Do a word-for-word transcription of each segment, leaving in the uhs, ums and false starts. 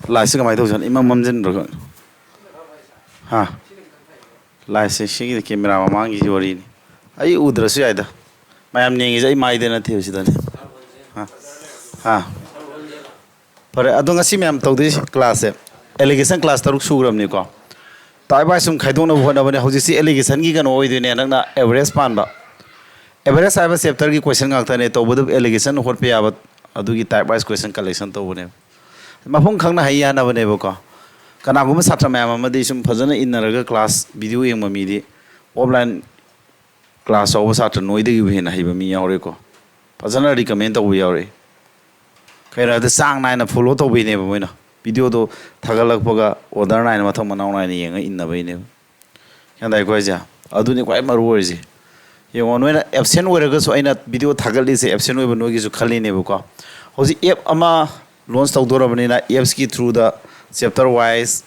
ꯂꯥꯏꯁꯦ ꯀꯃꯥꯏꯅ ꯇꯧꯖꯥꯠꯅꯣ? ꯏꯃꯝ ꯃꯝꯁꯤꯟꯕ꯭ꯔꯥ ꯈꯪꯗꯦ꯫ ꯍꯥ? ꯂꯥꯏꯁꯦ ꯁꯤꯒꯤꯗꯤ ꯀꯦꯃꯦꯔꯥ ꯃꯃꯥꯡꯒꯤꯁꯤ ꯋꯥꯔꯤꯅꯤ꯫ ꯑꯩ ꯎꯗ꯭ꯔꯁꯨ ꯌꯥꯏꯗ꯫ ꯃꯌꯥꯝ ꯌꯦꯡꯉꯤꯁꯦ ꯑꯩ ꯃꯥꯏꯗ ꯅꯠꯇꯦꯕ, ꯁꯤꯗꯅꯤ꯫ ꯍꯥ? ꯍꯥ? ꯐꯔꯦ, ꯑꯗꯣ ꯉꯁꯤ ꯃꯌꯥꯝ ꯇꯧꯗꯣꯏ ꯀ꯭ꯂꯥꯁꯁꯦ, ꯑꯦꯂꯤꯒꯦꯁꯟ ꯀ꯭ꯂꯥꯁ ꯇꯔꯨꯛ ꯁꯨꯈ꯭ꯔꯕꯅꯤꯀꯣ꯫ ꯇꯥꯏꯞ ꯋꯥꯏꯁ ꯁꯨꯝ ꯈꯥꯏꯗꯣꯛꯅꯕ ꯍꯣꯠꯅꯕꯅꯦ꯫ ꯍꯧꯖꯤꯛꯁꯤ ꯑꯦꯂꯤꯒꯦꯁꯟꯒꯤ ꯀꯩꯅꯣ ꯑꯣꯏꯗꯣꯏꯅꯦ, ꯅꯪꯅ ꯑꯦꯚꯔꯦꯖ ꯄꯥꯟꯕ꯫ ꯑꯦꯚꯔꯦꯖ ꯍꯥꯏꯕ ꯆꯦꯞꯇꯔꯒꯤ ꯀꯣꯏꯁꯟ ꯉꯥꯛꯇꯅꯦ, ꯇꯧꯕꯗꯕꯨ ꯑꯦꯂꯤꯒꯦꯁꯟ ꯍꯣꯠꯄ ꯌꯥꯕ, ꯑꯗꯨꯒꯤ ꯇꯥꯏꯞ ꯋꯥꯏꯁ ꯀꯣꯏꯁꯟ ꯀꯂꯦꯛꯁꯟ ꯇꯧꯕꯅꯦꯕ꯫ ꯃꯐꯝ ꯈꯪꯅ ꯍꯩ ꯍꯥꯏꯅꯕꯅꯦꯕꯀꯣ꯫ ꯀꯅꯥꯒꯨꯝꯕ ꯁꯥꯇ꯭ꯔ ꯃꯌꯥꯝ ꯑꯃꯗꯤ ꯁꯨꯝ ꯐꯖꯅ ꯏꯟꯅꯔꯒ ꯀ꯭ꯂꯥꯁ ꯚꯤꯗꯤꯑꯣ ꯌꯦꯡꯕ ꯃꯤꯗꯤ ꯑꯣꯐꯂꯥꯏꯟ ꯀ꯭ꯂꯥꯁ ꯌꯥꯎꯕ ꯁꯥꯇ꯭ꯔ ꯅꯣꯏꯗꯒꯤꯕꯨ ꯍꯦꯟꯅ ꯍꯩꯕ ꯃꯤ ꯌꯥꯎꯔꯦꯀꯣ꯫ ꯐꯖꯅ ꯔꯤꯀꯃꯦꯟ ꯇꯧꯕ ꯌꯥꯎꯔꯛꯏ꯫ ꯀꯩꯅꯣ ꯍꯥꯏꯕꯗ ꯆꯥꯡ ꯅꯥꯏꯅ ꯐꯣꯂꯣ ꯇꯧꯕꯩꯅꯦꯕ ꯃꯣꯏꯅ꯫ ꯚꯤꯗꯤꯑꯣꯗꯣ ꯊꯥꯒꯠꯂꯛꯄꯒ ꯑꯣꯔꯗꯔ ꯅꯥꯏꯅ ꯃꯊꯪ ꯃꯅꯥꯎ ꯅꯥꯏꯅ ꯌꯦꯡꯉ ꯏꯟꯅꯕꯩꯅꯦꯕ꯫ ꯒ꯭ꯌꯥꯟ ꯇꯥꯏꯀꯣ ꯍꯥꯏꯁꯦ? ꯑꯗꯨꯅꯤ ꯈ꯭ꯋꯥꯏ ꯃꯔꯨ ꯑꯣꯏꯔꯤꯁꯦ꯫ ꯌꯦꯡꯉꯣ, ꯅꯣꯏꯅ ꯑꯦꯞꯁꯦꯟ ꯑꯣꯏꯔꯒꯁꯨ ꯑꯩꯅ ꯚꯤꯗꯤꯑꯣ ꯊꯥꯒꯠꯂꯤꯁꯦ ꯑꯦꯞꯁꯦꯟ ꯑꯣꯏꯕ ꯅꯣꯏꯒꯤꯁꯨ ꯈꯜꯂꯤꯅꯦꯕꯀꯣ꯫ ꯍꯧꯖꯤꯛ ꯑꯦꯞ ꯑꯃ ꯂꯣꯟꯁ ꯇꯧꯗꯣꯔꯕꯅꯤꯅ ꯑꯦꯞꯁꯀꯤ ꯊ꯭ꯔꯨꯗ ꯆꯦꯞꯇꯔ ꯋꯥꯏꯁ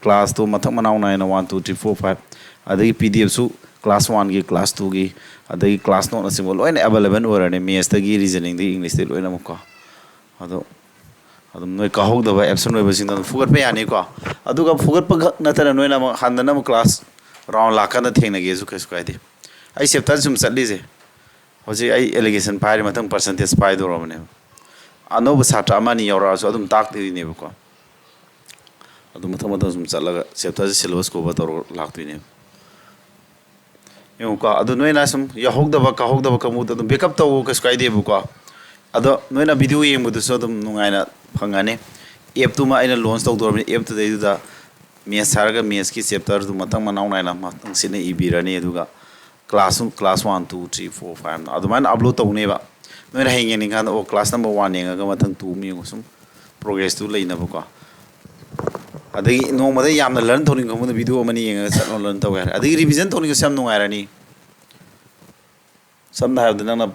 ꯀ꯭ꯂꯥꯁꯇꯣ ꯃꯊꯪ ꯃꯅꯥꯎ ꯅꯥꯏꯅ one, two, three, four, five, ꯑꯗꯒꯤ ꯄꯤ ꯗꯤ ꯑꯦꯐꯁꯨ ꯀ꯭ꯂꯥꯁ ꯋꯥꯟꯒꯤ, ꯀ꯭ꯂꯥꯁ ꯇꯨꯒꯤ, ꯑꯗꯒꯤ ꯀ꯭ꯂꯥꯁ ꯅꯣꯠꯅꯆꯤꯡꯕ ꯂꯣꯏꯅ ꯑꯦꯕꯥꯏꯂꯦꯕꯜ ꯑꯣꯏꯔꯅꯤ, ꯃꯦꯠꯁꯇꯒꯤ, ꯔꯤꯖꯅꯤꯡꯗꯒꯤ, ꯏꯪꯂꯤꯁꯇꯒꯤ ꯂꯣꯏꯅꯃꯛꯀꯣ꯫ ꯑꯗꯣ ꯑꯗꯨꯝ ꯅꯣꯏ ꯀꯥꯍꯧꯗꯕ ꯑꯦꯞꯁꯦꯟ ꯑꯣꯏꯕꯁꯤꯡꯗꯣ ꯑꯗꯨꯝ ꯐꯨꯒꯠꯄ ꯌꯥꯅꯤꯀꯣ꯫ ꯑꯗꯨꯒ ꯐꯨꯒꯠꯄ ꯈꯛ ꯅꯠꯇꯅ ꯅꯣꯏꯅ ꯑꯃꯨꯛ ꯍꯟꯗꯅ ꯑꯃꯨꯛ ꯀ꯭ꯂꯥꯁ ꯔꯥꯎꯟ ꯂꯥꯛꯀꯥꯟꯗ ꯊꯦꯡꯅꯒꯦꯁꯨ ꯀꯩꯁꯨ ꯀꯥꯏꯗꯦ꯫ ꯑꯩ ꯆꯦꯞꯇꯔ ꯁꯨꯝ ꯆꯠꯂꯤꯁꯦ, ꯍꯧꯖꯤꯛ ꯑꯩ ꯑꯦꯂꯤꯒꯦꯁꯟ ꯄꯥꯏꯔꯤ, ꯃꯊꯪ ꯄꯔꯁꯦꯟꯇꯦꯖ ꯄꯥꯏꯗꯧꯔꯕꯅꯦꯕ꯫ ꯑꯅꯧꯕ ꯁꯥꯇ꯭ꯔ ꯑꯃ ꯑꯅꯤ ꯌꯥꯎꯔꯛꯑꯁꯨ ꯑꯗꯨꯝ ꯇꯥꯛꯇꯣꯏꯅꯦꯕꯀꯣ꯫ ꯑꯗꯨ ꯃꯊꯪ ꯃꯊꯪ ꯁꯨꯝ ꯆꯠꯂꯒ ꯆꯦꯞꯇꯔꯁꯦ ꯁꯤꯂꯦꯕꯁ ꯀꯣꯚꯔ ꯇꯧꯔꯒ ꯂꯥꯛꯇꯣꯏꯅꯦꯕ꯫ ꯌꯦꯡꯉꯨꯀꯣ, ꯑꯗꯨ ꯅꯣꯏꯅ ꯁꯨꯝ ꯌꯥꯎꯍꯧꯗꯕ, ꯀꯥꯍꯧꯗꯕ ꯀꯥꯡꯕꯨꯗꯣ ꯑꯗꯨꯝ ꯕꯦꯛꯑꯞ ꯇꯧꯋꯣ, ꯀꯩꯁꯨ ꯀꯥꯏꯗꯦꯕꯀꯣ꯫ ꯑꯗꯣ ꯅꯣꯏꯅ ꯚꯤꯗꯤꯑꯣ ꯌꯦꯡꯕꯗꯨꯁꯨ ꯑꯗꯨꯝ ꯅꯨꯡꯉꯥꯏꯅ ꯐꯪꯉꯅꯤ꯫ ꯑꯦꯞꯇꯨꯃ ꯑꯩꯅ ꯂꯣꯟꯁ ꯇꯧꯗꯣꯔꯕꯅꯤ, ꯑꯦꯞꯇꯨꯗꯩꯗꯨꯗ ꯃꯦꯠꯁ ꯍꯥꯏꯔꯒ ꯃꯦꯠꯁꯀꯤ ꯆꯦꯞꯇꯔꯗꯨ ꯃꯊꯪ ꯃꯅꯥꯎ ꯅꯥꯏꯅ ꯃꯊꯪ ꯁꯤꯠꯅ ꯏꯕꯤꯔꯅꯤ꯫ ꯑꯗꯨꯒ class, class one, two, three, four, ꯐꯥꯏꯚꯅ ꯑꯗꯨꯃꯥꯏꯅ ꯑꯞꯂꯣꯗ ꯇꯧꯅꯦꯕ꯫ ꯅꯣꯏꯅ ꯍꯌꯦꯡ ꯌꯦꯡꯅꯤꯡꯀꯥꯟꯗ, ꯑꯣ, ꯀ꯭ꯂꯥꯁ ꯅꯝꯕꯔ ꯋꯥꯟ ꯌꯦꯡꯉꯒ ꯃꯊꯪ ꯇꯨ ꯑꯃ ꯌꯦꯡꯉꯣ, ꯁꯨꯝ ꯄ꯭ꯔꯣꯒ꯭ꯔꯦꯁꯇꯨ ꯂꯩꯅꯕꯀꯣ꯫ ꯑꯗꯒꯤ ꯅꯣꯡꯃꯗ ꯌꯥꯝꯅ ꯂꯔꯟ ꯇꯧꯅꯤꯡꯕ ꯀꯥꯡꯕꯨꯅ ꯚꯤꯗꯤꯑꯣ ꯑꯃꯅꯤ ꯌꯦꯡꯉꯒ ꯆꯠꯂꯣ, ꯂꯔꯟ ꯇꯧꯒꯦ ꯍꯥꯏꯔꯦ꯫ ꯑꯗꯒꯤ ꯔꯤꯚꯤꯖꯟ ꯇꯧꯅꯤꯡꯕꯁꯨ ꯌꯥꯝ ꯅꯨꯡꯉꯥꯏꯔꯅꯤ꯫ ꯁꯝꯅ ꯍꯥꯏꯔꯕꯗ, ꯅꯪꯅ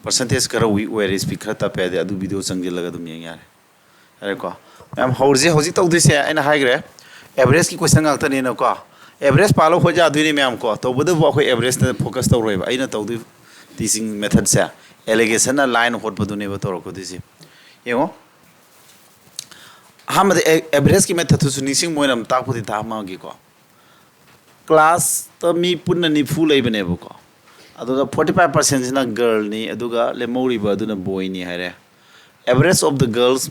ꯄꯔꯁꯦꯟꯇꯦꯖ ꯈꯔ ꯋꯤꯛ ꯑꯣꯏꯔꯦ, ꯁ꯭ꯄꯤꯠ ꯈꯔ ꯇꯞꯄꯦ ꯍꯥꯏꯗꯤ, ꯑꯗꯨ ꯚꯤꯗꯤꯑꯣ ꯆꯪꯁꯤꯜꯂꯒ ꯑꯗꯨꯝ ꯌꯦꯡ ꯌꯥꯔꯦ꯫ ꯌꯥꯔꯦꯀꯣ? ꯃꯌꯥꯝ ꯍꯧꯔꯁꯦ꯫ ꯍꯧꯖꯤꯛ ꯇꯧꯗꯣꯏꯁꯦ ꯑꯩꯅ ꯍꯥꯏꯈ꯭ꯔꯦ, ꯑꯦꯚꯔꯦꯖꯀꯤ ꯀꯣꯏꯁꯟ ꯉꯥꯛꯇꯅꯤꯅꯀꯣ꯫ ꯑꯦꯚꯔꯦꯖ ꯄꯥꯜꯂ ꯍꯣꯠ ꯌꯥꯗꯣꯏꯅꯦ ꯃꯌꯥꯝ ꯀꯣ꯫ ꯇꯧꯕꯇꯕꯨ ꯑꯩꯈꯣꯏ ꯑꯦꯚꯔꯦꯖꯇ ꯐꯣꯀꯁ ꯇꯧꯔꯣꯏꯕ꯫ ꯑꯩꯅ ꯇꯧꯗꯣꯏ ꯇꯤꯆꯤꯡ ꯃꯦꯊꯠꯁꯦ ꯑꯦꯂꯤꯒꯦꯁꯟꯅ ꯂꯥꯏꯟ ꯍꯣꯠꯄꯗꯨꯅꯦꯕ ꯇꯧꯔꯛꯀꯗꯣꯏꯁꯦ꯫ ꯌꯦꯡꯉꯣ, ꯑꯍꯥꯟꯕꯗ ꯑꯦ- ꯑꯦꯚꯔꯦꯖꯀꯤ ꯃꯦꯊꯠꯇꯨꯁꯨ ꯅꯤꯡꯁꯤꯡꯕ ꯑꯣꯏꯅ ꯑꯃ ꯇꯥꯛꯄꯗꯤ ꯇꯥꯛꯑꯝꯃꯒꯦꯀꯣ꯫ ꯀ꯭ꯂꯥꯁꯇ ꯃꯤ ꯄꯨꯟꯅ ꯅꯤꯐꯨ ꯂꯩꯕꯅꯦꯕꯀꯣ꯫ ꯑꯗꯨꯗ forty five percentꯁꯤꯅ ꯒꯔꯜꯅꯤ, ꯑꯗꯨꯒ ꯂꯦꯝꯍꯧꯔꯤꯕ ꯑꯗꯨꯅ ꯕꯣꯏꯅꯤ ꯍꯥꯏꯔꯦ꯫ Average of the girls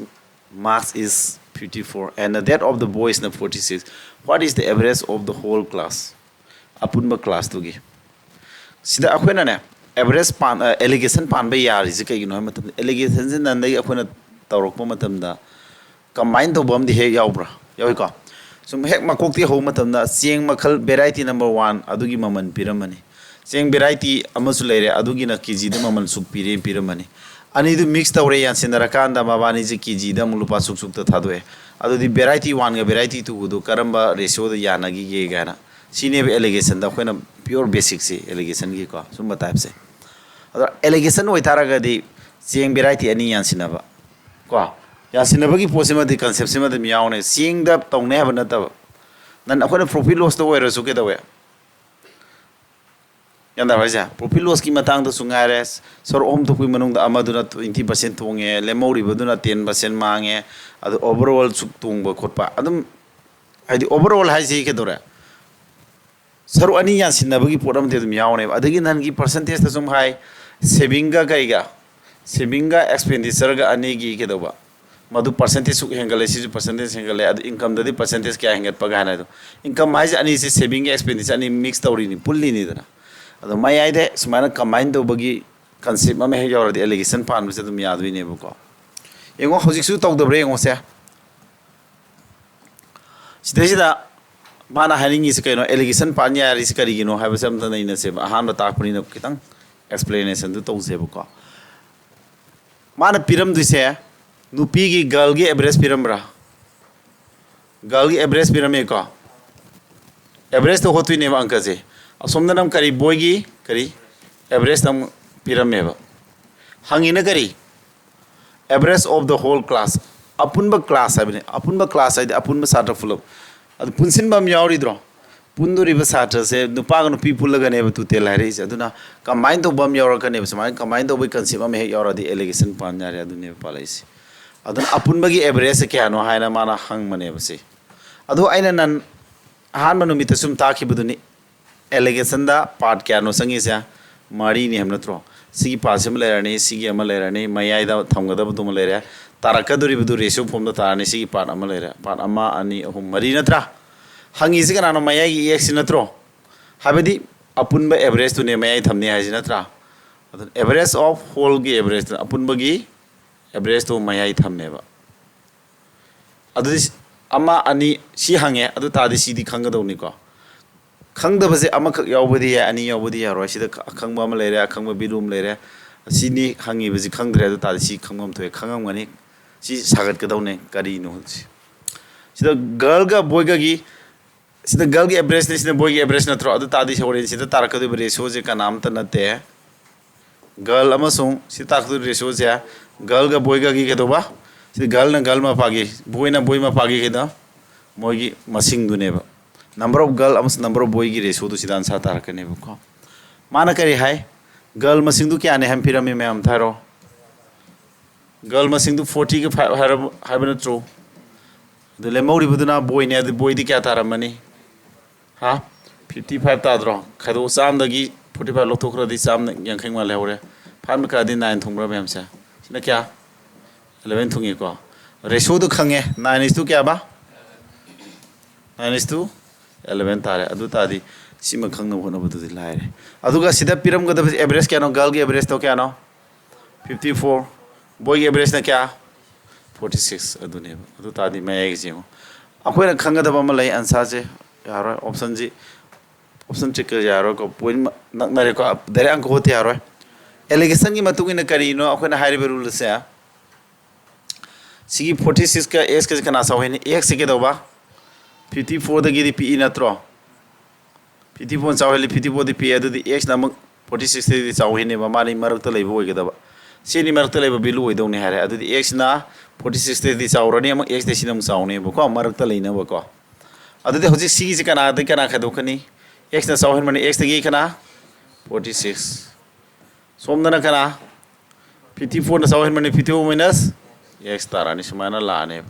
marks is fifty four and that of the boysꯅ forty six. What is the average of the whole class? ꯑꯄꯨꯟꯕ ꯀ꯭ꯂꯥꯁꯇꯨꯒꯤ꯫ ꯁꯤꯗ ꯑꯩꯈꯣꯏꯅꯅꯦ ꯑꯦꯚꯔꯦꯖ ꯄꯥꯟ ꯑꯦꯂꯤꯒꯦꯁꯟ ꯄꯥꯟꯕ ꯌꯥꯔꯤꯁꯦ ꯀꯩꯒꯤꯅꯣ ꯍꯥꯏꯕ ꯃꯇꯝꯗ, ꯑꯦꯂꯤꯒꯦꯁꯟꯁꯦ ꯅꯟꯗꯒꯤ ꯑꯩꯈꯣꯏꯅ ꯇꯧꯔꯛꯄ ꯃꯇꯝꯗ ꯀꯝꯕꯥꯏꯟ ꯇꯧꯕ ꯑꯃꯗꯤ ꯍꯦꯛ ꯌꯥꯎꯕ꯭ꯔꯥ? ꯌꯥꯎꯏꯀꯣ꯫ ꯁꯨꯝ ꯍꯦꯛ ꯃꯀꯣꯛꯇꯒꯤ ꯍꯧꯕ ꯃꯇꯝꯗ ꯆꯦꯡ ꯃꯈꯜ variety number one ꯑꯗꯨꯒꯤ ꯃꯃꯜ ꯄꯤꯔꯝꯃꯅꯤ꯫ ꯆꯦꯡ variety ꯑꯃꯁꯨ ꯂꯩꯔꯦ, ꯑꯗꯨꯒꯤꯅ ꯀꯦ ꯖꯤꯗ ꯃꯃꯜ ꯁꯨꯛ ꯄꯤꯔꯦ ꯄꯤꯔꯝꯃꯅꯤ꯫ ꯑꯅꯤꯗꯨ ꯃꯤꯛꯁ ꯇꯧꯔꯦ, ꯌꯥꯟꯁꯤꯟꯅꯔꯀꯥꯟꯗ ꯃꯕꯥꯅꯤꯁꯦ ꯀꯦ ꯖꯤꯗ ꯑꯃꯨꯛ ꯂꯨꯄꯥ ꯁꯨꯛ ꯁꯨꯛꯇ ꯊꯥꯗꯣꯛꯑꯦ꯫ ꯑꯗꯨꯗꯤ variety oneꯒ variety twoꯗꯨ ꯀꯔꯝꯕ ratioꯗ ꯌꯥꯅꯈꯤꯒꯦ ꯀꯥꯏꯅ꯫ ꯁꯤꯅꯦꯕ ꯑꯦꯂꯤꯒꯦꯁꯟꯗ ꯑꯩꯈꯣꯏꯅ pure basicꯁꯦ ꯑꯦꯂꯤꯒꯦꯁꯟꯒꯤꯀꯣ, ꯁꯨꯝꯕ typeꯁꯦ꯫ ꯑꯗꯣ ꯑꯦꯂꯤꯒꯦꯁꯟ ꯑꯣꯏꯇꯥꯔꯒꯗꯤ ꯆꯦꯡ variety ꯑꯅꯤ ꯌꯥꯟꯁꯤꯟꯅꯕ ꯀꯣ, ꯌꯥꯟꯁꯤꯟꯅꯕꯒꯤ ꯄꯣꯠꯁꯤꯃꯗꯤ, conceptꯁꯤꯃꯗꯤ ꯑꯗꯨꯝ ꯌꯥꯎꯅꯤ꯫ ꯆꯦꯡꯗ ꯇꯧꯅꯤ ꯍꯥꯏꯕ ꯅꯠꯇꯕ, ꯅꯪ ꯑꯩꯈꯣꯏꯅ profit lossꯇ ꯑꯣꯏꯔꯁꯨ ꯀꯩꯗꯧꯋꯦ? ꯒ꯭ꯌꯥꯟ ꯇꯥꯕ ꯍꯥꯏꯁꯦ? Profit lossꯀꯤ ꯃꯇꯥꯡꯗꯁꯨ ꯉꯥꯏꯔꯦ, ꯁꯔꯨꯛ ꯑꯍꯨꯝ ꯊꯣꯛꯄꯒꯤ ꯃꯅꯨꯡꯗ ꯑꯃꯗꯨꯅ twenty percent ꯇꯣꯡꯉꯦ, ꯂꯦꯝꯍꯧꯔꯤꯕꯗꯨꯅ ten percent ꯃꯥꯡꯉꯦ, ꯑꯗꯨ overall ꯁꯨꯛ ꯇꯣꯡꯕ ꯈꯣꯠꯄ ꯑꯗꯨꯝ, ꯍꯥꯏꯗꯤ overall ꯍꯥꯏꯁꯤ ꯀꯩꯗꯧꯔꯦ? ꯁꯔꯨꯛ ꯑꯅꯤ ꯌꯥꯟꯁꯤꯟꯅꯕꯒꯤ ꯄꯣꯠ ꯑꯃꯗꯤ ꯑꯗꯨꯝ ꯌꯥꯎꯅꯦꯕ꯫ ꯑꯗꯒꯤ ꯅꯍꯥꯟꯒꯤ percentageꯇ ꯁꯨꯝ ꯍꯥꯏ, savingꯒ ꯀꯩꯒ, savingꯒ expenditureꯒ ꯑꯅꯤꯒꯤ ꯀꯩꯗꯧꯕ, ꯃꯗꯨ percentage ꯁꯨꯛ ꯍꯦꯟꯒꯠꯂꯦ, ꯁꯤꯁꯨ percentage ꯍꯦꯟꯒꯠꯂꯦ, ꯑꯗꯨ incomeꯗꯗꯤ percentage ꯀꯌꯥ ꯍꯦꯟꯒꯠꯄꯒ ꯍꯥꯏꯅ ꯑꯗꯣ, income ꯍꯥꯏꯁꯦ ꯑꯅꯤꯁꯦ, savingꯒ expenditure ꯑꯅꯤ mix ꯇꯧꯔꯤꯅꯤ, ꯄꯨꯜꯂꯤꯅꯤꯗꯅ꯫ ꯑꯗꯣ ꯃꯌꯥꯏꯗ ꯁꯨꯃꯥꯏꯅ combine ꯇꯧꯕꯒꯤ concept ꯑꯃ ꯍꯦꯛ ꯌꯥꯎꯔꯗꯤ allegation ꯄꯥꯟꯕꯁꯦ ꯑꯗꯨꯝ ꯌꯥꯗꯣꯏꯅꯦꯕꯀꯣ꯫ ꯌꯦꯡꯉꯣ, ꯍꯧꯖꯤꯛꯁꯨ ꯇꯧꯗꯕ꯭ꯔꯥ ꯌꯦꯡꯉꯣꯁꯦ꯫ ꯁꯤꯗꯩꯁꯤꯗ ꯃꯥꯅ ꯍꯥꯏꯅꯤꯡꯉꯤꯁꯤ ꯀꯩꯅꯣ? Allegation ꯄꯥꯟ ꯌꯥꯔꯤꯁꯤ ꯀꯔꯤꯒꯤꯅꯣ ꯍꯥꯏꯕꯁꯦ ꯑꯝꯇ ꯅꯩꯅꯁꯦꯕ꯫ ꯑꯍꯥꯟꯕ ꯇꯥꯛꯄꯅꯤꯅ ꯈꯤꯇꯪ explanationꯗꯨ ꯇꯧꯁꯦꯕꯀꯣ꯫ ꯃꯥꯅ ꯄꯤꯔꯝꯗꯣꯏꯁꯦ, ꯅꯨꯄꯤꯒꯤ, girlꯒꯤ average ꯄꯤꯔꯝꯕ꯭ꯔꯥ? Girlꯒꯤ average ꯄꯤꯔꯝꯃꯦꯀꯣ꯫ Averageꯇ ꯍꯣꯠꯇꯣꯏꯅꯦꯕ ꯑꯪꯀꯁꯦ꯫ ꯑꯁꯣꯝꯗꯅ ꯑꯃꯨꯛ ꯀꯔꯤ, boyꯒꯤ ꯀꯔꯤ? Averageꯇ ꯑꯃꯨꯛ ꯄꯤꯔꯝꯃꯦꯕ꯫ ꯍꯪꯉꯤꯅ ꯀꯔꯤ? Average of the whole class꯫ ꯑꯄꯨꯟꯕ class ꯍꯥꯏꯕꯅꯤ꯫ ꯑꯄꯨꯟꯕ class ꯍꯥꯏꯗꯤ ꯑꯄꯨꯟꯕ ꯁꯥꯇ꯭ꯔ ꯄꯨꯂꯞ꯫ ꯑꯗꯨ ꯄꯨꯟꯁꯤꯟꯕ ꯑꯃ ꯌꯥꯎꯔꯤꯗ꯭ꯔꯣ? ꯄꯨꯟꯗꯣꯔꯤꯕ ꯁꯥꯇ꯭ꯔꯁꯦ ꯅꯨꯄꯥꯒ ꯅꯨꯄꯤ ꯄꯨꯜꯂꯒꯅꯦꯕ total ꯍꯥꯏꯔꯛꯏꯁꯦ꯫ ꯑꯗꯨꯅ combine ꯇꯧꯕ ꯑꯃ ꯌꯥꯎꯔꯛꯀꯅꯦꯕ꯫ ꯁꯨꯃꯥꯏꯅ combine ꯇꯧꯕꯒꯤ concept ꯑꯃ ꯍꯦꯛ ꯌꯥꯎꯔꯗꯤ allegation ꯄꯥꯟ ꯌꯥꯔꯦ꯫ ꯑꯗꯨꯅꯦꯕ ꯄꯥꯜꯂꯛꯏꯁꯦ꯫ ꯑꯗꯨꯅ ꯑꯄꯨꯟꯕꯒꯤ average ꯀꯌꯥꯅꯣ ꯍꯥꯏꯅ ꯃꯥꯅ ꯍꯪꯕꯅꯦꯕ ꯁꯤ꯫ ꯑꯗꯣ ꯑꯩꯅ ꯅꯟ ꯑꯍꯥꯟꯕ ꯅꯨꯃꯤꯠꯇ ꯁꯨꯝ ꯇꯥꯛꯈꯤꯕꯗꯨꯅꯤ, alligationꯗ part ꯀꯌꯥꯅꯣ ꯆꯪꯉꯤꯁꯦ? ꯃꯔꯤꯅꯤ ꯍꯥꯏꯕ ꯅꯠꯇ꯭ꯔꯣ? ꯁꯤꯒꯤ partꯁꯤ ꯑꯃ ꯂꯩꯔꯅꯤ, ꯁꯤꯒꯤ ꯑꯃ ꯂꯩꯔꯅꯤ, ꯃꯌꯥꯏꯗ ꯊꯝꯒꯗꯕꯗꯨ ꯑꯃ ꯂꯩꯔꯦ, ꯇꯥꯔꯛꯀꯗꯣꯔꯤꯕꯗꯨ ratio formꯗ ꯇꯥꯔꯅꯤ꯫ ꯁꯤꯒꯤ part ꯑꯃ ꯂꯩꯔꯦ, part ꯑꯃ, ꯑꯅꯤ, ꯑꯍꯨꯝ, ꯃꯔꯤ ꯅꯠꯇ꯭ꯔꯥ? ꯍꯪꯉꯤꯁꯤ ꯀꯅꯥꯅꯣ? ꯃꯌꯥꯏꯒꯤ x ꯁꯤ ꯅꯠꯇ꯭ꯔꯣ? ꯍꯥꯏꯕꯗꯤ ꯑꯄꯨꯟꯕ averageꯇꯨꯅꯦ ꯃꯌꯥꯏ ꯊꯝꯅꯤ ꯍꯥꯏꯁꯤ ꯅꯠꯇ꯭ꯔꯥ? ꯑꯗꯨꯅ average of wholeꯒꯤ average, ꯑꯄꯨꯟꯕꯒꯤ averageꯇꯨ ꯃꯌꯥꯏ ꯊꯝꯃꯦꯕ꯫ ꯑꯗꯨꯗꯤ ꯁꯤ-, ꯑꯃ, ꯑꯅꯤ, ꯁꯤ ꯍꯪꯉꯦ, ꯑꯗꯨ ꯇꯥꯔꯗꯤ ꯁꯤꯗꯤ ꯈꯪꯒꯗꯧꯅꯤꯀꯣ꯫ ꯈꯪꯗꯕꯁꯦ ꯑꯃꯈꯛ ꯌꯥꯎꯕꯗꯤ ꯌꯥꯏ, ꯑꯅꯤ ꯌꯥꯎꯕꯗꯤ ꯌꯥꯔꯣꯏ꯫ ꯁꯤꯗ ꯈ-, ꯑꯈꯪꯕ ꯑꯃ ꯂꯩꯔꯦ, ꯑꯈꯪꯕ value ꯑꯃ ꯂꯩꯔꯦ꯫ ꯁꯤꯅꯤ ꯍꯪꯉꯤꯕꯁꯤ ꯈꯪꯗ꯭ꯔꯦ, ꯑꯗꯨ ꯇꯥꯔꯗꯤ ꯁꯤ ꯈꯪꯐꯝ ꯊꯣꯛꯑꯦ, ꯈꯪꯉꯝꯒꯅꯤ꯫ ꯁꯤ ꯁꯥꯒꯠꯀꯗꯧꯅꯦ ꯀꯔꯤꯅꯣ ꯁꯤ꯫ ꯁꯤꯗ girlꯒ boyꯒꯒꯤ, ꯁꯤꯗ girlꯒꯤ averageꯅꯤ, ꯁꯤꯗ boyꯒꯤ average ꯅꯠꯇ꯭ꯔꯣ? ꯑꯗꯨ ꯇꯥꯔꯗꯤ ꯍꯣꯔꯦꯟ ꯁꯤꯗ ꯇꯥꯔꯛꯀꯗꯣꯏꯕ ratioꯁꯦ ꯀꯅꯥꯝꯇ ꯅꯠꯇꯦ꯫ Girl ꯑꯃꯁꯨꯡ ꯁꯤ ꯇꯥꯛꯇꯣꯏ ratioꯁꯦ girlꯒ boyꯒꯒꯤ ꯀꯩꯗꯧꯕ? ꯁꯤ girlꯅ girl ꯃꯄꯥꯒꯤ, boyꯅ boy ꯃꯄꯥꯒꯤ ꯀꯩꯗ? ꯃꯣꯏꯒꯤ ꯃꯁꯤꯡꯗꯨꯅꯦꯕ꯫ Number of girl ꯑꯃꯁꯨꯡ number of boyꯒꯤ ratioꯗꯨ ꯁꯤꯗ answer ꯇꯥꯔꯛꯀꯅꯦꯕꯀꯣ꯫ ꯃꯥꯅ ꯀꯔꯤ ꯍꯥꯏ? Girl ꯃꯁꯤꯡꯗꯨ ꯀꯌꯥꯅꯦ ꯍꯥꯏꯅ ꯄꯤꯔꯝꯃꯤ ꯃꯌꯥꯝ, ꯊꯥꯔꯣ꯫ Girl ꯃꯁꯤꯡꯗꯨ fortyꯒ five ꯍꯥꯏꯔꯕ, ꯍꯥꯏꯕ ꯅꯠꯇ꯭ꯔꯣ? ꯑꯗꯨ ꯂꯦꯝꯍꯧꯔꯤꯕꯗꯨꯅ boyꯅꯦ, ꯑꯗꯨ boyꯗꯤ ꯀꯌꯥ ꯇꯥꯔꯝꯃꯅꯤ? ꯍꯥ? Fifty five ꯇꯥꯗ꯭ꯔꯣ? ꯈꯥꯏꯗꯣꯛ, ꯆꯥꯝꯗꯒꯤ forty five ꯂꯧꯊꯣꯛꯈ꯭ꯔꯗꯤ ꯆꯥꯝ ꯌꯥꯡꯈꯩ ꯃꯉꯥ ꯂꯩꯍꯧꯔꯦ꯫ Five ꯀꯥꯗꯤ nine ꯊꯨꯡꯕ꯭ꯔꯥ ꯃꯌꯥꯝꯁꯦ? ꯁꯤꯅ ꯀꯌꯥ? Eleven ꯊꯨꯡꯉꯤꯀꯣ꯫ Ratioꯗꯨ ꯈꯪꯉꯦ, nine is to ꯀꯌꯥꯕ? Nine is to eleven ꯇꯥꯔꯦ꯫ ꯑꯗꯨ ꯇꯥꯔꯗꯤ ꯁꯤꯃ ꯈꯪꯅꯕ ꯍꯣꯠꯅꯕꯗꯨꯗꯤ ꯂꯥꯏꯔꯦ꯫ ꯑꯗꯨꯒ ꯁꯤꯗ ꯄꯤꯔꯝꯒꯗꯕ average ꯀꯌꯥꯅꯣ? Girlꯒꯤ averageꯇꯣ ꯀꯌꯥꯅꯣ? Fifty four꯫ Boyꯒꯤ averageꯅ ꯀꯌꯥ? Forty six꯫ ꯑꯗꯨꯅꯦꯕ꯫ ꯑꯗꯨ ꯇꯥꯔꯗꯤ ꯃꯌꯥꯏꯒꯤꯁꯦ ꯌꯦꯡꯉꯣ꯫ ꯑꯩꯈꯣꯏꯅ ꯈꯪꯒꯗꯕ ꯑꯃ ꯂꯩ, answerꯁꯦ ꯌꯥꯔꯣꯏ, optionꯁꯤ, option checkꯀ ꯌꯥꯔꯣꯏꯀꯣ, point ꯅꯛꯅꯔꯦꯀꯣ, direct ꯑꯪꯀ ꯍꯣꯠꯇ ꯌꯥꯔꯣꯏ꯫ Alligationꯒꯤ ꯃꯇꯨꯡ ꯏꯟꯅ ꯀꯔꯤꯅꯣ ꯑꯩꯈꯣꯏꯅ ꯍꯥꯏꯔꯤꯕ ruleꯁꯦ? ꯁꯤꯒꯤ forty sixꯀ xꯀꯁꯦ ꯀꯅꯥ ꯆꯥꯎꯍꯦꯟꯅꯤ? Xꯁꯦ ꯀꯩꯗꯧꯕ? Fifty fourꯗꯒꯤꯗꯤ ꯄꯤꯛꯏ ꯅꯠꯇ꯭ꯔꯣ? Fifty four ꯆꯥꯎꯍꯦꯜꯂꯤ, fifty fourꯗꯤ ꯄꯤꯛꯑꯦ, ꯑꯗꯨꯗꯤ xꯅ ꯑꯃꯨꯛ forty sixꯇꯒꯤꯗꯤ ꯆꯥꯎꯍꯦꯟꯅꯦꯕ, ꯃꯥꯅꯤ ꯃꯔꯛꯇ ꯂꯩꯕ ꯑꯣꯏꯒꯗꯕ꯫ ꯁꯤꯅꯤ ꯃꯔꯛꯇ ꯂꯩꯕ value ꯑꯣꯏꯗꯧꯅꯤ ꯍꯥꯏꯔꯦ꯫ ꯑꯗꯨꯗꯤ xꯅ forty sixꯇꯒꯤꯗꯤ ꯆꯥꯎꯔꯅꯤ, ꯑꯃꯨꯛ xꯇ ꯁꯤꯅ ꯑꯃꯨꯛ ꯆꯥꯎꯅꯦꯕꯀꯣ, ꯃꯔꯛꯇ ꯂꯩꯅꯕꯀꯣ꯫ ꯑꯗꯨꯗꯤ ꯍꯧꯖꯤꯛ ꯁꯤꯒꯤꯁꯤ ꯀꯅꯥꯗꯒꯤ ꯀꯅꯥ ꯈꯥꯏꯗꯣꯛꯀꯅꯤ? Xꯅ ꯆꯥꯎꯍꯦꯟꯕꯅꯤ, xꯇꯒꯤ ꯀꯅꯥ? Forty six꯫ ꯁꯣꯝꯗꯅ ꯀꯅꯥ? Fifty fourꯅ ꯆꯥꯎꯍꯦꯟꯕꯅꯤ, fifty four minus ꯑꯦꯛꯁ ꯇꯥꯔꯛꯑꯅꯤ, ꯁꯨꯃꯥꯏꯅ ꯂꯥꯛꯑꯅꯦꯕ꯫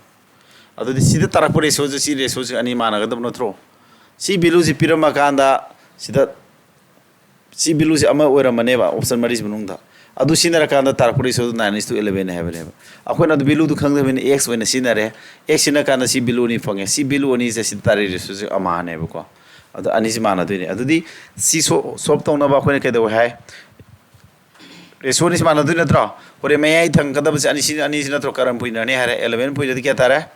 ꯑꯗꯨꯗꯤ ꯁꯤꯗ ꯇꯥꯔꯛꯄ ꯔꯦꯁꯤꯌꯣꯁꯦ, ꯁꯤ ꯔꯦꯁꯤꯌꯣꯁꯦ ꯑꯅꯤ ꯃꯥꯟꯅꯒꯗꯕ ꯅꯠꯇ꯭ꯔꯣ? ꯁꯤ ꯚꯦꯂꯨꯁꯤ ꯄꯤꯔꯝꯃꯀꯥꯟꯗ ꯁꯤꯗ ꯁꯤ ꯚꯦꯂꯨꯁꯦ ꯑꯃ ꯑꯣꯏꯔꯝꯃꯅꯦꯕ ꯑꯣꯞꯁꯟ ꯃꯔꯤꯁꯤ ꯃꯅꯨꯡꯗ꯫ ꯑꯗꯨ ꯁꯤꯖꯤꯟꯅꯔꯀꯥꯟꯗ ꯇꯥꯔꯛꯄ ꯔꯦꯁꯤꯌꯣꯗꯣ nine is to eleven ꯍꯥꯏꯕꯅꯦꯕ꯫ ꯑꯩꯈꯣꯏꯅ ꯑꯗꯨ ꯚꯦꯂꯨꯗꯨ ꯈꯪꯗꯕꯅꯤꯅ ꯑꯦꯛꯁ ꯑꯣꯏꯅ ꯁꯤꯖꯤꯟꯅꯔꯦ꯫ ꯑꯦꯛꯁ ꯁꯤꯖꯤꯟꯅꯔꯀꯥꯟꯗ ꯁꯤ ꯚꯦꯂꯨ ꯑꯅꯤ ꯐꯪꯉꯦ꯫ ꯁꯤ ꯚꯦꯂꯨ ꯑꯅꯤꯁꯦ ꯁꯤꯗ ꯇꯥꯔꯛꯏ ꯔꯦꯁꯤꯌꯣꯁꯦ ꯑꯃꯅꯦꯕꯀꯣ꯫ ꯑꯗꯣ ꯑꯅꯤꯁꯤ ꯃꯥꯟꯅꯗꯣꯏꯅꯦ꯫ ꯑꯗꯨꯗꯤ ꯁꯤ ꯁꯣ-, ꯁꯣꯜꯕ ꯇꯧꯅꯕ ꯑꯩꯈꯣꯏꯅ ꯀꯩꯗꯧꯋꯦ ꯍꯥꯏ? ꯔꯦꯁꯤꯌꯣ ꯑꯅꯤꯁꯤ ꯃꯥꯟꯅꯗꯣꯏ ꯅꯠꯇ꯭ꯔꯣ? ꯍꯣꯔꯦꯟ ꯃꯌꯥꯏ ꯊꯪꯒꯗꯕꯁꯦ ꯑꯅꯤꯁꯤ, ꯑꯅꯤꯁꯤ ꯅꯠꯇ꯭ꯔꯣ? ꯀꯔꯟ ꯄꯨꯏꯅꯔꯅꯤ ꯍꯥꯏꯔꯦ꯫ eleven ꯄꯨꯏꯅꯗꯤ ꯀꯌꯥ ꯇꯥꯔꯦ?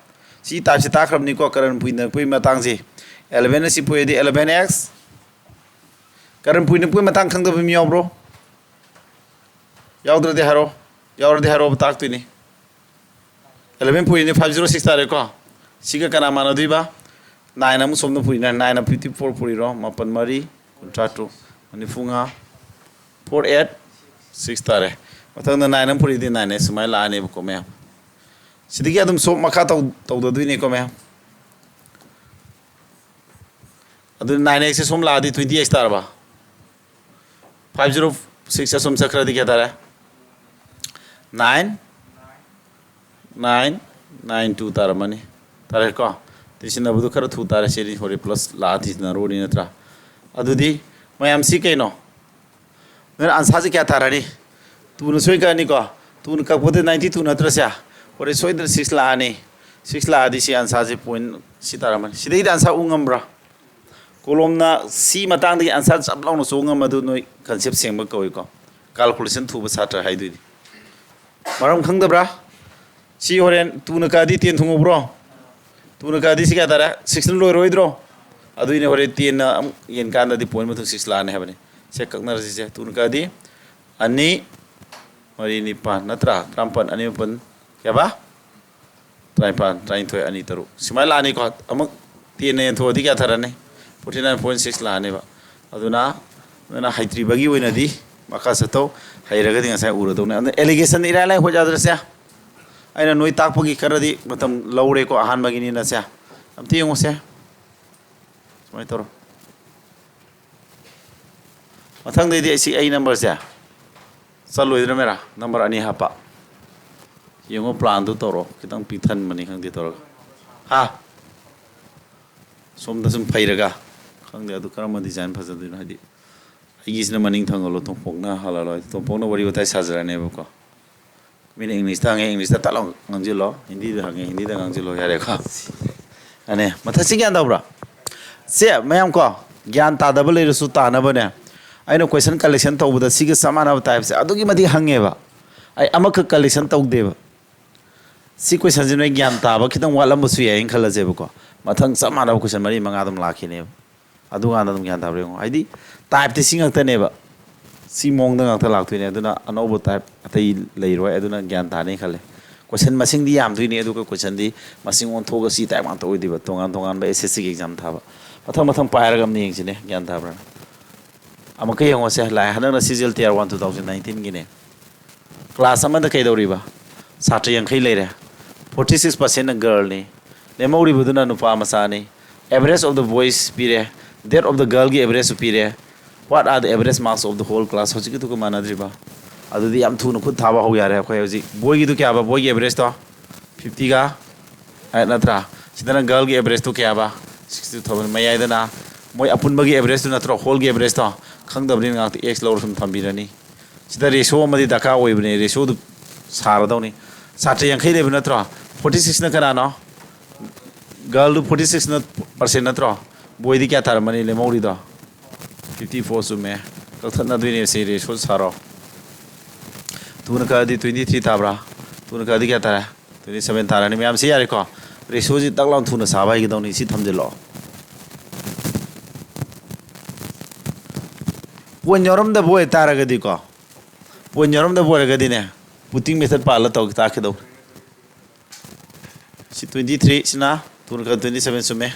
ꯁꯤ ꯇꯥꯏꯞꯁꯦ ꯇꯥꯛꯈ꯭ꯔꯕꯅꯤꯀꯣ, ꯀꯔꯟ ꯄꯨꯏꯅꯔꯛꯄꯒꯤ ꯃꯇꯥꯡꯁꯦ꯫ eleven ꯑꯁꯤ ꯄꯨꯏꯔꯗꯤ eleven x꯫ ꯀꯔꯟ ꯄꯨꯏꯅꯔꯛꯄꯒꯤ ꯃꯇꯥꯡ ꯈꯪꯗꯕ ꯃꯤ ꯌꯥꯎꯕ꯭ꯔꯣ? ꯌꯥꯎꯗ꯭ꯔꯗꯤ ꯍꯥꯏꯔꯣ꯫ ꯌꯥꯎꯔꯗꯤ ꯍꯥꯏꯔꯣꯕ, ꯇꯥꯛꯇꯣꯏꯅꯤ꯫ eleven ꯄꯨꯏꯅꯤ, five zero six ꯇꯥꯔꯦꯀꯣ꯫ ꯁꯤꯒ ꯀꯅꯥ ꯃꯥꯟꯅꯗꯣꯏꯕ? Nine ꯑꯃꯨꯛ ꯁꯣꯝꯗ ꯄꯨꯏꯅ, nine ꯑꯃ fifty four ꯄꯨꯔꯤꯔꯣ? ꯃꯥꯄꯟ ꯃꯔꯤ, ꯀꯨꯟꯊ꯭ꯔꯥ ꯇꯔꯨꯛ, ꯅꯤꯐꯨ ꯃꯉꯥ, four eight six ꯇꯥꯔꯦ꯫ ꯃꯊꯪꯗ nine ꯑꯃ ꯄꯨꯔꯤꯗꯤ nine x ꯁꯨꯃꯥꯏꯅ ꯂꯥꯛꯑꯅꯦꯕꯀꯣ, ꯃꯌꯥꯝ꯫ ꯁꯤꯗꯒꯤ ꯑꯗꯨꯝ ꯁꯣꯝ ꯃꯈꯥ ꯇꯧ-, ꯇꯧꯗꯗꯣꯏꯅꯤꯀꯣ, ꯃꯌꯥꯝ꯫ ꯑꯗꯨ nine x ꯁꯦ ꯁꯣꯝ ꯂꯥꯛꯑꯗꯤ twenty x ꯇꯥꯔꯕ? Five zero six ꯑꯁꯣꯝ ꯆꯠꯈ꯭ꯔꯗꯤ ꯀꯌꯥ ꯇꯥꯔꯦ? Nine, nine, nine two ꯇꯥꯔꯝꯃꯅꯤ꯫ ꯇꯥꯔꯦꯀꯣ? ꯇꯤꯁꯤꯟꯅꯕꯗꯨ ꯈꯔ ꯊꯨ ꯇꯥꯔꯦ꯫ ꯁꯤꯗꯤ ꯍꯣꯔꯦꯟ ꯄ꯭ꯂꯁ ꯂꯥꯛꯑ ꯇꯤꯁꯤꯟꯅꯔꯨꯔꯅꯤ ꯅꯠꯇ꯭ꯔꯥ? ꯑꯗꯨꯗꯤ ꯃꯌꯥꯝ ꯁꯤ ꯀꯩꯅꯣ? ꯅꯣꯏꯅ ꯑꯟꯁꯥꯔꯁꯦ ꯀꯌꯥ ꯇꯥꯔꯅꯤ? Two ꯅ ꯁꯣꯏ ꯀꯛꯑꯅꯤꯀꯣ? Two ꯅ ꯀꯛꯄꯗ ninety two ꯅꯠꯇ꯭ꯔꯁꯦ? ꯍꯣꯔꯦꯟ ꯁꯣꯏꯗꯅ six ꯂꯥꯛꯑꯅꯤ꯫ Six ꯂꯥꯛꯑꯗꯤ ꯁꯤ ꯑꯟꯁꯥꯔꯁꯦ ꯄꯣꯏꯟ ꯁꯤ ꯇꯥꯔꯝꯃꯅꯤ꯫ ꯁꯤꯗꯩꯗ ꯑꯟꯁꯥꯔ ꯎ ꯉꯝꯕ꯭ꯔꯥ? ꯀꯣꯂꯣꯝꯅ ꯁꯤ ꯃꯇꯥꯡꯗꯒꯤ ꯑꯟꯁꯥꯔ ꯆꯞ ꯂꯥꯎꯅ ꯆꯣꯡ ꯉꯝꯕꯗꯨ ꯅꯣꯏ ꯀꯟꯁꯦꯞ ꯁꯦꯡꯕ ꯀꯧꯏꯀꯣ꯫ ꯀꯥꯜꯀꯨꯂꯦꯁꯟ ꯊꯨꯕ ꯁꯥꯇ꯭ꯔ ꯍꯥꯏꯗꯣꯏꯅꯤ꯫ ꯃꯔꯝ ꯈꯪꯗꯕ꯭ꯔꯥ? ꯁꯤ ꯍꯣꯔꯦꯟ two ꯅ ꯀꯛꯑꯗꯤ ten ꯊꯨꯡꯉꯧꯕ꯭ꯔꯣ? Two ꯅ ꯀꯛꯑꯗꯤ ꯁꯤ ꯀꯌꯥ ꯇꯥꯔꯦ? Six ꯅ ꯂꯣꯏꯔꯣꯏꯗ꯭ꯔꯣ? ꯑꯗꯨꯏꯅꯦ ꯍꯣꯔꯦꯟ ten ꯅ ꯑꯃꯨꯛ ꯌꯦꯟꯀꯥꯟꯗꯗꯤ ꯄꯣꯏꯟ ꯃꯊꯪ six ꯂꯥꯛꯑꯅꯤ ꯍꯥꯏꯕꯅꯤ꯫ ꯁꯦ ꯀꯛꯅꯔꯁꯤꯁꯦ꯫ Two ꯅ ꯀꯛꯑꯗꯤ ꯑꯅꯤ, ꯃꯔꯤ, ꯅꯤꯄꯥꯟ ꯅꯠꯇ꯭ꯔꯥ? ꯇꯔꯥꯃꯥꯄꯟ, ꯑꯅꯤ ꯃꯥꯄꯟ ꯀꯌꯥꯕ? ꯇꯔꯥꯅꯤꯄꯥꯟ, ꯇꯔꯥꯅꯤꯊꯣꯏ, ꯑꯅꯤ, ꯇꯔꯨꯛ꯫ ꯁꯨꯃꯥꯏꯅ ꯂꯥꯛꯑꯅꯤꯀꯣ꯫ ꯑꯃꯨꯛ ten ꯅ ꯌꯦꯟꯊꯣꯛꯑꯗꯤ ꯀꯌꯥ ꯊꯥꯔꯛꯑꯅꯤ? Forty nine point six ꯂꯥꯛꯑꯅꯦꯕ꯫ ꯑꯗꯨꯅ ꯅꯣꯏꯅ ꯍꯩꯇ꯭ꯔꯤꯕꯒꯤ ꯑꯣꯏꯅꯗꯤ ꯃꯈꯥ ꯆꯠꯊꯧ, ꯍꯩꯔꯒꯗꯤ ꯉꯁꯥꯏ ꯎꯔꯗꯧꯅꯦ꯫ ꯑꯗꯨꯅ alligation ꯏꯔꯥꯏ ꯂꯥꯏ ꯍꯣꯠ ꯌꯥꯗ꯭ꯔꯁꯦ꯫ ꯑꯩꯅ ꯅꯣꯏ ꯇꯥꯛꯄꯒꯤ ꯈꯔꯗꯤ ꯃꯇꯝ ꯂꯧꯔꯦꯀꯣ, ꯑꯍꯥꯟꯕꯒꯤꯅꯤꯅ ꯁꯦ꯫ ꯑꯝꯇ ꯌꯦꯡꯉꯨꯁꯦ꯫ ꯁꯨꯃꯥꯏꯅ ꯇꯧꯔꯣ꯫ ꯃꯊꯪꯗꯩꯗꯤ ꯑꯩ ꯁꯤ ꯑꯩ ꯅꯝꯕꯔꯁꯦ ꯆꯠꯂꯣꯏꯗ꯭ꯔꯃꯦꯔꯥ? ꯅꯝꯕꯔ ꯑꯅꯤ ꯍꯥꯞꯄ꯫ ꯌꯦꯡꯉꯣ, ꯄ꯭ꯂꯥꯟꯗꯨ ꯇꯧꯔꯣ, ꯈꯤꯇꯪ ꯄꯤꯛꯊꯟꯕꯅꯤ ꯈꯪꯗꯦ ꯇꯧꯔꯒ꯫ ꯍꯥ? ꯁꯣꯝꯗ ꯁꯨꯝ ꯐꯩꯔꯒ, ꯈꯪꯗꯦ ꯑꯗꯨ ꯀꯔꯝꯕ ꯗꯤꯖꯥꯏꯟ ꯐꯖꯗꯣꯏꯅꯣ, ꯍꯥꯏꯗꯤ ꯑꯩꯒꯤꯁꯤꯅ ꯃꯅꯤꯡ ꯊꯪꯒꯠꯂꯣ, ꯇꯣꯝꯄꯣꯛꯅ ꯍꯜꯍꯜꯂꯣ, ꯍꯥꯏꯗꯤ ꯇꯣꯝꯄꯣꯛꯅ ꯋꯥꯔꯤ ꯋꯥꯇꯥꯏ ꯁꯥꯖꯔꯅꯦꯕꯀꯣ꯫ ꯃꯤꯅ ꯏꯪꯂꯤꯁꯇ ꯍꯪꯉꯦ, ꯏꯪꯂꯤꯁꯇ ꯇꯠ ꯂꯥꯎ ꯉꯥꯡꯁꯤꯜꯂꯣ, ꯍꯤꯟꯗꯤꯗ ꯍꯪꯉꯦ, ꯍꯤꯟꯗꯤꯗ ꯉꯥꯡꯁꯤꯜꯂꯣ, ꯌꯥꯔꯦꯀꯣ꯫ ꯑꯅꯦ, ꯃꯊꯛꯁꯤ ꯒ꯭ꯌꯥꯟ ꯇꯧꯕ꯭ꯔꯥ? ꯁꯦ ꯃꯌꯥꯝ ꯀꯣ, ꯒ꯭ꯌꯥꯟ ꯇꯥꯗꯕ ꯂꯩꯔꯁꯨ ꯇꯥꯅꯕꯅꯦ, ꯑꯩꯅ ꯀꯣꯏꯁꯟ ꯀꯂꯦꯛꯁꯟ ꯇꯧꯕꯗ ꯁꯤꯒ ꯆꯞ ꯃꯥꯟꯅꯕ ꯇꯥꯏꯞꯁꯦ ꯑꯗꯨꯛꯀꯤ ꯃꯇꯤꯛ ꯍꯪꯉꯦꯕ꯫ ꯑꯩ ꯑꯃꯈꯛ ꯀꯂꯦꯛꯁꯟ ꯇꯧꯗꯦꯕ꯫ ꯁꯤ ꯀꯣꯏꯁꯟꯁꯤ ꯅꯣꯏ ꯒ꯭ꯌꯥꯟ ꯇꯥꯕ ꯈꯤꯇꯪ ꯋꯥꯠꯂꯝꯕꯁꯨ ꯌꯥꯏꯅ ꯈꯜꯂꯁꯦꯕꯀꯣ꯫ ꯃꯊꯪ ꯆꯞ ꯃꯥꯟꯅꯕ ꯀꯣꯏꯁꯟ ꯃꯔꯤ ꯃꯉꯥ ꯑꯗꯨꯝ ꯂꯥꯛꯈꯤꯅꯦꯕ꯫ ꯑꯗꯨꯀꯥꯟꯗ ꯑꯗꯨꯝ ꯒ꯭ꯌꯥꯟ ꯇꯥꯕ꯭ꯔꯥ ꯌꯦꯡꯉꯣ꯫ ꯍꯥꯏꯗꯤ ꯇꯥꯏꯞꯇꯤ ꯁꯤ ꯉꯥꯛꯇꯅꯦꯕ꯫ ꯁꯤ ꯃꯑꯣꯡꯗ ꯉꯥꯛꯇ ꯂꯥꯛꯇꯣꯏꯅꯦ꯫ ꯑꯗꯨꯅ ꯑꯅꯧꯕ ꯇꯥꯏꯞ ꯑꯇꯩ ꯂꯩꯔꯣꯏ꯫ ꯑꯗꯨꯅ ꯒ꯭ꯌꯥꯟ ꯇꯥꯅꯤ ꯈꯜꯂꯦ꯫ ꯀꯣꯏꯁꯟ ꯃꯁꯤꯡꯗꯤ ꯌꯥꯝꯗꯣꯏꯅꯤ, ꯑꯗꯨꯒ ꯀꯣꯏꯁꯟꯗꯤ ꯃꯁꯤꯡ ꯑꯣꯟꯊꯣꯛꯑꯒ ꯁꯤ ꯇꯥꯏꯞ ꯉꯥꯛꯇ ꯑꯣꯏꯗꯣꯏꯕ꯫ ꯇꯣꯉꯥꯟ ꯇꯣꯉꯥꯟꯕ ꯑꯦꯁ ꯑꯦꯁ ꯁꯤꯒꯤ ꯑꯦꯛꯖꯥꯝ ꯊꯥꯕ꯫ ꯃꯊꯪ ꯃꯊꯪ ꯄꯥꯏꯔꯒ ꯑꯃ ꯌꯦꯡꯁꯤꯅꯦ, ꯒ꯭ꯌꯥꯟ ꯇꯥꯕ꯭ꯔꯥ? ꯑꯃꯨꯛꯀ ꯌꯦꯡꯉꯣꯁꯦ, ꯂꯥꯛꯑꯦ꯫ ꯍꯟꯗꯛꯅ C G L T R one two thousand ꯅꯥꯏꯟꯇꯤꯟꯒꯤꯅꯦ꯫ ꯀ꯭ꯂꯥꯁ ꯑꯃꯗ ꯀꯩꯗꯧꯔꯤꯕ? ꯁꯥꯇ꯭ꯔ ꯌꯥꯡꯈꯩ ꯂꯩꯔꯦ꯫ Forty six percentꯅ ꯒꯔꯜꯅꯤ꯫ ꯂꯦꯝꯍꯧꯔꯤꯕꯗꯨꯅ ꯅꯨꯄꯥ ꯃꯆꯥꯅꯤ꯫ Average of the boys ꯄꯤꯔꯦ꯫ That of the girlꯒꯤ average ꯄꯤꯔꯦ꯫ What are the average marks of the whole class? ꯍꯧꯖꯤꯛꯀꯤꯗꯨꯒ ꯃꯥꯟꯅꯗ꯭ꯔꯤꯕ? ꯑꯗꯨꯗꯤ ꯌꯥꯝ ꯊꯨꯅ ꯈꯨꯠ ꯊꯥꯕ ꯍꯧ ꯌꯥꯔꯦ ꯑꯩꯈꯣꯏ ꯍꯧꯖꯤꯛ꯫ ꯕꯣꯏꯒꯤꯗꯨ ꯀꯌꯥꯕ? ꯕꯣꯏꯒꯤ ꯑꯦꯚꯔꯦꯖꯇꯣ ꯐꯤꯐꯇꯤꯒ ꯑꯩꯠ ꯅꯠꯇ꯭ꯔꯥ? ꯁꯤꯗꯅ ꯒꯔꯜꯒꯤ ꯑꯦꯚꯔꯦꯖꯇꯨ ꯀꯌꯥꯕ? Sixty two thousand. ꯃꯌꯥꯏꯗꯅ ꯃꯣꯏ ꯑꯄꯨꯟꯕꯒꯤ ꯑꯦꯚꯔꯦꯖꯇꯨ ꯅꯠꯇ꯭ꯔꯣ? ꯍꯣꯜꯒꯤ ꯑꯦꯚꯔꯦꯖꯇꯣ ꯈꯪꯗꯕꯅꯤꯅ ꯉꯥꯛꯇ ꯑꯦꯛꯁ ꯂꯧꯔ ꯁꯨꯝ ꯊꯝꯕꯤꯔꯅꯤ꯫ ꯁꯤꯗ ꯔꯦꯁꯤꯑꯣ ꯑꯃꯗꯤ ꯗꯔꯀꯥꯔ ꯑꯣꯏꯕꯅꯦ, ꯔꯦꯁꯤꯑꯣꯗꯨ ꯁꯥꯔꯗꯧꯅꯤ꯫ ꯁꯥꯇ꯭ꯔ ꯌꯥꯡꯈꯩ ꯂꯩꯕ ꯅꯠꯇ꯭ꯔꯣ? Forty sixꯅ ꯀꯅꯥꯅꯣ? ꯒꯔꯜꯗꯨ forty sixꯅ ꯄꯥꯔꯁꯦꯟ ꯅꯠꯇ꯭ꯔꯣ? ꯕꯣꯏꯗꯤ ꯀꯌꯥ ꯇꯥꯔꯝꯃꯅꯤ ꯂꯦꯝꯍꯧꯔꯤꯗꯣ? Fifty four ꯆꯨꯝꯃꯦ꯫ ꯀꯛꯊꯠꯅꯗꯣꯏꯅꯦ ꯁꯤ, ꯔꯦꯁꯤꯑꯣ ꯁꯥꯔꯣ꯫ ꯇꯨꯅ ꯀꯛꯑꯗꯤ twenty three ꯇꯥꯕ꯭ꯔꯥ? ꯇꯨꯅ ꯀꯛꯑꯗꯤ ꯀꯌꯥ ꯇꯥꯔꯦ? Twenty seven ꯇꯥꯔꯅꯤ꯫ ꯃꯌꯥꯝꯁꯤ ꯌꯥꯔꯦꯀꯣ? ꯔꯦꯁꯤꯑꯣꯁꯤ ꯇꯛ ꯂꯥꯎꯅ ꯊꯨꯅ ꯁꯥꯕ ꯍꯩꯒꯗꯧꯅꯤ꯫ ꯁꯤ ꯊꯝꯖꯤꯜꯂꯣ꯫ ꯄꯣꯏꯟ ꯌꯥꯎꯔꯝꯗꯕ ꯑꯣꯏꯇꯥꯔꯒꯗꯤꯀꯣ, ꯄꯣꯏꯟ ꯌꯥꯎꯔꯝꯗꯕ ꯑꯣꯏꯔꯒꯗꯤꯅꯦ, ꯄꯨꯇꯤꯡ ꯃꯦꯊꯠ ꯄꯥꯜꯂ ꯇꯧ ꯇꯥꯛꯀꯗꯧꯅꯤ꯫ ꯁꯤ twenty three ꯁꯤꯅ ꯇꯨꯅ ꯀꯛ twenty seven ꯆꯨꯝꯃꯦ꯫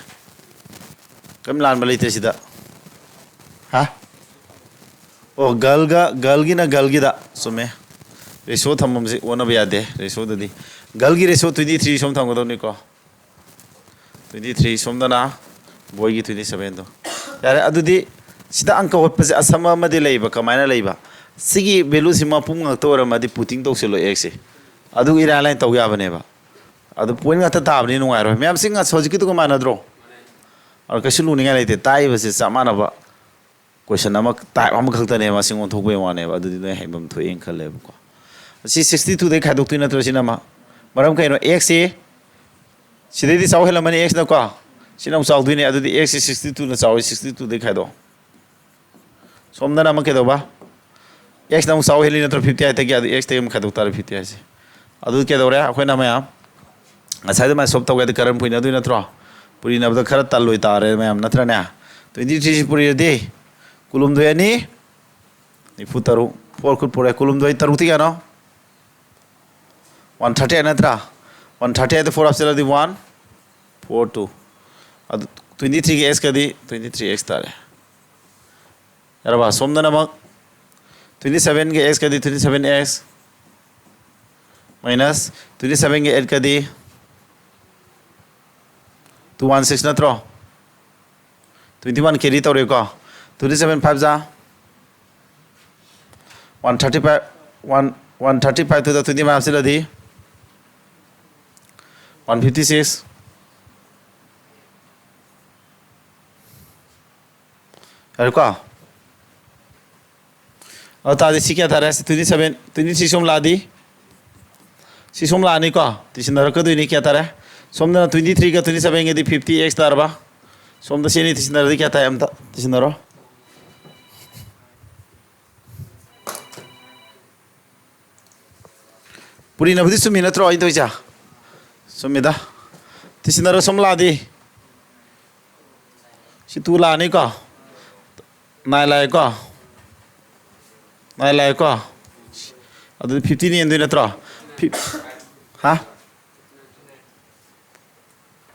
ꯀꯔꯤꯝ ꯂꯥꯟꯕ ꯂꯩꯇ꯭ꯔꯦ ꯁꯤꯗ꯫ ꯍꯥ? ꯑꯣ, ꯒꯔꯜꯒ, ꯒꯔꯜꯒꯤꯅ ꯒꯔꯜꯒꯤꯗ ꯆꯨꯝꯃꯦ꯫ ꯔꯦꯁꯤꯑꯣ ꯊꯝꯐꯝꯁꯤ ꯑꯣꯟꯅꯕ ꯌꯥꯗꯦ꯫ ꯔꯦꯁꯤꯑꯣꯗꯗꯤ ꯒꯔꯜꯒꯤ ꯔꯦꯁꯤꯑꯣ twenty three ꯁꯣꯝ ꯊꯝꯒꯗꯧꯅꯤꯀꯣ꯫ Twenty three ꯁꯣꯝꯗꯅ ꯕꯣꯏꯒꯤ twenty sevenꯗꯣ꯫ ꯌꯥꯔꯦ, ꯑꯗꯨꯗꯤ ꯁꯤꯗ ꯑꯪꯀ ꯍꯣꯠꯄꯁꯦ ꯑꯁꯝꯕ ꯑꯃꯗꯤ ꯂꯩꯕ꯫ ꯀꯃꯥꯏꯅ ꯂꯩꯕ? ꯁꯤꯒꯤ ꯚꯦꯂꯨꯁꯤ ꯃꯄꯨꯝ ꯉꯥꯛꯇ ꯑꯣꯏꯔꯝꯃꯗꯤ ꯄꯨꯇꯤꯡ ꯇꯧꯁꯤꯜꯂꯣ ꯑꯦꯛꯁꯁꯦ꯫ ꯑꯗꯨ ꯏꯔꯥꯏ ꯂꯥꯏꯅ ꯇꯧ ꯌꯥꯕꯅꯦꯕ꯫ ꯑꯗꯨ ꯄꯣꯏꯟ ꯉꯥꯛꯇ ꯇꯥꯕꯅꯤ ꯅꯨꯡꯉꯥꯏꯔꯣꯏ꯫ ꯃꯌꯥꯝꯁꯤꯡ ꯍꯧꯖꯤꯛꯀꯤꯗꯨꯒ ꯃꯥꯟꯅꯗ꯭ꯔꯣ? ꯑꯗꯨ ꯀꯩꯁꯨ ꯂꯨꯅꯤꯡꯉꯥꯏ ꯂꯩꯇꯦ꯫ ꯇꯥꯛꯏꯕꯁꯦ ꯆꯞ ꯃꯥꯟꯅꯕ ꯀꯣꯏꯁꯟ ꯑꯃ, ꯇꯥꯏꯞ ꯑꯃꯈꯛꯇꯅꯦꯕ꯫ ꯃꯁꯤꯡ ꯑꯣꯟꯊꯣꯛꯄꯩ ꯋꯥꯅꯦꯕ꯫ ꯑꯗꯨꯗꯤ ꯅꯣꯏ ꯍꯩꯐꯝ ꯊꯣꯛꯑꯦꯅ ꯈꯜꯂꯦꯕꯀꯣ꯫ ꯁꯤ ꯁꯤꯛꯁꯇꯤ ꯇꯨꯗꯩ ꯈꯥꯏꯗꯣꯛꯇꯣꯏ ꯅꯠꯇ꯭ꯔꯣ? ꯁꯤꯅ ꯑꯃ꯫ ꯃꯔꯝ ꯀꯩꯅꯣ? ꯑꯦꯛꯁꯁꯤ ꯁꯤꯗꯩꯗꯤ ꯆꯥꯎ ꯍꯦꯜꯂꯝꯃꯅꯤ, ꯑꯦꯛꯁꯅꯀꯣ꯫ ꯁꯤꯅ ꯑꯃꯨꯛ ꯆꯥꯎꯗꯣꯏꯅꯦ꯫ ꯑꯗꯨꯗꯤ ꯑꯦꯛꯁꯁꯤ ꯁꯤꯛꯁꯇꯤ ꯇꯨꯅ ꯆꯥꯎꯋꯤ, ꯁꯤꯛꯁꯇꯤ ꯇꯨꯗꯩ ꯈꯥꯏꯗꯣꯛ꯫ ꯁꯣꯝꯗꯅ ꯑꯃꯨꯛ ꯀꯩꯗꯧꯕ? ꯑꯦꯛꯁꯅ ꯑꯃꯨꯛ ꯆꯥꯎ ꯍꯦꯜꯂꯤ ꯅꯠꯇ꯭ꯔꯣ? ꯐꯤꯐꯇꯤ ꯑꯥꯏꯠꯇꯒꯤ꯫ ꯑꯗꯨ ꯑꯦꯛꯁꯇꯒꯤ ꯑꯃꯨꯛ ꯈꯥꯏꯗꯣꯛ ꯇꯥꯔꯦ, ꯐꯤꯐꯇꯤ ꯑꯥꯏꯠꯁꯦ꯫ ꯑꯗꯨ ꯀꯩꯗꯧꯔꯦ? ꯑꯩꯈꯣꯏꯅ ꯃꯌꯥꯝ ꯉꯁꯥꯏ ꯑꯗꯨꯃꯥꯏꯅ ꯁꯣꯞ ꯇꯧꯒꯦ ꯍꯥꯏꯗꯤ ꯀꯔꯝ ꯄꯨꯏꯅꯗꯣꯏ ꯅꯠꯇ꯭ꯔꯣ? ꯄꯨꯔꯤꯅꯕꯗ ꯈꯔ ꯇꯜꯂꯣꯏ ꯇꯥꯔꯦ ꯃꯌꯥꯝ, ꯅꯠꯇ꯭ꯔꯅꯦ? ꯇ꯭ꯋꯦꯟꯇꯤ ꯊ꯭ꯔꯤꯁꯤ ꯄꯨꯔꯤꯔꯗꯤ ꯀꯨꯂꯨꯝꯗꯣꯏ ꯑꯅꯤ, ꯅꯤꯐꯨ ꯇꯔꯨꯛ, ꯐꯣꯔ ꯈꯨꯠ ꯄꯨꯔꯦ꯫ ꯀꯨꯂꯨꯝꯗꯣꯏ ꯇꯔꯨꯛꯇꯤ ꯀꯌꯥꯅꯣ? ꯋꯥꯟ ꯊꯥꯔꯇꯤ ꯑꯥꯏꯠ ꯅꯠꯇ꯭ꯔꯥ? ꯋꯥꯟ ꯊꯥꯔꯇꯤ ꯑꯥꯏꯠꯇ ꯐꯣꯔ ꯍꯥꯞꯆꯤꯜꯂꯗꯤ ꯋꯥꯟ ꯐꯣꯔ ꯇꯨ꯫ ꯑꯗꯨ ꯇ꯭ꯋꯦꯟꯇꯤ ꯊ꯭ꯔꯤꯒꯤ ꯑꯦꯛꯁꯀꯗꯤ ꯇ꯭ꯋꯦꯟꯇꯤ ꯊ꯭ꯔꯤ ꯑꯦꯛꯁ ꯇꯥꯔꯦ꯫ ꯌꯥꯔꯕ? ꯁꯣꯝꯗꯅ ꯑꯃꯨꯛ ꯇ꯭ꯋꯦꯟꯇꯤ ꯁꯕꯦꯟꯒꯤ ꯑꯦꯛꯁꯀꯗꯤ twenty seven x minus twenty ꯁꯕꯦꯟꯒꯤ ꯑꯦꯠꯀꯗꯤ ꯇꯨ ꯋꯥꯟ ꯁꯤꯛꯁ ꯅꯠꯇ꯭ꯔꯣ? ꯇ꯭ꯋꯦꯟꯇꯤ ꯋꯥꯟ ꯀꯦꯔꯤ ꯇꯧꯔꯦꯀꯣ꯫ ꯇ꯭ꯋꯦꯟꯇꯤ ꯁꯕꯦꯟ ꯐꯥꯏꯚ ꯖꯥ one thirty five, one, one thirty ꯐꯥꯏꯚꯇꯨꯗ ꯇ꯭ꯋꯦꯟꯇꯤ ꯐꯥꯏꯚ ꯍꯥꯞꯆꯤꯜꯂꯗꯤ ꯋꯥꯟ ꯐꯤꯐꯇꯤ ꯁꯤꯛꯁ꯫ ꯌꯥꯔꯦꯀꯣ? ꯑꯗꯨ ꯇꯥꯔꯗꯤ ꯁꯤ ꯀꯌꯥ ꯇꯥꯔꯦ? ꯁꯤ ꯇ꯭ꯋꯦꯟꯇꯤ ꯁꯕꯦꯟ, ꯇ꯭ꯋꯦꯟꯇꯤ ꯊ꯭ꯔꯤ ꯁꯣꯝ ꯂꯥꯛꯑꯗꯤ, ꯁꯤ ꯁꯣꯝ ꯂꯥꯛꯑꯅꯤꯀꯣ, ꯇꯤꯁꯤꯟꯅꯔꯛꯀꯗꯣꯏꯅꯤ꯫ ꯀꯌꯥ ꯇꯥꯔꯦ? ꯁꯣꯝꯗꯅ ꯇ꯭ꯋꯦꯟꯇꯤ ꯊ꯭ꯔꯤꯒ ꯇ꯭ꯋꯦꯟꯇꯤ ꯁꯕꯦꯟꯒꯗꯤ ꯐꯤꯐꯇꯤ ꯑꯦꯛꯁ ꯇꯥꯔꯕ? ꯁꯣꯝꯗ ꯁꯤ ꯑꯅꯤ ꯇꯤꯁꯤꯟꯅꯔꯗꯤ ꯀꯌꯥ ꯇꯥꯏ? ꯑꯝꯇ ꯇꯤꯁꯤꯟꯅꯔꯣ꯫ ꯄꯨꯔꯤꯅꯕꯨꯗꯤ ꯆꯨꯝꯃꯤ ꯅꯠꯇ꯭ꯔꯣ ꯑꯩ ꯇꯧꯔꯤꯁꯦ? ꯆꯨꯝꯃꯤꯗ꯫ ꯇꯤꯁꯤꯟꯅꯔꯣ ꯁꯣꯝ ꯂꯥꯛꯑꯗꯤ꯫ ꯁꯤ ꯇꯨ ꯂꯥꯛꯑꯅꯤꯀꯣ? ꯅꯥꯏꯟ ꯂꯥꯛꯑꯦꯀꯣ? ꯅꯥꯏꯟ ꯂꯥꯛꯑꯦꯀꯣ? ꯑꯗꯨꯗꯤ ꯐꯤꯐꯇꯤꯅ ꯍꯦꯟꯗꯣꯏ ꯅꯠꯇ꯭ꯔꯣ? ꯐꯤ-, ꯍꯥ?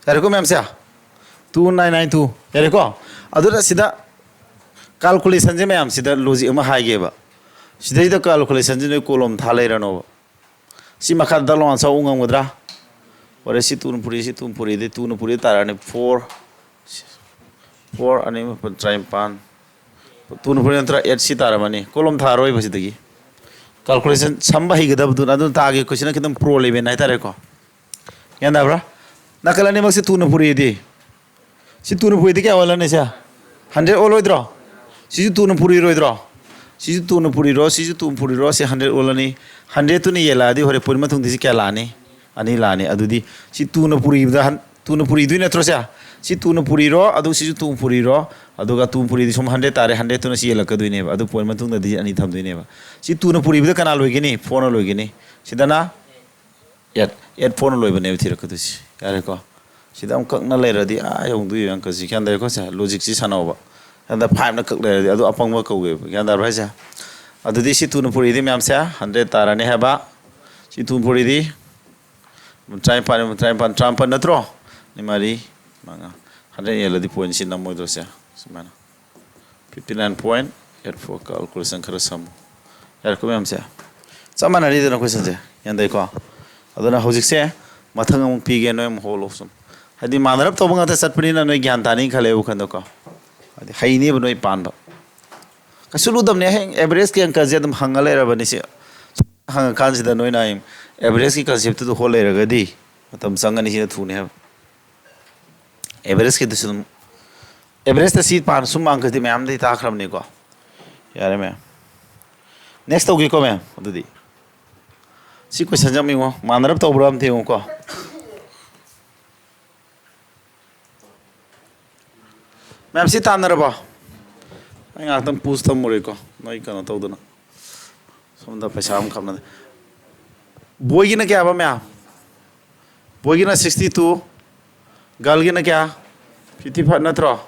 ꯌꯥꯔꯦꯀꯣ ꯃꯌꯥꯝꯁꯦ? Two nine nine two. ꯌꯥꯔꯦꯀꯣ? ꯑꯗꯨꯅ ꯁꯤꯗ ꯀꯥꯜꯀꯨꯂꯦꯁꯟꯁꯦ ꯃꯌꯥꯝ, ꯁꯤꯗ ꯂꯣꯖꯤꯛ ꯑꯃ ꯍꯥꯏꯒꯦꯕ꯫ ꯁꯤꯗꯩꯗ ꯀꯥꯜꯀꯨꯂꯦꯁꯟꯁꯦ ꯅꯣꯏ ꯀꯣꯂꯣꯝ ꯊꯥ ꯂꯩꯔꯅꯣꯕ꯫ ꯁꯤ ꯃꯈꯥꯗ ꯗꯛ ꯂꯥꯎꯅ ꯆꯥꯎ ꯉꯝꯒꯗ꯭ꯔꯥ? ꯍꯣꯔꯦꯟ ꯁꯤ ꯇꯨꯅ ꯄꯨꯔꯤ, ꯁꯤ ꯇꯨꯅ ꯄꯨꯔꯤꯗꯤ ꯇꯨꯅ ꯄꯨꯔꯤ ꯇꯥꯔꯛꯑꯅꯤ꯫ ꯐꯣꯔ, ꯐꯣꯔ ꯑꯅꯤ ꯃꯥꯄꯟ ꯇꯔꯥꯅꯤꯄꯥꯟ, ꯇꯨꯅ ꯄꯨꯔꯤ ꯅꯠꯇ꯭ꯔꯥ ꯑꯦꯠ ꯁꯤ ꯇꯥꯔꯝꯃꯅꯤ꯫ ꯀꯣꯂꯣꯝ ꯊꯥꯔꯣꯏꯕ ꯁꯤꯗꯒꯤ꯫ ꯀꯥꯜꯀꯨꯂꯦꯁꯟ ꯁꯝꯕ ꯍꯩꯒꯗꯕꯗꯨꯅ ꯑꯗꯨꯅ ꯇꯥꯒꯤ ꯀꯣꯏꯁꯟ ꯈꯤꯇꯪ ꯄ꯭ꯔꯣ ꯂꯦꯕꯦꯜ ꯍꯥꯏꯇꯥꯔꯦꯀꯣ꯫ ꯒ꯭ꯌꯥꯟ ꯇꯥꯕ꯭ꯔꯥ? ꯅꯥꯀꯜ ꯑꯅꯤꯃꯛꯁꯦ ꯇꯨꯅ ꯄꯨꯔꯤꯗꯤ, ꯁꯤ ꯇꯨꯅ ꯄꯨꯔꯤꯗꯤ ꯀꯌꯥ ꯑꯣꯜꯂꯅꯤ? ꯁꯦ ꯍꯟꯗ꯭ꯔꯦꯗ ꯑꯣꯜꯂꯣꯏꯗ꯭ꯔꯣ? ꯁꯤꯁꯨ ꯇꯨꯅ ꯄꯨꯔꯤꯔꯣꯏꯗ꯭ꯔꯣ? ꯁꯤꯁꯨ ꯇꯨꯅ ꯄꯨꯔꯤꯔꯣ, ꯁꯤꯁꯨ ꯇꯨꯅ ꯄꯨꯔꯤꯔꯣ, ꯁꯤ ꯍꯟꯗ꯭ꯔꯦꯗ ꯑꯣꯜꯂꯅꯤ꯫ ꯍꯟꯗ꯭ꯔꯦꯗꯇꯨꯅ ꯌꯦꯜꯂꯛꯑꯗꯤ ꯍꯣꯔꯦꯟ ꯄꯣꯏꯟ ꯃꯇꯨꯡꯗ ꯁꯤ ꯀꯌꯥ ꯂꯥꯛꯑꯅꯤ? ꯑꯅꯤ ꯂꯥꯛꯑꯅꯤ꯫ ꯑꯗꯨꯗꯤ ꯁꯤ ꯇꯨꯅ ꯄꯨꯔꯤꯕꯗ ꯍꯟ-, ꯇꯨꯅ ꯄꯨꯔꯤꯗꯣꯏ ꯅꯠꯇ꯭ꯔꯣ ꯁꯦ? ꯁꯤ ꯇꯨꯅ ꯄꯨꯔꯤꯔꯣ, ꯑꯗꯨ ꯁꯤꯁꯨ ꯇꯨ ꯄꯨꯔꯤꯔꯣ, ꯑꯗꯨꯒ ꯇꯨ ꯄꯨꯔꯤꯗꯤ ꯁꯨꯝ ꯍꯟꯗ꯭ꯔꯦꯗ ꯇꯥꯔꯦ, ꯍꯟꯗ꯭ꯔꯦꯗꯇꯨꯅ ꯁꯤ ꯌꯦꯜꯂꯛꯀꯗꯣꯏꯅꯦꯕ꯫ ꯑꯗꯨ ꯄꯣꯏꯟ ꯃꯇꯨꯡꯗꯗꯤ ꯑꯅꯤ ꯊꯝꯗꯣꯏꯅꯦꯕ꯫ ꯁꯤ ꯇꯨꯅ ꯄꯨꯔꯤꯕꯗ ꯀꯅꯥ ꯂꯣꯏꯒꯅꯤ? ꯐꯣꯔꯅ ꯂꯣꯏꯒꯅꯤ꯫ ꯁꯤꯗꯅ ꯑꯦꯠ, ꯑꯦꯠ ꯐꯣꯔꯅ ꯂꯣꯏꯕꯅꯦꯕ ꯊꯤꯔꯛꯀꯗꯣꯏꯁꯤ꯫ ꯌꯥꯔꯦꯀꯣ? ꯁꯤꯗ ꯑꯃꯨꯛ ꯀꯛꯅ ꯂꯩꯔꯗꯤ ꯑꯥ ꯌꯧꯗꯣꯏꯕ ꯑꯪꯀꯁꯤ꯫ ꯒ꯭ꯌꯥꯟ ꯇꯥꯏꯀꯣ ꯁꯦ? ꯂꯣꯖꯤꯛꯁꯤ ꯁꯥꯟꯅꯧꯕ꯫ ꯍꯟꯗꯛ ꯐꯥꯏꯚꯅ ꯀꯛ ꯂꯩꯔꯗꯤ ꯑꯗꯨ ꯑꯄꯪꯕ ꯀꯧꯋꯦꯕ꯫ ꯒ꯭ꯌꯥꯟ ꯇꯥꯕ꯭ꯔꯥ ꯍꯥꯏꯁꯦ? ꯑꯗꯨꯗꯤ ꯁꯤ ꯇꯨꯅ ꯄꯨꯔꯤꯗꯤ ꯃꯌꯥꯝꯁꯦ ꯍꯟꯗ꯭ꯔꯦꯗ ꯇꯥꯔꯅꯤ ꯍꯥꯏꯕ꯫ ꯁꯤ ꯇꯨꯅ ꯄꯨꯔꯤꯗꯤ ꯇꯔꯥꯅꯤꯄꯥꯟ, ꯇꯔꯥꯅꯤꯄꯥꯟ, ꯇꯔꯥꯃꯥꯄꯟ ꯅꯠꯇ꯭ꯔꯣ? ꯅꯤ ꯃꯔꯤ, ꯃꯉꯥ꯫ ꯍꯟꯗ꯭ꯔꯦꯗ ꯌꯦꯜꯂꯗꯤ ꯄꯣꯏꯟꯁꯤ ꯅꯝꯃꯣꯏꯗ꯭ꯔꯣ ꯁꯦ? ꯁꯨꯃꯥꯏꯅ꯫ Fifty nine point eight four. Calculation ꯈꯔ ꯁꯝꯃꯨ꯫ ꯌꯥꯔꯦꯀꯣ ꯃꯌꯥꯝꯁꯦ? ꯆꯞ ꯃꯥꯟꯅꯔꯤꯗꯅ ꯀꯣꯏꯁꯟꯁꯦ꯫ ꯒ꯭ꯌꯥꯟ ꯇꯥꯏꯀꯣ? ꯑꯗꯨꯅ ꯍꯧꯖꯤꯛꯁꯦ ꯃꯊꯪ ꯑꯃꯨꯛ ꯄꯤꯒꯦ, ꯅꯣꯏ ꯑꯃꯨꯛ ꯍꯣꯜꯂꯣ ꯁꯨꯝ꯫ ꯍꯥꯏꯗꯤ ꯃꯥꯟꯅꯔꯞ ꯇꯧꯕ ꯉꯥꯛꯇ ꯆꯠꯄꯅꯤꯅ ꯅꯣꯏ ꯒ꯭ꯌꯥꯟ ꯇꯥꯅꯤ ꯈꯜꯂꯦ ꯋꯥꯈꯟꯗꯀꯣ꯫ ꯍꯥꯏꯗꯤ ꯍꯩꯅꯦꯕ ꯅꯣꯏ ꯄꯥꯟꯕ꯫ ꯀꯩꯁꯨ ꯂꯨꯗꯕꯅꯦ, ꯍꯌꯦꯡ ꯑꯦꯚꯔꯦꯖꯀꯤ ꯑꯪꯀꯁꯦ ꯑꯗꯨꯝ ꯍꯪꯉ ꯂꯩꯔꯕꯅꯤ꯫ ꯁꯤ ꯍꯪꯉꯀꯥꯟꯁꯤꯗ ꯅꯣꯏꯅ ꯍꯌꯦꯡ ꯑꯦꯚꯔꯦꯖꯀꯤ ꯀꯟꯁꯦꯞꯇꯨꯗ ꯍꯣꯠ ꯂꯩꯔꯒꯗꯤ ꯃꯇꯝ ꯆꯪꯒꯅꯤ, ꯁꯤꯅ ꯊꯨꯅꯤ ꯍꯥꯏꯕ꯫ ꯑꯦꯚꯔꯦꯖꯀꯤꯗꯨꯁꯨ ꯑꯗꯨꯝ, ꯑꯦꯚꯔꯦꯖꯇ ꯁꯤ ꯄꯥꯟ ꯁꯨꯝ ꯃꯥꯡꯈ꯭ꯔꯗꯤ ꯃꯌꯥꯝꯗꯤ ꯇꯥꯈ꯭ꯔꯕꯅꯤꯀꯣ꯫ ꯌꯥꯔꯦ ꯃꯌꯥꯝ꯫ ꯅꯦꯛꯁ ꯇꯧꯒꯦꯀꯣ ꯃꯌꯥꯝ꯫ ꯑꯗꯨꯗꯤ ꯁꯤ ꯀꯣꯏꯁꯟꯁꯦ ꯑꯃ ꯌꯦꯡꯉꯣ, ꯃꯥꯟꯅꯔꯞ ꯇꯧꯕ꯭ꯔꯥ ꯑꯝꯇ ꯌꯦꯡꯉꯨꯀꯣ꯫ ꯃꯌꯥꯝ ꯁꯤ ꯇꯥꯟꯅꯔꯕꯣ? ꯑꯩ ꯉꯥꯏꯍꯥꯛꯇꯪ ꯄꯨꯁ ꯊꯝꯃꯨꯔꯦꯀꯣ, ꯅꯣꯏ ꯀꯩꯅꯣ ꯇꯧꯗꯅ꯫ ꯁꯣꯝꯗ ꯄꯩꯁꯥ ꯑꯃ ꯈꯞꯅꯗꯦ꯫ ꯕꯣꯏꯒꯤꯅ ꯀꯌꯥꯕ ꯃꯌꯥꯝ? ꯕꯣꯏꯒꯤꯅ ꯁꯤꯛꯁꯇꯤ ꯇꯨ, ꯒꯔꯜꯒꯤꯅ ꯀꯌꯥ? ꯐꯤꯐꯇꯤ ꯐꯥꯏꯚ ꯅꯠꯇ꯭ꯔꯣ?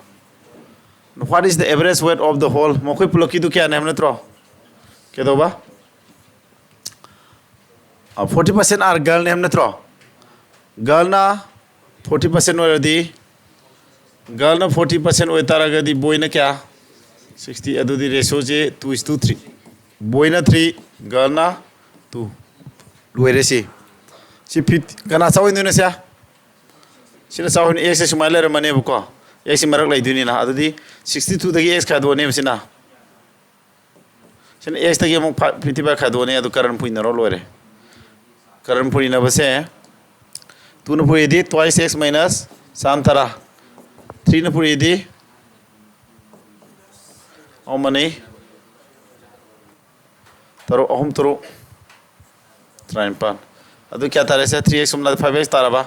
What is the average weight of the whole? ꯃꯈꯣꯏ ꯄꯨꯂꯞꯀꯤꯗꯨ ꯀꯌꯥꯅꯦ ꯍꯥꯏꯕ ꯅꯠꯇ꯭ꯔꯣ? ꯀꯩꯗꯧꯕ? ꯐꯣꯔꯇꯤ ꯄꯥꯔꯁꯦꯟ ꯑꯥꯔ ꯒꯔꯜꯅꯦ ꯍꯥꯏꯕ ꯅꯠꯇ꯭ꯔꯣ? ꯒꯔꯜꯅ ꯐꯣꯔꯇꯤ ꯄꯥꯔꯁꯦꯟ ꯑꯣꯏꯔꯗꯤ, ꯒꯔꯜꯅ ꯐꯣꯔꯇꯤ ꯄꯥꯔꯁꯦꯟ ꯑꯣꯏꯇꯥꯔꯒꯗꯤ ꯕꯣꯏꯅ ꯀꯌꯥ? ꯁꯤꯛꯁꯇꯤ꯫ ꯑꯗꯨꯗꯤ ꯔꯦꯁꯤꯌꯣꯁꯦ ꯇꯨ ꯏꯁ ꯇꯨ ꯊ꯭ꯔꯤ꯫ ꯕꯣꯏꯅ ꯊ꯭ꯔꯤ, ꯒꯔꯜꯅ ꯇꯨ꯫ ꯂꯣꯏꯔꯦ ꯁꯤ꯫ ꯁꯤ ꯐꯤꯐꯇꯤ, ꯀꯅꯥ ꯆꯥꯎꯍꯟꯗꯣꯏꯅꯣ ꯁꯦ? ꯁꯤꯅ ꯆꯥꯎꯍꯟ-, ꯑꯦꯛꯁꯁꯦ ꯁꯨꯃꯥꯏꯅ ꯂꯩꯔꯝꯃꯅꯦꯕꯀꯣ꯫ ꯑꯦꯛꯁꯁꯤ ꯃꯔꯛ ꯂꯩꯗꯣꯏꯅꯤꯅ꯫ ꯑꯗꯨꯗꯤ ꯁꯤꯛꯁꯇꯤ ꯇꯨꯗꯒꯤ ꯑꯦꯛꯁ ꯈꯥꯏꯗꯣꯛꯑꯅꯦꯕ ꯁꯤꯅ꯫ ꯁꯤ ꯑꯦꯛꯁꯇꯒꯤ ꯑꯃꯨꯛ ꯐꯤꯐꯇꯤ ꯐꯥꯏꯚ ꯈꯥꯏꯗꯣꯛꯑꯅꯤ, ꯑꯗꯨ ꯀꯔꯟ ꯄꯨꯏꯅꯔꯣ ꯂꯣꯏꯔꯦ꯫ ꯀꯔꯟ ꯄꯨꯏꯅꯕꯁꯦ ꯇꯨꯅ ꯄꯨꯔꯤꯗꯤ twice x minus ꯆꯥꯝ ꯇꯔꯥ, ꯊ꯭ꯔꯤꯅ ꯄꯨꯔꯤꯗꯤ ꯑꯍꯨꯝ ꯑꯅꯤ ꯇꯔꯨꯛ, ꯑꯍꯨꯝ ꯇꯔꯨꯛ ꯇꯔꯥꯅꯤꯄꯥꯟ꯫ ꯑꯗꯨ ꯀꯌꯥ ꯇꯥꯔꯦ ꯁꯦ? ꯊ꯭ꯔꯤ ꯑꯦꯛꯁ ꯁꯣꯝꯗ ꯐꯥꯏꯚ ꯑꯦꯛꯁ ꯇꯥꯔꯕ?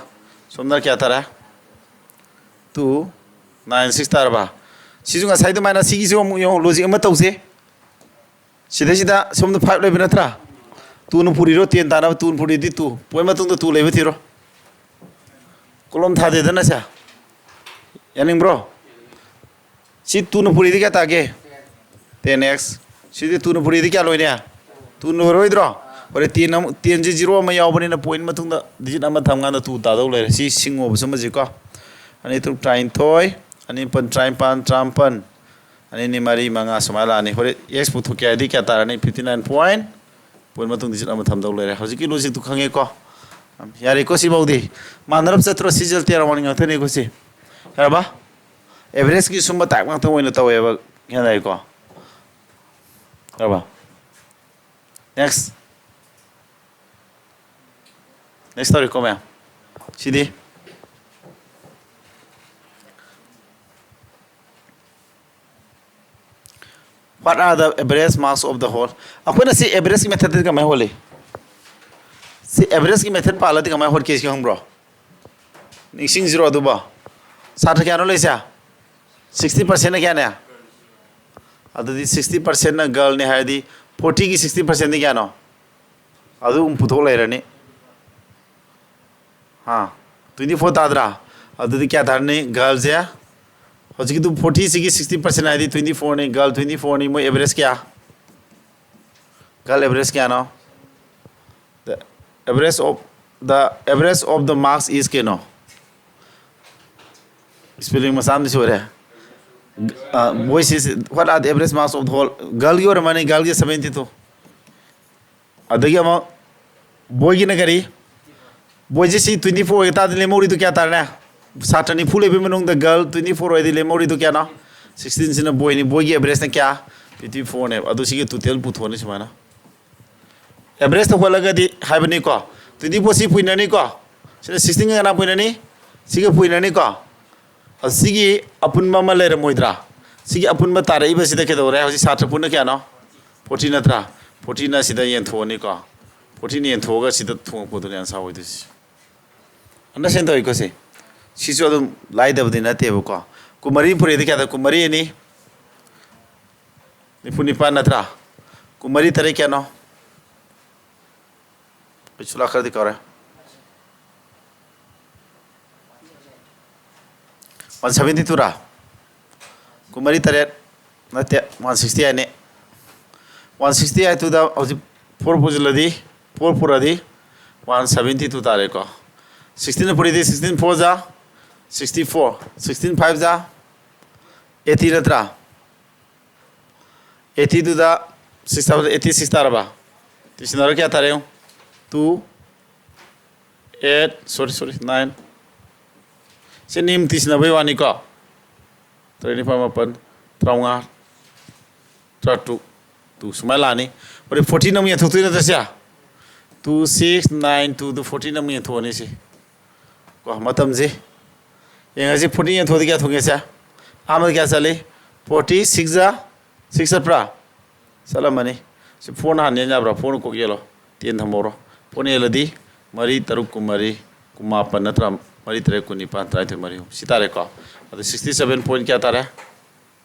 ꯁꯣꯝꯗ ꯀꯌꯥ ꯇꯥꯔꯦ? ꯇꯨ ꯅꯥꯏꯟ ꯁꯤꯛꯁ ꯇꯥꯔꯕ? ꯁꯤꯁꯨ ꯉꯁꯥꯏ ꯑꯗꯨꯃꯥꯏꯅ ꯁꯤꯒꯤꯁꯨ ꯑꯃꯨꯛ ꯌꯦꯡꯉꯣ, ꯂꯣꯖꯤꯛ ꯑꯃ ꯇꯧꯁꯦ꯫ ꯁꯤꯗꯩꯁꯤꯗ ꯁꯣꯝꯗ ꯐꯥꯏꯚ ꯂꯩꯕ ꯅꯠꯇ꯭ꯔꯥ? ꯇꯨꯅ ꯄꯨꯔꯤꯔꯣ ꯇꯦꯟ ꯇꯥꯅꯕ? ꯇꯨꯅ ꯄꯨꯔꯤꯗꯤ ꯇꯨ꯫ ꯄꯣꯏꯟ ꯃꯇꯨꯡꯗ ꯇꯨ ꯂꯩꯕ ꯊꯤꯔꯣ꯫ ꯀꯣꯂꯣꯝ ꯊꯥꯗꯦꯗꯅ ꯁꯦ꯫ ꯌꯥꯅꯤꯡꯕ꯭ꯔꯣ? ꯁꯤ ꯇꯨꯅ ꯄꯨꯔꯤꯗꯤ ꯀꯌꯥ ꯇꯥꯒꯦ? Ten X. ꯁꯤꯗꯤ ꯇꯨꯅ ꯄꯨꯔꯤꯗꯤ ꯀꯌꯥ ꯂꯣꯏꯅꯤ? ꯇꯨꯅ ꯂꯣꯏꯔꯣꯏꯗ꯭ꯔꯣ? ꯍꯣꯔꯦꯟ ꯇꯦꯟ ꯑꯃꯨꯛ, ꯇꯦꯟꯁꯦ ꯖꯤꯔꯣ ꯑꯃ ꯌꯥꯎꯕꯅꯤꯅ ꯄꯣꯏꯟ ꯃꯇꯨꯡꯗ ꯗꯤꯖꯤꯠ ꯑꯃ ꯊꯝꯀꯥꯟꯗ ꯇꯨ ꯇꯥꯗꯧ ꯂꯩꯔꯦ꯫ ꯁꯤ ꯁꯤꯡꯉꯣꯕ ꯁꯨꯝꯕꯁꯤꯀꯣ꯫ ꯑꯅꯤ ꯇꯔꯨꯛ ꯇꯔꯥꯅꯤꯊꯣꯏ, ꯑꯅꯤ ꯃꯥꯄꯟ ꯇꯔꯥꯅꯤꯄꯥꯟ, ꯇꯔꯥꯃꯥꯄꯟ, ꯑꯅꯤ ꯑꯅꯤ ꯃꯔꯤ ꯃꯉꯥ ꯁꯨꯃꯥꯏꯅ ꯂꯥꯛꯑꯅꯤ꯫ ꯍꯣꯔꯦꯟ ꯑꯦꯛꯁ ꯄꯨꯊꯣꯛꯀꯦ ꯍꯥꯏꯗꯤ ꯀꯌꯥ ꯇꯥꯔꯅꯤ? ꯐꯤꯐꯇꯤ ꯅꯥꯏꯟ ꯄꯣꯏꯟ, ꯄꯣꯏꯟ ꯃꯇꯨꯡ ꯗꯤꯖꯤꯠ ꯑꯃ ꯊꯝꯗꯧ ꯂꯩꯔꯦ꯫ ꯍꯧꯖꯤꯛꯀꯤ ꯂꯣꯖꯤꯛꯇꯨ ꯈꯪꯉꯦꯀꯣ? ꯌꯥꯔꯦꯀꯣ? ꯁꯤꯐꯥꯎꯗꯤ ꯃꯥꯟꯅꯔꯞ ꯆꯠꯇ꯭ꯔꯣ? ꯁꯤ ꯖꯦꯜ ꯇꯦꯔꯥ ꯋꯥꯔꯅꯤꯡ ꯉꯥꯛꯇꯅꯤꯀꯣ ꯁꯤ꯫ ꯌꯥꯔꯕ? ꯑꯦꯚꯔꯦꯖꯀꯤ ꯁꯨꯝꯕ ꯇꯥꯏꯞ ꯉꯥꯛꯇ ꯑꯣꯏꯅ ꯇꯧꯋꯦꯕ꯫ ꯒ꯭ꯌꯥꯟ ꯇꯥꯏꯀꯣ? ꯌꯥꯔꯕ? ꯅꯦꯛꯁ꯫ ꯅꯦꯛꯁ ꯇꯧꯔꯤꯀꯣ ꯃꯌꯥꯝ꯫ ꯁꯤꯗꯤ What are the average marks of the whole? ꯑꯩꯈꯣꯏꯅ ꯁꯤ ꯑꯦꯚꯔꯦꯖꯀꯤ ꯃꯦꯊꯠꯇꯗꯤ ꯀꯃꯥꯏꯅ ꯍꯣꯠꯂꯤ? ꯁꯤ ꯑꯦꯚꯔꯦꯖꯀꯤ ꯃꯦꯊꯠ ꯄꯥꯜꯂꯗꯤ ꯀꯃꯥꯏꯅ ꯍꯣꯠꯀꯦ ꯁꯤ ꯈꯪꯕ꯭ꯔꯣ? ꯅꯤꯡꯁꯤꯡꯁꯤꯔꯣ ꯑꯗꯨꯕꯣ? ꯁꯥꯇ꯭ꯔ ꯀꯌꯥꯅꯣ ꯂꯩꯁꯦ? ꯁꯤꯛꯁꯇꯤ ꯄꯥꯔꯁꯦꯟꯅ ꯀꯌꯥꯅꯦ? ꯑꯗꯨꯗꯤ ꯁꯤꯛꯁꯇꯤ ꯄꯥꯔꯁꯦꯟꯅ ꯒꯔꯜꯅꯦ ꯍꯥꯏꯔꯗꯤ ꯐꯣꯔꯇꯤꯒꯤ ꯁꯤꯛꯁꯇꯤ ꯄꯥꯔꯁꯦꯟꯗꯤ ꯀꯌꯥꯅꯣ? ꯑꯗꯨ ꯑꯃꯨꯛ ꯄꯨꯊꯣꯛ ꯂꯩꯔꯅꯤ꯫ ꯍꯥ, ꯇ꯭ꯋꯦꯟꯇꯤ ꯐꯣꯔ ꯇꯥꯗ꯭ꯔꯥ? ꯑꯗꯨꯗꯤ ꯀꯌꯥ ꯇꯥꯔꯅꯤ? ꯒꯔꯜꯁꯦ ꯍꯧꯖꯤꯛꯀꯤꯗꯨ ꯐꯣꯔꯇꯤꯁꯤꯒꯤ ꯁꯤꯛꯁꯇꯤ ꯄꯥꯔꯁꯦꯟ ꯍꯥꯏꯗꯤ ꯇ꯭ꯋꯦꯟꯇꯤ ꯐꯣꯔꯅꯤ꯫ ꯒꯔꯜ ꯇ꯭ꯋꯦꯟꯇꯤ ꯐꯣꯔꯅꯤ꯫ ꯃꯣꯏ ꯑꯦꯚꯔꯦꯖ ꯀꯌꯥ? ꯒꯔꯜ ꯑꯦꯚꯔꯦꯖ ꯀꯌꯥꯅꯣ? The average of, the average of the marks is ꯀꯩꯅꯣ? ꯁ꯭ꯄꯦꯂꯤꯡ ꯃꯆꯥ ꯑꯃꯗꯤ ꯁꯣꯏꯔꯦ꯫ ꯑ, boys is, what are the average marks of the whole? ꯒꯔꯜꯒꯤ ꯑꯣꯏꯔꯝꯃꯅꯤ, ꯒꯔꯜꯒꯤ ꯁꯕꯦꯟꯇꯤ ꯇꯨ꯫ ꯑꯗꯒꯤ ꯑꯃꯨꯛ ꯕꯣꯏꯒꯤꯅ ꯀꯔꯤ? ꯕꯣꯏꯁꯦ ꯁꯤ ꯇ꯭ꯋꯦꯟꯇꯤ ꯐꯣꯔ ꯑꯣꯏꯇꯥꯔꯗꯤ ꯂꯦꯝꯍꯧꯔꯤꯗꯨ ꯀꯌꯥ ꯇꯥꯔꯦ? ꯁꯥꯇ꯭ꯔ ꯅꯤꯐꯨ ꯂꯩꯕꯒꯤ ꯃꯅꯨꯡꯗ ꯒꯔꯜ ꯇ꯭ꯋꯦꯟꯇꯤ ꯐꯣꯔ ꯑꯣꯏꯔꯗꯤ ꯂꯦꯝꯍꯧꯔꯤꯗꯨ ꯀꯌꯥꯅꯣ? ꯁꯤꯛꯁꯇꯤꯟꯁꯤꯅ ꯕꯣꯏꯅꯤ꯫ ꯕꯣꯏꯒꯤ ꯑꯦꯚꯔꯦꯖꯅ ꯀꯌꯥ? ꯐꯤꯐꯇꯤ ꯐꯣꯔꯅꯦꯕ꯫ ꯑꯗꯨ ꯁꯤꯒꯤ ꯇꯣꯇꯦꯜ ꯄꯨꯊꯣꯛꯑꯅꯤ ꯁꯨꯃꯥꯏꯅ꯫ ꯑꯦꯚꯔꯦꯖꯇ ꯍꯣꯠꯂꯒꯗꯤ ꯍꯥꯏꯕꯅꯤꯀꯣ, ꯇ꯭ꯋꯦꯟꯇꯤ ꯐꯣꯔ ꯁꯤ ꯄꯨꯏꯅꯅꯤꯀꯣ, ꯁꯤꯗ ꯁꯤꯛꯁꯇꯤꯟꯒ ꯀꯅꯥ ꯄꯨꯏꯅꯅꯤ? ꯁꯤꯒ ꯄꯨꯏꯅꯅꯤꯀꯣ꯫ ꯑꯗꯨ ꯁꯤꯒꯤ ꯑꯄꯨꯟꯕ ꯑꯃ ꯂꯩꯔꯝꯃꯣꯏꯗ꯭ꯔꯥ? ꯁꯤꯒꯤ ꯑꯄꯨꯟꯕ ꯇꯥꯔꯛꯏꯕꯁꯤꯗ ꯀꯩꯗꯧꯔꯦ? ꯍꯧꯖꯤꯛ ꯁꯥꯇ꯭ꯔ ꯄꯨꯟꯅ ꯀꯌꯥꯅꯣ? ꯐꯣꯔꯇꯤ ꯅꯠꯇ꯭ꯔꯥ? ꯐꯣꯔꯇꯤꯅ ꯁꯤꯗ ꯌꯦꯟꯊꯣꯛꯑꯅꯤꯀꯣ꯫ ꯐꯣꯔꯇꯤꯅ ꯌꯦꯟꯊꯣꯛꯑꯒ ꯁꯤꯗ ꯊꯣꯡꯉꯛꯄꯗꯨꯅꯦ ꯑꯟꯁꯥꯔ ꯑꯣꯏꯗꯣꯏꯁꯦ꯫ ꯑꯟꯗꯔꯁꯇꯦꯟ ꯇꯧꯏꯀꯣ ꯁꯤ? ꯁꯤꯁꯨ ꯑꯗꯨꯝ ꯂꯥꯏꯗꯕꯗꯤ ꯅꯠꯇꯦꯕꯀꯣ꯫ ꯀꯨꯟꯃꯔꯤ ꯄꯨꯔꯛꯑꯗꯤ ꯀꯌꯥꯗ? ꯀꯨꯟꯃꯔꯤ ꯑꯅꯤ ꯅꯤꯐꯨ ꯅꯤꯄꯥꯟ ꯅꯠꯇ꯭ꯔꯥ? ꯀꯨꯟꯃꯔꯤ ꯇꯔꯦꯠ ꯀꯌꯥꯅꯣ? ꯑꯩ ꯁꯨꯂꯥ ꯈꯔꯗꯤ ꯀꯥꯎꯔꯦ꯫ ꯋꯥꯟ ꯁꯚꯦꯟꯇꯤ ꯇꯨꯔꯥ? ꯀꯨꯟꯃꯔꯤ ꯇꯔꯦꯠ ꯅꯠꯇꯦ, ꯋꯥꯟ ꯁꯤꯛꯁꯇꯤ ꯑꯩꯠꯅꯦ꯫ ꯋꯥꯟ ꯁꯤꯛꯁꯇꯤ ꯑꯩꯠꯇꯨꯗ ꯍꯧꯖꯤꯛ ꯐꯣꯔ ꯄꯨꯁꯤꯜꯂꯗꯤ, ꯐꯣꯔ ꯄꯨꯔꯛꯑꯗꯤ ꯋꯥꯟ ꯁꯚꯦꯟꯇꯤ ꯇꯨ ꯇꯥꯔꯦꯀꯣ꯫ ꯁꯤꯛꯁꯇꯤꯟ ꯄꯨꯔꯤꯗꯤ ꯁꯤꯛꯁꯇꯤꯟ ꯐꯣꯔ ꯖꯥ ꯁꯤꯛꯁꯇꯤ ꯐꯣꯔ, ꯁꯤꯛꯁꯇꯤꯟ ꯐꯥꯏꯚ ꯖꯥ ꯑꯩꯠꯇꯤ ꯅꯠꯇ꯭ꯔꯥ? ꯑꯩꯠꯇꯤꯗꯨꯗ ꯁꯤꯛꯁ ꯊꯥꯎꯖꯟ ꯑꯩꯠꯇꯤ ꯁꯤꯛꯁ ꯇꯥꯔꯕ? ꯇꯤꯁꯤꯟꯅꯔ ꯀꯌꯥ ꯇꯥꯔꯦ ꯌꯦꯡꯉꯨ꯫ Two eight, sorry, sorry, nine. ꯁꯤ ꯅꯤꯝ ꯇꯤꯁꯤꯟꯅꯕꯩ ꯋꯥꯅꯤꯀꯣ꯫ ꯇꯔꯦꯠ, ꯅꯤꯄꯥꯜ, ꯃꯥꯄꯜ, ꯇꯔꯥꯃꯉꯥ, ꯇꯔꯥꯇꯔꯨꯛ, ꯇꯨ ꯁꯨꯃꯥꯏꯅ ꯂꯥꯛꯑꯅꯤ꯫ ꯍꯣꯔꯦꯟ ꯐꯣꯔꯇꯤꯟ ꯑꯃꯨꯛ ꯌꯦꯟꯊꯣꯛꯇꯣꯏ ꯅꯠꯇ꯭ꯔꯥ ꯁꯦ? ꯇꯨ, ꯁꯤꯛꯁ, ꯅꯥꯏꯟ, ꯇꯨꯗꯨ ꯐꯣꯔꯇꯤꯟ ꯑꯃꯨꯛ ꯌꯦꯟꯊꯣꯛꯑꯅꯤ ꯁꯤ꯫ ꯀꯣ, ꯃꯇꯝꯁꯤ ꯌꯦꯡꯉꯁꯤ꯫ ꯐꯣꯔꯇꯤꯟ ꯌꯦꯟꯊꯣꯛꯑꯗꯤ ꯀꯌꯥ ꯊꯣꯛꯉꯦ ꯁꯦ? ꯑꯍꯥꯟꯕꯗ ꯀꯌꯥ ꯆꯠꯂꯤ? ꯐꯣꯔꯇꯤ ꯁꯤꯛꯁ ꯖꯥ ꯁꯤꯛꯁ ꯆꯠꯄ꯭ꯔꯥ? ꯆꯠꯂꯝꯃꯅꯤ꯫ ꯁꯤ ꯐꯣꯔꯅ ꯍꯥꯟꯅ ꯌꯦꯟ ꯌꯥꯕ꯭ꯔꯥ? ꯐꯣꯔꯅ ꯀꯣꯛ ꯌꯦꯜꯂꯣ꯫ ꯇꯦꯟ ꯊꯝꯍꯧꯔꯣ꯫ ꯐꯣꯔꯅ ꯌꯦꯜꯂꯗꯤ ꯃꯔꯤ ꯇꯔꯨꯛ ꯀꯨꯟꯃꯔꯤ, ꯀꯨꯟꯃꯥꯄꯟ ꯅꯠꯇ꯭ꯔꯥ? ꯃꯔꯤ ꯇꯔꯦꯠ ꯀꯨꯟꯅꯤꯄꯥꯟ, ꯇꯔꯥꯅꯤꯊꯣꯏ ꯃꯔꯤ ꯑꯍꯨꯝ꯫ ꯁꯤ ꯇꯥꯔꯦꯀꯣ꯫ ꯑꯗꯨ ꯁꯤꯛꯁꯇꯤ ꯁꯚꯦꯟ ꯄꯣꯏꯟ ꯀꯌꯥ ꯇꯥꯔꯦ?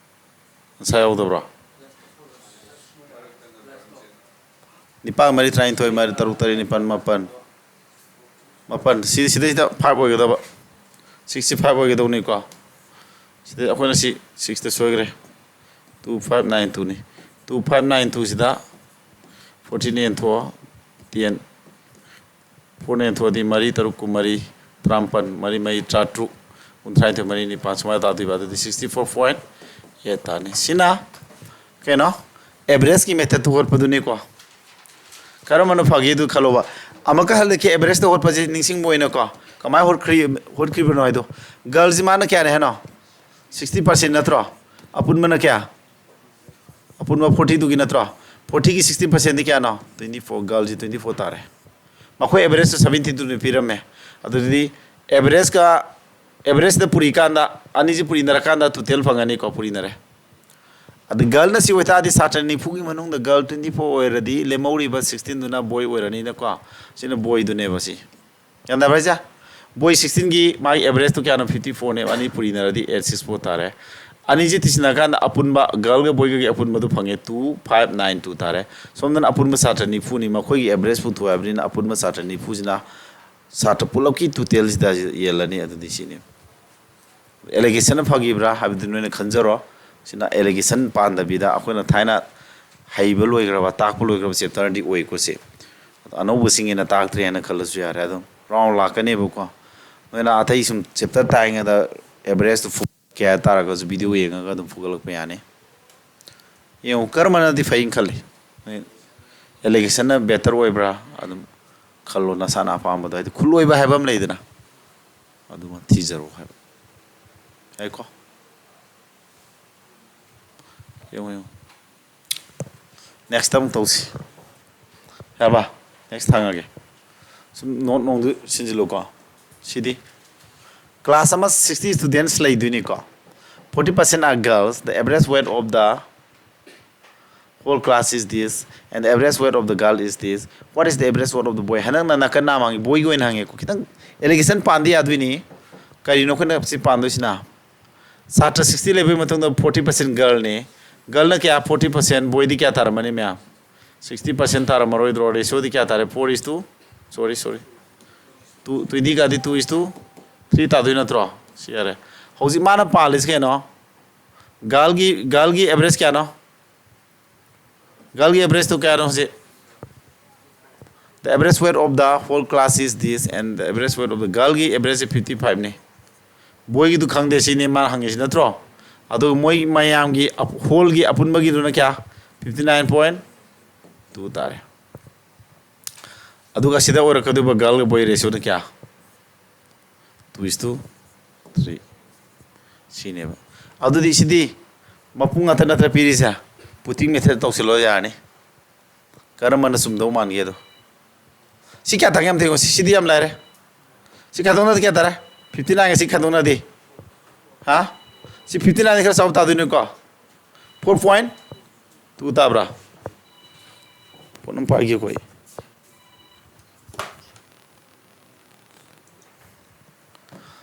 ꯃꯁꯥ ꯌꯥꯎꯗꯕ꯭ꯔꯣ? ꯅꯤꯄꯥꯜ ꯃꯔꯤ ꯇꯔꯥꯅꯤꯊꯣꯏ, ꯃꯔꯤ ꯇꯔꯨꯛ ꯇꯔꯦꯠ ꯅꯤꯄꯥꯜ ꯃꯥꯄꯜ꯫ ꯃꯥꯄꯜ꯫ ꯁꯤ, ꯁꯤꯗꯩꯁꯤꯗ ꯐꯥꯏꯚ ꯑꯣꯏꯒꯗꯕ꯫ ꯁꯤꯛꯁꯁꯤ ꯐꯥꯏꯚ ꯑꯣꯏꯒꯗꯧꯅꯤꯀꯣ꯫ ꯁꯤꯗ ꯑꯩꯈꯣꯏꯅ ꯁꯤ ꯁꯤꯛꯁꯇ ꯁꯣꯏꯈ꯭ꯔꯦ꯫ ꯇꯨ ꯐꯥꯏꯚ ꯅꯥꯏꯟ ꯇꯨꯅꯤ꯫ ꯇꯨ ꯐꯥꯏꯚ ꯅꯥꯏꯟ ꯇꯨꯁꯤꯗ ꯐꯣꯔꯇꯤꯟ ꯌꯦꯟꯊꯣꯛꯑꯣ꯫ ꯇꯦꯟ꯫ ꯐꯣꯔꯅ ꯌꯦꯟꯊꯣꯛꯑꯗꯤ ꯃꯔꯤ ꯇꯔꯨꯛ ꯀꯨꯟꯃꯔꯤ, ꯇꯔꯥꯃꯥꯄꯜ, ꯃꯔꯤ ꯃꯔꯤ ꯇꯔꯥꯇꯔꯨꯛ, ꯀꯨꯟꯊ꯭ꯔꯥꯅꯤꯊꯣꯏ, ꯃꯔꯤ ꯅꯤꯄꯥꯜ ꯁꯨꯃꯥꯏꯅ ꯇꯥꯗꯣꯏꯕ꯫ ꯑꯗꯨꯗꯤ ꯁꯤꯛꯁꯇꯤ ꯐꯣꯔ ꯄꯣꯏꯟ ꯑꯩꯠ ꯇꯥꯅꯤ꯫ ꯁꯤꯅ ꯀꯩꯅꯣ? ꯑꯦꯚꯔꯦꯖꯀꯤ ꯃꯦꯊꯠꯇꯨ ꯍꯣꯠꯄꯗꯨꯅꯤꯀꯣ꯫ ꯀꯔꯝꯕꯅ ꯐꯒꯦꯗꯨ ꯈꯜꯂꯣꯕ꯫ ꯑꯃꯨꯛꯀ ꯍꯜꯂꯛꯀꯦ, ꯑꯦꯚꯔꯦꯖꯇ ꯍꯣꯠꯄꯁꯤ ꯅꯤꯡꯁꯤꯡꯕ ꯑꯣꯏꯅꯀꯣ꯫ ꯀꯃꯥꯏꯅ ꯍꯣꯠꯈ꯭ꯔꯤ-, ꯍꯣꯠꯈ꯭ꯔꯤꯕꯅꯣ ꯍꯥꯏꯗꯣ꯫ ꯒꯔꯜꯁꯤ ꯃꯥꯅ ꯀꯌꯥꯅꯦ ꯍꯥꯏꯅꯣ? ꯁꯤꯛꯁꯇꯤ ꯄꯥꯔꯁꯦꯟ ꯅꯠꯇ꯭ꯔꯣ? ꯑꯄꯨꯟꯕꯅ ꯀꯌꯥ? ꯑꯄꯨꯟꯕ forty two ꯒꯤ ꯅꯠꯇ꯭ꯔꯣ? Forty ꯒꯤ sixteen percent ꯗꯤ ꯀꯌꯥꯅꯣ? Twenty four, girl ꯁꯤ twenty four ꯇꯥꯔꯦ꯫ ꯃꯈꯣꯏ average ꯁꯨ seventy two ꯅ ꯄꯤꯔꯝꯃꯦ꯫ ꯑꯗꯨꯗꯤ average ꯀ, average ꯗ ꯄꯨꯔꯤꯀꯥꯟꯗ, ꯑꯅꯤꯁꯤ ꯄꯨꯔꯤꯅꯔꯀꯥꯟꯗ total ꯐꯪꯒꯅꯤꯀꯣ, ꯄꯨꯔꯤꯅꯔꯦ꯫ ꯑꯗꯨ girl ꯅ ꯁꯤ ꯑꯣꯏꯇꯥꯔꯗꯤ ꯁꯥꯇ꯭ꯔ ꯅꯤꯐꯨꯒꯤ ꯃꯅꯨꯡꯗ girl twenty four ꯑꯣꯏꯔꯗꯤ ꯂꯦꯝꯍꯧꯔꯤꯕ sixteen ꯗꯨꯅ boy ꯑꯣꯏꯔꯅꯤꯅꯀꯣ꯫ ꯁꯤꯅ boy ꯗꯨꯅꯦꯕ ꯁꯤ꯫ ꯒ꯭ꯌꯥꯟ ꯇꯥꯕ꯭ꯔꯥ ꯍꯥꯏꯁꯦ? Boy sixteen ꯒꯤ ꯃꯥꯒꯤ average ꯇꯨ ꯀꯌꯥꯅꯣ? Fifty four ꯅꯦꯕ꯫ ꯑꯅꯤ ꯄꯨꯔꯤꯅꯔꯗꯤ eight six four ꯇꯥꯔꯦ꯫ ꯑꯅꯤꯁꯤ ꯇꯤꯁꯤꯟꯅꯔꯀꯥꯟꯗ ꯑꯄꯨꯟꯕ girl ꯒ boy ꯒꯒꯤ ꯑꯄꯨꯟꯕꯗꯨ ꯐꯪꯉꯦ, two five nine two ꯇꯥꯔꯦ꯫ ꯁꯣꯝꯗꯅ ꯑꯄꯨꯟꯕ ꯁꯥꯇ꯭ꯔ ꯅꯤꯐꯨꯅꯤ, ꯃꯈꯣꯏꯒꯤ average ꯄꯨꯊꯣꯛꯑꯦ ꯍꯥꯏꯕꯅꯤꯅ ꯑꯄꯨꯟꯕ ꯁꯥꯇ꯭ꯔ ꯅꯤꯐꯨꯁꯤꯅ ꯁꯥꯇ꯭ꯔ ꯄꯨꯂꯞꯀꯤ total ꯁꯤꯗ ꯌꯦꯜꯂꯅꯤ꯫ ꯑꯗꯨꯗꯤ ꯁꯤꯅꯤ꯫ Allegation ꯐꯈꯤꯕ꯭ꯔꯥ ꯍꯥꯏꯕꯗꯨ ꯅꯣꯏꯅ ꯈꯟꯖꯔꯣ꯫ ꯁꯤꯅ allegation ꯄꯥꯟꯗꯕꯤꯗ ꯑꯩꯈꯣꯏꯅ ꯊꯥꯏꯅ ꯍꯩꯕ ꯂꯣꯏꯈ꯭ꯔꯕ, ꯇꯥꯛꯄ ꯂꯣꯏꯈ꯭ꯔꯕ chapter ꯗꯤ ꯑꯣꯏꯀꯣ ꯁꯤ꯫ ꯑꯅꯧꯕꯁꯤꯡꯒꯤꯅ ꯇꯥꯛꯇ꯭ꯔꯦ ꯍꯥꯏꯅ ꯈꯜꯂꯁꯨ ꯌꯥꯔꯦ, ꯑꯗꯨꯝ round ꯂꯥꯛꯀꯅꯦꯕꯀꯣ꯫ ꯅꯣꯏꯅ ꯑꯇꯩ ꯁꯨꯝ chapter ꯇꯥꯛꯏꯉꯩꯗ average ꯇꯨ ꯐꯨ-, ꯀꯌꯥ ꯇꯥꯔꯒꯁꯨ video ꯌꯦꯡꯉꯒ ꯑꯗꯨꯝ ꯐꯨꯒꯠꯂꯛꯄ ꯌꯥꯅꯤ꯫ ꯌꯦꯡꯉꯨ, ꯀꯔꯝꯕꯅꯗꯤ ꯐꯩꯅ ꯈꯜꯂꯤ? Allegation ꯅ better ꯑꯣꯏꯕ꯭ꯔꯥ? ꯑꯗꯨꯝ ꯈꯜꯂꯣ ꯅꯁꯥꯅ ꯑꯄꯥꯝꯕꯗꯣ, ꯍꯥꯏꯗꯤ ꯈꯨꯠꯂꯣꯏꯕ ꯍꯥꯏꯕ ꯑꯃ ꯂꯩꯗꯅ, ꯑꯗꯨꯃ ꯊꯤꯖꯔꯣ ꯍꯥꯏꯕ꯫ ꯌꯥꯏꯀꯣ? ꯌꯦꯡꯉꯨ, ꯌꯦꯡꯉꯨ꯫ Next ꯑꯃꯨꯛ ꯇꯧꯁꯤ꯫ ꯌꯥꯕ? Next ꯊꯥꯡꯉꯒꯦ꯫ ꯁꯨꯝ note ꯅꯣꯡꯗꯨ ꯁꯤꯟꯖꯤꯜꯂꯨꯀꯣ꯫ ꯁꯤꯗꯤ class ꯑꯃ sixty students ꯂꯩꯗꯣꯏꯅꯤꯀꯣ꯫ Forty percent are girls. The average weight of the whole class is this, and the average weight of the girl is this. What is the average weight of the boy? ꯍꯟꯗꯛꯅ ꯅꯥꯀꯟ ꯅꯥꯝꯃꯒꯤ boy ꯒꯤ ꯑꯣꯏꯅ ꯍꯪꯉꯦꯀꯣ꯫ ꯈꯤꯇꯪ allegation ꯄꯥꯟꯗꯤ ꯌꯥꯗꯣꯏꯅꯤ꯫ ꯀꯔꯤꯅꯣ ꯑꯩꯈꯣꯏꯅ ꯁꯤ ꯄꯥꯟꯗꯣꯏꯁꯤꯅ? ꯁꯥꯇ꯭ꯔ sixty ꯂꯩꯕꯒꯤ ꯃꯇꯨꯡꯗ forty percent girl ꯅꯤ꯫ Girl ꯅ ꯀꯌꯥ? Forty percent꯫ Boy ꯗꯤ ꯀꯌꯥ ꯇꯥꯔꯝꯃꯅꯤ ꯃꯌꯥꯝ? Sixty percent ꯇꯥꯔꯝꯃꯔꯣꯏꯗ꯭ꯔꯣ? Ratio ꯗꯤ ꯀꯌꯥ ꯇꯥꯔꯦ? Four is to, sorry, sorry, two, twenty ꯀꯥꯗꯤ two is to three ꯇꯥꯗꯣꯏ ꯅꯠꯇ꯭ꯔꯣ? ꯁꯤ ꯌꯥꯔꯦ꯫ ꯍꯧꯖꯤꯛ ꯃꯥꯅ ꯄꯥꯜꯂꯤꯁꯤ ꯀꯩꯅꯣ? Girl ꯒꯤ, girl ꯒꯤ average ꯀꯌꯥꯅꯣ? Girl ꯒꯤ average ꯇꯨ ꯀꯌꯥꯅꯣ ꯍꯧꯖꯤꯛ? The average weight of the whole class is this, and the average weight of the girl ꯒꯤ average ꯁꯦ fifty five ꯅꯤ꯫ Boy ꯒꯤꯗꯨ ꯈꯪꯗꯦ, ꯁꯤꯅꯤ ꯃꯥꯅ ꯍꯪꯉꯤꯁꯤ ꯅꯠꯇ꯭ꯔꯣ? ꯑꯗꯨꯒ ꯃꯣꯏ ꯃꯌꯥꯝꯒꯤ ꯑꯞ-, whole ꯒꯤ ꯑꯄꯨꯟꯕꯒꯤꯗꯨꯅ ꯀꯌꯥ? Fifty nine point two ꯇꯥꯔꯦ꯫ ꯑꯗꯨꯒ ꯁꯤꯗ ꯑꯣꯏꯔꯛꯀꯗꯧꯕ girl ꯒ boy ratio ꯅ ꯀꯌꯥ? Two is to three꯫ ꯁꯤꯅꯦꯕ꯫ ꯑꯗꯨꯗꯤ ꯁꯤꯗꯤ ꯃꯄꯨꯡ ꯉꯥꯛꯇ ꯅꯠꯇ꯭ꯔ ꯄꯤꯔꯤꯁꯦ? Putting method ꯇꯧꯁꯤꯜꯂꯣ ꯌꯥꯔꯅꯤ꯫ ꯀꯔꯝꯕꯅ ꯆꯨꯝꯗꯧ ꯃꯥꯟꯒꯦ ꯑꯗꯣ? ꯁꯤ ꯀꯌꯥ ꯇꯥꯒꯦ ꯑꯝꯇ ꯌꯦꯡꯉꯣ꯫ ꯁꯤ, ꯁꯤꯗꯤ ꯌꯥꯝ ꯂꯥꯏꯔꯦ꯫ ꯁꯤ ꯈꯥꯏꯗꯣꯛꯅꯗꯤ ꯀꯌꯥ ꯇꯥꯔꯦ? Fifty nine ꯁꯤ ꯈꯥꯏꯗꯣꯛꯅꯗꯤ, ꯍꯥ? ꯁꯤ fifty nine ꯈꯔ ꯆꯥꯎꯕ ꯇꯥꯗꯣꯏꯅꯤꯀꯣ꯫ Four point two ꯇꯥꯕ꯭ꯔꯥ? ꯄꯣꯠ ꯑꯃ ꯄꯥꯏꯒꯦꯀꯣ ꯑꯩ꯫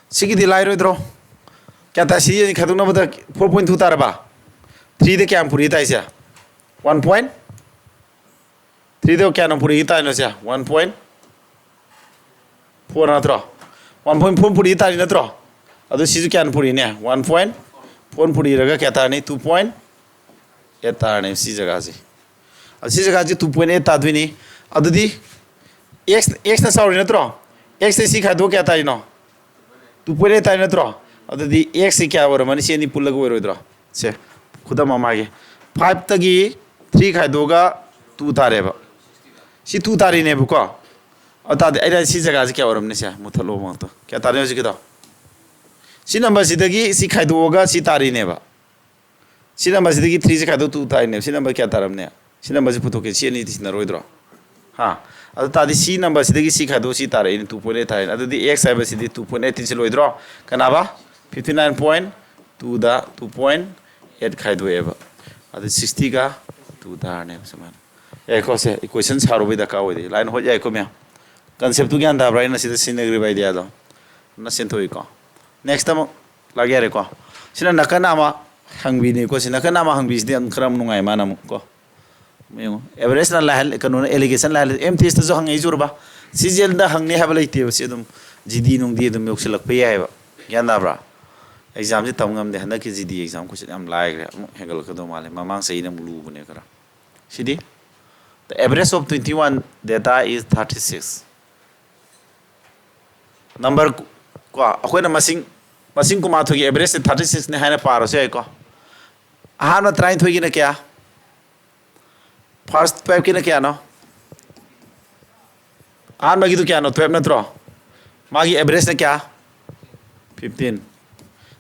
ꯁꯤꯒꯤꯗꯤ ꯂꯥꯏꯔꯣꯏꯗ꯭ꯔꯣ? ꯀꯌꯥ ꯇꯥꯏ? ꯁꯤ ꯑꯅꯤ ꯈꯥꯏꯗꯣꯛꯅꯕꯗ four point two ꯇꯥꯔꯕ? Threeꯗ ꯀꯌꯥꯝ ꯄꯨꯔꯛꯏ ꯇꯥꯏꯁꯦ? One point threeꯗ ꯀꯌꯥꯅꯣ ꯄꯨꯔꯛꯏ ꯇꯥꯏꯅꯣ ꯁꯦ? One point four ꯅꯠꯇ꯭ꯔꯣ? One point four ꯄꯨꯔꯛꯏ ꯇꯥꯔꯤ ꯅꯠꯇ꯭ꯔꯣ? ꯑꯗꯨ ꯁꯤꯁꯨ ꯀꯌꯥꯅꯣ ꯄꯨꯔꯛꯏꯅꯦ? One point four ꯄꯨꯔꯛꯏꯔꯒ ꯀꯌꯥ ꯇꯥꯔꯅꯤ? Two point eight ꯇꯥꯔꯅꯤ ꯁꯤ ꯖꯒꯥꯁꯦ꯫ ꯑꯗꯨ ꯁꯤ ꯖꯒꯥꯁꯦ two point eight ꯇꯥꯗꯣꯏꯅꯤ꯫ ꯑꯗꯨꯗꯤ x, x ꯅ ꯆꯥꯎꯔꯤ ꯅꯠꯇ꯭ꯔꯣ? X ꯇꯩ ꯁꯤ ꯈꯥꯏꯗꯣꯛ ꯀꯌꯥ ꯇꯥꯔꯤꯅꯣ? Two point eight ꯇꯥꯔꯤ ꯅꯠꯇ꯭ꯔꯣ? ꯑꯗꯨꯗꯤ x ꯁꯤ ꯀꯌꯥ ꯑꯣꯏꯔꯝꯃꯅꯤ? ꯁꯤ ꯑꯅꯤ ꯄꯨꯜꯂꯒ ꯑꯣꯏꯔꯣꯏꯗ꯭ꯔꯣ? ꯁꯦ, ꯈꯨꯗꯝ ꯑꯃ ꯍꯥꯏꯒꯦ꯫ Fiveꯇꯒꯤ three ꯈꯥꯏꯗꯣꯛꯑꯒ two ꯇꯥꯔꯦꯕ꯫ ꯁꯤ two ꯇꯥꯔꯤꯅꯦꯕꯀꯣ꯫ ꯑꯗꯨ ꯇꯥꯔꯗꯤ ꯑꯩꯅ ꯁꯤ ꯖꯒꯥꯁꯦ ꯀꯌꯥ ꯑꯣꯏꯔꯝꯅꯤ? ꯁꯦ, ꯃꯨꯊꯠꯂꯣ ꯃꯉꯥꯛꯇ꯫ ꯀꯌꯥ ꯇꯥꯔꯦ ꯍꯧꯖꯤꯛꯀꯤꯗꯣ? ꯁꯤ numberꯁꯤꯗꯒꯤ ꯁꯤ ꯈꯥꯏꯗꯣꯛꯑꯒ ꯁꯤ ꯇꯥꯔꯤꯅꯦꯕ꯫ ꯁꯤ numberꯁꯤꯗꯒꯤ threeꯁꯤ ꯈꯥꯏꯗꯣꯛ two ꯇꯥꯔꯤꯅꯦꯕ꯫ ꯁꯤ number ꯀꯌꯥ ꯇꯥꯔꯝꯅꯤ? ꯁꯤ numberꯁꯤ ꯄꯨꯊꯣꯛꯀꯦ꯫ ꯁꯤ ꯑꯅꯤꯗꯤ ꯁꯤꯟꯅꯔꯣꯏꯗ꯭ꯔꯣ? ꯍꯥ? ꯑꯗꯨ ꯇꯥꯔꯗꯤ ꯁꯤ numberꯁꯤꯗꯒꯤ ꯁꯤ ꯈꯥꯏꯗꯣꯛ ꯁꯤ ꯇꯥꯔꯛꯏꯅꯦ, two point eight ꯇꯥꯔꯛꯏꯅꯦ꯫ ꯑꯗꯨꯗꯤ x ꯍꯥꯏꯕꯁꯤꯗꯤ two point eight ꯁꯤ ꯂꯣꯏꯗ꯭ꯔꯣ? ꯀꯅꯥꯕ? Fifty nine point twoꯗ two point eight ꯈꯥꯏꯗꯣꯛꯑꯦꯕ꯫ ꯑꯗꯨ sixtyꯒ two ꯇꯥꯔꯅꯦꯕ ꯁꯨꯃꯥꯏꯅ꯫ ꯌꯥꯏꯀꯣ? ꯁꯦ equation ꯁꯥꯔꯨꯕꯩ ꯗꯔꯀꯥꯔ ꯑꯣꯏꯗꯦ꯫ Line ꯍꯣꯠ ꯌꯥꯏꯀꯣ ꯃꯌꯥꯝ? Conceptꯇꯨ ꯒ꯭ꯌꯥꯟ ꯇꯥꯕ꯭ꯔꯥ? ꯑꯩꯅ ꯁꯤꯗ ꯁꯤꯖꯤꯟꯅꯈ꯭ꯔꯤꯕ ideaꯗꯣ? ꯅ ꯁꯦꯟꯊꯣꯛꯏꯀꯣ꯫ Next ꯑꯃꯨꯛ ꯂꯥꯛ ꯌꯥꯔꯦꯀꯣ꯫ ꯁꯤꯅ ꯅꯥꯀꯟ ꯑꯃ ꯍꯪꯕꯤꯅꯤꯀꯣ꯫ ꯁꯤ ꯅꯥꯀꯟ ꯑꯃ ꯍꯪꯕꯤꯁꯤꯗꯤ ꯑꯃꯨꯛ ꯈꯔ ꯑꯃꯨꯛ ꯅꯨꯡꯉꯥꯏ ꯃꯥꯅ ꯑꯃꯨꯛ ꯀꯣ꯫ ꯌꯦꯡꯉꯣ, averageꯅ ꯂꯥꯏꯍꯜ-, ꯀꯩꯅꯣꯅ alligationꯅ ꯂꯥꯏꯍꯜꯂꯦ꯫ MTSꯇꯁꯨ ꯍꯪꯉꯛꯏ ꯆꯨꯔꯕ? CGLꯗ ꯍꯪꯅꯤ ꯍꯥꯏꯕ ꯂꯩꯇꯦꯕ꯫ ꯁꯤ ꯑꯗꯨꯝ GD ꯅꯨꯡꯗꯤ ꯑꯗꯨꯝ ꯌꯧꯁꯤꯜꯂꯛꯄ ꯌꯥꯏꯑꯕ꯫ ꯒ꯭ꯌꯥꯟ ꯇꯥꯕ꯭ꯔꯥ? Examꯁꯤ ꯇꯝ ꯉꯝꯗꯦ꯫ ꯍꯟꯗꯛꯀꯤ GD exam question ꯌꯥꯝ ꯂꯥꯏꯈ꯭ꯔꯦ꯫ ꯑꯃꯨꯛ ꯍꯦꯟꯒꯠꯂꯛꯀꯗꯧ ꯃꯥꯜꯂꯦ꯫ ꯃꯃꯥꯡ ꯆꯍꯤꯅ ꯑꯃꯨꯛ ꯂꯨꯕꯅꯦ ꯈꯔ꯫ ꯁꯤꯗꯤ, the average of twenty one data is thirty six꯫ Number ꯀꯣ, ꯑꯩꯈꯣꯏꯅ ꯃꯁꯤꯡ, ꯃꯁꯤꯡ ꯀꯨꯟꯃꯥꯊꯣꯏꯒꯤ averageꯁꯦ thirty sixꯅꯦ ꯍꯥꯏꯅ ꯄꯥꯔꯁꯨ ꯌꯥꯏꯀꯣ꯫ ꯑꯍꯥꯟꯕ ꯇꯔꯥꯅꯤꯊꯣꯏꯒꯤꯅ ꯀꯌꯥ? First fiveꯀꯤꯅ ꯀꯌꯥꯅꯣ? ꯑꯍꯥꯟꯕꯒꯤꯗꯨ ꯀꯌꯥꯅꯣ? Twelve ꯅꯠꯇ꯭ꯔꯣ? ꯃꯥꯒꯤ averageꯅ ꯀꯌꯥ? Fifteen꯫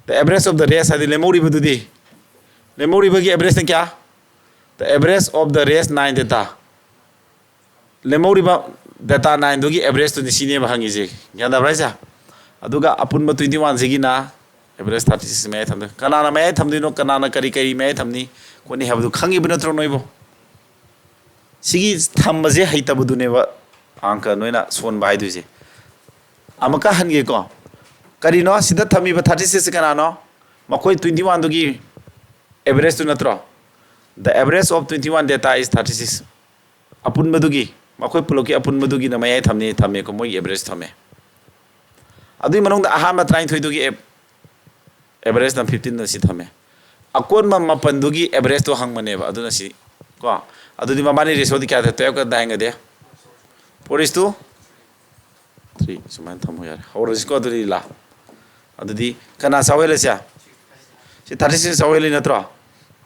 The average of the rest ꯍꯥꯏꯗꯤ ꯂꯦꯝꯍꯧꯔꯤꯕꯗꯨꯗꯤ, ꯂꯦꯝꯍꯧꯔꯤꯕꯒꯤ averageꯅ ꯀꯌꯥ? The average of the rest nine data. ꯂꯦꯝꯍꯧꯔꯤꯕ data nineꯗꯨꯒꯤ averageꯇꯨꯅꯤ ꯁꯤꯅꯦꯕ ꯍꯪꯉꯤꯁꯦ꯫ ꯒ꯭ꯌꯥꯟ ꯇꯥꯕ꯭ꯔꯥ ꯍꯥꯏꯁꯦ? ꯑꯗꯨꯒ ꯑꯄꯨꯟꯕ twenty oneꯁꯤꯒꯤꯅ average thirty six ꯃꯌꯥꯏ ꯊꯝꯗꯣꯏ꯫ ꯀꯅꯥꯅ ꯃꯌꯥꯏ ꯊꯝꯗꯣꯏꯅꯣ, ꯀꯅꯥꯅ ꯀꯔꯤ ꯀꯔꯤ ꯃꯌꯥꯏ ꯊꯝꯅꯤ ꯈꯣꯠꯅꯤ ꯍꯥꯏꯕꯗꯨ ꯈꯪꯉꯤꯕ ꯅꯠꯇ꯭ꯔꯣ ꯅꯣꯏꯕꯨ? ꯁꯤꯒꯤ ꯊꯝꯕꯁꯦ ꯍꯩꯇꯕꯗꯨꯅꯦꯕ ꯑꯪꯀ ꯅꯣꯏꯅ ꯁꯣꯟꯕ ꯍꯥꯏꯗꯣꯏꯁꯦ꯫ ꯑꯃꯨꯛꯀ ꯍꯟꯒꯦꯀꯣ꯫ ꯀꯔꯤꯅꯣ ꯁꯤꯗ ꯊꯝꯃꯤꯕ thirty six ꯀꯅꯥꯅꯣ? ꯃꯈꯣꯏ twenty oneꯗꯨꯒꯤ averageꯇꯨ ꯅꯠꯇ꯭ꯔꯣ? The average of twenty one data is thirty six. ꯑꯄꯨꯟꯕꯗꯨꯒꯤ, ꯃꯈꯣꯏ ꯄꯨꯂꯞꯀꯤ ꯑꯄꯨꯟꯕꯗꯨꯒꯤꯅ ꯃꯌꯥꯏ ꯊꯝꯅꯤ, ꯊꯝꯃꯦꯀꯣ, ꯃꯣꯏꯒꯤ average ꯊꯝꯃꯦ꯫ ꯑꯗꯨꯒꯤ ꯃꯅꯨꯡꯗ ꯑꯍꯥꯟꯕ ꯇꯔꯥꯅꯤꯊꯣꯏꯗꯨꯒꯤ av-, averageꯅ fifteenꯗ ꯁꯤ ꯊꯝꯃꯦ꯫ ꯑꯀꯣꯟꯕ ꯃꯥꯄꯟꯗꯨꯒꯤ averageꯇꯣ ꯍꯪꯕꯅꯦꯕ, ꯑꯗꯨꯅ ꯁꯤ ꯀꯣ꯫ ꯑꯗꯨꯗꯤ ꯃꯕꯥꯅꯤ ratioꯗꯤ ꯀꯌꯥ ꯇꯥꯏ? Twelveꯀ nineꯒꯗꯤ? Four is to three ꯁꯨꯃꯥꯏꯅ ꯊꯝꯃꯣ ꯌꯥꯔꯦ꯫ ꯍꯧꯔꯁꯤꯀꯣ ꯑꯗꯨꯗꯤ ꯂꯥ꯫ ꯑꯗꯨꯗꯤ ꯀꯅꯥ ꯆꯥꯎꯍꯦꯜꯂꯁꯦ? ꯁꯤ thirty six ꯆꯥꯎꯍꯦꯜꯂꯤ ꯅꯠꯇ꯭ꯔꯣ?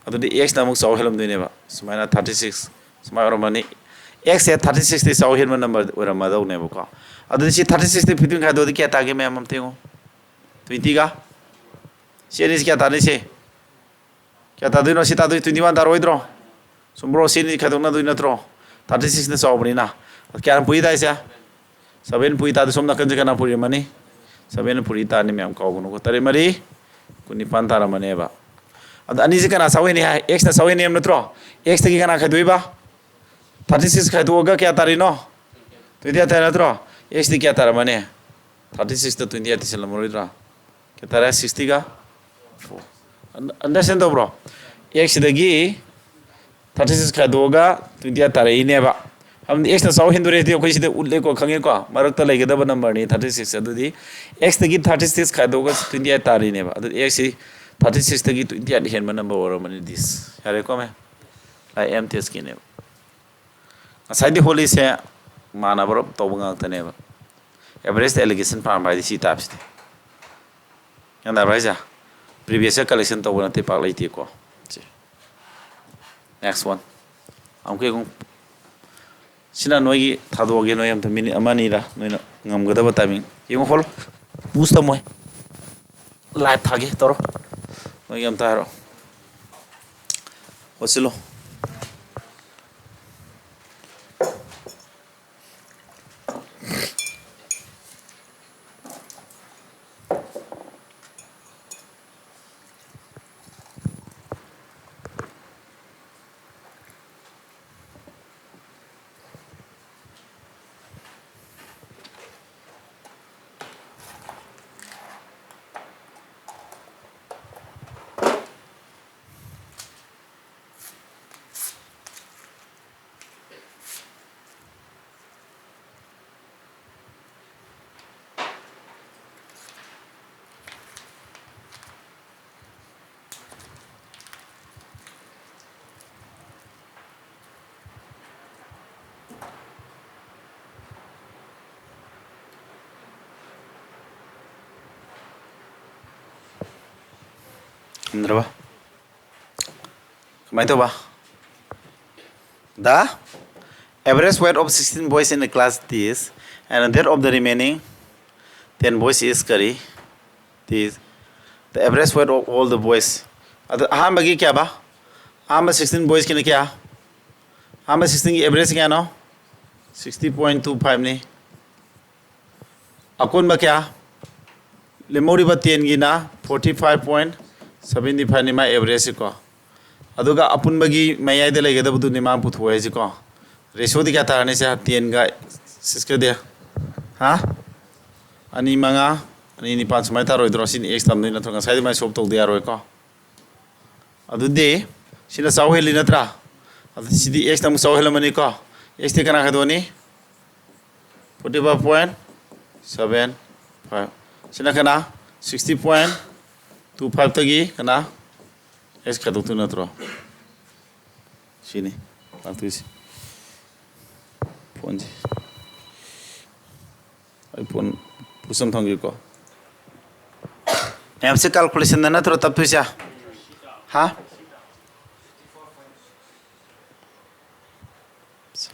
ꯑꯗꯨꯗꯤ Xꯅ ꯑꯃꯨꯛ ꯆꯥꯎꯍꯦꯜꯂꯝꯗꯣꯏꯅꯦꯕ꯫ ꯁꯨꯃꯥꯏꯅ thirty six ꯁꯨꯃꯥꯏꯅ ꯑꯣꯏꯔꯝꯃꯅꯤ꯫ Xꯁꯦ thirty sixꯇꯤ ꯆꯥꯎꯍꯦꯟꯕ number ꯑꯣꯏꯔꯝꯃꯗꯧꯅꯦꯕꯀꯣ꯫ ꯑꯗꯨꯗꯤ ꯁꯤ thirty sixꯇꯤ fifteen ꯈꯥꯏꯗꯣꯛꯑꯗꯤ ꯀꯌꯥ ꯇꯥꯒꯦ ꯃꯌꯥꯝ ꯑꯝꯇ ꯌꯦꯡꯉꯣ꯫ Twentyꯒ? ꯁꯤ ꯑꯅꯤꯁꯤ ꯀꯌꯥ ꯇꯥꯅꯤ ꯁꯤ? ꯀꯌꯥ ꯇꯥꯗꯣꯏꯅꯣ? ꯁꯤ ꯇꯥꯗꯣꯏ twenty one ꯇꯥꯔꯣꯏꯗ꯭ꯔꯣ? ꯆꯨꯝꯕ꯭ꯔꯣ? ꯁꯤ ꯑꯅꯤ ꯈꯥꯏꯗꯣꯛꯅꯗꯣꯏ ꯅꯠꯇ꯭ꯔꯣ? Thirty sixꯅ ꯆꯥꯎꯕꯅꯤꯅ꯫ ꯀꯌꯥꯅ ꯄꯨꯏ ꯇꯥꯏꯁꯦ? Seven ꯄꯨꯏ ꯇꯥꯗꯣꯏ꯫ ꯁꯣꯝ ꯅꯥꯀꯟꯁꯦ ꯀꯅꯥ ꯄꯨꯔꯤꯔꯝꯃꯅꯤ? Sevenꯅ ꯄꯨꯔꯤ ꯇꯥꯔꯅꯤ ꯃꯌꯥꯝ, ꯀꯥꯎꯒꯅꯨꯀꯣ꯫ ꯇꯔꯦꯠ ꯃꯔꯤ ꯀꯨꯟꯅꯤꯄꯥꯟ ꯇꯥꯔꯝꯃꯅꯦꯕ꯫ ꯑꯗ ꯑꯅꯤꯁꯦ ꯀꯅꯥ ꯆꯥꯎꯍꯦꯟꯅꯤ ꯍꯥꯏ? Xꯅ ꯆꯥꯎꯍꯦꯟꯅꯤ ꯍꯥꯏꯕ ꯅꯠꯇ꯭ꯔꯣ? Xꯇꯒꯤ ꯀꯅꯥ ꯈꯥꯏꯗꯣꯛꯏꯕ? Thirty six ꯈꯥꯏꯗꯣꯛꯑꯒ ꯀꯌꯥ ꯇꯥꯔꯤꯅꯣ? Twenty eight ꯇꯥꯔꯦ ꯅꯠꯇ꯭ꯔꯣ? Xꯇꯤ ꯀꯌꯥ ꯇꯥꯔꯝꯃꯅꯤ? Thirty sixꯇ twenty eight ꯇꯩꯁꯜꯂꯝꯃꯔꯣꯏꯗ꯭ꯔꯥ? ꯀꯌꯥ ꯇꯥꯔꯦ? Sixtyꯒ four꯫ Understand ꯇꯧꯕ꯭ꯔꯣ? Xꯁꯤꯗꯒꯤ thirty six ꯈꯥꯏꯗꯣꯛꯑꯒ twenty eight ꯇꯥꯔꯛꯏꯅꯦꯕ꯫ ꯍꯥꯏꯕꯗꯤ Xꯅ ꯆꯥꯎ ꯍꯦꯟꯗꯣꯔꯦꯗꯤ ꯑꯩꯈꯣꯏ ꯁꯤꯗ ꯎꯠꯂꯦꯀꯣ, ꯈꯪꯉꯦꯀꯣ? ꯃꯔꯛꯇ ꯂꯩꯒꯗꯕ numberꯅꯤ thirty six꯫ ꯑꯗꯨꯗꯤ Xꯇꯒꯤ thirty six ꯈꯥꯏꯗꯣꯛꯑꯒ twenty eight ꯇꯥꯔꯤꯅꯦꯕ꯫ ꯑꯗꯨꯗꯤ Xꯁꯤ thirty sixꯇꯒꯤ twenty eight ꯍꯦꯟꯕ number ꯑꯣꯏꯔꯝꯃꯅꯤ꯫ This ꯌꯥꯔꯦꯀꯣ ꯃꯦꯝ? ꯂꯥꯏ M testꯀꯤꯅꯦꯕ꯫ ꯉꯁꯥꯏꯗꯤ ꯍꯣꯂꯤꯁꯦ ꯃꯥꯟꯅꯕ ꯇꯧꯕ ꯉꯥꯛꯇꯅꯦꯕ꯫ Average allegation ꯄꯥꯝꯕ ꯍꯥꯏꯗꯤ ꯁꯤ typeꯁꯤꯗꯤ꯫ ꯒ꯭ꯌꯥꯟ ꯇꯥꯕ꯭ꯔꯥ ꯍꯥꯏꯁꯦ? Previous year collection ꯇꯧꯕ ꯅꯠꯇꯦ, ꯄꯥꯛ ꯂꯩꯇꯦꯀꯣ꯫ ꯁꯤ꯫ Next one꯫ ꯑꯃꯨꯛꯀ ꯌꯦꯡꯉꯨ꯫ ꯁꯤꯅ ꯅꯣꯏꯒꯤ ꯊꯥꯗꯣꯛꯑꯒꯦ, ꯅꯣꯏ ꯑꯝꯇ minute ꯑꯃ ꯑꯅꯤꯔ ꯅꯣꯏꯅ ꯉꯝꯒꯗꯕ timing꯫ ꯌꯦꯡꯉꯨ, ꯍꯣꯜ꯫ Pause ꯇꯝꯃꯣꯏ꯫ Live ꯊꯥꯒꯦ ꯇꯧꯔꯣ꯫ ꯅꯣꯏꯒꯤ ꯑꯝꯇ ꯍꯥꯏꯔꯣ꯫ ꯍꯣꯠꯆꯤꯜꯂꯣ꯫ ꯌꯥꯝꯗ꯭ꯔꯕ? ꯀꯃꯥꯏꯅ ꯇꯧꯕ? The average weight of sixteen boys in the class this and that of the remaining ten boys is ꯀꯔꯤ? This, the average weight of all the boys. ꯑꯗ ꯑꯍꯥꯟꯕꯒꯤ ꯀꯌꯥꯕ? ꯑꯍꯥꯟꯕ sixteen boysꯀꯤꯅ ꯀꯌꯥ? ꯑꯍꯥꯟꯕ sixteenꯒꯤ average ꯀꯌꯥꯅꯣ? Sixty point two fiveꯅꯤ꯫ ꯑꯀꯣꯟꯕ ꯀꯌꯥ? ꯂꯦꯝꯍꯧꯔꯤꯕ tenꯒꯤꯅ forty five point seventy fiveꯅꯤ ꯃꯥ averageꯁꯤꯀꯣ꯫ ꯑꯗꯨꯒ ꯑꯄꯨꯟꯕꯒꯤ ꯃꯌꯥꯏꯗ ꯂꯩꯒꯗꯕꯗꯨꯅꯤ ꯃꯥ ꯄꯨꯊꯣꯛꯑꯦ ꯍꯥꯏꯁꯤꯀꯣ꯫ Ratioꯗꯤ ꯀꯌꯥ ꯇꯥꯔꯅꯤ ꯁꯦ? Tenꯒ sixꯀꯗꯤ? ꯍꯥ? ꯑꯅꯤ ꯃꯉꯥ, ꯑꯅꯤ ꯅꯤꯄꯥꯟ ꯁꯨꯃꯥꯏꯅ ꯇꯥꯔꯣꯏꯗ꯭ꯔꯣ? ꯁꯤꯅ x ꯇꯝꯗꯣꯏ ꯅꯠꯇ꯭ꯔꯣ? ꯉꯁꯥꯏ ꯑꯗꯨꯃꯥꯏꯅ solve ꯇꯧꯗ ꯌꯥꯔꯣꯏꯀꯣ꯫ ꯑꯗꯨꯗꯤ ꯁꯤꯅ ꯆꯥꯎ ꯍꯦꯜꯂꯤ ꯅꯠꯇ꯭ꯔꯥ? ꯑꯗꯨꯗꯤ ꯁꯤꯗꯤ xꯅ ꯑꯃꯨꯛ ꯆꯥꯎ ꯍꯦꯜꯂꯝꯃꯅꯤꯀꯣ꯫ Xꯇꯤ ꯀꯅꯥ ꯈꯥꯏꯗꯣꯛꯑꯅꯤ? Forty five point seven five꯫ ꯁꯤꯅ ꯀꯅꯥ? Sixty point two fiveꯇꯒꯤ ꯀꯅꯥ? X ꯈꯥꯏꯗꯣꯛꯇꯣꯏ ꯅꯠꯇ꯭ꯔꯣ? ꯁꯤꯅꯤ ꯂꯥꯛꯇꯣꯏꯁꯦ꯫ Phoneꯁꯦ꯫ ꯑꯩ phone ꯄꯨꯁꯝ ꯊꯝꯒꯦꯀꯣ꯫ ꯃꯌꯥꯝꯁꯦ calculationꯗ ꯅꯠꯇ꯭ꯔꯣ ꯇꯞꯇꯣꯏꯁꯦ? ꯍꯥ?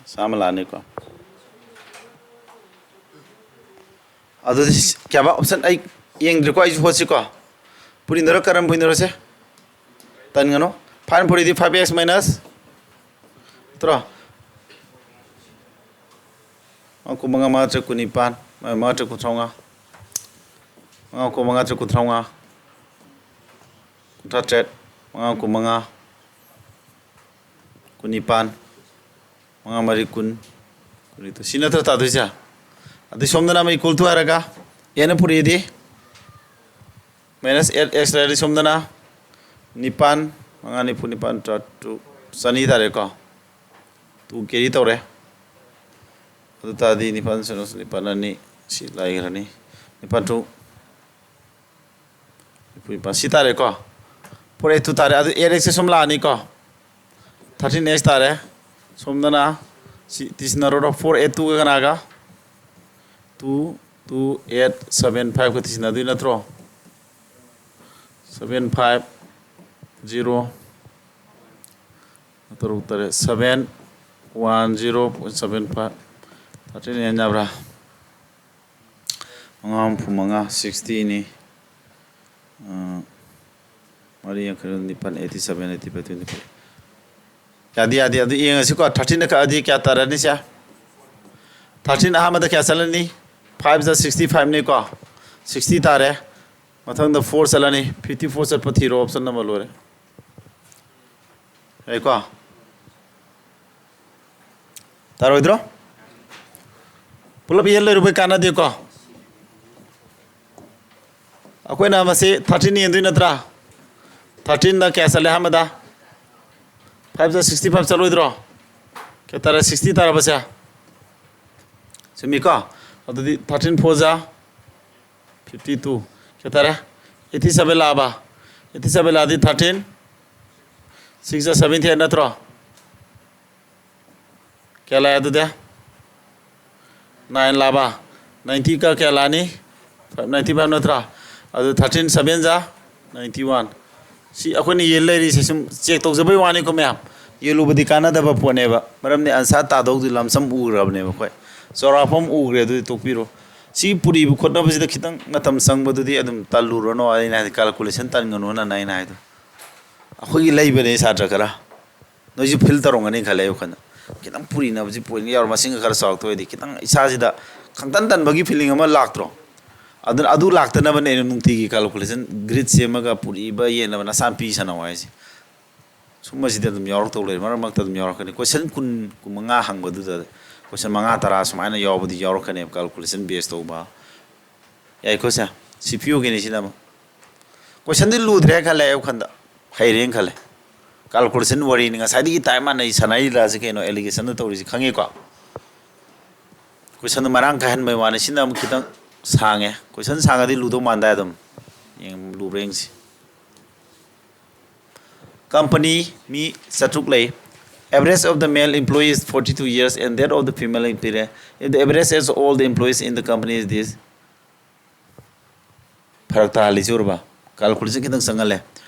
ꯆꯥꯝꯃ ꯂꯥꯛꯑꯅꯤꯀꯣ꯫ ꯑꯗꯨꯗꯤ ꯀꯌꯥꯕ option ꯑꯩ ꯌꯦꯡꯗ꯭ꯔꯤꯀꯣ, ꯑꯩꯁꯨ ꯍꯣꯠꯁꯤꯀꯣ꯫ ꯄꯨꯔꯤꯅꯔꯣ, ꯀꯔꯝ ꯄꯨꯔꯤꯅꯔꯣꯁꯦ? ꯇꯟꯒꯅꯨ꯫ Five ꯄꯨꯔꯤꯗꯤ five x minus ꯅꯠꯇ꯭ꯔꯣ? ꯃꯉꯥ ꯀꯨꯟ ꯃꯉꯥ, ꯃꯉꯥ ꯇꯔꯨꯛ ꯀꯨꯟꯅꯤꯄꯥꯟ, ꯃꯉꯥ ꯇꯔꯨꯛ ꯀꯨꯟꯊ꯭ꯔꯥ ꯃꯉꯥ, ꯃꯉꯥ ꯀꯨꯟ ꯃꯉꯥ ꯇꯔꯨꯛ ꯀꯨꯟꯊ꯭ꯔꯥ ꯃꯉꯥ, ꯀꯨꯟꯊ꯭ꯔꯥ ꯇꯔꯦꯠ, ꯃꯉꯥ ꯀꯨꯟ ꯃꯉꯥ, ꯀꯨꯟꯅꯤꯄꯥꯟ, ꯃꯉꯥ ꯃꯔꯤ ꯀꯨꯟ, ꯀꯨꯟꯅꯤꯊꯣꯏ꯫ ꯁꯤ ꯅꯠꯇ꯭ꯔ ꯇꯥꯗꯣꯏꯁꯦ? ꯑꯗꯩ ꯁꯣꯝꯗꯅ ꯑꯃ equal to ꯍꯥꯏꯔꯒ n ꯄꯨꯔꯛꯏꯗꯤ minus eight x ꯂꯩꯔꯗꯤ ꯁꯣꯝꯗꯅ ꯅꯤꯄꯥꯟ, ꯃꯉꯥ ꯅꯤꯐꯨ ꯅꯤꯄꯥꯟ, ꯇꯔꯥ ꯇꯔꯨꯛ, ꯆꯅꯤ ꯇꯥꯔꯦꯀꯣ꯫ Two carry ꯇꯧꯔꯦ꯫ ꯑꯗꯨ ꯇꯥꯔꯗꯤ ꯅꯤꯄꯥꯟ ꯁꯤꯅꯣ ꯅꯤꯄꯥꯟ ꯑꯅꯤ ꯁꯤ ꯂꯥꯏꯈ꯭ꯔꯅꯤ꯫ ꯅꯤꯄꯥꯟ two ꯅꯤꯐꯨ ꯅꯤꯄꯥꯟ ꯁꯤ ꯇꯥꯔꯦꯀꯣ꯫ Four eight two ꯇꯥꯔꯦ꯫ ꯑꯗꯨ eight x ꯁꯦ ꯁꯨꯝ ꯂꯥꯛꯑꯅꯤꯀꯣ꯫ Thirteen x ꯇꯥꯔꯦ꯫ ꯁꯣꯝꯗꯅ ꯁꯤ ꯇꯤꯁꯤꯟꯅꯔꯣꯔꯣ꯫ Four eight two ꯀꯅꯥꯒ? Two two eight seven five ꯀ ꯇꯤꯁꯤꯟꯅꯗꯣꯏ ꯅꯠꯇ꯭ꯔꯣ? Seven five ꯖꯤꯔꯣ ꯇꯔꯨꯛ ꯇꯔꯦꯠ seven one zero point seven five thirteen ꯑꯦꯟ ꯌꯥꯕ꯭ꯔꯥ? ꯃꯉꯥ ꯍꯨꯝꯐꯨ ꯃꯉꯥ ꯁꯤꯛꯁꯇꯤꯅꯤ꯫ ꯃꯔꯤ ꯌꯥꯡꯈꯩ ꯅꯤꯄꯥꯜ eighty seven eighty five twenty five. ꯌꯥꯗꯦ ꯌꯥꯗꯦ, ꯑꯗꯨ ꯌꯦꯡꯉꯁꯤꯀꯣ꯫ ꯊꯥꯔꯇꯤꯟꯗ ꯀꯛꯑꯗꯤ ꯀꯌꯥ ꯇꯥꯔꯅꯤ ꯁꯦ? ꯊꯥꯔꯇꯤꯟ ꯑꯍꯥꯟꯕꯗ ꯀꯌꯥ ꯆꯠꯂꯅꯤ? ꯐꯥꯏꯚꯇ ꯁꯤꯛꯁꯇꯤ ꯐꯥꯏꯚꯅꯤꯀꯣ꯫ ꯁꯤꯛꯁꯇꯤ ꯇꯥꯔꯦ꯫ ꯃꯊꯪꯗ ꯐꯣꯔ ꯆꯠꯂꯅꯤ꯫ ꯐꯤꯐꯇꯤ ꯐꯣꯔ ꯆꯠꯄ ꯊꯤꯔꯣ, ꯑꯣꯞꯁꯟ ꯑꯃ ꯂꯣꯏꯔꯦ꯫ ꯌꯥꯏꯀꯣ? ꯇꯥꯔꯣꯏꯗ꯭ꯔꯣ? ꯄꯨꯂꯞ ꯌꯦꯟ ꯂꯩꯔꯨꯕꯩ ꯀꯥꯟꯅꯗꯦꯀꯣ꯫ ꯑꯩꯈꯣꯏꯅ ꯃꯁꯤ ꯊꯥꯔꯇꯤꯟ ꯌꯦꯟꯗꯣꯏ ꯅꯠꯇ꯭ꯔꯥ? ꯊꯥꯔꯇꯤꯟꯗ ꯀꯌꯥ ꯆꯠꯂꯦ ꯑꯍꯥꯟꯕꯗ? ꯐꯥꯏꯚꯇ ꯁꯤꯛꯁꯇꯤ ꯐꯥꯏꯚ ꯆꯠꯂꯣꯏꯗ꯭ꯔꯣ? ꯀꯌꯥ ꯇꯥꯔꯦ? ꯁꯤꯛꯁꯇꯤ ꯇꯥꯔꯕꯁꯦ? ꯆꯨꯝꯃꯤꯀꯣ? ꯑꯗꯨꯗꯤ ꯊꯥꯔꯇꯤꯟ ꯐꯣꯔ ꯖꯥ ꯐꯤꯐꯇꯤ ꯇꯨ꯫ ꯀꯌꯥ ꯇꯥꯔꯦ? ꯑꯩꯠꯇꯤ ꯁꯕꯦꯟ ꯂꯥꯛꯑꯕ? ꯑꯩꯠꯇꯤ ꯁꯕꯦꯟ ꯂꯥꯛꯑꯗꯤ ꯊꯥꯔꯇꯤꯟ, ꯁꯤꯛꯁ ꯖꯥ ꯁꯕꯦꯟꯇꯤ ꯑꯩꯠ ꯅꯠꯇ꯭ꯔꯣ? ꯀꯌꯥ ꯂꯥꯛꯑꯦ ꯑꯗꯨꯗꯤ? ꯅꯥꯏꯟ ꯂꯥꯛꯑꯕ? ꯅꯥꯏꯟꯇꯤꯒ ꯀꯌꯥ ꯂꯥꯛꯑꯅꯤ? ꯐꯥꯏꯚ ꯅꯥꯏꯟꯇꯤ ꯐꯥꯏꯚ ꯅꯠꯇ꯭ꯔꯥ? ꯑꯗꯨ ꯊꯥꯔꯇꯤꯟ ꯁꯕꯦꯟ ꯖꯥ ꯅꯥꯏꯟꯇꯤ ꯋꯥꯟ꯫ ꯁꯤ ꯑꯩꯈꯣꯏꯅ ꯌꯦꯜ ꯂꯩꯔꯤꯁꯦ ꯁꯨꯝ ꯆꯦꯛ ꯇꯧꯖꯕꯩ ꯋꯥꯅꯤꯀꯣ ꯃꯌꯥꯝ꯫ ꯌꯦꯜꯂꯨꯕꯗꯤ ꯀꯥꯟꯅꯗꯕ ꯄꯣꯠꯅꯦꯕ꯫ ꯃꯔꯝꯗꯤ ꯑꯟꯁꯥꯔ ꯇꯥꯗꯧꯗꯤ ꯂꯝꯁꯝ ꯎꯈ꯭ꯔꯕꯅꯦꯕ ꯑꯩꯈꯣꯏ꯫ ꯆꯥꯎꯔꯥꯛꯄ ꯑꯃ ꯎꯈ꯭ꯔꯦ, ꯑꯗꯨꯗꯤ ꯇꯣꯛꯄꯤꯔꯣ꯫ ꯁꯤ ꯄꯨꯔꯤꯕ ꯈꯣꯠꯅꯕꯁꯤꯗ ꯈꯤꯇꯪ ꯃꯇꯝ ꯆꯪꯕꯗꯨꯗꯤ ꯑꯗꯨꯝ ꯇꯜꯂꯨꯔꯅꯣ, ꯑꯩꯅ ꯍꯥꯏꯗꯤ ꯀꯥꯜꯀꯨꯂꯦꯁꯟ ꯇꯟꯒꯅꯣꯅ ꯑꯩꯅ ꯍꯥꯏꯗꯣ꯫ ꯑꯩꯈꯣꯏꯒꯤ ꯂꯩꯕꯅꯦ ꯁꯥꯇ꯭ꯔ ꯈꯔ꯫ ꯅꯣꯏꯁꯨ ꯐꯤꯜ ꯇꯧꯔꯝꯒꯅꯤ ꯈꯜꯂꯦ ꯑꯩ ꯋꯥꯈꯜꯗ꯫ ꯈꯤꯇꯪ ꯄꯨꯔꯤꯅꯕꯁꯤ ꯄꯣꯏꯟꯒ ꯌꯥꯎꯔ ꯃꯁꯤꯡꯒ ꯈꯔ ꯆꯥꯎꯔꯛꯇꯣꯏꯗꯤ ꯈꯤꯇꯪ ꯏꯁꯥꯁꯤꯗ ꯈꯪꯇꯟ ꯇꯟꯕꯒꯤ ꯐꯤꯂꯤꯡ ꯑꯃ ꯂꯥꯛꯇ꯭ꯔꯣ? ꯑꯗꯨꯅ ꯑꯗꯨ ꯂꯥꯛꯇꯅꯕꯅꯦ ꯑꯩꯅ ꯅꯨꯡꯇꯤꯒꯤ ꯀꯥꯜꯀꯨꯂꯦꯁꯟ ꯒ꯭ꯔꯤꯠ ꯁꯦꯝꯃꯒ ꯄꯨꯔꯤꯕ ꯌꯦꯟꯅꯕ ꯅꯁꯥ ꯄꯤ ꯁꯥꯟꯅꯧ ꯍꯥꯏꯁꯦ꯫ ꯁꯨꯝꯕꯁꯤꯗꯤ ꯑꯗꯨꯝ ꯌꯥꯎꯔꯛꯇꯧ ꯂꯩꯔꯦ, ꯃꯔꯛ ꯃꯔꯛꯇ ꯑꯗꯨꯝ ꯌꯥꯎꯔꯛꯀꯅꯤ꯫ ꯀꯣꯏꯁꯟ ꯀꯨꯟ, ꯀꯨꯟꯃꯉꯥ ꯍꯪꯕꯗꯨꯗ ꯀꯣꯏꯁꯟ ꯃꯉꯥ ꯇꯔꯥ ꯁꯨꯃꯥꯏꯅ ꯌꯥꯎꯕꯗꯤ ꯌꯥꯎꯔꯛꯀꯅꯦꯕ, ꯀꯥꯜꯀꯨꯂꯦꯁꯟ ꯕꯦꯁ ꯇꯧꯕ꯫ ꯌꯥꯏꯀꯣ ꯁꯦ? ꯁꯤ ꯄꯤꯌꯨꯒꯤꯅꯤ ꯁꯤꯅ ꯑꯃꯨꯛ꯫ ꯀꯣꯏꯁꯟꯗꯤ ꯂꯨꯗ꯭ꯔꯦ ꯈꯜꯂꯦ ꯑꯩ ꯋꯥꯈꯟꯗ꯫ ꯍꯩꯔꯦꯅ ꯈꯜꯂꯦ꯫ ꯀꯥꯜꯀꯨꯂꯦꯁꯟ ꯋꯥꯔꯤꯅꯤ꯫ ꯉꯁꯥꯏꯗꯒꯤ ꯇꯥꯏꯞ ꯃꯥꯟꯅꯩ ꯁꯥꯟꯅꯔꯤꯔꯥꯁꯤ ꯀꯩꯅꯣ ꯑꯦꯂꯤꯒꯦꯁꯟꯗ ꯇꯧꯔꯤꯁꯤ ꯈꯪꯉꯤꯀꯣ? ꯀꯣꯏꯁꯟꯗꯣ ꯃꯔꯥꯡ ꯀꯥꯏꯍꯟꯕꯩ ꯋꯥꯅꯤ꯫ ꯁꯤꯅ ꯑꯃꯨꯛ ꯈꯤꯇꯪ ꯁꯥꯡꯉꯦ꯫ ꯀꯣꯏꯁꯟ ꯁꯥꯡꯉꯗꯤ ꯂꯨꯗꯧ ꯃꯥꯟꯗꯥꯏ ꯑꯗꯨꯝ꯫ ꯌꯦꯡ-, ꯂꯨꯕ꯭ꯔꯥ ꯌꯦꯡꯁꯤ꯫ Company ꯃꯤ ꯆꯥꯇ꯭ꯔꯨꯛ ꯂꯩ꯫ Average of the male employee is forty two years and that of the female employee. If the average age of all the employees in the company is this, ꯐꯔꯛ ꯇꯥꯍꯜꯂꯤꯁꯤ ꯎꯔꯕ? ꯀꯥꯜꯀꯨꯂꯦꯁꯟ ꯈꯤꯇꯪ ꯆꯪꯍꯜꯂꯦ꯫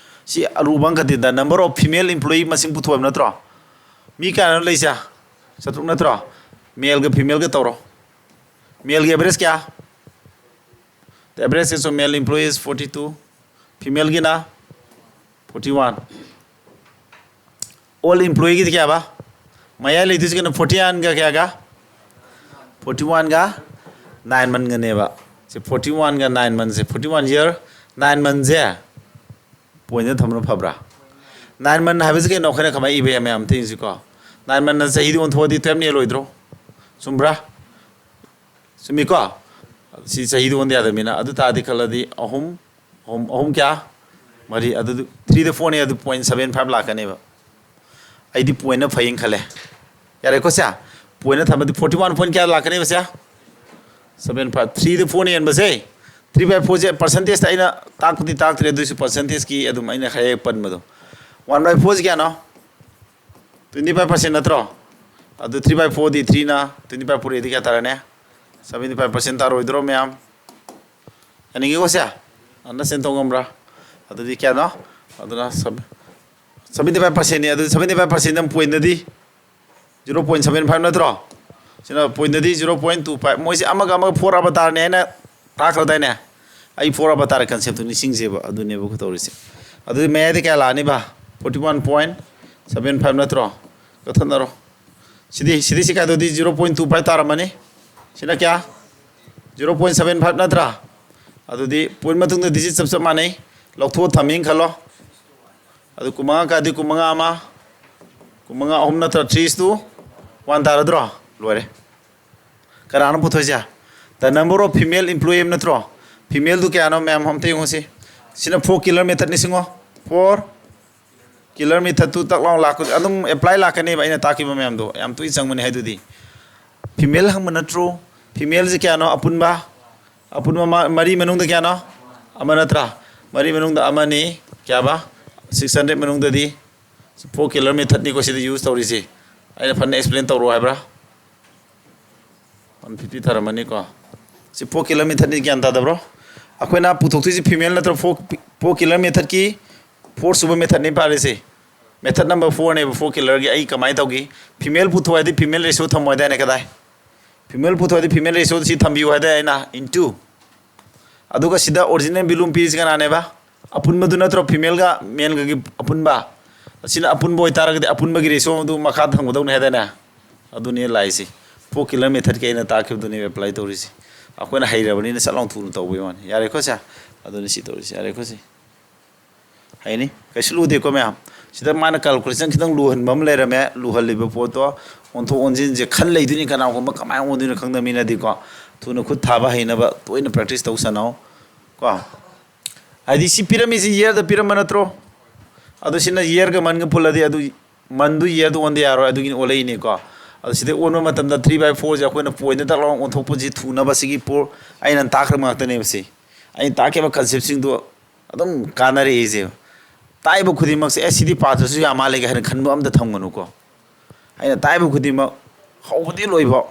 ꯁꯤ ꯑꯔꯨꯕ ꯑꯃꯈꯛꯇꯤ, the number of female employee ꯃꯁꯤꯡ ꯄꯨꯊꯣꯛꯑꯕ ꯅꯠꯇ꯭ꯔꯣ? ꯃꯤ ꯀꯌꯥꯅꯣ ꯂꯩꯁꯦ? ꯆꯥꯇ꯭ꯔꯨꯛ ꯅꯠꯇ꯭ꯔꯣ? Maleꯒ femaleꯒ ꯇꯧꯔꯣ꯫ Maleꯒꯤ average ꯀꯌꯥ? The average age of male employee is forty two, femaleꯒꯤꯅ forty one꯫ All employeeꯒꯤꯗꯤ ꯀꯌꯥꯕ? ꯃꯌꯥꯏ ꯂꯩꯗꯣꯏꯁꯤ ꯀꯩꯅꯣ? Forty oneꯒ ꯀꯌꯥꯒ? Forty oneꯒ nine monthꯒꯅꯦꯕ꯫ ꯁꯤ forty oneꯒ nine monthꯁꯦ, forty one year nine monthꯁꯦ pointꯗ ꯊꯝꯕꯅ ꯐꯕ꯭ꯔꯥ? Nine month ꯍꯥꯏꯕꯁꯤ ꯀꯩꯅꯣ? ꯑꯩꯈꯣꯏꯅ ꯀꯃꯥꯏꯅ ꯏꯕ ꯌꯥꯏ ꯃꯌꯥꯝ ꯑꯝꯇ ꯌꯦꯡꯁꯤꯀꯣ꯫ Nine monthꯅ ꯆꯍꯤꯗ ꯑꯣꯟꯊꯣꯛꯑꯗꯤ twelve ꯍꯦꯜꯂꯣꯏꯗ꯭ꯔꯣ? ꯆꯨꯝꯕ꯭ꯔꯥ? ꯆꯨꯝꯃꯤꯀꯣ? ꯁꯤ ꯆꯍꯤꯗ ꯑꯣꯟꯗ ꯌꯥꯗꯕꯅꯤꯅ꯫ ꯑꯗꯨ ꯇꯥꯔꯗꯤ ꯈꯜꯂꯗꯤ ꯑꯍꯨꯝ, ꯑꯍꯨꯝ, ꯑꯍꯨꯝ ꯀꯌꯥ? ꯃꯔꯤ꯫ ꯑꯗꯨ threeꯗ fourꯅꯦ, ꯑꯗꯨ point seven five ꯂꯥꯛꯀꯅꯦꯕ꯫ ꯑꯩꯗꯤ pointꯅ ꯐꯩꯅ ꯈꯜꯂꯦ꯫ ꯌꯥꯔꯦꯀꯣ ꯁꯦ? Pointꯅ ꯊꯝꯃꯗꯤ forty one point ꯀꯌꯥ ꯂꯥꯛꯀꯅꯦꯕ ꯁꯦ? Seven five꯫ Threeꯗ fourꯅ ꯍꯦꯟꯕꯁꯦ, three by fourꯁꯦ percentageꯇ ꯑꯩꯅ ꯇꯥꯛꯄꯗꯤ ꯇꯥꯛꯇ꯭ꯔꯦ, ꯑꯗꯨꯏꯁꯨ percentageꯀꯤ ꯑꯗꯨꯝ ꯑꯩꯅ ꯈꯔ ꯍꯦꯛ ꯄꯟꯕꯗꯣ꯫ One by fourꯁꯤ ꯀꯌꯥꯅꯣ? Twenty five percent ꯅꯠꯇ꯭ꯔꯣ? ꯑꯗꯨ three by fourꯗꯤ threeꯅ twenty five ꯄꯨꯔꯛꯑꯗꯤ ꯀꯌꯥ ꯇꯥꯔꯅꯤ? Seventy five percent ꯇꯥꯔꯣꯏꯗ꯭ꯔꯣ ꯃꯌꯥꯝ? ꯌꯥꯅꯤꯡꯉꯤꯀꯣ ꯁꯦ? Understand ꯇꯧ ꯉꯝꯕ꯭ꯔꯥ? ꯑꯗꯨꯗꯤ ꯀꯌꯥꯅꯣ? ꯑꯗꯨꯅ seventy five percentꯅꯤ꯫ ꯑꯗꯨ seventy five percentꯅ pointꯗꯗꯤ zero point seven five ꯅꯠꯇ꯭ꯔꯣ? ꯁꯤꯅ pointꯗꯗꯤ zero point two five꯫ ꯃꯣꯏꯁꯦ ꯑꯃꯒ ꯑꯃꯒ four avatarꯅꯦ ꯍꯥꯏꯅ ꯇꯥꯛꯈ꯭ꯔꯗꯥꯏꯅꯦ? ꯑꯩ four avatar conceptꯇꯨ ꯅꯤꯡꯁꯤꯡꯁꯦꯕ, ꯑꯗꯨꯅꯦꯕ ꯑꯩꯈꯣꯏ ꯇꯧꯔꯤꯁꯦ꯫ ꯑꯗꯨꯗꯤ ꯃꯌꯥꯏꯗ ꯀꯌꯥ ꯂꯥꯛꯑꯅꯤꯕ? Forty one point seven five ꯅꯠꯇ꯭ꯔꯣ? ꯀꯛꯊꯠꯅꯔꯣ꯫ ꯁꯤꯗꯤ, ꯁꯤꯗꯤ ꯁꯤ ꯀꯥꯏꯗꯧꯗꯤ zero point two five ꯇꯥꯔꯝꯃꯅꯤ꯫ ꯁꯤꯅ ꯀꯌꯥ? Zero point seven five ꯅꯠꯇ꯭ꯔꯥ? ꯑꯗꯨꯗꯤ point ꯃꯇꯨꯡꯗ digit ꯆꯞ ꯆꯞ ꯃꯥꯟꯅꯩ꯫ ꯂꯧꯊꯣꯛꯑ ꯊꯝꯃꯦꯅ ꯈꯜꯂꯣ꯫ ꯑꯗꯨ ꯀꯨꯟꯃꯉꯥ ꯀꯥꯏꯗꯤ ꯀꯨꯟꯃꯉꯥ ꯑꯃ, ꯀꯨꯟꯃꯉꯥ ꯑꯍꯨꯝ ꯅꯠꯇ꯭ꯔ? Three is to one ꯇꯥꯔꯗ꯭ꯔꯣ? ꯂꯣꯏꯔꯦ꯫ ꯀꯅꯥꯅꯣ ꯄꯨꯊꯣꯛꯏꯁꯦ? The number of female employee ꯅꯠꯇ꯭ꯔꯣ? Femaleꯗꯨ ꯀꯌꯥꯅꯣ ꯃꯌꯥꯝ ꯑꯝꯇ ꯌꯦꯡꯉꯨꯁꯤ꯫ ꯁꯤꯅ four killer method ꯅꯤꯡꯁꯤꯡꯉꯣ꯫ Four killer methodꯇꯨ ꯇꯛ ꯂꯥꯎ ꯂꯥꯛꯄ, ꯑꯗꯨꯝ apply ꯂꯥꯛꯀꯅꯦꯕ ꯑꯩꯅ ꯇꯥꯛꯈꯤꯕ ꯃꯌꯥꯝꯗꯣ꯫ ꯌꯥꯝ ꯇꯣꯏꯅ ꯆꯪꯕꯅꯦ ꯍꯥꯏꯗꯨꯗꯤ꯫ Female ꯍꯪꯕ ꯅꯠꯇ꯭ꯔꯣ? Femaleꯁꯦ ꯀꯌꯥꯅꯣ? ꯑꯄꯨꯟꯕ, ꯑꯄꯨꯟꯕ ꯃ-, ꯃꯔꯤ ꯃꯅꯨꯡꯗ ꯀꯌꯥꯅꯣ? ꯑꯃ ꯅꯠꯇ꯭ꯔꯥ? ꯃꯔꯤ ꯃꯅꯨꯡꯗ ꯑꯃꯅꯤ꯫ ꯀꯌꯥꯕ? Six hundred ꯃꯅꯨꯡꯗꯗꯤ꯫ Four killer methodꯅꯤꯀꯣ ꯁꯤꯗ use ꯇꯧꯔꯤꯁꯤ꯫ ꯑꯩꯅ ꯐꯖꯅ explain ꯇꯧꯔꯣ ꯍꯥꯏꯕ꯭ꯔꯥ? One fifty ꯊꯥꯔꯝꯃꯅꯤꯀꯣ꯫ ꯁꯤ four killer methodꯅꯤ, ꯒ꯭ꯌꯥꯟ ꯇꯥꯗꯕ꯭ꯔꯣ? ꯑꯩꯈꯣꯏꯅ ꯄꯨꯊꯣꯛꯇꯣꯏꯁꯤ female ꯅꯠꯇ꯭ꯔꯣ? Four, four killer methodꯀꯤ ꯐꯣꯔ ꯁꯨꯕ ꯃꯦꯊꯠꯅꯤ ꯄꯥꯔꯤꯁꯦ꯫ ꯃꯦꯊꯠ ꯅꯝꯕꯔ ꯐꯣꯔꯅꯦꯕ ꯐꯣꯔ ꯀꯤꯂꯔꯒꯤ꯫ ꯑꯩ ꯀꯃꯥꯏꯅ ꯇꯧꯈꯤ? ꯐꯤꯃꯦꯜ ꯄꯨꯊꯣꯛꯑꯗꯤ ꯐꯤꯃꯦꯜ ꯔꯦꯁꯤꯌꯣ ꯊꯝꯃꯣꯏꯗꯥꯏꯅꯦ ꯀꯗꯥꯏ? ꯐꯤꯃꯦꯜ ꯄꯨꯊꯣꯛꯑꯗꯤ ꯐꯤꯃꯦꯜ ꯔꯦꯁꯤꯌꯣ ꯁꯤ ꯊꯝꯕꯤꯌꯨ ꯍꯥꯏꯗꯥꯏ ꯑꯩꯅ? ꯏꯟꯇꯨ꯫ ꯑꯗꯨꯒ ꯁꯤꯗ ꯑꯣꯔꯤꯖꯤꯅꯦꯜ ꯕꯤꯂꯨꯝ ꯄꯤꯔꯤꯁꯤ ꯀꯅꯥꯅꯦꯕ? ꯑꯄꯨꯟꯕꯗꯨ ꯅꯠꯇ꯭ꯔꯣ? ꯐꯤꯃꯦꯜꯒ ꯃꯦꯜꯒꯒꯤ ꯑꯄꯨꯟꯕ꯫ ꯑꯁꯤꯅ ꯑꯄꯨꯟꯕ ꯑꯣꯏꯇꯥꯔꯒꯗꯤ ꯑꯄꯨꯟꯕꯒꯤ ꯔꯦꯁꯤꯌꯣ ꯑꯗꯨ ꯃꯈꯥ ꯊꯝꯒꯗꯧꯅꯤ ꯍꯥꯏꯗꯥꯏꯅꯦ? ꯑꯗꯨꯅꯦ ꯂꯥꯛꯏꯁꯤ꯫ ꯐꯣꯔ ꯀꯤꯂꯔ ꯃꯦꯊꯠꯀꯤ ꯑꯩꯅ ꯇꯥꯛꯈꯤꯕꯗꯨꯅꯦ ꯑꯦꯄ꯭ꯂꯥꯏ ꯇꯧꯔꯤꯁꯤ꯫ ꯑꯩꯈꯣꯏꯅ ꯍꯩꯔꯕꯅꯤꯅ ꯁꯠ ꯂꯥꯎ ꯊꯨꯅ ꯇꯧꯕꯩ ꯋꯥꯅꯤ꯫ ꯌꯥꯔꯦꯀꯣ ꯁꯦ? ꯑꯗꯨꯅꯤ ꯁꯤ ꯇꯧꯔꯤꯁꯤ꯫ ꯌꯥꯔꯦꯀꯣ ꯁꯤ? ꯍꯩꯅꯤ? ꯀꯩꯁꯨ ꯂꯨꯗꯦꯀꯣ ꯃꯌꯥꯝ꯫ ꯁꯤꯗ ꯃꯥꯅ ꯀꯥꯜꯀꯨꯂꯦꯁꯟ ꯈꯤꯇꯪ ꯂꯨꯍꯟꯕ ꯑꯃ ꯂꯩꯔꯝꯃꯦ꯫ ꯂꯨꯍꯜꯂꯤꯕ ꯄꯣꯠꯇꯣ ꯑꯣꯟꯊꯣꯛ ꯑꯣꯟꯁꯤꯟꯁꯦ ꯈꯟ ꯂꯩꯗꯣꯏꯅꯤ, ꯀꯅꯥꯒꯨꯝꯕ ꯀꯃꯥꯏꯅ ꯑꯣꯟꯗꯣꯏꯅꯣ ꯈꯪꯗꯕ ꯃꯤꯅꯗꯤꯀꯣ꯫ ꯊꯨꯅ ꯈꯨꯠ ꯊꯥꯕ ꯍꯩꯅꯕ ꯇꯣꯏꯅ ꯄ꯭ꯔꯦꯛꯇꯤꯁ ꯇꯧ ꯁꯥꯟꯅꯧ ꯀꯣ꯫ ꯍꯥꯏꯗꯤ ꯁꯤ ꯄꯤꯔꯝꯃꯤꯁꯤ ꯌꯔꯗ ꯄꯤꯔꯝꯕ ꯅꯠꯇ꯭ꯔꯣ? ꯑꯗꯨ ꯁꯤꯅ ꯌꯔꯒ ꯃꯟꯒ ꯄꯨꯜꯂꯗꯤ ꯑꯗꯨ ꯃꯟꯗꯨ ꯌꯔꯗ ꯑꯣꯟꯗ ꯌꯥꯔꯣꯏ, ꯑꯗꯨꯒꯤꯅꯤ ꯑꯣꯜꯂꯛꯏꯅꯤꯀꯣ꯫ ꯑꯗꯨ ꯁꯤꯗꯩ ꯑꯣꯟꯕ ꯃꯇꯝꯗ ꯊ꯭ꯔꯤ ꯕꯥꯏ ꯐꯣꯔꯁꯦ ꯑꯩꯈꯣꯏꯅ ꯄꯣꯏꯟꯗ ꯇꯛ ꯂꯥꯎꯅ ꯑꯣꯟꯊꯣꯛꯄꯁꯤ ꯊꯨꯅꯕ ꯁꯤꯒꯤ ꯄꯣ-, ꯑꯩꯅ ꯇꯥꯛꯈ꯭ꯔꯕ ꯉꯥꯛꯇꯅꯦꯕ ꯁꯤ꯫ ꯑꯩꯅ ꯇꯥꯛꯈꯤꯕ ꯀꯟꯁꯦꯞꯁꯤꯡꯗꯣ ꯑꯗꯨꯝ ꯀꯥꯟꯅꯔꯛꯏꯁꯦ꯫ ꯇꯥꯛꯏꯕ ꯈꯨꯗꯤꯡꯃꯛꯁꯦ "ꯑꯦ, ꯁꯤꯗꯤ ꯄꯥꯗ꯭ꯔꯁꯨ ꯌꯥ ꯃꯥꯜꯂꯦꯒ" ꯍꯥꯏꯅ ꯈꯟꯕ ꯑꯝꯇ ꯊꯝꯒꯅꯨꯀꯣ꯫ ꯑꯩꯅ ꯇꯥꯛꯏꯕ ꯈꯨꯗꯤꯡꯃꯛ ꯍꯧꯕꯗꯒꯤ ꯂꯣꯏꯐꯥꯎ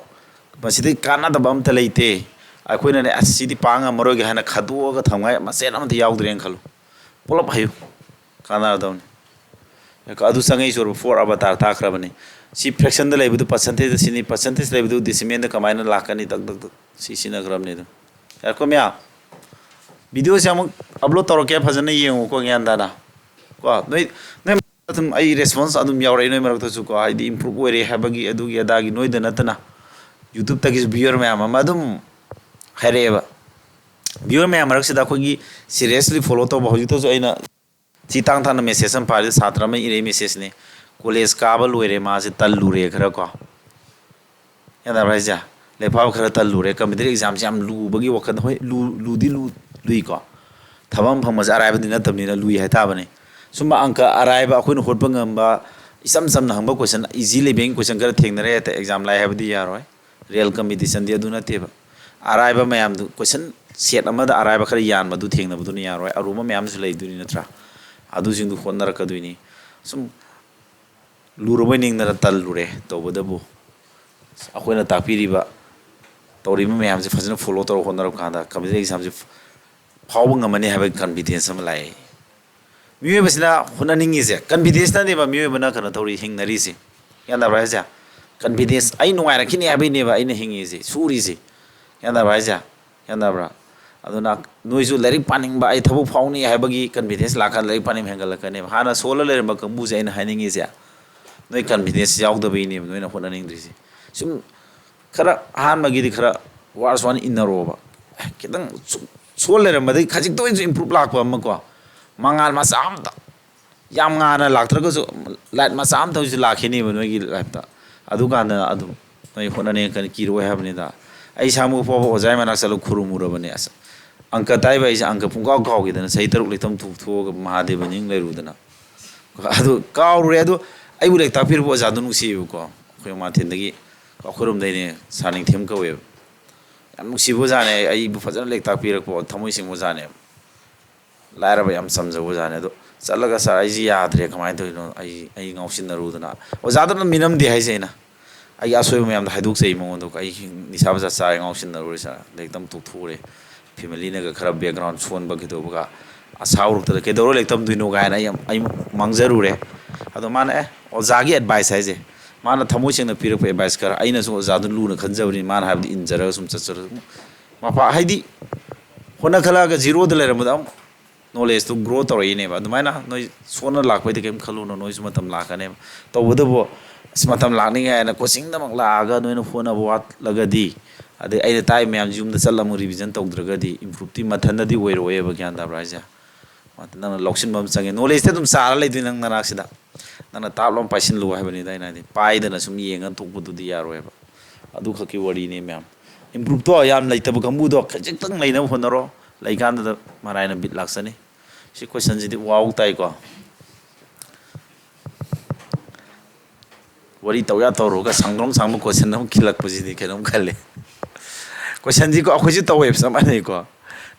ꯃꯁꯤꯗꯩ ꯀꯥꯟꯅꯗꯕ ꯑꯝꯇ ꯂꯩꯇꯦ꯫ ꯑꯩꯈꯣꯏꯅꯅꯦ "ꯑꯁ, ꯁꯤꯗꯤ ꯄꯥ ꯉꯝꯃꯔꯣꯏꯒꯦ" ꯍꯥꯏꯅ ꯈꯟꯗꯣꯛꯑꯒ ꯊꯝꯉꯥꯏ ꯃꯆꯦꯠ ꯑꯃꯠꯇ ꯌꯥꯎꯗ꯭ꯔꯦꯅ ꯈꯜꯂꯨ꯫ ꯄꯨꯂꯞ ꯍꯩꯌꯨ꯫ ꯀꯥꯟꯅꯔꯗꯧꯅꯤ꯫ ꯑꯗꯨ ꯆꯪꯉꯛꯏ ꯁꯣꯔꯕ ꯐꯣꯔ ꯑꯕꯇꯥꯔ ꯇꯥꯛꯈ꯭ꯔꯕꯅꯤ꯫ ꯁꯤ ꯐ꯭ꯔꯦꯛꯁꯟꯗ ꯂꯩꯕꯗꯨ ꯄꯔꯁꯦꯟꯇꯦꯖꯇ ꯁꯤꯅꯤ, ꯄꯔꯁꯦꯟꯇꯦꯖ ꯂꯩꯕꯗꯨ ꯗꯤꯁꯤꯃꯦꯜꯗ ꯀꯃꯥꯏꯅ ꯂꯥꯛꯀꯅꯤ? ꯗꯛ ꯗꯛ ꯗꯛ꯫ ꯁꯤ ꯁꯤꯖꯤꯟꯅꯈ꯭ꯔꯕꯅꯤ ꯑꯗꯨꯝ꯫ ꯌꯥꯔꯦꯀꯣ ꯃꯌꯥꯝ? ꯚꯤꯗꯤꯑꯣꯁꯦ ꯑꯃꯨꯛ ꯑꯞꯂꯣꯗ ꯇꯧꯔꯛꯀꯦ, ꯐꯖꯅ ꯌꯦꯡꯉꯨꯀꯣ, ꯒ꯭ꯌꯥꯟ ꯇꯥꯅ ꯀꯣ꯫ ꯅꯣꯏ, ꯅꯣꯏ ꯑꯗꯨꯝ ꯑꯩ ꯔꯦꯁꯄꯣꯟꯁ ꯑꯗꯨꯝ ꯌꯥꯎꯔꯛꯑꯦ ꯅꯣꯏ ꯃꯔꯛꯇꯁꯨ ꯀꯣ, ꯍꯥꯏꯗꯤ ꯏꯝꯄ꯭ꯔꯨꯞ ꯑꯣꯏꯔꯦ ꯍꯥꯏꯕꯒꯤ ꯑꯗꯨꯒꯤ ꯑꯗꯥꯒꯤ ꯅꯣꯏꯗ ꯅꯠꯇꯅ YouTubeꯇꯒꯤꯁꯨ ꯚ꯭ꯌꯨꯋꯔ ꯃꯌꯥꯝ ꯑꯃ ꯑꯗꯨꯝ ꯍꯥꯏꯔꯛꯑꯦꯕ꯫ ꯚ꯭ꯌꯨꯋꯔ ꯃꯌꯥꯝ ꯃꯔꯛꯁꯤꯗ ꯑꯩꯈꯣꯏꯒꯤ ꯁꯤꯔꯤꯌꯁꯂꯤ ꯐꯣꯂꯣ ꯇꯧꯕ ꯍꯧꯖꯤꯛꯇꯁꯨ ꯑꯩꯅ ꯁꯤ ꯇꯥꯡ ꯇꯥꯡꯅ ꯃꯦꯁꯦꯖ ꯑꯃ ꯄꯥꯔꯤ, ꯁꯥꯇ꯭ꯔ ꯑꯃ ꯏꯔꯛꯏ ꯃꯦꯁꯦꯖꯅꯤ꯫ "ꯀꯣꯂꯦꯖ ꯀꯥꯕ ꯂꯣꯏꯔꯦ, ꯃꯥꯁꯦ ꯇꯜꯂꯨꯔꯦ ꯈꯔ ꯀꯣ"꯫ ꯒ꯭ꯌꯥꯟ ꯇꯥꯕ꯭ꯔꯥ ꯍꯥꯏꯁꯦ? "ꯂꯥꯏꯔꯤꯛ ꯄꯥꯕ ꯈꯔ ꯇꯜꯂꯨꯔꯦ, ꯀꯝꯄꯤꯇꯤꯇꯤꯚ ꯑꯦꯛꯖꯥꯝꯁꯦ ꯌꯥꯝ ꯂꯨꯕꯒꯤ ꯋꯥꯈꯜꯗ"꯫ ꯍꯣꯏ, ꯂꯨ-, ꯂꯨꯗꯤ ꯂꯨ-, ꯂꯨꯏꯀꯣ꯫ ꯊꯕꯛ ꯑꯃ ꯐꯪꯕꯁꯦ ꯑꯔꯥꯏꯕꯗꯤ ꯅꯠꯇꯕꯅꯤꯅ ꯂꯨꯏ ꯍꯥꯏꯇꯥꯕꯅꯤ꯫ ꯁꯨꯝꯕ ꯑꯪꯀ ꯑꯔꯥꯏꯕ ꯑꯩꯈꯣꯏꯅ ꯍꯣꯠꯄ ꯉꯝꯕ, ꯏꯆꯝ ꯆꯝꯅ ꯍꯪꯕ ꯀꯣꯏꯁꯟ, ꯏꯖꯤ ꯂꯦꯚꯦꯜꯒꯤ ꯀꯣꯏꯁꯟ ꯈꯔ ꯊꯦꯡꯅꯔꯦ ꯍꯦꯛꯇ ꯑꯦꯛꯖꯥꯝ ꯂꯥꯏ ꯍꯥꯏꯕꯗꯤ ꯌꯥꯔꯣꯏ꯫ ꯔꯤꯌꯦꯜ ꯀꯝꯄꯤꯇꯤꯁꯟꯗꯤ ꯑꯗꯨ ꯅꯠꯇꯦꯕ꯫ ꯑꯔꯥꯏꯕ ꯃꯌꯥꯝꯗꯨ, ꯀꯣꯏꯁꯟ ꯁꯦꯠ ꯑꯃꯗ ꯑꯔꯥꯏꯕ ꯈꯔ ꯌꯥꯟꯕꯗꯨ ꯊꯦꯡꯅꯕꯗꯨꯅ ꯌꯥꯔꯣꯏ꯫ ꯑꯔꯨꯕ ꯃꯌꯥꯝꯁꯨ ꯂꯩꯗꯣꯏꯅꯤ ꯅꯠꯇ꯭ꯔꯥ? ꯑꯗꯨꯁꯤꯡꯗꯨ ꯍꯣꯠꯅꯔꯛꯀꯗꯣꯏꯅꯤ꯫ ꯁꯨꯝ ꯂꯨꯔꯕꯣꯏ ꯅꯤꯡꯗꯅ ꯇꯜꯂꯨꯔꯦ ꯇꯧꯕꯗꯕꯨ, ꯑꯩꯈꯣꯏꯅ ꯇꯥꯛꯄꯤꯔꯤꯕ, ꯇꯧꯔꯤꯕ ꯃꯌꯥꯝꯁꯦ ꯐꯖꯅ ꯐꯣꯂꯣ ꯇꯧꯔ ꯍꯣꯠꯅꯔꯛꯄ ꯀꯥꯟꯗ ꯀꯝꯄꯤꯇꯤꯇꯤꯚ ꯑꯦꯛꯖꯥꯝꯁꯦ ꯐꯥꯎꯕ ꯉꯝꯃꯅꯤ ꯍꯥꯏꯕꯒꯤ ꯀꯟꯐꯤꯗꯦꯟꯁ ꯑꯃ ꯂꯥꯛꯑꯦ꯫ ꯃꯤꯑꯣꯏꯕꯁꯤꯅ ꯍꯣꯠꯅꯅꯤꯡꯉꯤꯁꯦ, ꯀꯟꯐꯤꯗꯦꯟꯁꯅꯅꯦꯕ ꯃꯤꯑꯣꯏꯕꯅ ꯀꯩꯅꯣ ꯇꯧꯔꯤ, ꯍꯤꯡꯅꯔꯤꯁꯦ꯫ ꯒ꯭ꯌꯥꯟ ꯇꯥꯕ꯭ꯔꯥ ꯍꯥꯏꯁꯦ? ꯀꯟꯐꯤꯗꯦꯟꯁ, ꯑꯩ ꯅꯨꯡꯉꯥꯏꯔꯛꯈꯤꯅꯤ ꯍꯥꯏꯕꯩꯅꯦꯕ ꯑꯩꯅ ꯍꯤꯡꯉꯤꯁꯦ, ꯁꯨꯔꯤꯁꯦ꯫ ꯒ꯭ꯌꯥꯟ ꯇꯥꯕ꯭ꯔꯥ ꯍꯥꯏꯁꯦ? ꯒ꯭ꯌꯥꯟ ꯇꯥꯕ꯭ꯔꯥ? ꯑꯗꯨꯅ ꯅꯣꯏꯁꯨ ꯂꯥꯏꯔꯤꯛ ꯄꯥꯅꯤꯡꯕ, ꯑꯩ ꯊꯕꯛ ꯐꯥꯎꯅꯤ ꯍꯥꯏꯕꯒꯤ ꯀꯟꯐꯤꯗꯦꯟꯁ ꯂꯥꯛꯀꯥꯟꯗ ꯂꯥꯏꯔꯤꯛ ꯄꯥꯅꯤꯡꯕ ꯍꯦꯟꯒꯠꯂꯛꯀꯅꯦꯕ꯫ ꯍꯥꯟꯅ ꯁꯣꯜꯂ ꯂꯩꯔꯝꯕ ꯀꯥꯡꯕꯨꯁꯦ ꯑꯩꯅ ꯍꯥꯏꯅꯤꯡꯉꯤꯁꯦ, ꯅꯣꯏ ꯀꯟꯐꯤꯗꯦꯟꯁ ꯌꯥꯎꯗꯕꯩꯅꯦꯕ ꯅꯣꯏꯅ ꯍꯣꯠꯅꯅꯤꯡꯗ꯭ꯔꯤꯁꯦ꯫ ꯁꯨꯝ ꯈꯔ ꯑꯍꯥꯟꯕꯒꯤꯗꯤ ꯈꯔ ꯋꯥꯔꯁꯨ ꯋꯥꯅ ꯏꯟꯅꯔꯣꯕ꯫ ꯈꯤꯇꯪ ꯁꯨꯝ ꯁꯣꯜ ꯂꯩꯔꯝꯕꯗꯒꯤ ꯈꯖꯤꯛꯇ ꯑꯣꯏꯔꯁꯨ ꯏꯝꯄ꯭ꯔꯨꯞ ꯂꯥꯛꯄ ꯑꯃꯀꯣ, ꯃꯉꯥꯜ ꯃꯆꯥ ꯑꯃꯇ, ꯌꯥꯝ ꯉꯥꯟꯅ ꯂꯥꯛꯇ꯭ꯔꯒꯁꯨ ꯂꯥꯏꯠ ꯃꯆꯥ ꯑꯃꯇ ꯑꯣꯏꯔꯁꯨ ꯂꯥꯛꯈꯤꯅꯦꯕ ꯅꯣꯏꯒꯤ ꯂꯥꯏꯐꯇ꯫ ꯑꯗꯨꯀꯥꯟꯗ ꯑꯗꯨꯝ ꯅꯣꯏ ꯍꯣꯠꯅꯅꯤꯡꯉꯛꯀꯅꯤ, ꯀꯤꯔꯛꯑꯣꯏ ꯍꯥꯏꯕꯅꯤꯗ꯫ ꯑꯩ ꯏꯁꯥꯃꯛ ꯐꯥꯎꯕ ꯑꯣꯖꯥꯒꯤ ꯃꯅꯥꯛ ꯆꯠꯂꯒ ꯈꯨꯔꯨꯝꯃꯨꯔꯕꯅꯦ꯫ ꯑꯁ, ꯑꯪꯀ ꯇꯥꯛꯏꯕ ꯑꯩꯁꯦ ꯑꯪꯀ ꯄꯨꯡꯀꯥꯎ ꯀꯥꯎꯈꯤꯗꯅ ꯆꯍꯤ ꯇꯔꯨꯛ ꯂꯩꯇꯝ ꯇꯣꯛꯊꯣꯛꯑꯒ ꯃꯍꯥꯗꯦꯕ ꯅꯤꯡ ꯂꯩꯔꯨꯗꯅ꯫ ꯑꯗꯨ ꯀꯥꯎꯔꯨꯔꯦ꯫ ꯑꯗꯨ ꯑꯩꯕꯨ ꯂꯥꯏꯔꯤꯛ ꯇꯥꯛꯄꯤꯔꯤꯕ ꯑꯣꯖꯥꯗꯣ ꯅꯨꯡꯁꯤꯌꯦꯕꯀꯣ, ꯑꯩꯈꯣꯏ ꯃꯥꯊꯦꯟꯗꯒꯤ, ꯑꯩꯈꯣꯏꯔꯣꯝꯗꯩꯅꯦ, ꯁꯥꯔ ꯅꯤꯡꯊꯦꯝ ꯀꯧꯋꯦꯕ꯫ ꯌꯥꯝ ꯅꯨꯡꯁꯤꯕ ꯑꯣꯖꯥꯅꯦ, ꯑꯩꯕꯨ ꯐꯖꯅ ꯂꯥꯏꯔꯤꯛ ꯇꯥꯛꯄꯤꯔꯛꯄ ꯊꯃꯣꯏ ꯁꯦꯡꯕ ꯑꯣꯖꯥꯅꯦꯕ꯫ ꯂꯥꯏꯔꯕ ꯌꯥꯝ ꯆꯝꯖꯕ ꯑꯣꯖꯥꯅꯦ꯫ ꯑꯗꯣ ꯆꯠꯂꯒ, "ꯁꯥꯔ, ꯑꯩꯁꯤ ꯌꯥꯗ꯭ꯔꯦ, ꯀꯃꯥꯏꯅ ꯇꯧꯔꯤꯅꯣ? ꯑꯩ, ꯑꯩ ꯉꯥꯎꯁꯤꯟꯅꯔꯨꯗꯅ"꯫ ꯑꯣꯖꯥꯗꯨꯅ ꯃꯤꯅꯝꯗꯦ ꯍꯥꯏꯁꯦ ꯑꯩꯅ꯫ ꯑꯩꯒꯤ ꯑꯁꯣꯏꯕ ꯃꯌꯥꯝꯗꯣ ꯍꯥꯏꯗꯣꯛꯆꯩ ꯃꯉꯣꯟꯗ꯫ "ꯑꯩ ꯅꯤꯁꯥ ꯄꯁꯥ ꯆꯥꯔꯦ, ꯉꯥꯎꯁꯤꯟꯅꯔꯨꯔꯦ ꯁꯥꯔ, ꯂꯥꯏꯔꯤꯛ ꯇꯝ ꯇꯣꯛꯊꯣꯛꯎꯔꯦ, ꯐꯦꯃꯤꯂꯤꯅꯒ ꯈꯔ ꯕꯦꯛꯒ꯭ꯔꯥꯎꯟ ꯁꯣꯟꯕ ꯀꯩꯗꯧꯕꯒ, ꯑꯁꯥ ꯎꯔꯛꯇꯗ ꯀꯩꯗꯧꯔ ꯂꯥꯏꯔꯤꯛ ꯇꯝꯗꯣꯏꯅꯣ?" ꯀꯥꯏꯅ ꯑꯩ ꯌꯥꯝ, ꯑꯩ ꯃꯥꯡꯖꯔꯨꯔꯦ꯫ ꯑꯗꯣ ꯃꯥꯅ, "ꯑꯦ, ꯑꯣꯖꯥꯒꯤ ꯑꯦꯗꯚꯥꯏꯁ ꯍꯥꯏꯁꯦ"꯫ ꯃꯥꯅ ꯊꯃꯣꯏ ꯁꯦꯡꯅ ꯄꯤꯔꯛꯄ ꯑꯦꯗꯚꯥꯏꯁ ꯈꯔ, ꯑꯩꯅꯁꯨ ꯑꯣꯖꯥꯗꯨ ꯂꯨꯅ ꯈꯟꯖꯕꯅꯤ, ꯃꯥꯅ ꯍꯥꯏꯕꯗꯤ ꯏꯟꯖꯔꯒ ꯁꯨꯝ ꯆꯠꯆꯔ-, ꯃꯄꯥ ꯍꯥꯏꯗꯤ ꯍꯣꯠꯅ ꯈꯜꯂꯛꯑꯒ ꯖꯤꯔꯣꯗ ꯂꯩꯔꯝꯕꯗ ꯑꯃꯨꯛ ꯅꯣꯂꯦꯖꯇꯨ ꯒ꯭ꯔꯣ ꯇꯧꯔꯛꯏꯅꯦꯕ꯫ ꯑꯗꯨꯃꯥꯏꯅ ꯅꯣꯏ ꯁꯣꯟꯅ ꯂꯥꯛꯄꯩꯗꯤ ꯀꯔꯤꯝ ꯈꯜꯂꯨꯅꯨ, ꯅꯣꯏꯁꯨ ꯃꯇꯝ ꯂꯥꯛꯀꯅꯦꯕ꯫ ꯇꯧꯕꯇꯕꯨ ꯑꯁ ꯃꯇꯝ ꯂꯥꯛꯅꯤꯡꯉꯥꯏ ꯍꯥꯏꯅ ꯀꯣꯆꯤꯡꯗꯃꯛ ꯂꯥꯛꯑꯒ ꯅꯣꯏꯅ ꯍꯣꯠꯅꯕ ꯋꯥꯠꯂꯒꯗꯤ, ꯑꯗꯩ ꯑꯩꯅ ꯇꯥꯛꯏ ꯃꯌꯥꯝꯁꯤ ꯌꯨꯝꯗ ꯆꯠꯂ ꯑꯃꯨꯛ ꯔꯤꯚꯤꯖꯟ ꯇꯧꯗ꯭ꯔꯒꯗꯤ ꯏꯝꯄ꯭ꯔꯨꯞꯇꯤ ꯃꯊꯟꯇꯗꯤ ꯑꯣꯏꯔꯛꯑꯣꯏꯕ, ꯒ꯭ꯌꯥꯟ ꯇꯥꯕ꯭ꯔꯥ ꯍꯥꯏꯁꯦ? ꯅꯪꯅ ꯂꯧꯁꯤꯟꯕ ꯑꯃ ꯆꯪꯉꯦ꯫ ꯅꯣꯂꯦꯖꯇꯤ ꯑꯗꯨꯝ ꯆꯥꯔ ꯂꯩꯗꯣꯏꯅꯤ ꯅꯪ ꯅꯅꯥꯛꯁꯤꯗ꯫ ꯅꯪꯅ ꯇꯥꯞ ꯂꯥꯎ ꯄꯥꯏꯁꯤꯜꯂꯨ ꯍꯥꯏꯕꯅꯤꯗ ꯑꯩꯅ ꯍꯥꯏꯗꯤ꯫ ꯄꯥꯏꯗꯅ ꯁꯨꯝ ꯌꯦꯡꯉ ꯇꯣꯛꯄꯗꯨꯗꯤ ꯌꯥꯔꯣꯏꯕ꯫ ꯑꯗꯨꯈꯛꯀꯤ ꯋꯥꯔꯤꯅꯤ ꯃꯌꯥꯝ꯫ ꯏꯝꯄ꯭ꯔꯨꯞꯇꯣ ꯌꯥꯝ ꯂꯩꯇꯕ ꯀꯥꯡꯕꯨꯗꯣ ꯈꯖꯤꯛꯇꯪ ꯂꯩꯅꯕ ꯍꯣꯠꯅꯔꯣ꯫ ꯂꯩꯀꯥꯟꯗꯨꯗ ꯃꯔꯥꯏꯅ ꯕꯤꯠ ꯂꯥꯛꯆꯅꯤ꯫ ꯁꯤ ꯀꯣꯏꯁꯟꯁꯤꯗꯤ ꯋꯥꯎ ꯇꯥꯏꯀꯣ꯫ ꯋꯥꯔꯤ ꯇꯧ ꯌꯥ ꯇꯧꯔꯨꯔꯒ ꯁꯥꯡꯗ꯭ꯔꯣꯡ ꯁꯥꯡꯕ ꯀꯣꯏꯁꯟ ꯑꯃ ꯈꯤꯜꯂꯛꯄꯁꯤꯗꯤ ꯀꯩꯅꯣꯝ ꯈꯜꯂꯦ꯫ ꯀꯣꯏꯁꯟꯁꯤꯀꯣ ꯑꯩꯈꯣꯏꯁꯨ ꯇꯧꯋꯦꯕ, ꯆꯞ ꯃꯥꯟꯅꯩꯀꯣ꯫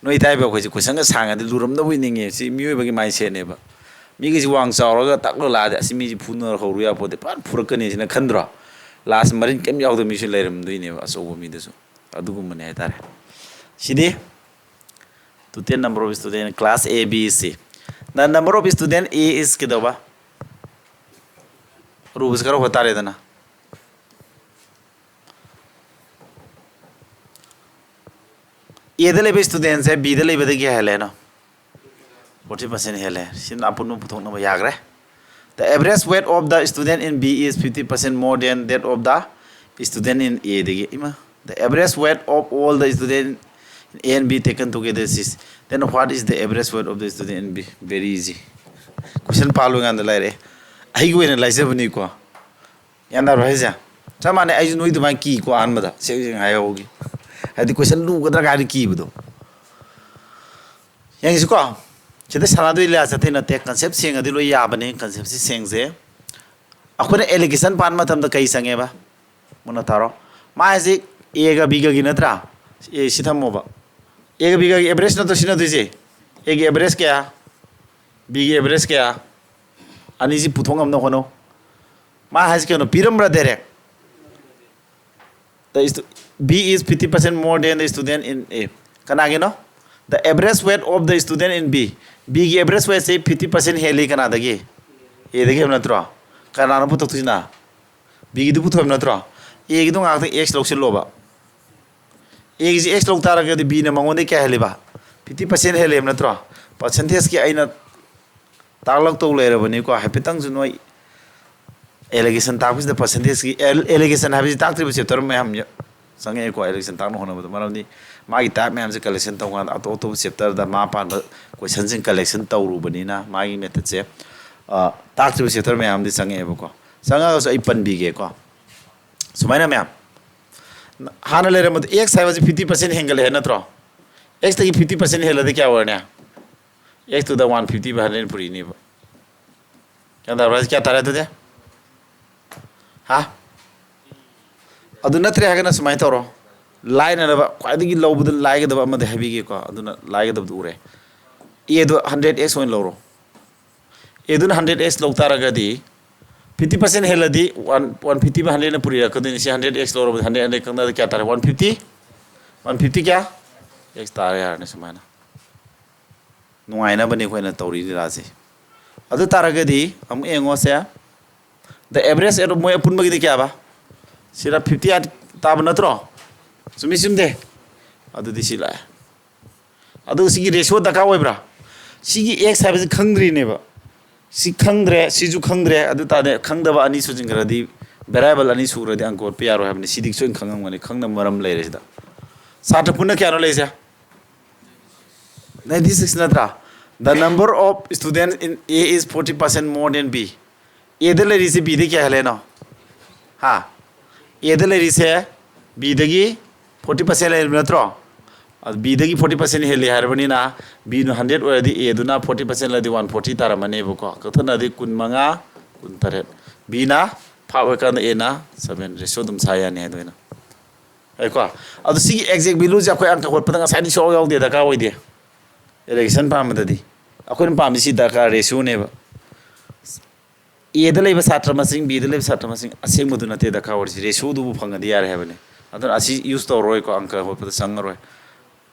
ꯅꯣꯏ ꯇꯥꯏꯕ ꯑꯩꯈꯣꯏꯁꯦ ꯀꯣꯏꯁꯟꯒ ꯁꯥꯡꯉꯗꯤ ꯂꯨꯔꯝꯗꯕꯣꯏ ꯅꯤꯡꯉꯦ꯫ ꯁꯤ ꯃꯤꯑꯣꯏꯕꯒꯤ ꯃꯥꯏꯟꯁꯦꯠꯅꯦꯕ꯫ ꯃꯤꯒꯤꯁꯤ ꯋꯥꯡ ꯆꯥꯎꯔꯒ ꯇꯛ ꯂꯥꯛꯑꯗꯤ ꯑꯁꯤ ꯃꯤꯁꯤ ꯐꯨꯅꯔ ꯍꯧꯔꯨ ꯌꯥꯄꯣꯠꯇꯦ, ꯐꯖꯅ ꯐꯨꯔꯛꯀꯅꯤ ꯁꯤꯅ ꯈꯟꯗ꯭ꯔꯣ? ꯂꯥꯁ ꯃꯔꯤꯟ ꯀꯩꯝ ꯌꯥꯎꯗꯕ ꯃꯤꯁꯨ ꯂꯩꯔꯝꯗꯣꯏꯅꯦꯕ ꯑꯆꯧꯕ ꯃꯤꯗꯁꯨ꯫ ꯑꯗꯨꯒꯨꯝꯕꯅꯦ ꯍꯥꯏꯇꯥꯔꯦ꯫ ꯁꯤꯗꯤ total number of student class A, B, C꯫ The number of student A is ꯀꯩꯗꯧꯕ? ꯑꯔꯨꯕꯁꯤ ꯈꯔ ꯍꯣꯠ ꯇꯥꯔꯦꯗꯅ꯫ Aꯗ ꯂꯩꯕ studentꯁꯦ Bꯗ ꯂꯩꯕꯗꯒꯤ ꯍꯦꯜꯂꯦꯅꯣ? Forty percent ꯍꯦꯜꯂꯦ꯫ ꯁꯤꯅ ꯑꯄꯨꯟꯕ ꯄꯨꯊꯣꯛꯅꯕ ꯌꯥꯈ꯭ꯔꯦ꯫ The average weight of the student in B is fifty percent more than that of the student in Aꯗꯒꯤ꯫ ꯏꯃꯥ, the average weight of all the student in A and B taken together is, then what is the average weight of the student in B? Very easy. Question ꯄꯥꯜꯂꯨ ꯀꯥꯟꯗ ꯂꯩꯔꯦ꯫ ꯑꯩꯒꯤ ꯑꯣꯏꯅ ꯂꯥꯏꯖꯕꯅꯤꯀꯣ꯫ ꯒ꯭ꯌꯥꯟ ꯇꯥꯕ꯭ꯔꯥ ꯍꯥꯏꯁꯦ? ꯆꯞ ꯃꯥꯟꯅꯩ, ꯑꯩꯁꯨ ꯅꯣꯏ ꯑꯗꯨꯃꯥꯏꯅ ꯀꯤꯀꯣ ꯑꯍꯥꯟꯕꯗ, ꯁꯦꯡ ꯁꯦꯡ ꯍꯥꯏꯍꯧꯒꯦ꯫ ꯍꯥꯏꯗꯤ question ꯂꯨꯒꯗ꯭ꯔꯥ ꯀꯥꯏꯅ ꯀꯤꯕꯗꯣ꯫ ꯌꯦꯡꯁꯤꯀꯣ, ꯁꯤꯗ ꯁꯥꯟꯅꯗꯣꯏ ꯂꯤꯂꯥꯁꯦ ꯑꯇꯩ ꯅꯠꯇꯦ, concept ꯁꯦꯡꯉꯗꯤ ꯂꯣꯏ ꯌꯥꯕꯅꯤ꯫ Conceptꯁꯤ ꯁꯦꯡꯁꯦ꯫ ꯑꯩꯈꯣꯏꯅ allegation ꯄꯥꯟꯕ ꯃꯇꯝꯗ ꯀꯩ ꯆꯪꯉꯦꯕ? ꯃꯨꯟꯅ ꯇꯥꯔꯣ꯫ ꯃꯥ ꯍꯥꯏꯁꯦ Aꯒ Bꯒꯒꯤ ꯅꯠꯇ꯭ꯔꯥ? A ꯁꯤ ꯊꯝꯃꯣꯕ꯫ Aꯒ Bꯒꯒꯤ average ꯅꯠꯇ꯭ꯔꯣ ꯁꯤꯖꯤꯟꯅꯗꯣꯏꯁꯦ? Aꯒꯤ average ꯀꯌꯥ? Bꯒꯤ average ꯀꯌꯥ? ꯑꯅꯤꯁꯤ ꯄꯨꯊꯣꯛ ꯉꯝꯅꯕ ꯍꯣꯠꯅꯧ꯫ ꯃꯥ ꯍꯥꯏꯁꯦ ꯀꯩꯅꯣ? ꯄꯤꯔꯝꯕ꯭ꯔꯥ direct? The stu-, B is fifty percent more than the student in A. ꯀꯅꯥꯒꯤꯅꯣ? The average weight of the student in B. Bꯒꯤ average weightꯁꯦ fifty percent ꯍꯦꯜꯂꯤ ꯀꯅꯥꯗꯒꯤ? Aꯗꯒꯤ ꯍꯦꯟꯕ ꯅꯠꯇ꯭ꯔꯣ? ꯀꯅꯥꯅꯣ ꯄꯨꯊꯣꯛꯇꯣꯏꯁꯤꯅ? Bꯒꯤꯗꯨ ꯄꯨꯊꯣꯛꯑꯕ ꯅꯠꯇ꯭ꯔꯣ? Aꯒꯤꯗꯨ ꯉꯥꯛꯇ X ꯂꯧꯁꯤꯜꯂꯣꯕ꯫ Aꯒꯤꯁꯤ X ꯂꯧ ꯇꯥꯔꯒꯗꯤ Bꯅ ꯃꯉꯣꯟꯗꯒꯤ ꯀꯌꯥ ꯍꯦꯜꯂꯤꯕ? Fifty percent ꯍꯦꯜꯂꯦꯕ ꯅꯠꯇ꯭ꯔꯣ? Percentageꯀꯤ ꯑꯩꯅ ꯇꯥꯛꯂꯛꯇꯧ ꯂꯩꯔꯕꯅꯤꯀꯣ꯫ ꯍꯥꯏꯐꯦꯠꯇꯪꯁꯨ ꯅꯣꯏ allegation ꯇꯥꯛꯄꯁꯤꯗ percentageꯀꯤ, al-, allegation ꯍꯥꯏꯕꯁꯤ ꯇꯥꯛꯇ꯭ꯔꯤꯕ chapter ꯃꯌꯥꯝ ꯌ-, ꯆꯪꯉꯛꯑꯦꯀꯣ, allegation ꯇꯥꯛꯅ ꯍꯣꯠꯅꯕꯗ꯫ ꯃꯔꯝꯗꯤ ꯃꯥꯒꯤ type ꯃꯌꯥꯝꯁꯦ collection ꯇꯧꯀꯥꯟꯗ ꯑꯇꯣꯞ ꯑꯇꯣꯞꯄ chapterꯗ ꯃꯥ ꯄꯥꯟꯕ questionꯁꯤꯡ collection ꯇꯧꯔꯨꯕꯅꯤꯅ ꯃꯥꯒꯤ methodꯁꯦ, ꯑ, ꯇꯥꯛꯇ꯭ꯔꯤꯕ chapter ꯃꯌꯥꯝꯗꯤ ꯆꯪꯉꯛꯑꯦꯕꯀꯣ꯫ ꯆꯪꯉꯛꯑꯒꯁꯨ ꯑꯩ ꯄꯟꯕꯤꯒꯦꯀꯣ꯫ ꯁꯨꯃꯥꯏꯅ ꯃꯌꯥꯝ, ꯍꯥꯟꯅ ꯂꯩꯔꯝꯕꯗ X ꯍꯥꯏꯕꯁꯤ fifty percent ꯍꯦꯟꯒꯠꯂꯦ ꯍꯥꯏ ꯅꯠꯇ꯭ꯔꯣ? Xꯇꯒꯤ fifty percent ꯍꯦꯜꯂꯗꯤ ꯀꯌꯥ ꯑꯣꯏꯔꯅꯤ? X to the one fifty by hundred ꯄꯨꯔꯤꯅꯦꯕ꯫ ꯒ꯭ꯌꯥꯟ ꯇꯥꯕ꯭ꯔꯥ? ꯀꯌꯥ ꯇꯥꯔꯦ ꯑꯗꯨꯗꯤ? ꯍꯥ? ꯑꯗꯨ ꯅꯠꯇ꯭ꯔꯦ ꯍꯥꯏꯔꯒꯅ ꯁꯨꯃꯥꯏꯅ ꯇꯧꯔꯣ꯫ ꯂꯥꯏꯅꯅꯕ, ꯈ꯭ꯋꯥꯏꯗꯒꯤ ꯂꯧꯕꯗ ꯂꯥꯏꯒꯗꯕ ꯑꯃꯗꯤ ꯍꯥꯏꯕꯤꯒꯦꯀꯣ꯫ ꯑꯗꯨꯅ ꯂꯥꯏꯒꯗꯕꯗꯨ ꯎꯔꯦ꯫ Aꯗꯣ hundred X ꯑꯣꯏꯅ ꯂꯧꯔꯣ꯫ Aꯗꯨꯅ hundred X ꯂꯧ ꯇꯥꯔꯒꯗꯤ fifty percent ꯍꯦꯜꯂꯗꯤ one, one fifty by hundredꯅ ꯄꯨꯔꯤꯔꯛꯀꯗꯣꯏꯅꯤ꯫ ꯁꯤ hundred X ꯂꯧꯔꯕꯗꯤ hundred, hundred ꯀꯛꯅꯕꯗ ꯀꯌꯥ ꯇꯥꯔꯦ? One fifty? One fifty ꯀꯌꯥ? X ꯇꯥꯔꯦ, ꯌꯥꯔꯅꯤ ꯁꯨꯃꯥꯏꯅ꯫ ꯅꯨꯡꯉꯥꯏꯅꯕꯅꯤ ꯑꯩꯈꯣꯏꯅ ꯇꯧꯔꯤ ꯂꯤꯂꯥꯁꯦ꯫ ꯑꯗꯨ ꯇꯥꯔꯒꯗꯤ ꯑꯃꯨꯛ ꯌꯦꯡꯉꯣꯁꯦ, the average error ꯃꯣꯏ ꯑꯄꯨꯟꯕꯒꯤꯗꯤ ꯀꯌꯥꯕ? ꯁꯤꯗ fifty eight ꯇꯥꯕ ꯅꯠꯇ꯭ꯔꯣ? ꯆꯨꯝꯃꯤ ꯆꯨꯝꯗꯦ? ꯑꯗꯨꯗꯤ ꯁꯤ ꯂꯥꯛꯑꯦ꯫ ꯑꯗꯨꯒ ꯁꯤꯒꯤ ꯔꯦꯁꯤꯑꯣ ꯗꯔꯀꯥꯔ ꯑꯣꯏꯕ꯭ꯔꯥ? ꯁꯤꯒꯤ ꯑꯦꯛꯁ ꯍꯥꯏꯕꯁꯤ ꯈꯪꯗ꯭ꯔꯤꯅꯦꯕ꯫ ꯁꯤ ꯈꯪꯗ꯭ꯔꯦ, ꯁꯤꯁꯨ ꯈꯪꯗ꯭ꯔꯦ꯫ ꯑꯗꯨ ꯇꯥꯔꯗꯤ ꯈꯪꯗꯕ ꯑꯅꯤ ꯁꯨꯖꯤꯟꯈ꯭ꯔꯗꯤ, ꯚꯦꯔꯤꯌꯦꯕꯜ ꯑꯅꯤ ꯁꯨꯈ꯭ꯔꯗꯤ ꯑꯪꯀ ꯍꯣꯠꯄ ꯌꯥꯔꯣꯏ ꯍꯥꯏꯕꯅꯤ꯫ ꯁꯤꯗꯤ ꯁꯣꯏꯅ ꯈꯪꯉꯝꯒꯅꯤ, ꯈꯪꯅꯕ ꯃꯔꯝ ꯂꯩꯔꯦ ꯁꯤꯗ꯫ ꯁꯥꯇ꯭ꯔ ꯄꯨꯟꯅ ꯀꯌꯥꯅꯣ ꯂꯩꯔꯤꯁꯦ? Ninety six ꯅꯠꯇ꯭ꯔꯥ? The number of students in A is forty percent more than B. ꯑꯦꯗ ꯂꯩꯔꯤꯁꯦ ꯕꯤꯗ ꯀꯌꯥ ꯍꯦꯜꯂꯦꯅꯣ? ꯍꯥ? ꯑꯦꯗ ꯂꯩꯔꯤꯁꯦ ꯕꯤꯗꯒꯤ forty percent ꯂꯩꯔꯤꯕ ꯅꯠꯇ꯭ꯔꯣ? ꯑꯗꯨ ꯕꯤꯗꯒꯤ forty percent ꯍꯦꯜꯂꯤ ꯍꯥꯏꯔꯕꯅꯤꯅ, ꯕꯤꯅ hundred ꯑꯣꯏꯔꯗꯤ ꯑꯦꯗꯨꯅ forty percent ꯂꯩꯔꯗꯤ one forty ꯇꯥꯔꯝꯃꯅꯦꯕꯀꯣ꯫ ꯀꯛꯊꯠꯅꯔꯗꯤ ꯀꯨꯟ ꯃꯉꯥ, ꯀꯨꯟ ꯇꯔꯦꯠ꯫ ꯕꯤꯅ five ꯑꯣꯏꯔꯀꯥꯟꯗ ꯑꯦꯅ seven꯫ ꯔꯦꯁꯤꯑꯣ ꯑꯗꯨꯝ ꯁꯥ ꯌꯥꯅꯤ ꯍꯥꯏꯗꯣꯏꯅ꯫ ꯍꯥꯏꯀꯣ? ꯑꯗꯨ ꯁꯤꯒꯤ exact value ꯁꯦ ꯑꯩꯈꯣꯏ ꯑꯪꯀ ꯍꯣꯠꯄꯗ ꯉꯁꯥꯏꯗꯤ ꯁꯨꯡꯌꯥꯎ ꯌꯥꯎꯗꯦ, ꯗꯔꯀꯥꯔ ꯑꯣꯏꯗꯦ꯫ ꯏꯂꯦꯛꯁꯟ ꯄꯥꯝꯕꯗꯗꯤ ꯑꯩꯈꯣꯏꯅ ꯄꯥꯝꯃꯤꯁꯤ ꯗꯔꯀꯥꯔ ꯔꯦꯁꯤꯑꯣꯅꯦꯕ꯫ ꯑꯦꯗ ꯂꯩꯕ ꯁꯥꯇ꯭ꯔ ꯃꯁꯤꯡ, ꯕꯤꯗ ꯂꯩꯕ ꯁꯥꯇ꯭ꯔ ꯃꯁꯤꯡ ꯑꯁꯦꯡꯕꯗꯨ ꯅꯠꯇꯦ ꯗꯔꯀꯥꯔ ꯑꯣꯏꯔꯤꯁꯤ, ꯔꯦꯁꯤꯑꯣꯗꯨꯕꯨ ꯐꯪꯉꯗꯤ ꯌꯥꯔꯦ ꯍꯥꯏꯕꯅꯤ꯫ ꯑꯗꯨꯅ ꯑꯁꯤ ꯌꯨꯁ ꯇꯧꯔꯣꯏꯀꯣ, ꯑꯪꯀ ꯍꯣꯠꯄꯗ ꯆꯪꯉꯔꯣꯏ꯫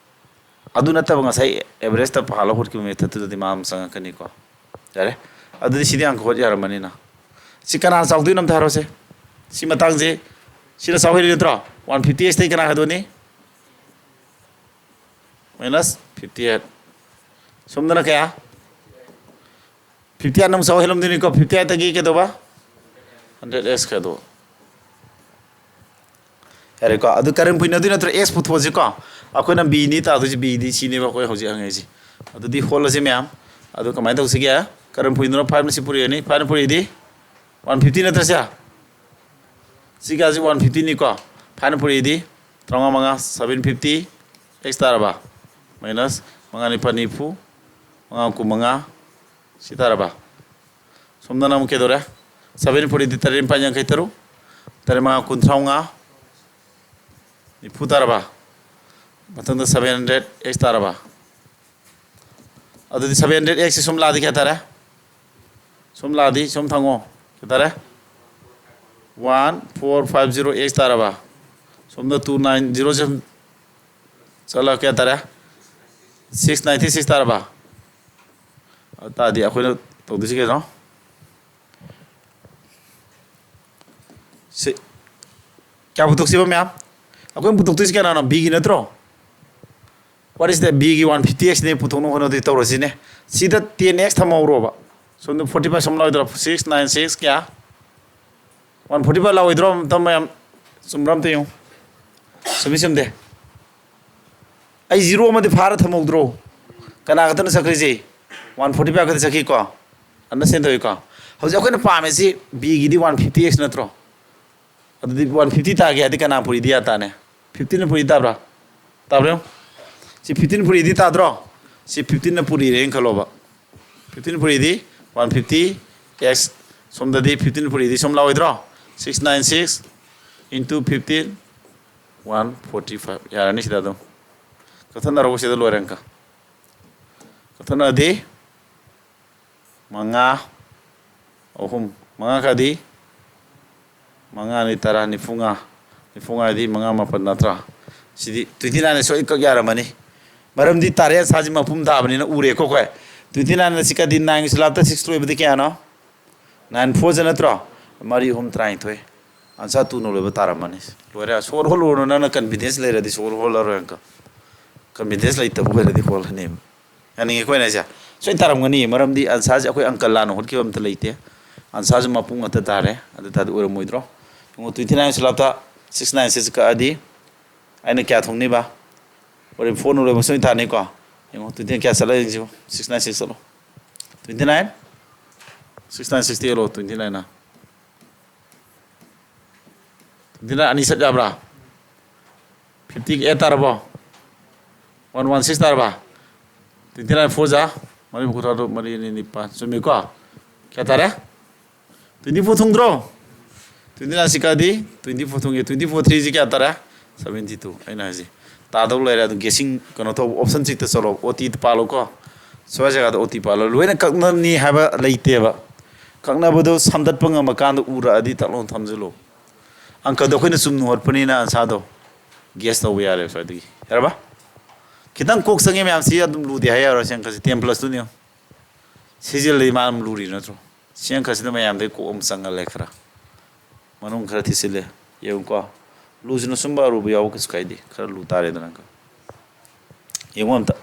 ꯑꯗꯨ ꯅꯠꯇꯕ ꯉꯁꯥꯏ ꯑꯦꯚꯔꯦꯖꯇ ꯄꯥꯍꯜꯂ ꯍꯣꯠꯈꯤꯕ ꯃꯦꯊꯠꯇꯨꯗꯗꯤ ꯃꯥ ꯑꯃ ꯆꯪꯉꯛꯀꯅꯤꯀꯣ꯫ ꯌꯥꯔꯦ? ꯑꯗꯨꯗꯤ ꯁꯤꯗꯤ ꯑꯪꯀ ꯍꯣꯠ ꯌꯥꯔꯝꯃꯅꯤꯅ꯫ ꯁꯤ ꯀꯅꯥ ꯆꯥꯎꯗꯣꯏꯅꯣ ꯑꯝꯇ ꯍꯥꯏꯔꯣꯁꯦ꯫ ꯁꯤ ꯃꯇꯥꯡꯁꯦ, ꯁꯤꯅ ꯆꯥꯎ ꯍꯦꯜꯂꯤ ꯅꯠꯇ꯭ꯔꯣ? One fifty ꯑꯦꯛꯁꯇꯩ ꯀꯅꯥ ꯍꯥꯏꯗꯣꯛꯑꯅꯤ? Minus fifty eight꯫ ꯁꯣꯝꯗꯅ ꯀꯌꯥ? Fifty eight ꯑꯃꯨꯛ ꯆꯥꯎ ꯍꯦꯜꯂꯝꯗꯣꯏꯅꯤꯀꯣ꯫ Fifty eightꯇꯒꯤ ꯀꯩꯗꯧꯕ? Hundred ꯑꯦꯛꯁ ꯈꯥꯏꯗꯣꯛ꯫ ꯌꯥꯔꯦꯀꯣ? ꯑꯗꯨ ꯀꯔꯝ ꯄꯨꯏꯅꯗꯣꯏ ꯅꯠꯇ꯭ꯔꯣ? ꯑꯦꯛꯁ ꯄꯨꯊꯣꯛꯑꯁꯤꯀꯣ꯫ ꯑꯩꯈꯣꯏꯅ ꯕꯤꯅꯤ ꯇꯥꯗꯣꯏꯁꯤ, ꯕꯤꯗꯤ ꯁꯤꯅꯦꯕ ꯑꯩꯈꯣꯏ ꯍꯧꯖꯤꯛ ꯍꯪꯉꯛꯏꯁꯤ꯫ ꯑꯗꯨꯗꯤ ꯍꯣꯠꯂꯁꯤ ꯃꯌꯥꯝ꯫ ꯑꯗꯨ ꯀꯃꯥꯏꯅ ꯇꯧꯁꯤꯒꯦ? ꯀꯔꯝ ꯄꯨꯏꯅꯣ? Fiveꯅ ꯁꯤ ꯄꯨꯔꯛꯑꯅꯤ꯫ Fiveꯅ ꯄꯨꯔꯛꯏꯗꯤ one fifty ꯅꯠꯇ꯭ꯔꯁꯦ? ꯁꯤꯒꯁꯤ one fiftyꯅꯤꯀꯣ꯫ Fiveꯅ ꯄꯨꯔꯛꯏꯗꯤ ꯇꯔꯥꯃꯉꯥ ꯃꯉꯥ, seven fifty ꯑꯦꯛꯁ ꯇꯥꯔꯕ? Minus ꯃꯉꯥ ꯅꯤꯄꯥꯜ ꯅꯤꯐꯨ, ꯃꯉꯥ ꯀꯨꯟꯃꯉꯥ, ꯁꯤ ꯇꯥꯔꯕ? ꯁꯣꯝꯗꯅ ꯑꯃꯨꯛ ꯀꯩꯗꯧꯔꯦ? Seven ꯄꯨꯔꯛꯏꯗꯤ ꯇꯔꯦꯠ ꯅꯤꯄꯥꯜ ꯌꯥꯡꯈꯩ ꯇꯔꯨꯛ, ꯇꯔꯦꯠ ꯃꯉꯥ ꯀꯨꯟꯊ꯭ꯔꯥ ꯃꯉꯥ, ꯅꯤꯐꯨ ꯇꯥꯔꯕ? ꯃꯊꯪꯗ seven hundred ꯑꯦꯛꯁ ꯇꯥꯔꯕ? ꯑꯗꯨꯗꯤ seven hundred ꯑꯦꯛꯁꯁꯤ ꯁꯨꯝ ꯂꯥꯛꯑꯗꯤ ꯀꯌꯥ ꯇꯥꯔꯦ? ꯁꯨꯝ ꯂꯥꯛꯑꯗꯤ ꯁꯨꯝ ꯊꯪꯉꯣ꯫ ꯀꯌꯥ ꯇꯥꯔꯦ? One four five zero X ꯇꯥꯔꯕ? ꯁꯣꯝꯗ two nine zero ꯁꯨꯝ ꯆꯠꯂ ꯀꯌꯥ ꯇꯥꯔꯦ? Six ninety six ꯇꯥꯔꯕ? ꯑꯗꯨ ꯇꯥꯔꯗꯤ ꯑꯩꯈꯣꯏꯅ ꯇꯧꯗꯣꯏꯁꯤ ꯀꯩꯅꯣ? ꯁꯤ ꯀꯌꯥ ꯄꯨꯊꯣꯛꯁꯤꯕ ꯃꯌꯥꯝ? ꯑꯩꯈꯣꯏꯅ ꯄꯨꯊꯣꯛꯇꯣꯏꯁꯤ ꯀꯅꯥꯅꯣ? ꯕꯤꯒꯤ ꯅꯠꯇ꯭ꯔꯣ? What is that? ꯕꯤꯒꯤ ꯋꯥꯟ ꯐꯤꯐꯇꯤ ꯑꯦꯛꯁꯅꯦ ꯄꯨꯊꯣꯛꯅꯕ ꯍꯣꯠꯅꯗꯣꯏ ꯇꯧꯔꯁꯤꯅꯦ꯫ ꯁꯤꯗ ꯇꯦꯟ ꯑꯦꯛꯁ ꯊꯝꯍꯧꯔꯣꯕ꯫ ꯁꯣꯝꯗ ꯐꯣꯔꯇꯤ ꯐꯥꯏꯚ ꯁꯣꯝ ꯂꯥꯎꯗ꯭ꯔꯣ? ꯁꯤꯛꯁ ꯅꯥꯏꯟ ꯁꯤꯛꯁ ꯀꯌꯥ? ꯋꯥꯟ ꯐꯣꯔꯇꯤ ꯐꯥꯏꯚ ꯂꯥꯎꯑꯣꯏꯗ꯭ꯔꯣ? ꯑꯝꯇ ꯃꯌꯥꯝ ꯆꯨꯝꯕ꯭ꯔꯥ ꯑꯝꯇ ꯌꯦꯡꯉꯨ꯫ ꯆꯨꯝꯃꯤ ꯆꯨꯝꯗꯦ? ꯑꯩ ꯖꯤꯔꯣ ꯑꯃꯗꯤ ꯐꯥꯔ ꯊꯝꯍꯧꯗ꯭ꯔꯣ? ꯀꯅꯥ ꯈꯛꯇꯅ ꯆꯠꯈ꯭ꯔꯤꯁꯦ? ꯋꯥꯟ ꯐꯣꯔꯇꯤ ꯐꯥꯏꯚ ꯈꯛꯇ ꯆꯠꯈꯤꯀꯣ꯫ ꯑꯟꯗꯔꯁꯇꯦꯟ ꯇꯧꯏꯀꯣ? ꯍꯧꯖꯤꯛ ꯑꯩꯈꯣꯏꯅ ꯄꯥꯝꯃꯤꯁꯤ ꯕꯤꯒꯤꯗꯤ ꯋꯥꯟ ꯐꯤꯐꯇꯤ ꯑꯦꯛꯁ ꯅꯠꯇ꯭ꯔꯣ? ꯑꯗꯨꯗꯤ ꯋꯥꯟ ꯐꯤꯐꯇꯤ ꯇꯥꯒꯦ ꯍꯥꯏꯗꯤ ꯀꯅꯥ ꯄꯨꯔꯤꯗꯤ ꯌꯥ ꯇꯥꯅꯦ? ꯐꯤꯐꯇꯤꯟꯅ ꯄꯨꯔꯤ ꯇꯥꯕ꯭ꯔꯥ? ꯇꯥꯕ꯭ꯔꯥ ꯌꯦꯡꯉꯨ꯫ ꯁꯤ ꯐꯤꯐꯇꯤꯟ ꯄꯨꯔꯤꯗꯤ ꯇꯥꯗ꯭ꯔꯣ? ꯁꯤ ꯐꯤꯐꯇꯤꯟꯅ ꯄꯨꯔꯤꯔꯦꯅ ꯈꯜꯂꯣꯕ꯫ ꯐꯤꯐꯇꯤꯟ ꯄꯨꯔꯤꯗꯤ ꯋꯥꯟ ꯐꯤꯐꯇꯤ ꯑꯦꯛꯁ, ꯁꯣꯝꯗꯗꯤ ꯐꯤꯐꯇꯤꯟ ꯄꯨꯔꯤꯗꯤ ꯁꯣꯝ ꯂꯥꯎꯑꯣꯏꯗ꯭ꯔꯣ? Six nine six into fifteen, one forty five꯫ ꯌꯥꯔꯅꯤ ꯁꯤꯗ ꯑꯗꯨꯝ꯫ ꯀꯛꯊꯠꯅꯔꯒ ꯁꯤꯗ ꯂꯣꯏꯔꯦ ꯑꯪꯀ꯫ ꯀꯛꯊꯠꯅꯔꯗꯤ ꯃꯉꯥ, ꯑꯍꯨꯝ, ꯃꯉꯥ ꯈꯔꯗꯤ ꯃꯉꯥꯅꯤ ꯇꯔꯥ, ꯅꯤꯐꯨ ꯃꯉꯥ, ꯅꯤꯐꯨ ꯃꯉꯥꯗꯤ ꯃꯉꯥ ꯃꯥꯄꯟ ꯅꯠꯇ꯭ꯔꯥ? ꯁꯤꯗꯤ ꯇ꯭ꯋꯦꯟꯇꯤ ꯅꯥꯏꯟꯗ ꯁꯣꯏ ꯀꯛ ꯌꯥꯔꯝꯃꯅꯤ꯫ ꯃꯔꯝꯗꯤ ꯇꯔꯦꯠ ꯑꯁꯥꯁꯤ ꯃꯄꯨꯝ ꯊꯥꯕꯅꯤꯅ ꯎꯔꯦꯀꯣ ꯑꯩꯈꯣꯏ꯫ ꯇ꯭ꯋꯦꯟꯇꯤ ꯅꯥꯏꯟꯗ ꯁꯤ ꯀꯗꯤ ꯅꯥꯏꯟꯒꯤ ꯁꯤꯂꯥꯞꯇ ꯁꯤꯛꯁ ꯂꯣꯏꯕꯗꯤ ꯀꯌꯥꯅꯣ? ꯅꯥꯏꯟ ꯐꯣꯔꯁꯦ ꯅꯠꯇ꯭ꯔꯣ? ꯃꯔꯤ ꯑꯍꯨꯝ ꯇꯔꯥꯅꯤꯊꯣꯏ꯫ ꯑꯟꯁꯥ ꯇꯨꯅ ꯂꯣꯏꯕ ꯇꯥꯔꯝꯃꯅꯤ꯫ ꯂꯣꯏꯔꯦ꯫ ꯁꯣꯔ ꯍꯣꯜꯂꯨꯔꯅꯨ, ꯅꯪꯅ ꯀꯟꯐꯤꯗꯦꯟꯁ ꯂꯩꯔꯗꯤ ꯁꯣꯔ ꯍꯣꯜꯂꯔꯣꯏ ꯑꯪꯀ꯫ ꯀꯟꯐꯤꯗꯦꯟꯁ ꯂꯩꯇꯕ ꯑꯣꯏꯔꯗꯤ ꯍꯣꯜꯂꯅꯦꯕ꯫ ꯌꯥꯅꯤꯡꯉꯦꯀꯣ ꯑꯩꯅ ꯍꯥꯏꯁꯦ? ꯁꯣꯏ ꯇꯥꯔꯝꯒꯅꯤ, ꯃꯔꯝꯗꯤ ꯑꯟꯁꯥꯔꯁꯦ ꯑꯩꯈꯣꯏ ꯑꯪꯀ ꯂꯥꯟꯅ ꯍꯣꯠꯈꯤꯕ ꯑꯝꯇ ꯂꯩꯇꯦ꯫ ꯑꯟꯁꯥꯔꯁꯦ ꯃꯄꯨꯡ ꯉꯥꯛꯇ ꯇꯥꯔꯦ꯫ ꯑꯗꯨ ꯇꯥꯔꯗꯤ ꯑꯣꯏꯔꯝꯃꯣꯏꯗ꯭ꯔꯣ? ꯌꯦꯡꯉꯣ, ꯇ꯭ꯋꯦꯟꯇꯤ ꯅꯥꯏꯟ ꯁꯤꯂꯥꯞꯇ ꯁꯤꯛꯁ ꯅꯥꯏꯟ ꯁꯤꯛꯁ ꯀꯛꯑꯗꯤ ꯑꯩꯅ ꯀꯌꯥ ꯊꯣꯡꯅꯤꯕ? ꯍꯣꯔꯦꯟ ꯐꯣꯔ ꯂꯣꯏꯕ ꯁꯣꯏ ꯇꯥꯅꯤꯀꯣ꯫ ꯌꯦꯡꯉꯣ, ꯇ꯭ꯋꯦꯟꯇꯤ ꯅꯥꯏꯟ ꯀꯌꯥ ꯆꯠꯂꯦ ꯌꯦꯡꯁꯤꯀꯣ꯫ ꯁꯤꯛꯁ ꯅꯥꯏꯟ ꯁꯤꯛꯁ ꯆꯠꯂꯣ꯫ Twenty nine, six nine sixty ꯑꯦꯜꯂꯣ, twenty ꯅꯥꯏꯟꯅ꯫ ꯇ꯭ꯋꯦꯟꯇꯤ ꯅꯥꯏꯟ ꯑꯅꯤ ꯁꯠ ꯌꯥꯕ꯭ꯔꯥ? ꯐꯤꯐꯇꯤ ꯑꯦꯠ ꯇꯥꯔꯕꯣ? ꯋꯥꯟ ꯋꯥꯟ ꯁꯤꯛꯁ ꯇꯥꯔꯕ? ꯇ꯭ꯋꯦꯟꯇꯤ ꯅꯥꯏꯟ ꯐꯣꯔ ꯖꯥ ꯃꯔꯤ ꯃꯈꯨ ꯇꯔꯥꯇꯔꯨꯛ, ꯃꯔꯤ ꯑꯅꯤ ꯅꯤꯄꯥꯟ꯫ ꯆꯨꯝꯃꯤꯀꯣ? ꯀꯌꯥ ꯇꯥꯔꯦ? ꯇ꯭ꯋꯦꯟꯇꯤ ꯐꯣꯔ ꯊꯨꯡꯗ꯭ꯔꯣ? ꯇ꯭ꯋꯦꯟꯇꯤ ꯅꯥꯏꯟ ꯁꯤꯛꯁ ꯀꯗꯤ ꯇ꯭ꯋꯦꯟꯇꯤ ꯐꯣꯔ ꯊꯨꯡꯉꯦ꯫ ꯇ꯭ꯋꯦꯟꯇꯤ ꯐꯣꯔ ꯊ꯭ꯔꯤꯁꯤ ꯀꯌꯥ ꯇꯥꯔꯦ? Seventy two. ꯑꯩꯅ ꯍꯥꯏꯁꯦ ꯇꯥꯗꯧ ꯂꯩꯔꯦ꯫ ꯑꯗꯨ ꯒꯦꯁꯤꯡ ꯀꯩꯅꯣ ꯇꯧꯕ ꯑꯣꯞꯁꯟ ꯁꯤꯛꯁꯇ ꯆꯠꯂꯣ꯫ O T ꯄꯥꯜꯂꯣꯀꯣ꯫ ꯁ꯭ꯋꯥꯏ ꯖꯒꯥꯗ ꯑꯣ ꯇꯤ ꯄꯥꯜꯂꯣ꯫ ꯂꯣꯏꯅ ꯀꯛꯅꯅꯤ ꯍꯥꯏꯕ ꯂꯩꯇꯦꯕ꯫ ꯀꯛꯅꯕꯗꯣ ꯁꯝꯗꯠꯄ ꯉꯝꯃꯀꯥꯟꯗ ꯎꯔꯛꯑꯗꯤ ꯇꯛ ꯂꯥꯎꯅ ꯊꯝꯖꯤꯜꯂꯣ꯫ ꯑꯪꯀꯗꯣ ꯑꯩꯈꯣꯏꯅ ꯆꯨꯝꯅ ꯍꯣꯠꯄꯅꯤꯅ ꯑꯟꯁꯥꯗꯣ ꯒꯦꯁ ꯇꯧꯕ ꯌꯥꯔꯦꯕ ꯁ꯭ꯋꯥꯏꯗꯒꯤ꯫ ꯌꯥꯔꯕ? ꯈꯤꯇꯪ ꯀꯣꯛ ꯆꯪꯉꯦ ꯃꯌꯥꯝꯁꯤ, ꯑꯗꯨꯝ ꯂꯨꯗꯦ ꯍꯥꯏ ꯌꯥꯔꯣꯏ꯫ ꯁꯤ ꯑꯪꯀꯁꯤ ꯇꯦꯟ ꯄ꯭ꯂꯁ ꯇꯨꯅꯤ ꯌꯦꯡꯉꯣ꯫ ꯁꯤꯖꯤꯜꯂꯗꯤ ꯃꯥ ꯑꯗꯨꯝ ꯂꯨꯔꯤ ꯅꯠꯇ꯭ꯔꯣ? ꯁꯤ ꯑꯪꯀꯁꯤꯅ ꯃꯌꯥꯝꯗꯩ ꯀꯣꯛ ꯑꯃ ꯆꯪꯍꯜꯂꯦ ꯈꯔ꯫ ꯃꯅꯨꯡ ꯈꯔ ꯊꯤꯠꯆꯤꯜꯂꯦ꯫ ꯌꯦꯡꯉꯨꯀꯣ꯫ ꯂꯨꯁꯤꯅ ꯁꯨꯝꯕ ꯑꯔꯨꯕ ꯌꯥꯎꯕ ꯀꯩꯁꯨ ꯀꯥꯏꯗꯦ꯫ ꯈꯔ ꯂꯨ ꯇꯥꯔꯦꯗꯅ ꯑꯪꯀ꯫ ꯌꯦꯡꯉꯣ ꯑꯝꯇ꯫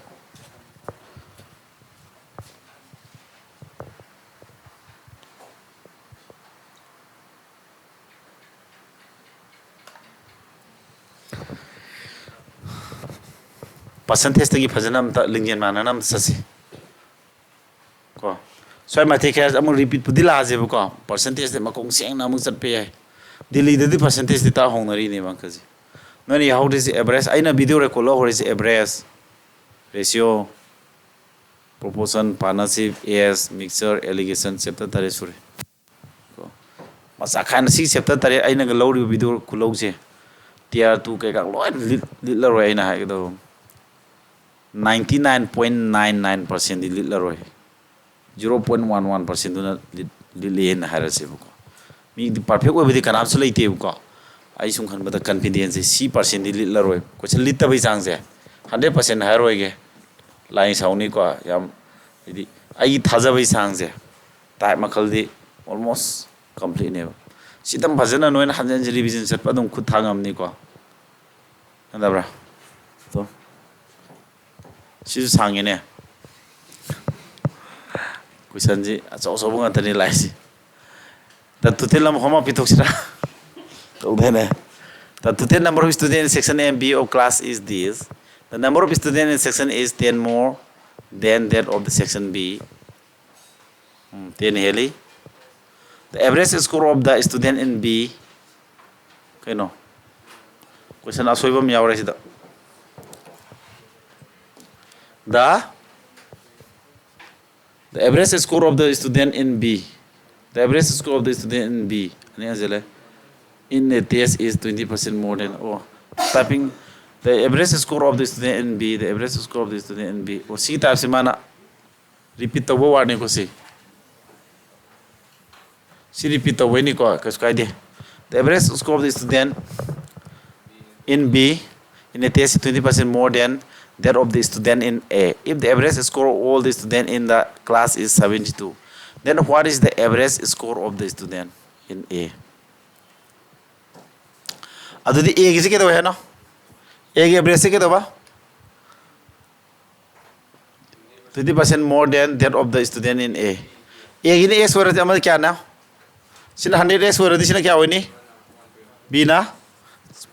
ꯄꯥꯔꯁꯦꯟꯇꯦꯖꯇꯒꯤ ꯐꯖꯅ ꯑꯝꯇ ꯂꯤꯡꯖꯦꯜ ꯃꯥꯟꯅꯅ ꯑꯝꯇ ꯆꯠꯁꯤ꯫ ꯀꯣ꯫ ꯁ꯭ꯋꯥꯏ ꯃꯇꯦꯛ ꯈꯔ ꯑꯃꯨꯛ ꯔꯤꯄꯤꯠꯄꯨꯗꯤ ꯂꯥꯛꯑꯁꯦꯕꯀꯣ꯫ ꯄꯥꯔꯁꯦꯟꯇꯦꯖꯇꯤ ꯃꯈꯣꯡ ꯁꯦꯡꯅ ꯑꯃꯨꯛ ꯆꯠꯄ ꯌꯥꯏ꯫ ꯗꯤꯜꯂꯤꯗꯗꯤ ꯄꯥꯔꯁꯦꯟꯇꯦꯖꯇꯤ ꯇꯥꯛ ꯍꯧꯅꯔꯤꯅꯦꯕ ꯑꯪꯀꯁꯦ꯫ ꯅꯣꯏꯅ ꯌꯥꯎꯍꯧꯗ꯭ꯔꯤꯁꯦ ꯑꯦꯚꯔꯦꯖ꯫ ꯑꯩꯅ ꯚꯤꯗꯤꯑꯣ ꯔꯦꯀꯣꯔꯗ ꯂꯧꯍꯧꯔꯤꯁꯦ average, ratio, proportion, partnership, age, mixture, allegation, chapter ꯇꯔꯦꯠ ꯁꯨꯔꯦ꯫ ꯀꯣ꯫ ꯃꯆꯥ ꯈꯥꯏꯅ ꯁꯤ ꯆꯦꯞꯇꯔ ꯇꯔꯦꯠ ꯑꯩꯅꯒ ꯂꯧꯔꯤꯕ ꯚꯤꯗꯤꯑꯣ ꯈꯨꯂꯧꯁꯦ, ꯇꯤꯌꯥꯔ ꯇꯨ ꯀꯩꯀꯥ ꯂꯣꯏꯅ ꯂꯤꯠ-, ꯂꯤꯠꯂꯔꯣꯏ ꯑꯩꯅ ꯍꯥꯏꯒꯗꯕ꯫ Ninety nine point nine nine ꯄꯥꯔꯁꯦꯟꯗꯤ ꯂꯤꯠꯂꯔꯣꯏ꯫ ꯖꯤꯔꯣ ꯄꯣꯏꯟ ꯋꯥꯟ ꯋꯥꯟ ꯄꯥꯔꯁꯦꯟꯗꯨꯅ ꯂꯤꯠ-, ꯂꯤꯠꯂꯦꯅ ꯍꯥꯏꯔꯁꯦꯕꯀꯣ꯫ ꯃꯤꯗꯤ ꯄꯔꯐꯦꯛ ꯑꯣꯏꯕꯗꯤ ꯀꯅꯥꯝꯁꯨ ꯂꯩꯇꯦꯕꯀꯣ꯫ ꯑꯩ ꯁꯨꯝ ꯈꯟꯕꯗ ꯀꯟꯐꯤꯗꯦꯟꯁꯁꯦ ꯁꯤ ꯄꯥꯔꯁꯦꯟꯗꯤ ꯂꯤꯠꯂꯔꯣꯏ꯫ ꯀꯣꯏꯁꯟ ꯂꯤꯠꯇꯕꯩ ꯆꯥꯡꯁꯦ ꯍꯟꯗ꯭ꯔꯦꯠ ꯄꯥꯔꯁꯦꯟ ꯍꯥꯏꯔꯣꯏꯒꯦ꯫ ꯂꯥꯏ ꯁꯥꯎꯅꯤꯀꯣ ꯌꯥꯝ꯫ ꯍꯥꯏꯗꯤ ꯑꯩꯒꯤ ꯊꯥꯖꯕꯩ ꯆꯥꯡꯁꯦ ꯇꯥꯏꯞ ꯃꯈꯜꯗꯤ ꯑꯣꯜꯃꯣꯁ ꯀꯝꯄ꯭ꯂꯤꯠꯅꯦꯕ꯫ ꯁꯤꯇꯪ ꯐꯖꯅ ꯅꯣꯏꯅ ꯍꯟꯖꯤꯟ ꯍꯟꯖꯤꯟ ꯔꯤꯚꯤꯖꯟ ꯆꯠꯄ ꯑꯗꯨꯝ ꯈꯨꯠ ꯊꯥ ꯉꯝꯅꯤꯀꯣ꯫ ꯌꯥꯗꯕ꯭ꯔꯥ? ꯑꯗꯣ ꯁꯤꯁꯨ ꯁꯥꯡꯉꯦꯅꯦ꯫ ꯀꯣꯏꯁꯟꯁꯤ ꯑꯆꯧ ꯑꯆꯧꯕ ꯉꯥꯛꯇꯅꯤ ꯂꯥꯛꯏꯁꯤ꯫ The total number, homework ꯄꯤꯊꯣꯛꯁꯤꯔꯥ? ꯇꯧꯗꯦꯅꯦ꯫ The total number of students in section A and B of class is this. The number of students in section A is ten more than that of the section B. Um, ten ꯍꯦꯜꯂꯤ꯫ The average score of the student in B. ꯀꯩꯅꯣ? ꯀꯣꯏꯁꯟ ꯑꯁꯣꯏꯕ ꯑꯃ ꯌꯥꯎꯔꯦ ꯁꯤꯗ꯫ The, the average score of the student in B. The average score of the student in B. ꯑꯅꯤ ꯍꯟꯖꯤꯜꯂꯦ꯫ In a test is twenty percent more than, ꯑꯣ, typing, the average score of the student in B, the average score of the student in B. ꯑꯣ, ꯁꯤ ꯇꯥꯏꯞꯁꯦ ꯃꯥꯅ repeat ꯇꯧꯕ ꯋꯥꯔꯗꯅꯤꯀꯣ ꯁꯤ꯫ ꯁꯤ repeat ꯇꯧꯕꯩꯅꯤꯀꯣ, ꯀꯩꯁꯨ ꯀꯥꯏꯗꯦ꯫ The average score of the student in B in a test is twenty percent more than that of the student in A. If the average score of all the student in the class is seventy-two, then what is the average score of the student in A? ꯑꯗꯨꯗꯤ ꯑꯦꯒꯤꯁꯤ ꯀꯩꯗꯧꯋꯦ ꯍꯥꯏꯅꯣ? ꯑꯦꯒꯤ ꯑꯦꯚꯔꯦꯖꯁꯤ ꯀꯩꯗꯧꯕ? Twenty percent more than that of the student in A. ꯑꯦꯒꯤꯅ x ꯑꯣꯏꯔꯗꯤ ꯑꯃꯅ ꯀꯌꯥꯅ? ꯁꯤꯅ ꯍꯟꯗ꯭ꯔꯦꯠ ꯑꯦꯛꯁ ꯑꯣꯏꯔꯗꯤ ꯁꯤꯅ ꯀꯌꯥ ꯑꯣꯏꯅꯤ? ꯕꯤꯅ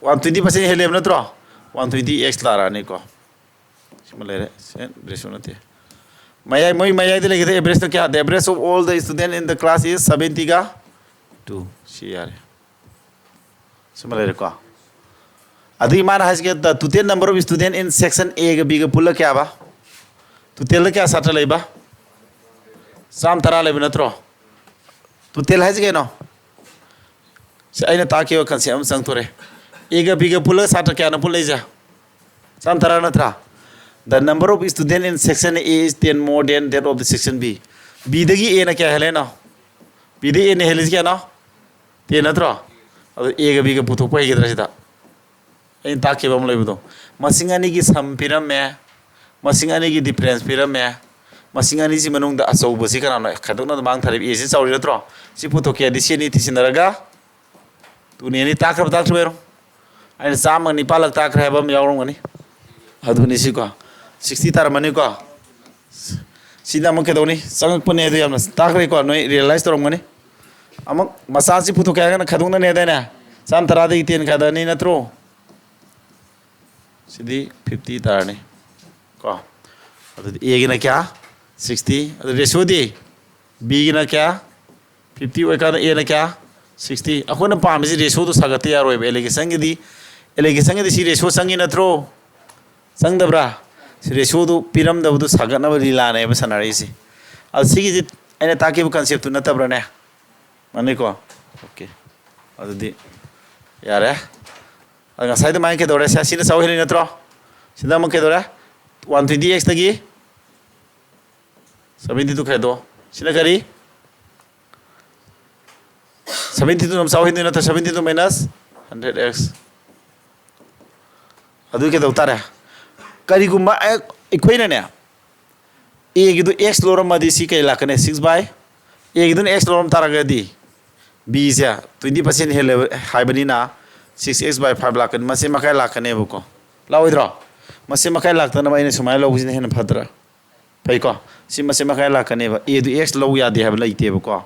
ꯋꯥꯟ ꯇ꯭ꯋꯦꯟꯇꯤ ꯄꯥꯔꯁꯦꯟ ꯍꯦꯜꯂꯦꯕ ꯅꯠꯇ꯭ꯔꯣ? ꯋꯥꯟ ꯇ꯭ꯋꯦꯟꯇꯤ ꯑꯦꯛꯁ ꯂꯥꯛꯑꯅꯤꯀꯣ꯫ ꯁꯤꯃ ꯂꯩꯔꯦ꯫ ꯁꯦ, ꯔꯦꯁꯤꯑꯣ ꯅꯠꯇꯦ꯫ ꯃꯌꯥꯏ, ꯃꯣꯏ ꯃꯌꯥꯏꯗ ꯂꯩꯒꯗꯕ average ꯇꯣ ꯀꯌꯥ? The average of all the student in the class is seventy ꯒ two꯫ ꯁꯤ ꯌꯥꯔꯦ꯫ ꯁꯤꯃ ꯂꯩꯔꯦꯀꯣ꯫ ꯑꯗꯨꯒꯤ ꯃꯥꯅ ꯍꯥꯏꯁꯤꯒꯦ, the total number of student in section A ꯒ B ꯒ ꯄꯨꯜꯂ ꯀꯌꯥꯕ? Total ꯗ ꯀꯌꯥ ꯁꯥꯇ꯭ꯔ ꯂꯩꯕ? ꯆꯥꯝ ꯇꯔꯥ ꯂꯩꯕ ꯅꯠꯇ꯭ꯔꯣ? Total ꯍꯥꯏꯁꯤ ꯀꯩꯅꯣ? ꯁꯤ ꯑꯩꯅ ꯇꯥꯛꯈꯤꯕ concept ꯑꯃ ꯆꯪꯊꯣꯔꯛꯑꯦ꯫ ꯑꯦꯒ ꯕꯤꯒ ꯄꯨꯜꯂꯒ ꯁꯥꯇ꯭ꯔ ꯀꯌꯥꯅꯣ ꯄꯨꯜꯂꯛꯏꯁꯦ? ꯆꯥꯝ ꯇꯔꯥ ꯅꯠꯇ꯭ꯔꯥ? The number of student in section A is ten more than that of the section B. ꯕꯤꯗꯒꯤ ꯑꯦꯅ ꯀꯌꯥ ꯍꯦꯜꯂꯦꯅꯣ? ꯕꯤꯗꯒꯤ ꯑꯦꯅ ꯍꯦꯜꯂꯤꯁꯤ ꯀꯌꯥꯅꯣ? ꯇꯦꯟ ꯅꯠꯇ꯭ꯔꯣ? ꯑꯗꯨ ꯑꯦꯒ ꯕꯤꯒ ꯄꯨꯊꯣꯛꯄ ꯍꯩꯒꯗ꯭ꯔꯥ ꯁꯤꯗ? ꯑꯩꯅ ꯇꯥꯛꯈꯤꯕ ꯑꯃ ꯂꯩꯕꯗꯣ, ꯃꯁꯤꯡ ꯑꯅꯤꯒꯤ sum ꯄꯤꯔꯝꯃꯦ, ꯃꯁꯤꯡ ꯑꯅꯤꯒꯤ difference ꯄꯤꯔꯝꯃꯦ, ꯃꯁꯤꯡ ꯑꯅꯤꯁꯤ ꯃꯅꯨꯡꯗ ꯑꯆꯧꯕꯁꯤ ꯀꯅꯥꯅꯣ? ꯈꯥꯏꯗꯣꯛꯅ ꯃꯥꯡ ꯊꯥꯔꯤꯕ ꯑꯦꯁꯤ ꯆꯥꯎꯔꯤ ꯅꯠꯇ꯭ꯔꯣ? ꯁꯤ ꯄꯨꯊꯣꯛꯀꯦ ꯍꯥꯏꯗꯤ ꯁꯤ ꯑꯅꯤ ꯊꯤꯖꯤꯟꯅꯔꯒ ꯇꯨꯅꯦꯅꯤ ꯇꯥꯛꯈ꯭ꯔꯕ ꯇꯥꯛꯇ꯭ꯔꯤꯕ ꯌꯦꯡꯉꯣ꯫ ꯑꯩꯅ ꯆꯥꯝꯃꯒ ꯅꯤꯄꯥꯜꯂꯛ ꯇꯥꯛꯈ꯭ꯔꯦ ꯍꯥꯏꯕ ꯑꯃ ꯌꯥꯎꯔꯝꯒꯅꯤ꯫ ꯑꯗꯨꯅꯤ ꯁꯤꯀꯣ, sixty ꯇꯥꯔꯝꯃꯅꯤꯀꯣ꯫ ꯁꯤꯗ ꯑꯃꯨꯛ ꯀꯩꯗꯧꯅꯤ? ꯆꯪꯉꯛꯄꯅꯦ ꯑꯗꯨ ꯌꯥꯝꯅ ꯇꯥꯛꯈ꯭ꯔꯦꯀꯣ, ꯅꯣꯏ realize ꯇꯧꯔꯝꯒꯅꯤ꯫ ꯑꯃꯨꯛ ꯃꯆꯥꯁꯤ ꯄꯨꯊꯣꯛꯀꯦ ꯍꯥꯏꯔꯒꯅ ꯈꯥꯏꯗꯣꯛꯅꯅꯦ ꯍꯥꯏꯗꯥꯏꯅꯦ? ꯆꯥꯝ ꯇꯔꯥꯗꯒꯤ ten ꯈꯥꯏꯗꯣꯛꯑꯅꯤ ꯅꯠꯇ꯭ꯔꯣ? ꯁꯤꯗꯤ fifty ꯇꯥꯔꯅꯤ ꯀꯣ꯫ ꯑꯗꯨꯗꯤ ꯑꯦꯒꯤꯅ ꯀꯌꯥ? Sixty꯫ ꯑꯗꯨ ꯔꯦꯁꯤꯑꯣꯗꯤ? ꯕꯤꯒꯤꯅ ꯀꯌꯥ? Fifty ꯑꯣꯏꯀꯥꯟꯗ ꯑꯦꯅ ꯀꯌꯥ? Sixty꯫ ꯑꯩꯈꯣꯏꯅ ꯄꯥꯝꯃꯤꯁꯤ ꯔꯦꯁꯤꯑꯣꯗꯣ ꯁꯥꯒꯠꯇ ꯌꯥꯔꯣꯏꯕ꯫ Alligationꯒꯤꯗꯤ, alligationꯒꯤꯗꯤ ꯁꯤ ꯔꯦꯁꯤꯑꯣ ꯆꯪꯉꯤ ꯅꯠꯇ꯭ꯔꯣ? ꯆꯪꯗꯕ꯭ꯔꯥ? ꯁꯤ ꯔꯦꯁꯤꯑꯣꯗꯨ ꯄꯤꯔꯝꯗꯕꯗꯨ ꯁꯥꯒꯠꯅꯕ ꯂꯤꯂꯥꯅꯦꯕ ꯁꯥꯟꯅꯔꯛꯏꯁꯦ꯫ ꯑꯗꯨ ꯁꯤꯒꯤꯁꯤ ꯑꯩꯅ ꯇꯥꯛꯈꯤꯕ conceptꯇꯨ ꯅꯠꯇꯕ꯭ꯔꯥꯅꯦ? ꯃꯥꯅꯤꯀꯣ? Okay꯫ ꯑꯗꯨꯗꯤ ꯌꯥꯔꯦ꯫ ꯑꯗ ꯉꯁꯥꯏ ꯑꯗꯨꯃꯥꯏꯅ ꯀꯩꯗꯧꯔꯦ? ꯁꯦ, ꯁꯤꯅ ꯆꯥꯎ ꯍꯦꯜꯂꯤ ꯅꯠꯇ꯭ꯔꯣ? ꯁꯤꯗ ꯑꯃꯨꯛ ꯀꯩꯗꯧꯔꯦ? One twenty x ꯇꯒꯤ seventy two ꯈꯥꯏꯗꯣ꯫ ꯁꯤꯅ ꯀꯔꯤ? Seventy two ꯑꯗꯨꯝ ꯆꯥꯎ ꯍꯦꯟꯗꯣꯏ ꯅꯠꯇ꯭ꯔꯣ? Seventy two minus hundred x꯫ ꯑꯗꯨ ꯀꯩꯗꯧ ꯇꯥꯔꯦ? ꯀꯔꯤꯒꯨꯝꯕ ꯑꯩ-, ꯑꯩꯈꯣꯏꯅꯅꯦ, ꯑꯦꯒꯤꯗꯨ ꯑꯦꯛꯁ ꯂꯧꯔꯝꯃꯗꯤ ꯁꯤ ꯀꯩ ꯂꯥꯛꯀꯅꯤ? ꯁꯤꯛꯁ ꯕꯥꯏ, ꯑꯦꯒꯤꯗꯨꯅ ꯑꯦꯛꯁ ꯂꯧꯔꯝ ꯇꯥꯔꯒꯗꯤ ꯕꯤꯁꯦ ꯇ꯭ꯋꯦꯟꯇꯤ ꯄꯥꯔꯁꯦꯟ ꯍꯦꯜꯂꯦ ꯍꯥꯏꯕꯅꯤꯅ ꯁꯤꯛꯁ ꯑꯦꯛꯁ ꯕꯥꯏ ꯐꯥꯏꯚ ꯂꯥꯛꯀꯅꯤ, ꯃꯆꯦꯠ ꯃꯀꯥꯏ ꯂꯥꯛꯀꯅꯦꯕꯀꯣ꯫ ꯂꯥꯛꯑꯣꯏꯗ꯭ꯔꯣ? ꯃꯆꯦꯠ ꯃꯀꯥꯏ ꯂꯥꯛꯇꯅꯕ ꯑꯩꯅ ꯁꯨꯃꯥꯏꯅ ꯂꯧꯕꯁꯤꯅ ꯍꯦꯟꯅ ꯐꯠꯇ꯭ꯔꯥ? ꯐꯩꯀꯣ? ꯁꯤ ꯃꯆꯦꯠ ꯃꯀꯥꯏ ꯂꯥꯛꯀꯅꯦꯕ꯫ ꯑꯦꯗꯨ ꯑꯦꯛꯁ ꯂꯧ ꯌꯥꯗꯦ ꯍꯥꯏꯕ ꯂꯩꯇꯦꯕꯀꯣ꯫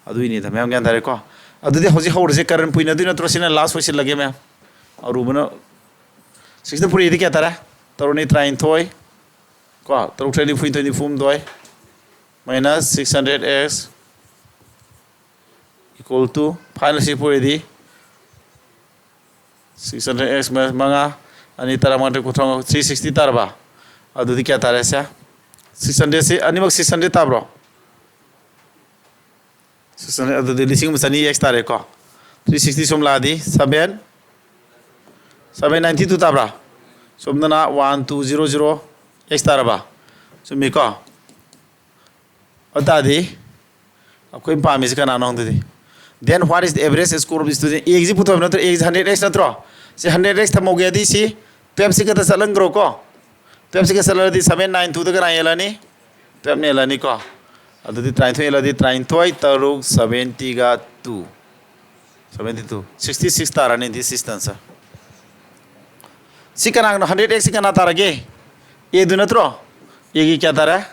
ꯑꯗꯨꯏꯅꯤꯗ, ꯃꯌꯥꯝ ꯒ꯭ꯌꯥꯟ ꯇꯥꯔꯦꯀꯣ? ꯑꯗꯨꯗꯤ ꯍꯧꯖꯤꯛ ꯍꯧꯔꯁꯦ, ꯀꯔꯟ ꯄꯨꯏꯅꯗꯣꯏ ꯅꯠꯇ꯭ꯔꯣ? ꯁꯤꯅ ꯂꯥꯁ ꯑꯣꯏꯁꯤꯜꯂꯒꯦ, ꯃꯌꯥꯝ꯫ ꯑꯔꯨꯕꯅ ꯁꯤꯛꯁꯇ ꯐꯣꯔ ꯑꯦꯗꯤ ꯀꯌꯥ ꯇꯥꯔꯦ? ꯇꯔꯨꯛꯅꯤ ꯇꯔꯥꯅꯤꯊꯣꯏ ꯀꯣ, ꯇꯔꯨꯛ ꯇꯔꯦꯠ ꯅꯤꯐꯨ, ꯇ꯭ꯋꯦꯟꯇꯤ ꯐꯣꯔ ꯍꯨꯝꯗꯣꯏ, minus six hundred x equal to, final ꯁꯤ ꯄꯨꯔꯗꯤ six hundred x minus ꯃꯉꯥ, ꯑꯅꯤ ꯇꯔꯥꯃꯉꯥ, ꯀꯨꯟꯊ꯭ꯔꯥ, three sixty ꯇꯥꯔꯕ? ꯑꯗꯨꯗꯤ ꯀꯌꯥ ꯇꯥꯔꯦ ꯁꯦ? Six hundred ꯁꯤ ꯑꯅꯤꯃꯛ six hundred ꯇꯥꯕ꯭ꯔꯣ? Six hundred, ꯑꯗꯨꯗꯤ ꯂꯤꯁꯤꯡ ꯑꯃ ꯆꯅꯤ x ꯇꯥꯔꯦꯀꯣ꯫ Three sixty ꯁꯣꯝ ꯂꯥꯛꯑꯗꯤ seven, seven ninety two ꯇꯥꯕ꯭ꯔꯥ? ꯁꯣꯝꯗꯅ one two zero zero x ꯇꯥꯔꯕ? ꯆꯨꯝꯃꯤꯀꯣ? ꯑꯗꯨ ꯇꯥꯔꯗꯤ ꯑꯩꯈꯣꯏ ꯄꯥꯝꯃꯤꯁꯤ ꯀꯅꯥꯅꯣ ꯈꯪꯗꯗꯤ? Then what is the average score of student? ꯑꯦꯒꯤꯁꯤ ꯄꯨꯊꯣꯛꯄ ꯅꯠꯇ꯭ꯔꯣ? ꯑꯦꯒꯤꯁꯤ hundred x ꯅꯠꯇ꯭ꯔꯣ? ꯁꯤ hundred x ꯊꯝꯍꯧꯒꯦ ꯍꯥꯏꯗꯤ ꯁꯤ twelve ꯁꯤ ꯈꯛꯇ ꯆꯠꯍꯟꯈ꯭ꯔꯣꯀꯣ꯫ Twelve ꯁꯤ ꯈꯛꯇ ꯆꯠꯍꯜꯂꯗꯤ seven nine two ꯗ ꯀꯅꯥ ꯍꯦꯜꯂꯅꯤ? Twelve ꯅ ꯍꯦꯜꯂꯅꯤꯀꯣ꯫ ꯑꯗꯨꯗꯤ ꯇꯔꯥꯅꯤꯊꯣꯏ ꯍꯦꯜꯂꯗꯤ ꯇꯔꯥꯅꯤꯊꯣꯏ, ꯇꯔꯨꯛ, seventy ꯒ two, seventy two, sixty six ꯇꯥꯔꯅꯤ, this is the answer꯫ ꯁꯤ ꯀꯅꯥꯒꯤꯅꯣ? Hundred x ꯁꯤ ꯀꯅꯥ ꯇꯥꯔꯒꯦ? ꯑꯦꯗꯨ ꯅꯠꯇ꯭ꯔꯣ? ꯑꯦꯒꯤ ꯀꯌꯥ ꯇꯥꯔꯦ?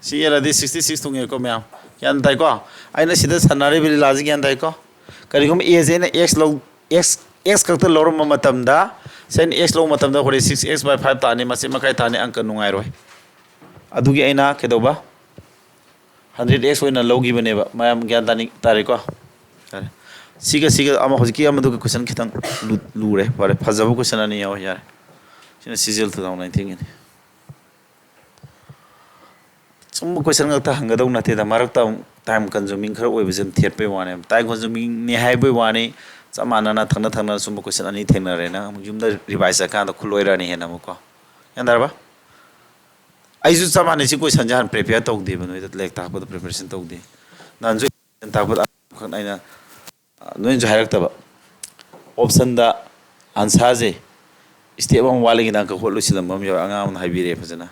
ꯁꯤ ꯑꯦꯜꯂꯗꯤ sixty six ꯊꯨꯡꯉꯦꯀꯣ, ꯃꯌꯥꯝ꯫ ꯒ꯭ꯌꯥꯟ ꯇꯥꯏꯀꯣ? ꯑꯩꯅ ꯁꯤꯗ ꯁꯥꯟꯅꯔꯤꯕ ꯂꯤꯂꯥꯁꯤ ꯒ꯭ꯌꯥꯟ ꯇꯥꯏꯀꯣ? ꯀꯔꯤꯒꯨꯝꯕ ꯑꯦꯁꯦ ꯑꯩꯅ ꯑꯦꯛꯁ ꯂꯧ, ꯑꯦꯛꯁ, ꯑꯦꯛꯁ ꯈꯛꯇ ꯂꯧꯔꯝꯕ ꯃꯇꯝꯗ, ꯁꯦ ꯑꯩꯅ ꯑꯦꯛꯁ ꯂꯧꯕ ꯃꯇꯝꯗ ꯍꯣꯔꯦꯟ six x by five ꯇꯥꯅꯤ, ꯃꯆꯦꯠ ꯃꯀꯥꯏ ꯇꯥꯅꯤ, ꯑꯪꯀ ꯅꯨꯡꯉꯥꯏꯔꯣꯏ꯫ ꯑꯗꯨꯒꯤ ꯑꯩꯅ ꯀꯩꯗꯧꯕ? Hundred x ꯑꯣꯏꯅ ꯂꯧꯈꯤꯕꯅꯦꯕ꯫ ꯃꯌꯥꯝ ꯒ꯭ꯌꯥꯟ ꯇꯥꯅꯤ, ꯇꯥꯔꯦꯀꯣ? ꯌꯥꯔꯦ꯫ ꯁꯤꯒ, ꯁꯤꯒ ꯑꯃ, ꯍꯧꯖꯤꯛꯀꯤ ꯑꯃꯗꯨꯒ question ꯈꯤꯇꯪ ꯂꯨ-, ꯂꯨꯔꯦ꯫ ꯐꯔꯦ, ꯐꯖꯕ question ꯑꯅꯤ ꯌꯥꯎꯋꯦ꯫ ꯌꯥꯔꯦ꯫ ꯁꯤꯅ C G L two thousand nineteen Guinea. ꯁꯨꯝꯕ question ꯉꯥꯛꯇ ꯍꯪꯒꯗꯧ ꯅꯠꯇꯦꯗ, ꯃꯔꯛꯇ ꯑꯃꯨꯛ time consuming ꯈꯔ ꯑꯣꯏꯕꯁꯦ ꯑꯗꯨꯝ ꯊꯦꯠꯄꯩ ꯋꯥꯅꯦ꯫ Time consuming ꯅꯦ ꯍꯥꯏꯕꯩ ꯋꯥꯅꯤ, ꯆꯞ ꯃꯥꯟꯅꯅ ꯊꯪꯅ ꯊꯪꯅꯅ ꯁꯨꯝꯕ question ꯑꯅꯤ ꯊꯦꯡꯅꯔꯦ꯫ ꯅꯪ ꯑꯃꯨꯛ ꯌꯨꯝꯗ revise ꯆꯠꯀꯥꯟꯗ ꯈꯨꯠꯂꯣꯏꯔꯅꯤ ꯍꯦꯟꯅ ꯑꯃꯨꯛꯀꯣ꯫ ꯒ꯭ꯌꯥꯟ ꯇꯥꯔꯕ? ꯑꯩꯁꯨ ꯆꯞ ꯃꯥꯟꯅꯩ, ꯁꯤ question ꯁꯦ ꯍꯥꯟꯅ prepare ꯇꯧꯗꯦꯕ, ꯅꯣꯏꯗ ꯂꯥꯏꯔꯤꯛ ꯇꯥꯛꯄꯗ preparation ꯇꯧꯗꯦ꯫ ꯅꯍꯥꯟꯁꯨ ꯇꯥꯛꯄꯗ ꯑꯃꯈꯛ ꯑꯩꯅ, ꯑ, ꯅꯣꯏꯅꯁꯨ ꯍꯥꯏꯔꯛꯇꯕ꯫ Option ꯗ answer ꯁꯦ step ꯑꯃ ꯋꯥꯠꯂꯤꯉꯩꯗ ꯑꯪꯀ ꯍꯣꯠ ꯂꯣꯏꯁꯤꯜꯂꯝꯕ ꯑꯃ ꯌꯥꯎꯋꯦ꯫ ꯑꯉꯥꯡ ꯑꯃꯅ ꯍꯥꯏꯕꯤꯔꯛꯑꯦ ꯐꯖꯅ,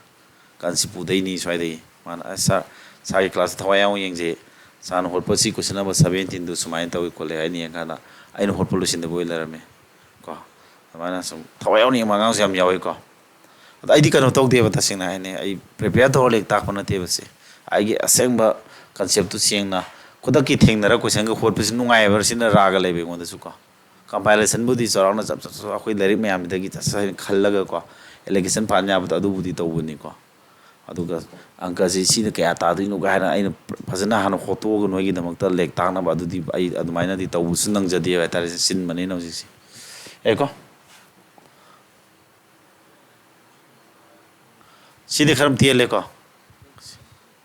ꯀꯥꯟꯆꯤꯄꯨꯔꯗꯩꯅꯤ ꯁ꯭ꯋꯥꯏꯗꯒꯤ꯫ ꯃꯥꯅ, "ꯑꯁ ꯁꯥꯔ, ꯁꯥꯔꯒꯤ class ꯇ ꯊꯋꯥꯏ ꯌꯥꯎꯅ ꯌꯦꯡꯖꯩ, ꯁꯥꯔꯅ ꯍꯣꯠꯄꯁꯤ question number seventeen ꯗꯨ ꯁꯨꯃꯥꯏꯅ ꯇꯧꯏ ꯈꯣꯠꯂꯦ" ꯍꯥꯏꯅ ꯌꯦꯡꯀꯥꯟꯗ ꯑꯩꯅ ꯍꯣꯠꯄ ꯂꯣꯏꯁꯤꯟꯗꯕ ꯑꯣꯏ ꯂꯩꯔꯝꯃꯦ ꯀꯣ꯫ ꯑꯗꯨꯃꯥꯏꯅ ꯁꯨꯝ ꯊꯋꯥꯏ ꯌꯥꯎꯅ ꯌꯦꯡꯕ ꯑꯉꯥꯡꯁꯨ ꯌꯥꯝ ꯌꯥꯎꯏꯀꯣ꯫ ꯑꯗꯣ ꯑꯩꯗꯤ ꯀꯩꯅꯣ ꯇꯧꯗꯦꯕ, ꯇꯁꯦꯡꯅ ꯍꯥꯏꯅꯤ, ꯑꯩ prepare ꯇꯧꯔ ꯂꯥꯏꯔꯤꯛ ꯇꯥꯛꯄ ꯅꯠꯇꯦꯕ ꯁꯦ꯫ ꯑꯩꯒꯤ ꯑꯁꯦꯡꯕ concept ꯇꯨ ꯁꯦꯡꯅ ꯈꯨꯗꯛꯀꯤ ꯊꯦꯡꯅꯔ question ꯒ ꯍꯣꯠꯄꯁꯤ ꯅꯨꯡꯉꯥꯏꯑꯕ, ꯁꯤꯅ ꯔꯥꯒ ꯂꯩꯕ ꯑꯩꯉꯣꯟꯗꯁꯨ ꯀꯣ꯫ Compilation ꯕꯨꯗꯤ ꯆꯥꯎꯔꯥꯛꯅ ꯆꯞ ꯆꯞ ꯆꯞ ꯑꯩꯈꯣꯏ ꯂꯥꯏꯔꯤꯛ ꯃꯌꯥꯝꯗꯒꯤ ꯆꯠ ꯆꯠ ꯈꯜꯂꯒ ꯀꯣ, allocation ꯐꯥꯟ ꯌꯥꯕꯗꯣ ꯑꯗꯨꯕꯨꯗꯤ ꯇꯧꯕꯅꯤꯀꯣ꯫ ꯑꯗꯨꯒ ꯑꯪꯀꯁꯤ ꯁꯤꯅ ꯀꯌꯥ ꯇꯥꯗꯣꯏꯅꯣ ꯀꯥꯏꯅ ꯑꯩꯅ ꯐꯖꯅ ꯍꯥꯟꯅ ꯍꯣꯠꯇꯣꯛꯑꯒ ꯅꯣꯏꯒꯤꯗꯃꯛꯇ ꯂꯥꯏꯔꯤꯛ ꯇꯥꯛꯅꯕ ꯑꯗꯨꯗꯤ ꯑꯩ ꯑꯗꯨꯃꯥꯏꯅꯗꯤ ꯇꯧꯕꯁꯨ ꯅꯪꯖꯗꯦ ꯍꯥꯏꯇꯥꯔꯦ, ꯆꯤꯟꯕꯅꯤꯅ ꯍꯧꯖꯤꯛꯁꯦ꯫ ꯑꯦꯀꯣ? ꯁꯤꯗꯤ ꯈꯔ ꯇꯦꯜꯂꯦꯀꯣ꯫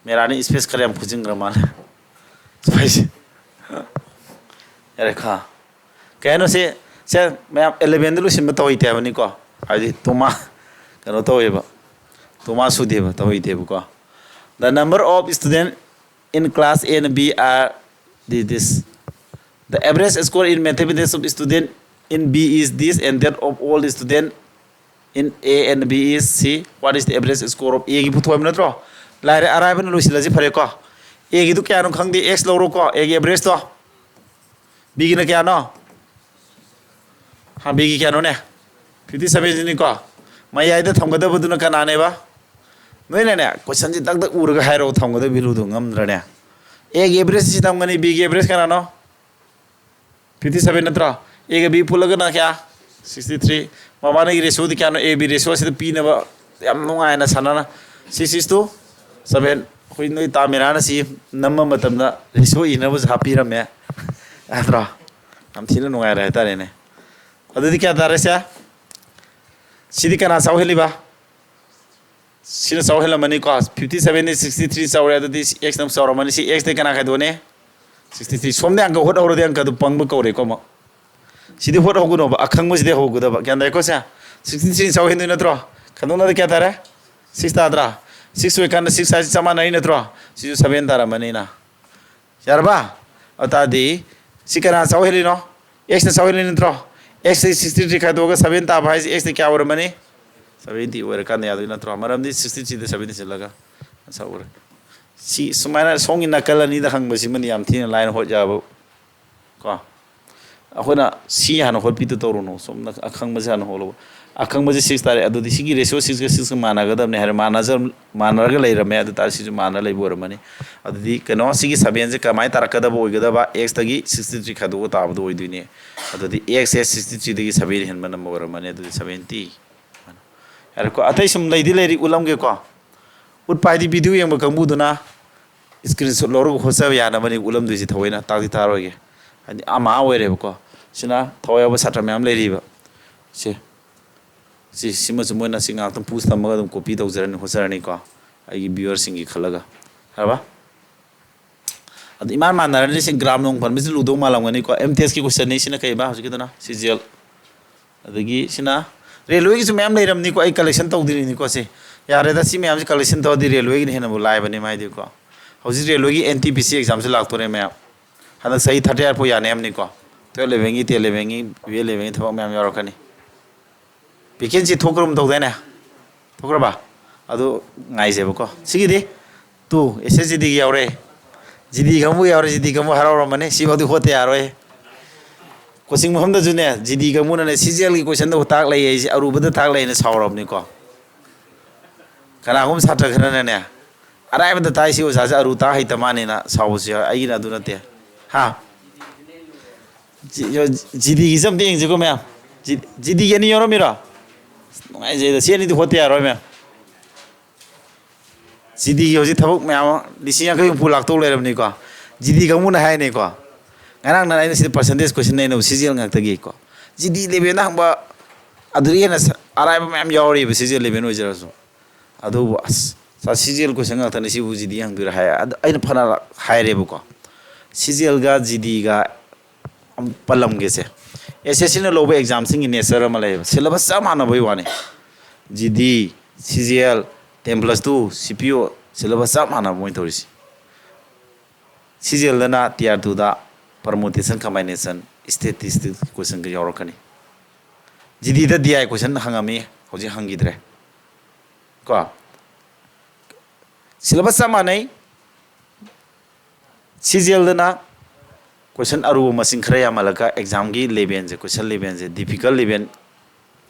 ꯃꯦꯔꯥꯅꯤ space ꯈꯔ ꯌꯥꯝ ꯐꯨꯖꯤꯟꯈ꯭ꯔ ꯃꯥꯜꯂꯦ꯫ ꯁ꯭ꯋꯥꯏꯁꯦ꯫ ꯌꯥꯔꯦ ꯈꯥ꯫ ꯀꯩ ꯍꯥꯏꯅꯣ ꯁꯤ? ꯁꯦ, ꯃꯌꯥꯝ eleven ꯗ ꯂꯣꯏꯁꯤꯟꯕ ꯇꯧꯍꯩꯇꯦ ꯍꯥꯏꯕꯅꯤꯀꯣ꯫ ꯍꯥꯏꯗꯤ ꯇꯨꯃꯥ ꯀꯩꯅꯣ ꯇꯧꯋꯦꯕ꯫ ꯇꯨꯃꯥ ꯁꯨꯗꯦꯕ, ꯇꯧꯍꯩꯇꯦꯕꯀꯣ꯫ The number of student in class A and B are this. The average score in mathematics of student in B is this and that of all the student in A and B is C. What is the average score of A ꯒꯤ ꯄꯨꯊꯣꯛꯑꯕ ꯅꯠꯇ꯭ꯔꯣ? ꯂꯥꯏꯔꯦ, ꯑꯔꯥꯏꯕꯅ ꯂꯣꯏꯁꯤꯜꯂꯁꯤ ꯐꯔꯦꯀꯣ꯫ A ꯒꯤꯗꯨ ꯀꯌꯥꯅꯣ ꯈꯪꯗꯦ, X ꯂꯧꯔꯣꯀꯣ, A ꯒꯤ average ꯇꯣ꯫ B ꯒꯤꯅ ꯀꯌꯥꯅꯣ? ꯍꯥ, B ꯒꯤ ꯀꯌꯥꯅꯣꯅꯦ? Fifty seven ꯁꯤꯅꯤꯀꯣ꯫ ꯃꯌꯥꯏꯗ ꯊꯝꯒꯗꯕꯗꯨꯅ ꯀꯅꯥꯅꯦꯕ? ꯅꯣꯏꯅꯅꯦ, question ꯁꯤ ꯇꯛ ꯇꯛ ꯎꯔꯒ ꯍꯥꯏꯔꯛꯑꯣ, ꯊꯝꯒꯗꯕ value ꯗꯨ ꯉꯝꯗ꯭ꯔꯅꯦ? A ꯒꯤ average ꯁꯤ ꯊꯝꯒꯅꯤ, B ꯒꯤ average ꯀꯅꯥꯅꯣ? Fifty seven ꯅꯠꯇ꯭ꯔꯣ? A ꯒ B ꯄꯨꯜꯂꯒꯅ ꯀꯌꯥ? Sixty three꯫ ꯃꯕꯥꯅꯤꯒꯤ ratio ꯗꯤ ꯀꯌꯥꯅꯣ? A B ratio ꯑꯁꯤꯗ ꯄꯤꯅꯕ ꯌꯥꯝ ꯅꯨꯡꯉꯥꯏꯅ ꯁꯥꯟꯅꯅ, six is to seven꯫ ꯑꯩꯈꯣꯏ ꯅꯣꯏ ꯇꯥ ꯃꯦꯔꯥꯅ ꯁꯤ ꯅꯝꯕ ꯃꯇꯝꯗ ratio ꯏꯅꯕꯁꯨ ꯍꯥꯞꯄꯤꯔꯝꯃꯦ꯫ ꯅꯠꯇ꯭ꯔꯣ? ꯌꯥꯝ ꯊꯤꯅ ꯅꯨꯡꯉꯥꯏꯔꯦ ꯍꯥꯏꯇꯥꯔꯦꯅꯦ꯫ ꯑꯗꯨꯗꯤ ꯀꯌꯥ ꯇꯥꯔꯦ ꯁꯦ? ꯁꯤꯗꯤ ꯀꯅꯥ ꯆꯥꯎ ꯍꯦꯜꯂꯤꯕ? ꯁꯤꯅ ꯆꯥꯎ ꯍꯦꯜꯂꯝꯃꯅꯤꯀꯣ꯫ Fifty seven ꯗꯤ sixty three ꯆꯥꯎꯔꯦ, ꯑꯗꯨꯗꯤ X ꯅ ꯆꯥꯎꯔꯝꯃꯅꯤ꯫ ꯁꯤ X ꯇꯩ ꯀꯅꯥ ꯈꯥꯏꯗꯣꯛꯑꯅꯤ? Sixty three꯫ ꯁꯣꯝꯗ ꯑꯪꯀ ꯍꯣꯠꯍꯧꯔꯗꯤ ꯑꯪꯀꯗꯨ ꯄꯪꯕ ꯀꯧꯔꯦꯀꯣ ꯑꯃꯨꯛ꯫ ꯁꯤꯗꯤ ꯍꯣꯠꯍꯧꯒꯅꯣꯕ, ꯑꯈꯪꯕꯁꯤꯗꯤ ꯍꯧꯒꯗꯕ꯫ ꯒ꯭ꯌꯥꯟ ꯇꯥꯏꯀꯣ ꯁꯦ? Sixty three ꯆꯥꯎ ꯍꯦꯟꯗꯣꯏ ꯅꯠꯇ꯭ꯔꯣ? ꯈꯟꯗꯣꯛꯅꯗꯤ ꯀꯌꯥ ꯇꯥꯔꯦ? Six ꯇꯥꯗ꯭ꯔꯥ? Six ꯑꯣꯏꯀꯥꯟꯗ six ꯍꯥꯏꯁꯤ ꯆꯞ ꯃꯥꯟꯅꯩ ꯅꯠꯇ꯭ꯔꯣ? ꯁꯤꯁꯨ seven ꯇꯥꯔꯝꯃꯅꯤꯅ꯫ ꯌꯥꯔꯕ? ꯑꯗꯨ ꯇꯥꯔꯗꯤ ꯁꯤ ꯀꯅꯥ ꯆꯥꯎ ꯍꯦꯜꯂꯤꯅꯣ? X ꯅ ꯆꯥꯎ ꯍꯦꯜꯂꯤ ꯅꯠꯇ꯭ꯔꯣ? X ꯁꯤꯛꯁꯇꯤ ꯊ꯭ꯔꯤ ꯈꯥꯏꯗꯣꯛꯑꯒ ꯁꯚꯦꯟ ꯇꯥꯕ ꯍꯥꯏꯁꯦ X ꯀꯌꯥ ꯑꯣꯏꯔꯝꯃꯅꯤ? ꯁꯚꯦꯟꯇꯤ ꯑꯣꯏꯔꯀꯥꯟꯗ ꯌꯥꯗꯣꯏ ꯅꯠꯇ꯭ꯔꯣ? ꯃꯔꯝꯗꯤ ꯁꯤꯛꯁꯇꯤ ꯊ꯭ꯔꯤꯗ ꯁꯚꯦꯟ ꯁꯤꯜꯂꯒ ꯑꯟꯁꯔ ꯑꯣꯏꯔꯦ꯫ ꯁꯤ ꯁꯨꯃꯥꯏꯅ ꯁꯣꯝꯒꯤ ꯅꯥꯀꯜ ꯑꯅꯤꯗ ꯍꯪꯕꯁꯤꯃꯗꯤ ꯌꯥꯝ ꯊꯤꯅ ꯂꯥꯏꯅ ꯍꯣꯠ ꯌꯥꯕ ꯀꯣ꯫ ꯑꯩꯈꯣꯏꯅ ꯁꯤ ꯍꯥꯟꯅ ꯍꯣꯠꯄꯤꯗꯨ ꯇꯧꯔꯨꯅꯨ, ꯁꯣꯝꯅ ꯑꯈꯪꯕꯁꯦ ꯍꯥꯟꯅ ꯍꯣꯠꯂꯨ꯫ ꯑꯈꯪꯕꯁꯦ ꯁꯤꯛꯁ ꯇꯥꯔꯦ, ꯑꯗꯨꯗꯤ ꯁꯤꯒꯤ ꯔꯦꯁꯤꯑꯣ ꯁꯤꯛꯁꯀ ꯁꯤꯛꯁꯀ ꯃꯥꯟꯅꯒꯗꯕꯅꯤ ꯍꯥꯏꯔ ꯃꯥꯟꯅꯖ ꯃꯥꯟꯅꯔꯒ ꯂꯩꯔꯝꯃꯦ꯫ ꯑꯗꯨ ꯇꯥꯔꯗꯤ ꯁꯤꯁꯨ ꯃꯥꯟꯅ ꯂꯩꯕ ꯑꯣꯏꯔꯝꯃꯅꯤ꯫ ꯑꯗꯨꯗꯤ ꯀꯩꯅꯣ, ꯁꯤꯒꯤ ꯁꯚꯦꯟꯁꯦ ꯀꯃꯥꯏꯅ ꯇꯥꯔꯛꯀꯗꯕ ꯑꯣꯏꯒꯗꯕ? Xꯇꯒꯤ ꯁꯤꯛꯁꯇꯤ ꯊ꯭ꯔꯤ ꯈꯥꯏꯗꯣꯛꯑ ꯇꯥꯕꯗꯣ ꯑꯣꯏꯗꯣꯏꯅꯦ꯫ ꯑꯗꯨꯗꯤ Xꯁꯦ ꯁꯤꯛꯁꯇꯤ ꯊ꯭ꯔꯤꯗꯒꯤ ꯁꯚꯦꯟ ꯍꯦꯟꯕ ꯅꯝꯕ ꯑꯣꯏꯔꯝꯃꯅꯤ꯫ ꯑꯗꯨꯗꯤ ꯁꯚꯦꯟꯇꯤ꯫ ꯌꯥꯔꯦꯀꯣ? ꯑꯇꯩ ꯁꯨꯝ ꯂꯩꯗꯤ ꯂꯩꯔꯤ, ꯎꯠꯂꯝꯒꯦꯀꯣ꯫ ꯎꯠꯄ ꯍꯥꯏꯗꯤ ꯚꯤꯗꯤꯑꯣ ꯌꯦꯡꯕ ꯀꯥꯡꯕꯨꯗꯨꯅ ꯁ꯭ꯀ꯭ꯔꯤꯟꯁꯣꯠ ꯂꯧꯔꯒ ꯍꯣꯠꯆꯕ ꯌꯥꯅꯕꯅꯤ ꯎꯠꯂꯝꯗꯣꯏꯁꯤ꯫ ꯊꯑꯣꯏꯅ ꯇꯥꯛꯇꯤ ꯇꯥꯔꯣꯏꯒꯦ, ꯍꯥꯏꯗꯤ ꯑꯃ ꯑꯣꯏꯔꯦꯕꯀꯣ꯫ ꯁꯤꯅ ꯊꯋꯥꯏ ꯌꯥꯎꯕ ꯁꯥꯇ꯭ꯔ ꯃꯌꯥꯝ ꯂꯩꯔꯤꯕ꯫ ꯁꯤ ꯁꯤ ꯁꯤꯃꯁꯨ ꯃꯣꯏꯅ ꯁꯤ ꯉꯥꯛꯇꯪ ꯄꯨꯁ ꯊꯝꯃꯒ ꯑꯗꯨꯝ ꯀꯣꯄꯤ ꯇꯧꯖꯔꯅꯤ ꯈꯣꯠꯆꯔꯅꯤꯀꯣ, ꯑꯩꯒꯤ ꯚ꯭ꯌꯨꯋꯔꯁꯤꯡꯒꯤ ꯈꯜꯂꯒ꯫ ꯍꯥꯏꯔꯕ? ꯑꯗꯨ ꯏꯃꯥꯟ ꯃꯥꯟꯅꯔꯅꯤ꯫ ꯁꯤ ꯒ꯭ꯔꯥꯝ ꯅꯣꯡ ꯄꯟꯕꯁꯤ ꯂꯨꯗꯧ ꯃꯥꯜꯂꯝꯒꯅꯤꯀꯣ꯫ M T ꯑꯦꯁꯀꯤ ꯀꯣꯏꯁꯟꯅꯤ꯫ ꯁꯤꯅ ꯀꯩꯕ ꯍꯧꯖꯤꯛꯀꯤꯗꯨꯅ? ꯁꯤ ꯖꯤ ꯑꯦꯜ꯫ ꯑꯗꯒꯤ ꯁꯤꯅ ꯔꯦꯜꯋꯦꯒꯤꯁꯨ ꯃꯌꯥꯝ ꯂꯩꯔꯝꯅꯤꯀꯣ, ꯑꯩ ꯀꯂꯦꯛꯁꯟ ꯇꯧꯗ꯭ꯔꯤꯅꯤꯀꯣ꯫ ꯁꯤ ꯌꯥꯔꯦꯗ, ꯁꯤ ꯃꯌꯥꯝꯁꯦ ꯀꯂꯦꯛꯁꯟ ꯇꯧꯔꯗꯤ ꯔꯦꯜꯋꯦꯒꯤꯅ ꯍꯦꯟꯅꯕꯨ ꯂꯥꯏꯕꯅꯤ ꯃꯥꯏꯗꯤꯀꯣ꯫ ꯍꯧꯖꯤꯛ ꯔꯦꯜꯋꯦꯒꯤ ꯑꯦꯟ ꯇꯤ ꯄꯤ ꯁꯤ ꯑꯦꯛꯖꯥꯝꯁꯨ ꯂꯥꯛꯇꯣꯔꯦ ꯃꯌꯥꯝ꯫ ꯍꯟꯗꯛ ꯆꯍꯤ ꯊꯥꯔꯇꯤ ꯑꯥꯏꯠ ꯐꯥꯎ ꯌꯥꯅꯤ ꯍꯥꯏꯕꯅꯤꯀꯣ꯫ ꯇꯨꯌꯦꯜꯞ ꯂꯦꯚꯦꯟꯒꯤ, ꯇꯦꯟ ꯂꯦꯚꯦꯟꯒꯤ, ꯕꯤ ꯑꯦ ꯂꯦꯚꯦꯟꯒꯤ ꯊꯕꯛ ꯃꯌꯥꯝ ꯌꯥꯎꯔꯛꯀꯅꯤ꯫ ꯚꯦꯀꯦꯟꯁꯤ ꯊꯣꯛꯈ꯭ꯔꯒꯨꯝ ꯇꯧꯗꯥꯏꯅꯦ? ꯊꯣꯛꯈ꯭ꯔꯕ? ꯑꯗꯨ ꯉꯥꯏꯁꯦꯕꯀꯣ꯫ ꯁꯤꯒꯤꯗꯤ ꯇꯨ ꯑꯦꯁ ꯑꯦꯁ ꯖꯤ ꯗꯤꯒꯤ ꯌꯥꯎꯔꯦ꯫ ꯖꯤ ꯗꯤ ꯀꯥꯡꯕꯨ ꯌꯥꯎꯔꯦ, ꯖꯤ ꯗꯤ ꯀꯥꯡꯕꯨ ꯍꯔꯥꯎꯔꯝꯃꯅꯤ꯫ ꯁꯤꯐꯥꯎꯗꯤ ꯍꯣꯠꯇ ꯌꯥꯔꯣꯏ꯫ ꯀꯣꯆꯤꯡ ꯃꯐꯝꯗꯁꯨꯅꯦ, ꯖꯤ ꯗꯤ ꯀꯥꯡꯕꯨꯅꯅꯦ, ꯁꯤ ꯖꯤ ꯑꯦꯜꯒꯤ ꯀꯣꯏꯁꯟꯗꯕꯨ ꯇꯥꯛ ꯂꯩ ꯍꯥꯏꯁꯦ, ꯑꯔꯨꯕꯗ ꯇꯥꯛ ꯂꯩꯅ ꯁꯥꯎꯔꯕꯅꯤꯀꯣ꯫ ꯀꯅꯥꯒꯨꯝꯕ ꯁꯥꯇ꯭ꯔ ꯈꯔꯅꯅꯦ, ꯑꯔꯥꯏꯕꯗ ꯇꯥꯛꯏꯁꯤ ꯑꯣꯖꯥꯁꯦ ꯑꯔꯨ ꯇꯥꯛ ꯍꯩꯇ ꯃꯥꯅꯤꯅ ꯁꯥꯎꯕꯁꯨ ꯌꯥꯎꯏ꯫ ꯑꯩꯒꯤꯅ ꯑꯗꯨ ꯅꯠꯇꯦ꯫ ꯍꯥ? ꯖꯤ-, ꯖꯤ ꯗꯤꯒꯤꯁꯦ ꯑꯝꯇ ꯌꯦꯡꯁꯤꯀꯣ ꯃꯌꯥꯝ꯫ ꯖꯤ-, ꯖꯤ ꯗꯤꯒꯤ ꯑꯅꯤ ꯌꯥꯎꯔꯝꯃꯤꯔꯣ? ꯅꯨꯡꯉꯥꯏꯖꯩꯗ꯫ ꯁꯤ ꯑꯅꯤꯗꯤ ꯍꯣꯠꯇ ꯌꯥꯔꯣꯏ ꯃꯌꯥꯝ꯫ ꯖꯤ ꯗꯤꯒꯤ ꯍꯧꯖꯤꯛ ꯊꯕꯛ ꯃꯌꯥꯝ ꯑꯃ ꯂꯤꯁꯤꯡ ꯌꯥꯡꯈꯩ ꯍꯨꯝꯐꯨ ꯂꯥꯛꯇꯧ ꯂꯩꯔꯕꯅꯤꯀꯣ꯫ ꯖꯤ ꯗꯤ ꯀꯥꯡꯕꯨꯅ ꯍꯥꯏꯅꯤꯀꯣ꯫ ꯉꯔꯥꯡ ꯅꯍꯥꯟ ꯑꯩꯅ ꯁꯤꯗ ꯄꯔꯁꯦꯟꯇꯦꯖ ꯀꯣꯏꯁꯟ ꯅꯩꯅꯕ ꯁꯤ ꯖꯤ ꯑꯦꯜ ꯉꯥꯛꯇꯒꯤꯀꯣ꯫ ꯖꯤ ꯗꯤ ꯂꯦꯚꯦꯜꯗ ꯍꯪꯕ ꯑꯗꯨꯗꯒꯤ ꯍꯦꯟꯅ ꯁ-, ꯑꯔꯥꯏꯕ ꯃꯌꯥꯝ ꯌꯥꯎꯔꯤꯕ ꯁꯤ ꯖꯤ ꯑꯦꯜ ꯂꯦꯚꯦꯜ ꯑꯣꯏꯖꯔꯁꯨ꯫ ꯑꯗꯨꯕꯨ ꯑꯁ, ꯁꯥꯔ ꯁꯤ ꯖꯤ ꯑꯦꯜ ꯀꯣꯏꯁꯟ ꯉꯥꯛꯇꯅꯤ, ꯁꯤꯕꯨ ꯖꯤ ꯗꯤ ꯍꯪꯗꯣꯏꯔꯥ ꯍꯥꯏ꯫ ꯑꯗ ꯑꯩꯅ ꯐꯅ ꯍꯥꯏꯔꯦꯕꯀꯣ꯫ C G ꯑꯦꯜꯒ G ꯗꯤꯒ ꯄꯜꯂꯝꯒꯦꯁꯦ꯫ ꯑꯦꯁ ꯑꯦꯁ ꯁꯤꯅ ꯂꯧꯕ ꯑꯦꯛꯖꯥꯝꯁꯤꯡꯒꯤ ꯅꯦꯆꯔ ꯑꯃ ꯂꯩꯌꯦꯕ꯫ ꯁꯤꯂꯦꯕꯁ ꯆꯞ ꯃꯥꯟꯅꯕꯩ ꯋꯥꯅꯤ꯫ ꯖꯤ ꯗꯤ, ꯁꯤ G L, ten plus two, ꯁꯤ ꯄꯤ ꯑꯣ, ꯁꯤꯂꯦꯕꯁ ꯆꯞ ꯃꯥꯟꯅꯕ ꯃꯣꯏꯅ ꯇꯧꯔꯤꯁꯤ꯫ ꯁꯤ ꯖꯤ ꯑꯦꯜꯗꯅ ꯇꯤꯌꯔ ꯇꯨꯗ permutation combination, statistics ꯀꯣꯏꯁꯟꯒ ꯌꯥꯎꯔꯛꯀꯅꯤ꯫ ꯖꯤ ꯗꯤꯗ ꯗꯤ ꯑꯥꯏ ꯀꯣꯏꯁꯟ ꯍꯪꯉꯝꯃꯤ, ꯍꯧꯖꯤꯛ ꯍꯪꯈꯤꯗ꯭ꯔꯦ꯫ ꯀꯣ, ꯁꯤꯂꯦꯕꯁ ꯆꯞ ꯃꯥꯟꯅꯩ꯫ ꯁꯤ ꯖꯤ ꯑꯦꯜꯗꯅ ꯀꯣꯏꯁꯟ ꯑꯔꯨꯕ ꯃꯁꯤꯡ ꯈꯔ ꯌꯥꯝꯍꯜꯂꯒ ꯑꯦꯛꯖꯥꯝꯒꯤ ꯂꯦꯚꯦꯜꯁꯦ, ꯀꯣꯏꯁꯟ ꯂꯦꯚꯦꯜꯁꯦ, ꯗꯤꯐꯤꯀꯜ ꯂꯦꯚꯦꯜ,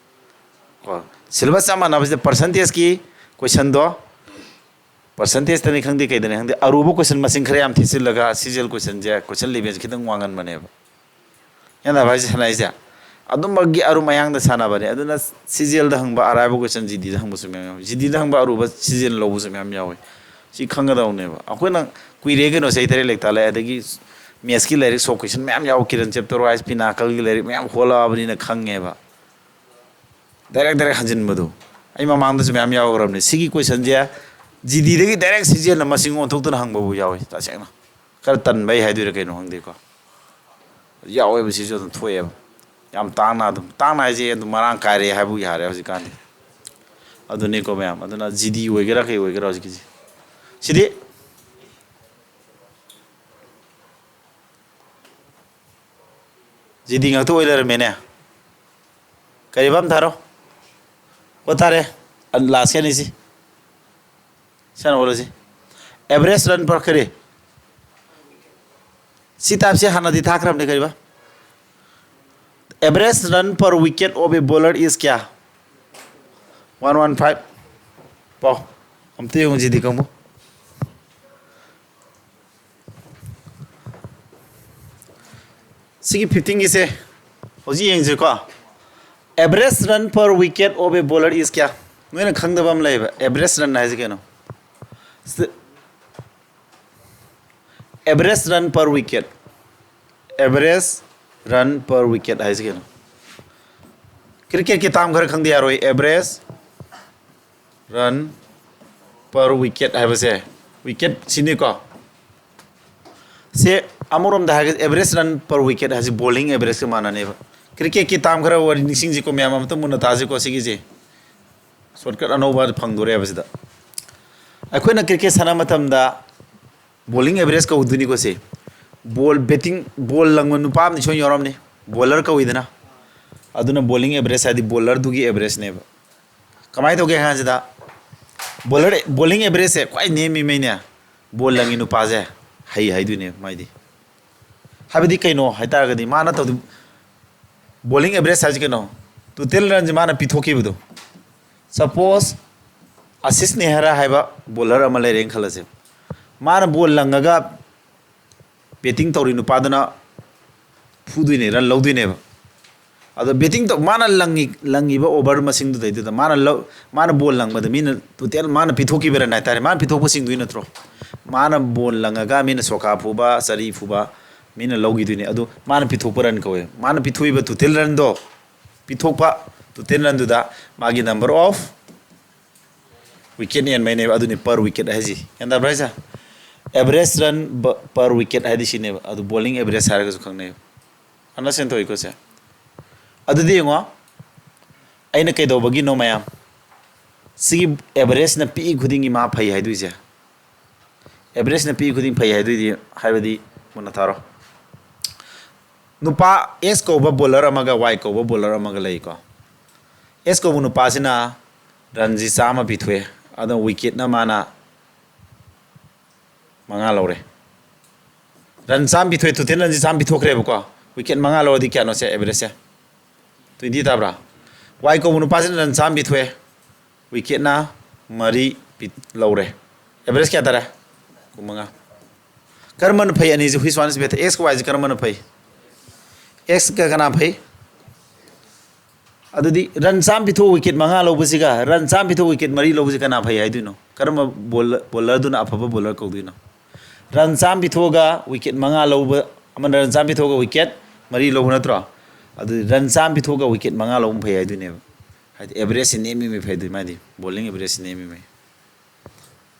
ꯀꯣ, ꯁꯤꯂꯦꯕꯁ ꯆꯞ ꯃꯥꯟꯅꯕꯁꯤꯗ ꯄꯔꯁꯦꯟꯇꯦꯖꯀꯤ ꯀꯣꯏꯁꯟꯗꯣ, ꯄꯔꯁꯦꯟꯇꯦꯖꯇꯅꯤ ꯈꯪꯗꯦ, ꯀꯩꯗꯅꯤ ꯈꯪꯗꯦ, ꯑꯔꯨꯕ ꯀꯣꯏꯁꯟ ꯃꯁꯤꯡ ꯈꯔ ꯌꯥꯝ ꯊꯤꯠꯆꯤꯜꯂꯒ ꯁꯤ ꯖꯤ ꯑꯦꯜ ꯀꯣꯏꯁꯟꯁꯦ, ꯀꯣꯏꯁꯟ ꯂꯦꯚꯦꯜꯁꯦ ꯈꯤꯇꯪ ꯋꯥꯡꯍꯟꯕꯅꯦꯕ꯫ ꯒ꯭ꯌꯥꯟ ꯇꯥꯕ ꯍꯥꯏꯁꯦ, ꯁꯥꯟꯅꯔꯤꯁꯦ? ꯑꯗꯨꯝꯕꯒꯤ ꯑꯔꯨꯝ ꯑꯌꯥꯡꯗ ꯁꯥꯟꯅꯕꯅꯦ꯫ ꯑꯗꯨꯅ ꯁꯤ ꯖꯤ ꯑꯦꯜꯗ ꯍꯪꯕ ꯑꯔꯥꯏꯕ ꯀꯣꯏꯁꯟ ꯖꯤ ꯗꯤꯗ ꯍꯪꯕꯁꯨ ꯃꯌꯥꯝ ꯌꯥꯎꯏ, ꯖꯤ ꯗꯤꯗ ꯍꯪꯕ ꯑꯔꯨꯕ ꯁꯤ ꯖꯤ ꯑꯦꯜ ꯂꯧꯕꯁꯨ ꯃꯌꯥꯝ ꯌꯥꯎꯏ꯫ ꯁꯤ ꯈꯪꯒꯗꯧꯅꯦꯕ꯫ ꯑꯩꯈꯣꯏꯅ ꯀꯨꯏꯔꯦ ꯀꯩꯅꯣ, ꯆꯍꯤ ꯇꯔꯦꯠ ꯂꯩꯔꯤꯛ ꯇꯥꯛꯂꯛꯑꯦ, ꯑꯗꯒꯤ ꯃꯦꯠꯁꯀꯤ ꯂꯥꯏꯔꯤꯛ ꯁꯣꯛ ꯀꯣꯏꯁꯟ ꯃꯌꯥꯝ ꯌꯥꯎ, ꯀꯤꯔꯟ ꯆꯦꯞꯇꯔ ꯋꯥꯏꯁ ꯄꯤꯅꯥꯀꯜꯒꯤ ꯂꯥꯏꯔꯤꯛ ꯃꯌꯥꯝ ꯍꯣꯜꯂꯛꯑꯕꯅꯤꯅ ꯈꯪꯉꯦꯕ꯫ ꯗꯥꯏꯔꯦꯛ ꯗꯥꯏꯔꯦꯛ ꯍꯟꯖꯤꯟꯕꯗꯣ ꯑꯩ ꯃꯃꯥꯡꯗꯁꯨ ꯃꯌꯥꯝ ꯌꯥꯎꯈ꯭ꯔꯕꯅꯦ꯫ ꯁꯤꯒꯤ ꯀꯣꯏꯁꯟꯁꯦ ꯖꯤ ꯗꯤꯗꯒꯤ ꯗꯥꯏꯔꯦꯛ ꯁꯤ ꯖꯤ ꯑꯦꯜꯅ ꯃꯁꯤꯡ ꯑꯣꯟꯊꯣꯛꯇꯅ ꯍꯪꯕꯕꯨ ꯌꯥꯎꯏ, ꯇꯁꯦꯡꯅ꯫ ꯈꯔ ꯇꯟꯕꯩ ꯍꯥꯏꯗꯣꯏꯔꯥ ꯀꯩꯅꯣ ꯈꯪꯗꯦꯀꯣ, ꯌꯥꯎꯋꯦꯕ꯫ ꯁꯤꯁꯨ ꯑꯗꯨꯝ ꯊꯣꯛꯑꯦꯕ꯫ ꯌꯥꯝ ꯇꯥꯡꯅ, ꯑꯗꯨꯝ ꯇꯥꯡꯅ ꯍꯥꯏꯁꯦ ꯑꯗꯨꯝ ꯃꯔꯥꯡ ꯀꯥꯏꯔꯦ ꯍꯥꯏꯕꯨ ꯌꯥꯔꯦ ꯍꯧꯖꯤꯛꯀꯥꯟꯗꯤ꯫ ꯑꯗꯨꯅꯤꯀꯣ ꯃꯌꯥꯝ꯫ ꯑꯗꯨꯅ ꯖꯤ ꯗꯤ ꯑꯣꯏꯒꯦꯔꯥ ꯀꯩ ꯑꯣꯏꯒꯦꯔꯥ ꯍꯧꯖꯤꯛꯀꯤꯁꯤ, ꯁꯤꯗꯤ ꯖꯤ ꯗꯤ ꯉꯥꯛꯇ ꯑꯣꯏ ꯂꯩꯔꯝꯃꯦꯅꯦ꯫ ꯀꯔꯤꯕ ꯑꯝ ꯊꯥꯔꯣ? ꯑꯣ, ꯊꯥꯔꯦ꯫ ꯂꯥꯁꯀꯤ ꯑꯅꯤꯁꯤ꯫ ꯁꯤ ꯍꯥꯟꯅ ꯍꯣꯠꯂꯁꯤ꯫ Average run per ꯀꯔꯤ? ꯁꯤ typeꯁꯦ ꯍꯥꯟꯅꯗꯤ ꯊꯥꯈ꯭ꯔꯕꯅꯦ, ꯀꯔꯤꯕ? Average run per wicket of a bowler is ꯀꯌꯥ? One one five꯫ ꯄꯥꯎ꯫ ꯑꯝꯇ ꯌꯦꯡꯉꯨ ꯖꯤ ꯗꯤ ꯀꯥꯡꯕꯨ꯫ ꯁꯤꯒꯤ ꯐꯤꯐꯇꯤꯟꯒꯤꯁꯦ ꯍꯧꯖꯤꯛ ꯌꯦꯡꯁꯤꯀꯣ꯫ Average run per wicket of a bowler is ꯀꯌꯥ? ꯅꯣꯏꯅ ꯈꯪꯗꯕ ꯑꯃ ꯂꯩꯌꯦꯕ, average run ꯍꯥꯏꯁꯦ ꯀꯩꯅꯣ? Average run per wicket, average run per wicket ꯍꯥꯏꯁꯦ ꯀꯩꯅꯣ? ꯀ꯭ꯔꯤꯀꯦꯠꯀꯤ term ꯈꯔ ꯈꯪꯗ ꯌꯥꯔꯣꯏ꯫ Average run per wicket ꯍꯥꯏꯕꯁꯦ, wicket ꯁꯤꯅꯤꯀꯣ꯫ ꯁꯦ, ꯑꯃꯔꯣꯝꯗ ꯍꯥꯏꯔꯒꯗꯤ average run per wicket ꯍꯥꯏꯁꯦ bowling averageꯀ ꯃꯥꯟꯅꯅꯦꯕ꯫ ꯀ꯭ꯔꯤꯀꯦꯠꯀꯤ term ꯈꯔ ꯋꯥꯔꯤ ꯅꯤꯡꯁꯤꯡꯁꯤꯀꯣ ꯃꯌꯥꯝ, ꯑꯃꯇ ꯃꯨꯟꯅ ꯇꯥꯁꯤꯀꯣ ꯁꯤꯒꯤꯁꯦ꯫ Shortcut ꯑꯅꯧꯕ ꯐꯪꯗꯣꯔꯦꯕ ꯁꯤꯗ꯫ ꯑꯩꯈꯣꯏꯅ ꯀ꯭ꯔꯤꯀꯦꯠ ꯁꯥꯟꯅꯕ ꯃꯇꯝꯗ bowling average ꯀꯧꯗꯣꯏꯅꯤꯀꯣ ꯁꯤ꯫ Ball, batting, ball ꯂꯪꯕ ꯅꯨꯄꯥ ꯑꯃꯗꯤ ꯁꯣꯏꯅ ꯌꯥꯎꯔꯝꯅꯤ, bowler ꯀꯧꯏꯗꯅ꯫ ꯑꯗꯨꯅ bowling average ꯍꯥꯏꯗꯤ bowlerꯗꯨꯒꯤ averageꯅꯦꯕ꯫ ꯀꯃꯥꯏꯅ ꯇꯧꯒꯦ ꯍꯥꯏ ꯀꯥꯟꯁꯤꯗ, bowler bowling averageꯁꯦ ꯈ꯭ꯋꯥꯏ ꯅꯦꯝꯃꯤꯉꯩꯅꯦ, ball ꯂꯪꯉꯤ ꯅꯨꯄꯥꯁꯦ ꯍꯩ ꯍꯥꯏꯗꯣꯏꯅꯦ ꯃꯥꯏꯗꯤ꯫ ꯍꯥꯏꯕꯗꯤ ꯀꯩꯅꯣ ꯍꯥꯏꯇꯥꯔꯒꯗꯤ ꯃꯥꯅ ꯇꯧꯗꯣꯏ, bowling average ꯍꯥꯏꯁꯤ ꯀꯩꯅꯣ? Total runꯁꯦ ꯃꯥꯅ ꯄꯤꯊꯣꯛꯈꯤꯕꯗꯣ꯫ Suppose ꯑꯁꯤꯁ ꯅꯦꯍꯔꯥ ꯍꯥꯏꯕ bowler ꯑꯃ ꯂꯩꯔꯦꯅ ꯈꯜꯂꯁꯦ꯫ ꯃꯥꯅ ball ꯂꯪꯉꯒ batting ꯇꯧꯔꯤ ꯅꯨꯄꯥꯗꯨꯅ ꯐꯨꯗꯣꯏꯅꯦ, run ꯂꯧꯗꯣꯏꯅꯦꯕ꯫ ꯑꯗꯣ batting ꯇꯧ, ꯃꯥꯅ ꯂꯪꯉꯤ, ꯂꯪꯉꯤꯕ over ꯃꯁꯤꯡꯗꯨꯗꯩꯗꯨꯗ ꯃꯥꯅ ꯂꯧ-, ꯃꯥꯅ ball ꯂꯪꯕꯗ ꯃꯤꯅ total ꯃꯥꯅ ꯄꯤꯊꯣꯛꯈꯤꯕ run ꯍꯥꯏꯇꯥꯔꯦ, ꯃꯥꯅ ꯄꯤꯊꯣꯛꯄ ꯆꯤꯡꯗꯣꯏ ꯅꯠꯇ꯭ꯔꯣ? ꯃꯥꯅ ball ꯂꯪꯉꯒ ꯃꯤꯅ ꯁꯣꯀꯥ ꯐꯨꯕ, ꯆꯔꯤ ꯐꯨꯕ, ꯃꯤꯅ ꯂꯧꯈꯤꯗꯣꯏꯅꯦ꯫ ꯑꯗꯨ ꯃꯥꯅ ꯄꯤꯊꯣꯛꯄ run ꯀꯧꯋꯦ꯫ ꯃꯥꯅ ꯄꯤꯊꯣꯛꯏꯕ total runꯗꯣ, ꯄꯤꯊꯣꯛꯄ total runꯗꯨꯗ ꯃꯥꯒꯤ number of wicket ꯌꯦꯟꯕꯩꯅꯦꯕ꯫ ꯑꯗꯨꯅꯤ per wicket ꯍꯥꯏꯁꯤ꯫ ꯒ꯭ꯌꯥꯟ ꯇꯥꯕ꯭ꯔꯥ ꯍꯥꯏꯁꯦ? Average run per wicket ꯍꯥꯏꯗꯤ ꯁꯤꯅꯦꯕ꯫ ꯑꯗꯨ bowling average ꯍꯥꯏꯔꯒꯁꯨ ꯈꯪꯅꯩꯕ꯫ Understand ꯇꯧꯏꯀꯣ ꯁꯦ? ꯑꯗꯨꯗꯤ ꯌꯦꯡꯉꯣ, ꯑꯩꯅ ꯀꯩꯗꯧꯕꯒꯤꯅꯣ ꯃꯌꯥꯝ? ꯁꯤꯒꯤ averageꯅ ꯄꯤꯛꯏ ꯈꯨꯗꯤꯡꯒꯤ ꯃꯥ ꯐꯩ ꯍꯥꯏꯗꯣꯏꯁꯦ꯫ Averageꯅ ꯄꯤꯛꯏ ꯈꯨꯗꯤꯡ ꯐꯩ ꯍꯥꯏꯗꯣꯏꯗꯤ, ꯍꯥꯏꯕꯗꯤ ꯃꯨꯟꯅ ꯊꯥꯔꯣ꯫ ꯅꯨꯄꯥ X ꯀꯧꯕ bowler ꯑꯃꯒ Y ꯀꯧꯕ bowler ꯑꯃꯒ ꯂꯩꯀꯣ꯫ X ꯀꯧꯕ ꯅꯨꯄꯥꯁꯤꯅ runꯁꯤ ꯆꯥꯝꯃ ꯄꯤꯊꯣꯛꯑꯦ, ꯑꯗꯣ wicketꯅ ꯃꯥꯅ ꯃꯉꯥ ꯂꯧꯔꯦ꯫ Run ꯆꯥꯝꯃ ꯄꯤꯊꯣꯛꯑꯦ, total runꯁꯤ ꯆꯥꯝꯃ ꯄꯤꯊꯣꯛꯈ꯭ꯔꯦꯕꯀꯣ꯫ Wicket ꯃꯉꯥ ꯂꯧꯔꯗꯤ ꯀꯌꯥꯅꯣ ꯁꯦ averageꯁꯦ? Twenty ꯇꯥꯕ꯭ꯔꯥ? Y ꯀꯧꯕ ꯅꯨꯄꯥꯁꯤꯅ run ꯆꯥꯝꯃ ꯄꯤꯊꯣꯛꯑꯦ, wicketꯅ ꯃꯔꯤ ꯄꯤ-, ꯂꯧꯔꯦ꯫ Average ꯀꯌꯥ ꯇꯥꯔꯦ? ꯀꯨꯟꯃꯉꯥ꯫ ꯀꯔꯝꯕꯅ ꯐꯩ ꯑꯅꯤꯁꯦ? Which one is better? X ꯀ Y ꯁꯦ ꯀꯔꯝꯕꯅ ꯐꯩ? X ꯀ ꯀꯅꯥ ꯐꯩ? ꯑꯗꯨꯗꯤ run ꯆꯥꯝꯃ ꯄꯤꯊꯣꯛ wicket ꯃꯉꯥ ꯂꯧꯕꯁꯤꯒ run ꯆꯥꯝꯃ ꯄꯤꯊꯣꯛ wicket ꯃꯔꯤ ꯂꯧꯕꯁꯤ ꯀꯅꯥ ꯐꯩ ꯍꯥꯏꯗꯣꯏꯅꯣ? ꯀꯔꯝꯕ bowler, bowlerꯗꯨꯅ ꯑꯐꯕ bowler ꯀꯧꯗꯣꯏꯅꯣ? Run ꯆꯥꯝꯃ ꯄꯤꯊꯣꯛꯑꯒ wicket ꯃꯉꯥ ꯂꯧꯕ ꯑꯃꯅ, run ꯆꯥꯝꯃ ꯄꯤꯊꯣꯛꯑꯒ wicket ꯃꯔꯤ ꯂꯧꯕ ꯅꯠꯇ꯭ꯔꯣ? ꯑꯗꯨꯗꯤ run ꯆꯥꯝꯃ ꯄꯤꯊꯣꯛꯑꯒ wicket ꯃꯉꯥ ꯂꯧꯕ ꯐꯩ ꯍꯥꯏꯗꯣꯏꯅꯦꯕ꯫ ꯍꯥꯏꯗꯤ averageꯁꯤ ꯅꯦꯝꯃꯤꯃꯩ ꯐꯩ ꯑꯗꯨꯏ ꯃꯥꯗꯤ, bowling averageꯁꯤ ꯅꯦꯝꯃꯤꯃꯩ꯫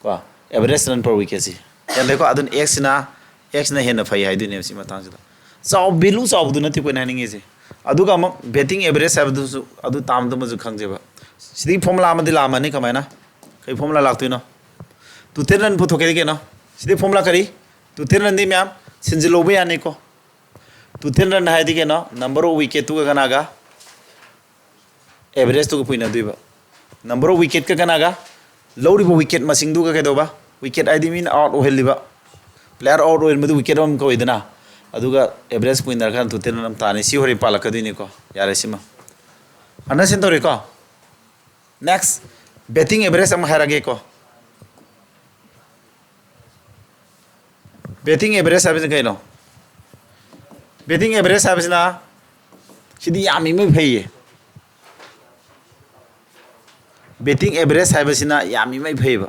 ꯀꯣ, average run per wicketꯁꯤ꯫ ꯒ꯭ꯌꯥꯟ ꯇꯥꯏꯀꯣ? ꯑꯗꯨꯅ Xꯁꯤꯅ, Xꯅ ꯍꯦꯟꯅ ꯐꯩ ꯍꯥꯏꯗꯣꯏꯅꯦꯕ ꯁꯤ ꯃꯇꯥꯡꯁꯤꯗ꯫ ꯆꯥꯎ, value ꯆꯥꯎꯕꯗꯨ ꯅꯠꯇꯦ ꯑꯩꯈꯣꯏꯅ ꯍꯥꯏꯅꯤꯡꯉꯤꯁꯦ꯫ ꯑꯗꯨꯒ ꯑꯃꯨꯛ batting average ꯍꯥꯏꯕꯗꯨꯁꯨ ꯑꯗꯨ termꯗꯨꯃꯁꯨ ꯈꯪꯖꯦꯕ꯫ ꯁꯤꯗꯒꯤ formula ꯑꯃꯗꯤ ꯂꯥꯛꯑꯝꯃꯅꯤ꯫ ꯀꯃꯥꯏꯅ? ꯀꯔꯤ formula ꯂꯥꯛꯇꯣꯏꯅꯣ? Total run ꯄꯨꯊꯣꯛꯀꯦꯗꯤ ꯀꯩꯅꯣ? ꯁꯤꯗꯒꯤ formula ꯀꯔꯤ? Total runꯗꯤ ꯃꯌꯥꯝ ꯁꯤꯟꯖꯤꯜꯍꯧꯕ ꯌꯥꯅꯤꯀꯣ꯫ Total run ꯍꯥꯏꯗꯤ ꯀꯩꯅꯣ? Number of wicketꯇꯨꯒ ꯀꯅꯥꯒ? ꯑꯦꯚꯔꯦꯖꯇꯨꯒ ꯄꯨꯏꯅꯗꯣꯏꯕ꯫ ꯅꯝꯕꯔ ꯑꯣꯐ ꯋꯤꯀꯦꯠꯀ ꯀꯅꯥꯒ? ꯂꯧꯔꯤꯕ ꯋꯤꯀꯦꯠ ꯃꯁꯤꯡꯗꯨꯒ ꯀꯩꯗꯧꯕ? ꯋꯤꯀꯦꯠ ꯍꯥꯏꯗꯤ ꯃꯤꯅ ꯑꯥꯎꯠ ꯑꯣꯏꯍꯜꯂꯤꯕ, ꯄ꯭ꯂꯦꯌꯥꯔ ꯑꯥꯎꯠ ꯑꯣꯏꯍꯟꯕꯗꯨ ꯋꯤꯀꯦꯠ ꯑꯃ ꯀꯧꯏꯗꯅ꯫ ꯑꯗꯨꯒ ꯑꯦꯚꯔꯦꯖ ꯄꯨꯏꯅꯔꯀꯥꯟꯗ ꯇꯣꯇꯦꯜ ꯑꯃ ꯇꯥꯅꯤ꯫ ꯁꯤ ꯍꯣꯔꯦꯟ ꯄꯥꯜꯂꯛꯀꯗꯣꯏꯅꯤꯀꯣ꯫ ꯌꯥꯔꯦ ꯁꯤꯃ꯫ ꯑꯟꯗꯔꯁꯇꯦꯟ ꯇꯧꯔꯦꯀꯣ? ꯅꯦꯛꯁ, ꯕꯦꯇꯤꯡ ꯑꯦꯚꯔꯦꯖ ꯑꯃ ꯍꯥꯏꯔꯛꯑꯒꯦꯀꯣ꯫ ꯕꯦꯇꯤꯡ ꯑꯦꯚꯔꯦꯖ ꯍꯥꯏꯕꯁꯤꯅ ꯀꯩꯅꯣ? ꯕꯦꯇꯤꯡ ꯑꯦꯚꯔꯦꯖ ꯍꯥꯏꯕꯁꯤꯅ, ꯁꯤꯗꯤ ꯌꯥꯝꯃꯤꯉꯩ ꯐꯩꯌꯦ꯫ ꯕꯦꯇꯤꯡ ꯑꯦꯚꯔꯦꯖ ꯍꯥꯏꯕꯁꯤꯅ ꯌꯥꯝꯃꯤꯉꯩ ꯐꯩꯌꯦꯕ꯫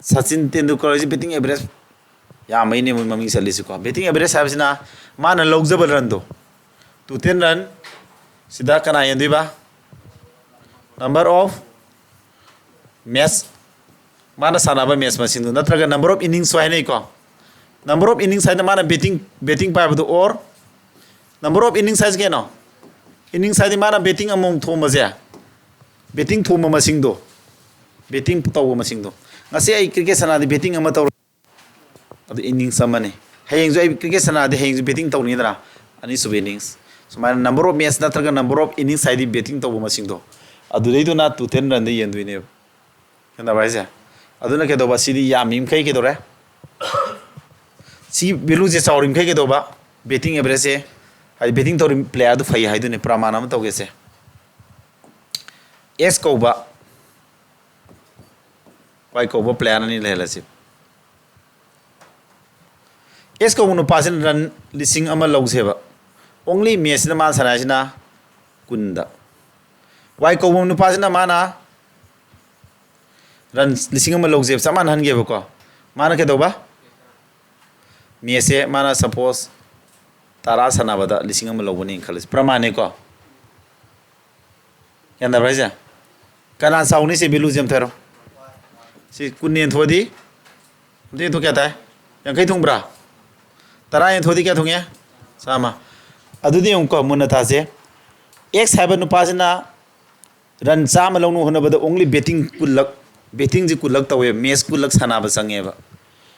ꯁꯆꯤꯟ ꯇꯦꯟꯗꯨꯜꯀꯔ ꯍꯥꯏꯁꯤ ꯕꯦꯇꯤꯡ ꯑꯦꯚꯔꯦꯖ ꯌꯥꯝꯕꯩꯅꯦ ꯃꯣꯏ ꯃꯃꯤꯡ ꯆꯠꯂꯤꯁꯤꯀꯣ꯫ ꯕꯦꯇꯤꯡ ꯑꯦꯚꯔꯦꯖ ꯍꯥꯏꯕꯁꯤꯅ ꯃꯥꯅ ꯂꯧꯖꯕ ꯔꯟꯗꯣ, ꯇꯣꯇꯦꯜ ꯔꯟ, ꯁꯤꯗ ꯀꯅꯥ ꯌꯦꯟꯗꯣꯏꯕ? ꯅꯝꯕꯔ ꯑꯣꯐ ꯃꯦꯠꯆ, ꯃꯥꯅ ꯁꯥꯟꯅꯕ ꯃꯦꯠꯆ ꯃꯁꯤꯡꯗꯣ, ꯅꯠꯇ꯭ꯔꯒ ꯅꯝꯕꯔ ꯑꯣꯐ ꯏꯅꯤꯡꯁꯁꯨ ꯍꯥꯏꯅꯩꯀꯣ꯫ ꯅꯝꯕꯔ ꯑꯣꯐ ꯏꯅꯤꯡꯁ ꯍꯥꯏꯗꯅ ꯃꯥꯅ ꯕꯦꯇꯤꯡ, ꯕꯦꯇꯤꯡ ꯄꯥꯏꯕꯗꯣ, ꯑꯣꯔ ꯅꯝꯕꯔ ꯑꯣꯐ ꯏꯅꯤꯡꯁ ꯍꯥꯏꯁꯦ ꯀꯩꯅꯣ? ꯏꯅꯤꯡꯁ ꯍꯥꯏꯗꯤ ꯃꯥꯅ ꯕꯦꯇꯤꯡ ꯑꯃꯃꯝ ꯊꯣꯝꯕꯁꯦ, ꯕꯦꯇꯤꯡ ꯊꯣꯝꯕ ꯃꯁꯤꯡꯗꯣ, ꯕꯦꯇꯤꯡ ꯇꯧꯕ ꯃꯁꯤꯡꯗꯣ꯫ ꯉꯁꯤ ꯑꯩ ꯀ꯭ꯔꯤꯀꯦꯠ ꯁꯥꯟꯅꯔꯗꯤ ꯕꯦꯇꯤꯡ ꯑꯃ ꯇꯧꯔ, ꯑꯗꯨ ꯏꯅꯤꯡꯁ ꯑꯃꯅꯤ꯫ ꯍꯌꯦꯡꯁꯨ ꯑꯩ ꯀ꯭ꯔꯤꯀꯦꯠ ꯁꯥꯟꯅꯔꯗꯤ ꯍꯌꯦꯡꯁꯨ ꯕꯦꯇꯤꯡ ꯇꯧꯅꯤꯗꯅ, ꯑꯅꯤꯁꯨꯕ ꯏꯅꯤꯡꯁ꯫ ꯁꯨꯃꯥꯏꯅ ꯅꯝꯕꯔ ꯑꯣꯐ ꯃꯦꯠꯆ ꯅꯠꯇ꯭ꯔꯒ ꯅꯝꯕꯔ ꯑꯣꯐ ꯏꯅꯤꯡꯁ ꯍꯥꯏꯗꯤ ꯕꯦꯇꯤꯡ ꯇꯧꯕ ꯃꯁꯤꯡꯗꯣ, ꯑꯗꯨꯗꯩꯗꯨꯅ ꯇꯣꯇꯦꯜ ꯔꯟꯗ ꯌꯦꯟꯗꯣꯏꯅꯦꯕ꯫ ꯈꯪꯗꯕ꯭ꯔꯥ ꯍꯥꯏꯁꯦ? ꯑꯗꯨꯅ ꯀꯩꯗꯧꯕ? ꯁꯤꯗꯤ ꯌꯥꯝꯃꯤ ꯃꯈꯩ ꯀꯩꯗꯧꯔꯦ? ꯁꯤ ꯚꯦꯂꯨꯁꯦ ꯆꯥꯎꯔꯤ ꯃꯈꯩ ꯀꯩꯗꯧꯕ? ꯕꯦꯇꯤꯡ ꯑꯦꯚꯔꯦꯖꯁꯦ, ꯍꯥꯏꯗꯤ ꯕꯦꯇꯤꯡ ꯇꯧꯔꯤ ꯄ꯭ꯂꯦꯌꯥꯔꯗꯨ ꯐꯩ ꯍꯥꯏꯗꯨꯅꯦ꯫ ꯄ꯭ꯔꯃꯥꯟ ꯑꯃ ꯇꯧꯒꯦꯁꯦ꯫ ꯑꯦꯁ ꯀꯧꯕ, ꯋꯥꯏ ꯀꯧꯕ ꯄ꯭ꯂꯦꯌꯥꯔ ꯑꯅꯤ ꯂꯩꯍꯜꯂꯁꯤ꯫ ꯑꯦꯁ ꯀꯧꯕ ꯅꯨꯄꯥꯁꯤꯅ ꯔꯟ ꯂꯤꯁꯤꯡ ꯑꯃ ꯂꯧꯁꯦꯕ꯫ ꯑꯣꯡꯂꯤ ꯃꯦꯠꯁꯁꯤꯗ ꯃꯥꯅ ꯁꯥꯟꯅꯔꯤꯁꯤꯅ ꯀꯨꯟꯗ꯫ ꯋꯥꯏ ꯀꯧꯕ ꯅꯨꯄꯥꯁꯤꯅ ꯃꯥꯅ ꯔꯟ ꯂꯤꯁꯤꯡ ꯑꯃ ꯂꯧꯁꯦꯕ, ꯆꯞ ꯃꯥꯟꯅꯍꯟꯒꯦꯕꯀꯣ꯫ ꯃꯥꯅ ꯀꯩꯗꯧꯕ? ꯃꯦꯠꯁꯁꯦ ꯃꯥꯅ ꯁꯄꯣꯁ ꯇꯔꯥ ꯁꯥꯟꯅꯕꯗ ꯂꯤꯁꯤꯡ ꯑꯃ ꯂꯧꯕꯅꯦꯅ ꯈꯜꯂꯁꯤ, ꯄ꯭ꯔꯃꯥꯟꯅꯦꯀꯣ꯫ ꯒ꯭ꯌꯥꯟ ꯇꯥꯕ꯭ꯔꯥ ꯍꯥꯏꯁꯦ? ꯀꯅꯥ ꯆꯥꯎꯅꯤ? ꯁꯤ ꯚꯦꯂꯨꯁꯦ ꯑꯝꯇ ꯍꯥꯏꯔꯣ꯫ ꯁꯤ ꯀꯨꯟ ꯌꯦꯟꯊꯣꯛꯑꯗꯤ, ꯑꯝꯇ ꯌꯦꯟꯊꯣꯛ, ꯀꯌꯥ ꯇꯥꯏ? ꯌꯥꯡꯈꯩ ꯊꯨꯡꯕ꯭ꯔꯥ? ꯇꯔꯥ ꯌꯦꯟꯊꯣꯛꯑꯗꯤ ꯀꯌꯥ ꯊꯨꯡꯉꯦ? ꯆꯥꯝꯃ꯫ ꯑꯗꯨꯗꯤ ꯌꯦꯡꯉꯨꯀꯣ, ꯃꯨꯟꯅ ꯇꯥꯁꯦ꯫ ꯑꯦꯛꯁ ꯍꯥꯏꯕ ꯅꯨꯄꯥꯁꯤꯅ ꯔꯟ ꯆꯥꯝꯃ ꯂꯧꯅꯕ ꯍꯣꯠꯅꯕꯗ ꯑꯣꯡꯂꯤ ꯕꯦꯇꯤꯡ ꯀꯨꯟꯂꯛ, ꯕꯦꯇꯤꯡꯁꯤ ꯀꯨꯟꯂꯛ ꯇꯧꯋꯦ, ꯃꯦꯠꯁ ꯀꯨꯟꯂꯛ ꯁꯥꯟꯅꯕ ꯆꯪꯉꯦꯕ꯫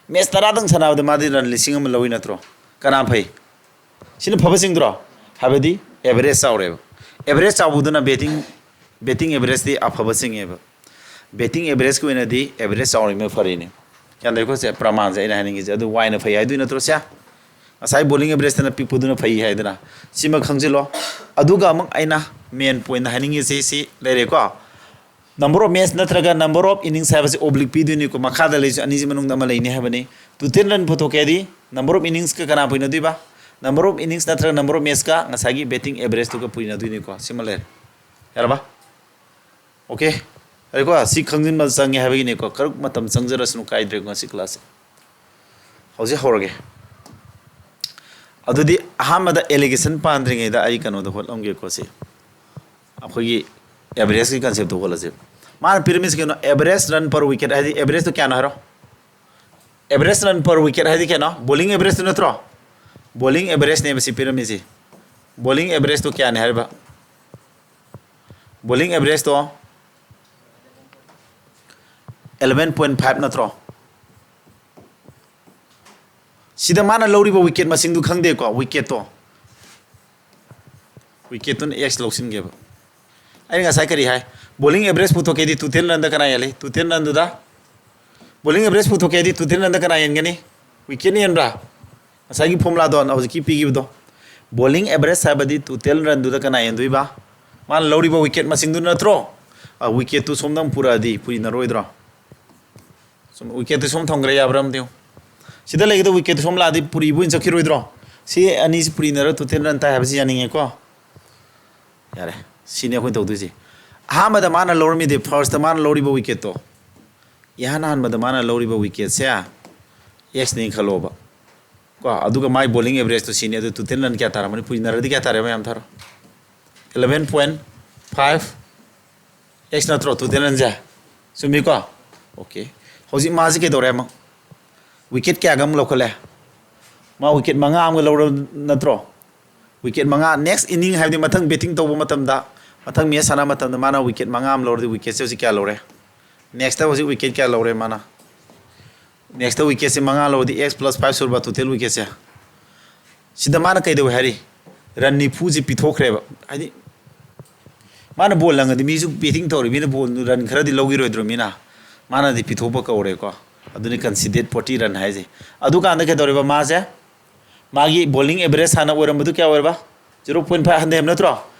ꯃꯦꯠꯁ ꯇꯔꯥꯗꯪ ꯁꯥꯟꯅꯕꯗ ꯃꯥꯗꯤ ꯔꯟ ꯂꯤꯁꯤꯡ ꯑꯃ ꯂꯧꯏ ꯅꯠꯇ꯭ꯔꯣ? ꯀꯅꯥ ꯐꯩ? ꯁꯤꯅ ꯐꯕ ꯆꯤꯡꯗ꯭ꯔꯣ? ꯍꯥꯏꯕꯗꯤ ꯑꯦꯚꯔꯦꯖ ꯆꯥꯎꯔꯦꯕ꯫ ꯑꯦꯚꯔꯦꯖ ꯆꯥꯎꯕꯗꯨꯅ ꯕꯦꯇꯤꯡ ꯕꯦꯇꯤꯡ ꯑꯦꯚꯔꯦꯖꯇꯤ ꯑꯐꯕ ꯆꯤꯡꯉꯦꯕ꯫ ꯕꯦꯇꯤꯡ ꯑꯦꯚꯔꯦꯖꯀꯤ ꯑꯣꯏꯅꯗꯤ ꯑꯦꯚꯔꯦꯖ ꯆꯥꯎꯔꯤꯃꯩ ꯐꯔꯤꯅꯦ꯫ ꯒ꯭ꯌꯥꯟ ꯇꯥꯏꯀꯣ? ꯁꯦ ꯄ꯭ꯔꯃꯥꯟꯁꯦ ꯑꯩꯅ ꯍꯥꯏꯅꯤꯡꯉꯤꯁꯦ꯫ ꯑꯗꯨ ꯋꯥꯏꯅ ꯐꯩ ꯍꯥꯏꯗꯣꯏ ꯅꯠꯇ꯭ꯔꯣ? ꯁꯦ ꯉꯁꯥꯏ ꯕꯣꯂꯤꯡ ꯑꯦꯚꯔꯦꯖꯇꯅ ꯄꯤꯛꯄꯗꯨꯅ ꯐꯩ ꯍꯥꯏꯗꯅ, ꯁꯤꯃ ꯈꯪꯖꯤꯜꯂꯣ꯫ ꯑꯗꯨꯒ ꯑꯃꯨꯛ ꯑꯩꯅ ꯃꯦꯟ ꯄꯣꯏꯟ ꯍꯥꯏꯅꯤꯡꯉꯤꯁꯦ ꯁꯤ ꯂꯩꯔꯦꯀꯣ꯫ ꯅꯝꯕꯔ ꯑꯣꯐ ꯃꯦꯠꯆ ꯅꯠꯇ꯭ꯔꯒ ꯅꯝꯕꯔ ꯑꯣꯐ ꯏꯅꯤꯡꯁ ꯍꯥꯏꯕꯁꯤ ꯑꯣꯕ꯭ꯂꯤꯛ ꯄꯤꯗꯣꯏꯅꯤꯀꯣ꯫ ꯃꯈꯥꯗ ꯂꯩꯁꯨ ꯑꯅꯤꯁꯤ ꯃꯅꯨꯡꯗ ꯑꯃ ꯂꯩꯅꯤ ꯍꯥꯏꯕꯅꯤ꯫ ꯇꯣꯇꯦꯜ ꯔꯟ ꯄꯨꯊꯣꯛꯀꯦ ꯍꯥꯏꯗꯤ ꯅꯝꯕꯔ ꯑꯣꯐ ꯏꯅꯤꯡꯁꯀ ꯀꯅꯥ ꯄꯨꯏꯅꯗꯣꯏꯕ? ꯅꯝꯕꯔ ꯑꯣꯐ ꯏꯅꯤꯡꯁ ꯅꯠꯇ꯭ꯔꯒ ꯅꯝꯕꯔ ꯑꯣꯐ ꯃꯦꯠꯆꯀ ꯉꯁꯥꯏꯒꯤ ꯕꯦꯇꯤꯡ ꯑꯦꯚꯔꯦꯖꯇꯨꯒ ꯄꯨꯏꯅꯗꯣꯏꯅꯤꯀꯣ꯫ ꯁꯤꯃ ꯂꯩꯔꯦ꯫ ꯌꯥꯔꯕ? ꯑꯣꯀꯦ꯫ ꯌꯥꯔꯦꯀꯣ? ꯁꯤ ꯈꯪꯖꯤꯟꯕ ꯆꯪꯉꯦ ꯍꯥꯏꯕꯒꯤꯅꯤꯀꯣ꯫ ꯈꯔ ꯃꯇꯝ ꯆꯪꯖꯔꯁꯅꯨ, ꯀꯥꯏꯗ꯭ꯔꯦꯀꯣ ꯉꯁꯤ ꯀ꯭ꯂꯥꯁꯁꯦ꯫ ꯍꯧꯖꯤꯛ ꯍꯧꯔꯒꯦ꯫ ꯑꯗꯨꯗꯤ ꯑꯍꯥꯟꯕꯗ ꯑꯦꯂꯤꯒꯦꯁꯟ ꯄꯥꯟꯗ꯭ꯔꯤꯉꯩꯗ ꯑꯩ ꯀꯩꯅꯣꯗ ꯍꯣꯠꯂꯝꯒꯦꯀꯣ꯫ ꯁꯤ ꯑꯩꯈꯣꯏꯒꯤ ꯑꯦꯚꯔꯦꯖꯀꯤ ꯀꯟꯁꯦꯞꯇꯣ ꯍꯣꯠꯂꯁꯦ꯫ ꯃꯥꯅ ꯄꯤꯔꯝꯃꯤꯁꯤ ꯀꯩꯅꯣ? ꯑꯦꯚꯔꯦꯖ ꯔꯟ ꯄꯔ ꯋꯤꯀꯦꯠ ꯍꯥꯏꯗꯤ ꯑꯦꯚꯔꯦꯖꯇꯣ ꯀꯌꯥꯅꯣ ꯍꯥꯏꯔꯣ? ꯑꯦꯚꯔꯦꯖ ꯔꯟ ꯄꯔ ꯋꯤꯀꯦꯠ ꯍꯥꯏꯗꯤ ꯀꯩꯅꯣ? ꯕꯣꯂꯤꯡ ꯑꯦꯚꯔꯦꯖꯇꯨ ꯅꯠꯇ꯭ꯔꯣ? ꯕꯣꯂꯤꯡ ꯑꯦꯚꯔꯦꯖꯅꯦꯕ ꯁꯤ ꯄꯤꯔꯝꯃꯤꯁꯤ꯫ ꯕꯣꯂꯤꯡ ꯑꯦꯚꯔꯦꯖꯇꯣ ꯀꯌꯥꯅꯤ ꯍꯥꯏꯔꯤꯕ? ꯕꯣꯂꯤꯡ ꯑꯦꯚꯔꯦꯖꯇꯣ eleven point five ꯅꯠꯇ꯭ꯔꯣ? ꯁꯤꯗ ꯃꯥꯅ ꯂꯧꯔꯤꯕ ꯋꯤꯀꯦꯠ ꯃꯁꯤꯡꯗꯨ ꯈꯪꯗꯦꯀꯣ, ꯋꯤꯀꯦꯠꯇꯣ꯫ ꯋꯤꯀꯦꯠꯇꯨꯅ ꯑꯦꯛꯁ ꯂꯧꯁꯤꯟꯒꯦꯕ꯫ ꯑꯩꯅ ꯉꯁꯥꯏ ꯀꯔꯤ ꯍꯥꯏ? ꯕꯣꯂꯤꯡ ꯑꯦꯚꯔꯦꯖ ꯄꯨꯊꯣꯛꯀꯦꯗꯤ ꯇꯣꯇꯦꯜ ꯔꯟꯗ ꯀꯅꯥ ꯍꯦꯜꯂꯤ? ꯇꯣꯇꯦꯜ ꯔꯟꯗꯨꯗ, ꯕꯣꯂꯤꯡ ꯑꯦꯚꯔꯦꯖ ꯄꯨꯊꯣꯛꯀꯦꯗꯤ ꯇꯣꯇꯦꯜ ꯔꯟꯗ ꯀꯅꯥ ꯍꯦꯟꯒꯅꯤ? ꯋꯤꯀꯦꯠꯅ ꯍꯦꯟꯕ꯭ꯔꯥ? ꯉꯁꯥꯏꯒꯤ ꯐꯣꯔꯃꯨꯂꯥꯗꯣ ꯍꯧꯖꯤꯛꯀꯤ ꯄꯤꯈꯤꯕꯗꯣ, ꯕꯣꯂꯤꯡ ꯑꯦꯚꯔꯦꯖ ꯍꯥꯏꯕꯗꯤ ꯇꯣꯇꯦꯜ ꯔꯟꯗꯨꯗ ꯀꯅꯥ ꯍꯦꯟꯗꯣꯏꯕ? ꯃꯥꯅ ꯂꯧꯔꯤꯕ ꯋꯤꯀꯦꯠ ꯃꯁꯤꯡꯗꯨ ꯅꯠꯇ꯭ꯔꯣ? ꯑ, ꯋꯤꯀꯦꯠꯇꯨ ꯁꯣꯝꯗ ꯑꯃꯨꯛ ꯄꯨꯔꯛꯑꯗꯤ ꯄꯨꯔꯤꯅꯔꯣꯏꯗ꯭ꯔꯣ? ꯁꯨꯝ ꯋꯤꯀꯦꯠꯇꯨ ꯁꯣꯝ ꯊꯝꯈ꯭ꯔꯦ, ꯌꯥꯕ꯭ꯔꯥ ꯑꯝꯇ ꯌꯦꯡꯉꯨ꯫ ꯁꯤꯗ ꯂꯩꯒꯗꯕ ꯋꯤꯀꯦꯠꯇꯨ ꯁꯣꯝ ꯂꯥꯛꯑꯗꯤ ꯄꯨꯔꯤꯕ ꯑꯣꯏꯅ ꯆꯠꯈꯤꯔꯣꯏꯗ꯭ꯔꯣ? ꯁꯤ ꯑꯅꯤꯁꯤ ꯄꯨꯔꯤꯅꯔ ꯇꯣꯇꯦꯜ ꯔꯟ ꯇꯥꯏ ꯍꯥꯏꯕꯁꯤ ꯌꯥꯅꯤꯡꯉꯦꯀꯣ? ꯌꯥꯔꯦ, ꯁꯤꯅꯤ ꯑꯩꯈꯣꯏꯅ ꯇꯧꯗꯣꯏꯁꯦ꯫ ꯑꯍꯥꯟꯕꯗ ꯃꯥꯅ ꯂꯧꯔꯝꯃꯤꯗꯤ, ꯐꯥꯔꯁꯇ ꯃꯥꯅ ꯂꯧꯔꯤꯕ ꯋꯤꯀꯦꯠꯇꯣ, ꯏꯍꯥꯟ ꯍꯥꯟꯕꯗ ꯃꯥꯅ ꯂꯧꯔꯤꯕ ꯋꯤꯀꯦꯠꯁꯦ ꯑꯦꯛꯁꯅꯤ ꯈꯜꯂꯣꯕ ꯀꯣ꯫ ꯑꯗꯨꯒ ꯃꯥꯏ ꯕꯣꯂꯤꯡ ꯑꯦꯚꯔꯦꯖꯇꯣ ꯁꯤꯅꯤ꯫ ꯑꯗꯨ ꯇꯣꯇꯦꯜ ꯔꯟ ꯀꯌꯥ ꯇꯥꯔꯝꯃꯅꯤ? ꯄꯨꯔꯤꯅꯔꯗꯤ ꯀꯌꯥ ꯇꯥꯔꯦ? ꯃꯌꯥꯝ ꯊꯥꯔꯣ꯫ Eleven point five꯫ ꯑꯦꯛꯁ ꯅꯠꯇ꯭ꯔꯣ ꯇꯣꯇꯦꯜ ꯔꯟꯁꯦ? ꯆꯨꯝꯃꯤꯀꯣ? ꯑꯣꯀꯦ꯫ ꯍꯧꯖꯤꯛ ꯃꯥꯁꯤ ꯀꯩꯗꯧꯔꯦ? ꯑꯃꯨꯛ ꯋꯤꯀꯦꯠ ꯀꯌꯥꯒ ꯑꯃꯨꯛ ꯂꯧꯈꯠꯂꯦ? ꯃꯥ ꯋꯤꯀꯦꯠ ꯃꯉꯥ ꯑꯃꯒ ꯂꯧꯔ ꯅꯠꯇ꯭ꯔꯣ? ꯋꯤꯀꯦꯠ ꯃꯉꯥ, ꯅꯦꯛꯁ ꯏꯅꯤꯡ ꯍꯥꯏꯕꯗꯤ ꯃꯊꯪ ꯕꯦꯇꯤꯡ ꯇꯧꯕ ꯃꯇꯝꯗ, ꯃꯊꯪ ꯃꯦꯠꯆ ꯁꯥꯟꯅꯕ ꯃꯇꯝꯗ ꯃꯥꯅ ꯋꯤꯀꯦꯠ ꯃꯉꯥ ꯑꯃ ꯂꯧꯔꯗꯤ ꯋꯤꯀꯦꯠꯁꯦ ꯍꯧꯖꯤꯛ ꯀꯌꯥ ꯂꯧꯔꯦ? ꯅꯦꯛꯁꯇ ꯍꯧꯖꯤꯛ ꯋꯤꯀꯦꯠ ꯀꯌꯥ ꯂꯧꯔꯦ ꯃꯥꯅ? ꯅꯦꯛꯁꯇ ꯋꯤꯀꯦꯠꯁꯦ ꯃꯉꯥ ꯂꯧꯔꯗꯤ ꯑꯦꯛꯁ ꯄ꯭ꯂꯁ ꯐꯥꯏꯚ ꯁꯨꯔꯕ ꯇꯣꯇꯦꯜ ꯋꯤꯀꯦꯠꯁꯦ꯫ ꯁꯤꯗ ꯃꯥꯅ ꯀꯩꯗꯧꯋꯦ ꯍꯥꯏꯔꯤ? ꯔꯟ ꯅꯤꯐꯨꯁꯦ ꯄꯤꯊꯣꯛꯈ꯭ꯔꯦꯕ꯫ ꯍꯥꯏꯗꯤ ꯃꯥꯅ ꯕꯣꯜ ꯂꯪꯉꯗꯤ ꯃꯤꯁꯨ ꯕꯦꯇꯤꯡ ꯇꯧꯔꯤ, ꯃꯤꯅ ꯕꯣꯜ ꯔꯟ ꯈꯔꯗꯤ ꯂꯧꯈꯤꯔꯣꯏꯗ꯭ꯔꯣ ꯃꯤꯅ? ꯃꯥꯅꯗꯤ ꯄꯤꯊꯣꯛꯄ ꯀꯧꯔꯦꯀꯣ꯫ ꯑꯗꯨꯅꯤ ꯀꯟꯁꯤꯗꯦꯠ ꯐꯣꯔꯇꯤ ꯔꯟ ꯍꯥꯏꯁꯦ꯫ ꯑꯗꯨꯀꯥꯟꯗ ꯀꯩꯗꯧꯔꯤꯕ ꯃꯥꯁꯦ? ꯃꯥꯒꯤ ꯕꯣꯂꯤꯡ ꯑꯦꯚꯔꯦꯖ ꯍꯥꯟꯅ ꯑꯣꯏꯔꯝꯕꯗꯨ ꯀꯌꯥ ꯑꯣꯏꯔꯕ? ꯖꯤꯔꯣ ꯄꯣꯏꯟ ꯐꯥꯏꯚ ꯍꯟꯊꯩ ꯍꯥꯏꯕ ꯅꯠꯇ꯭ꯔꯣ?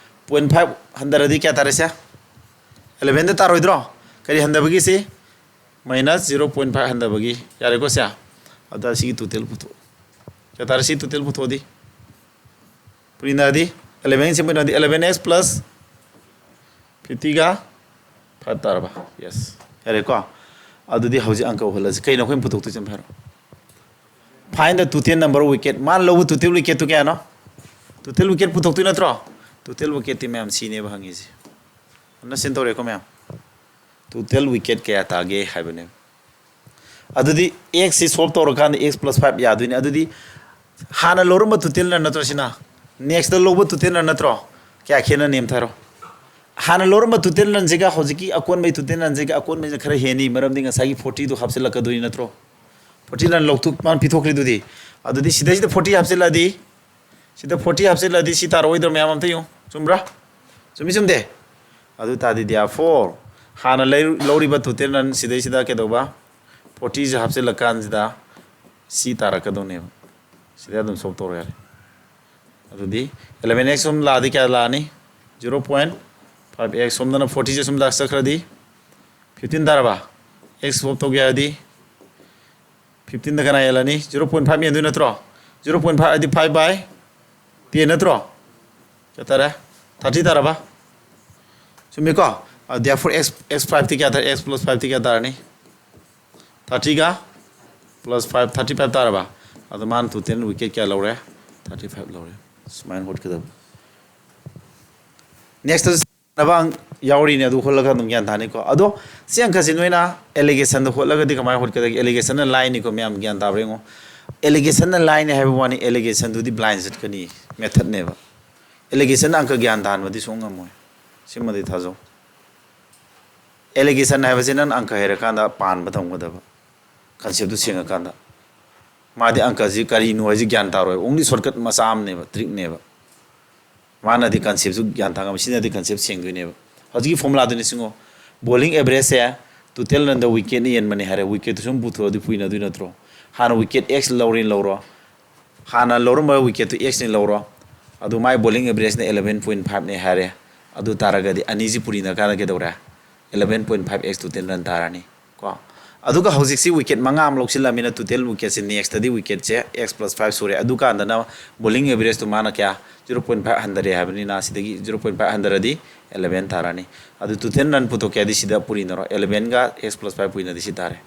ꯄꯣꯏꯟ ꯐꯥꯏꯚ ꯍꯟꯊꯔꯗꯤ ꯀꯌꯥ ꯇꯥꯔꯦꯁꯦ? ꯑꯦꯂꯚꯦꯟꯗ ꯇꯥꯔꯣꯏꯗ꯭ꯔꯣ? ꯀꯔꯤ ꯍꯟꯊꯕꯒꯤꯁꯤ? ꯃꯥꯏꯅꯁ ꯖꯤꯔꯣ ꯄꯣꯏꯟ ꯐꯥꯏꯚ ꯍꯟꯊꯕꯒꯤ꯫ ꯌꯥꯔꯦꯀꯣ ꯁꯦ? ꯑꯗ ꯁꯤꯒꯤ ꯇꯣꯇꯦꯜ ꯄꯨꯊꯣꯛ꯫ ꯀꯌꯥ ꯇꯥꯔꯦ ꯁꯤ ꯇꯣꯇꯦꯜ ꯄꯨꯊꯣꯛꯑꯗꯤ? ꯄꯨꯔꯤꯅꯗꯤ ꯑꯦꯂꯚꯦꯟ ꯁꯤ ꯄꯨꯔꯤꯅꯗꯤ ꯑꯦꯂꯚꯦꯟ ꯑꯦꯛꯁ ꯄ꯭ꯂꯁ ꯐꯤꯐꯇꯤꯒ ꯐꯥꯏꯚ ꯇꯥꯔꯕ? ꯌꯦꯁ꯫ ꯌꯥꯔꯦꯀꯣ? ꯑꯗꯨꯗꯤ ꯍꯧꯖꯤꯛ ꯑꯪꯀ ꯎꯍꯜꯂꯁꯤ꯫ ꯀꯩꯅꯣ ꯑꯩꯈꯣꯏꯅ ꯄꯨꯊꯣꯛꯇꯣꯏꯁꯦ ꯑꯝꯇ ꯍꯥꯏꯔꯣ꯫ Find the total number of wicket. ꯃꯥꯅ ꯂꯧꯕ ꯇꯣꯇꯦꯜ ꯋꯤꯀꯦꯠꯇꯨ ꯀꯌꯥꯅꯣ? ꯇꯣꯇꯦꯜ ꯋꯤꯀꯦꯠ ꯄꯨꯊꯣꯛꯇꯣꯏ ꯅꯠꯇ꯭ꯔꯣ? ꯇꯣꯇꯦꯜ ꯋꯤꯀꯦꯠꯇꯤ ꯃꯌꯥꯝ ꯁꯤꯅꯦꯕ ꯍꯪꯉꯤꯁꯦ꯫ ꯑꯟꯗꯔꯁ꯭ꯇꯦꯟ ꯇꯧꯔꯦꯀꯣ ꯃꯌꯥꯝ? ꯇꯣꯇꯦꯜ ꯋꯤꯀꯦꯠ ꯀꯌꯥ ꯇꯥꯒꯦ ꯍꯥꯏꯕꯅꯦ꯫ ꯑꯗꯨꯗꯤ ꯑꯦꯛꯁꯁꯤ ꯁꯣꯜꯕ ꯇꯧꯔꯀꯥꯟꯗ ꯑꯦꯛꯁ ꯄ꯭ꯂꯁ ꯐꯥꯏꯚ ꯌꯥꯗꯣꯏꯅꯤ꯫ ꯑꯗꯨꯗꯤ ꯍꯥꯟꯅ ꯂꯧꯔꯝꯕ ꯇꯣꯇꯦꯜꯅ ꯅꯠꯇ꯭ꯔꯣ ꯁꯤꯅ? ꯅꯦꯛꯁꯇ ꯂꯧꯕ ꯇꯣꯇꯦꯜꯅ ꯅꯠꯇ꯭ꯔꯣ? ꯀꯌꯥ ꯈꯦꯠꯅꯅꯤ ꯑꯝꯇ ꯍꯥꯏꯔꯣ꯫ ꯍꯥꯟꯅ ꯂꯧꯔꯝꯕ ꯇꯣꯇꯦꯜ ꯔꯟꯁꯤꯒ ꯍꯧꯖꯤꯛꯀꯤ ꯑꯀꯣꯟꯕꯒꯤ ꯇꯣꯇꯦꯜ ꯔꯟꯁꯤꯒ ꯑꯀꯣꯟꯕꯁꯤꯅ ꯈꯔ ꯍꯦꯟꯅꯤ, ꯃꯔꯝꯗꯤ ꯉꯁꯥꯏꯒꯤ ꯐꯣꯔꯇꯤꯗꯨ ꯍꯥꯞꯆꯤꯜꯂꯛꯀꯗꯣꯏꯅꯤ ꯅꯠꯇ꯭ꯔꯣ? ꯐꯣꯔꯇꯤ ꯔꯟ ꯂꯧꯊꯣꯛ ꯃꯥꯅ ꯄꯤꯊꯣꯛꯈ꯭ꯔꯤꯗꯨꯗꯤ꯫ ꯑꯗꯨꯗꯤ ꯁꯤꯗꯩꯁꯤꯗ ꯐꯣꯔꯇꯤ ꯍꯥꯞꯆꯤꯜꯂꯛꯑꯗꯤ, ꯁꯤꯗ ꯐꯣꯔꯇꯤ ꯍꯥꯞꯆꯤꯜꯂꯛꯑꯗꯤ ꯁꯤ ꯇꯥꯔꯛꯑꯣꯏꯗ꯭ꯔꯣ ꯃꯌꯥꯝ? ꯑꯝꯇ ꯌꯦꯡꯉꯨ꯫ ꯆꯨꯝꯕ꯭ꯔꯥ? ꯆꯨꯝꯃꯤ ꯆꯨꯝꯗꯦ? ꯑꯗꯨ ꯇꯥꯔꯗꯤ therefore ꯍꯥꯟꯅ ꯂꯩꯔꯨ-, ꯂꯧꯔꯤꯕ ꯇꯣꯇꯦꯜ ꯔꯟ ꯁꯤꯗꯩꯁꯤꯗ ꯀꯩꯗꯧꯕ? ꯐꯣꯔꯇꯤꯁꯦ ꯍꯥꯞꯆꯤꯜꯂꯀꯥꯟꯁꯤꯗ ꯁꯤ ꯇꯥꯔꯛꯀꯗꯧꯅꯦꯕ꯫ ꯁꯤꯗ ꯑꯗꯨꯝ ꯁꯣꯜꯕ ꯇꯧꯔꯣ ꯌꯥꯔꯦ꯫ ꯑꯗꯨꯗꯤ ꯑꯦꯂꯚꯦꯟ ꯑꯦꯛꯁ ꯁꯨꯝ ꯂꯥꯛꯑꯗꯤ ꯀꯌꯥ ꯂꯥꯛꯑꯅꯤ? Zero point five x. ꯁꯣꯝꯗꯅ ꯐꯣꯔꯇꯤꯁꯦ ꯁꯨꯝ ꯂꯥꯛꯆꯈ꯭ꯔꯗꯤ ꯐꯤꯐꯇꯤꯟ ꯇꯥꯔꯕ? ꯑꯦꯛꯁ ꯁꯣꯜꯕ ꯇꯧꯒꯦ ꯍꯥꯏꯔꯗꯤ ꯐꯤꯐꯇꯤꯟꯗ ꯀꯅꯥ ꯍꯦꯜꯂꯅꯤ? ꯖꯤꯔꯣ ꯄꯣꯏꯟ ꯐꯥꯏꯚ ꯍꯦꯟꯗꯣꯏ ꯅꯠꯇ꯭ꯔꯣ? ꯖꯤꯔꯣ ꯄꯣꯏꯟ ꯐꯥꯏꯚ ꯍꯥꯏꯗꯤ ꯐꯥꯏꯚ ꯕꯥꯏ ꯇꯦꯟ ꯅꯠꯇ꯭ꯔꯣ? ꯀꯌꯥ ꯇꯥꯔꯦ? ꯊꯥꯔꯇꯤ ꯇꯥꯔꯕ? ꯆꯨꯝꯃꯤꯀꯣ? Therefore x, x fiveꯇꯤ ꯀꯌꯥ ꯇꯥꯔꯦ? X plus fiveꯇꯤ ꯀꯌꯥ ꯇꯥꯔꯅꯤ? ꯊꯥꯔꯇꯤꯒ ꯄ꯭ꯂꯁ ꯐꯥꯏꯚ, ꯊꯥꯔꯇꯤ ꯐꯥꯏꯚ ꯇꯥꯔꯕ? ꯑꯗꯣ ꯃꯥꯅ ꯇꯣꯇꯦꯜ ꯋꯤꯀꯦꯠ ꯀꯌꯥ ꯂꯧꯔꯦ? ꯊꯥꯔꯇꯤ ꯐꯥꯏꯚ ꯂꯧꯔꯦ꯫ ꯁꯨꯃꯥꯏꯅ ꯍꯣꯠꯀꯗꯕ꯫ ꯅꯦꯛꯁꯇ ꯁꯥꯟꯅꯕ ꯑꯪ-, ꯌꯥꯎꯔꯤꯅꯦ, ꯑꯗꯨ ꯍꯣꯠꯂꯒ ꯑꯗꯨꯝ ꯒ꯭ꯌꯥꯟ ꯇꯥꯅꯤꯀꯣ꯫ ꯑꯗꯣ ꯁꯤ ꯑꯪꯀꯁꯤ ꯅꯣꯏꯅ ꯑꯦꯂꯤꯒꯦꯁꯟꯗ ꯍꯣꯠꯂꯒꯗꯤ ꯀꯃꯥꯏꯅ ꯍꯣꯠꯀꯗꯒꯦ? ꯑꯦꯂꯤꯒꯦꯁꯟꯅ ꯂꯥꯏꯅꯤꯀꯣ ꯃꯌꯥꯝ, ꯒ꯭ꯌꯥꯟ ꯇꯥꯕ꯭ꯔꯥ ꯌꯦꯡꯉꯣ꯫ ꯑꯦꯂꯤꯒꯦꯁꯟꯅ ꯂꯥꯏꯅꯤ ꯍꯥꯏꯕ ꯋꯥꯅꯤ, ꯑꯦꯂꯤꯒꯦꯁꯟꯗꯨꯗꯤ ꯕ꯭ꯂꯥꯏꯟ ꯆꯠꯀꯅꯤ, ꯃꯦꯊꯠꯅꯦꯕ꯫ ꯑꯦꯂꯤꯒꯦꯁꯟꯅ ꯑꯪꯀ ꯒ꯭ꯌꯥꯟ ꯇꯥꯍꯟꯕꯗꯤ ꯁꯨꯡꯉꯝ ꯉꯝꯃꯣꯏ꯫ ꯁꯤꯃꯗꯤ ꯊꯥꯖꯧ꯫ ꯑꯦꯂꯤꯒꯦꯁꯟ ꯍꯥꯏꯕꯁꯤ ꯅꯪ ꯑꯪꯀ ꯍꯩꯔꯀꯥꯟꯗ ꯄꯥꯟꯕ ꯇꯝꯒꯗꯕ, ꯀꯟꯁꯦꯞꯇꯨ ꯁꯦꯡꯉꯀꯥꯟꯗ꯫ ꯃꯥꯗꯤ ꯑꯪꯀꯁꯤ ꯀꯔꯤꯅꯣ ꯍꯥꯏꯁꯤ ꯒ꯭ꯌꯥꯟ ꯇꯥꯔꯣꯏ, only shortcut ꯃꯆꯥ ꯑꯃꯅꯦꯕ, ꯇ꯭ꯔꯤꯛꯅꯦꯕ꯫ ꯃꯥꯅꯗꯤ concept ꯁꯨ ꯒ꯭ꯌꯥꯟ ꯇꯥ ꯉꯝꯃꯤ, ꯁꯤꯅꯗꯤ concept ꯁꯦꯡꯗꯣꯏꯅꯦꯕ꯫ ꯍꯧꯖꯤꯛꯀꯤ formula ꯗꯨ ꯅꯤꯡꯁꯤꯡꯉꯣ, bowling average ꯁꯦ total run ꯗ wicket ꯅ ꯌꯦꯟꯕꯅꯦ ꯍꯥꯏꯔꯦ, wicket ꯇꯨ ꯁꯨꯝ ꯄꯨꯊꯣꯛꯑꯗꯤ ꯄꯨꯏꯅꯗꯣꯏ ꯅꯠꯇ꯭ꯔꯣ? ꯍꯥꯟꯅ wicket X ꯂꯧꯔꯦꯅ ꯂꯧꯔꯣ, ꯍꯥꯟꯅ ꯂꯧꯔꯝꯕ wicket ꯇꯨ X ꯅꯤ ꯂꯧꯔꯣ, ꯑꯗꯨ ꯃꯥꯏ bowling average ꯅ eleven point five ꯅꯦ ꯍꯥꯏꯔꯦ, ꯑꯗꯨ ꯇꯥꯔꯒꯗꯤ ꯑꯅꯤꯁꯤ ꯄꯨꯔꯤꯅꯔꯀꯥꯟꯗ ꯀꯩꯗꯧꯔꯦ? Eleven point five X total run ꯇꯥꯔꯅꯤ ꯀꯣ꯫ ꯑꯗꯨꯒ ꯍꯧꯖꯤꯛꯁꯤ wicket ꯃꯉꯥ ꯑꯃ ꯂꯧꯁꯤꯜꯂꯃꯤꯅ total wicket ꯁꯦ next ꯇꯗꯤ wicket ꯁꯦ X plus five ꯁꯨꯔꯦ꯫ ꯑꯗꯨꯀꯥꯟꯗꯅ bowling average ꯇꯨ ꯃꯥꯅ ꯀꯌꯥ? Zero point five ꯍꯟꯊꯔꯦ ꯍꯥꯏꯕꯅꯤꯅ ꯁꯤꯗꯒꯤ zero point five ꯍꯟꯊꯔꯗꯤ eleven ꯇꯥꯔꯅꯤ꯫ ꯑꯗꯨ total run ꯄꯨꯊꯣꯛꯀꯦ ꯍꯥꯏꯗꯤ ꯁꯤꯗ ꯄꯨꯔꯤꯅꯔꯣ, eleven ꯒ X plus five ꯄꯨꯔꯤꯅꯗꯤ ꯁꯤ ꯇꯥꯔꯦ꯫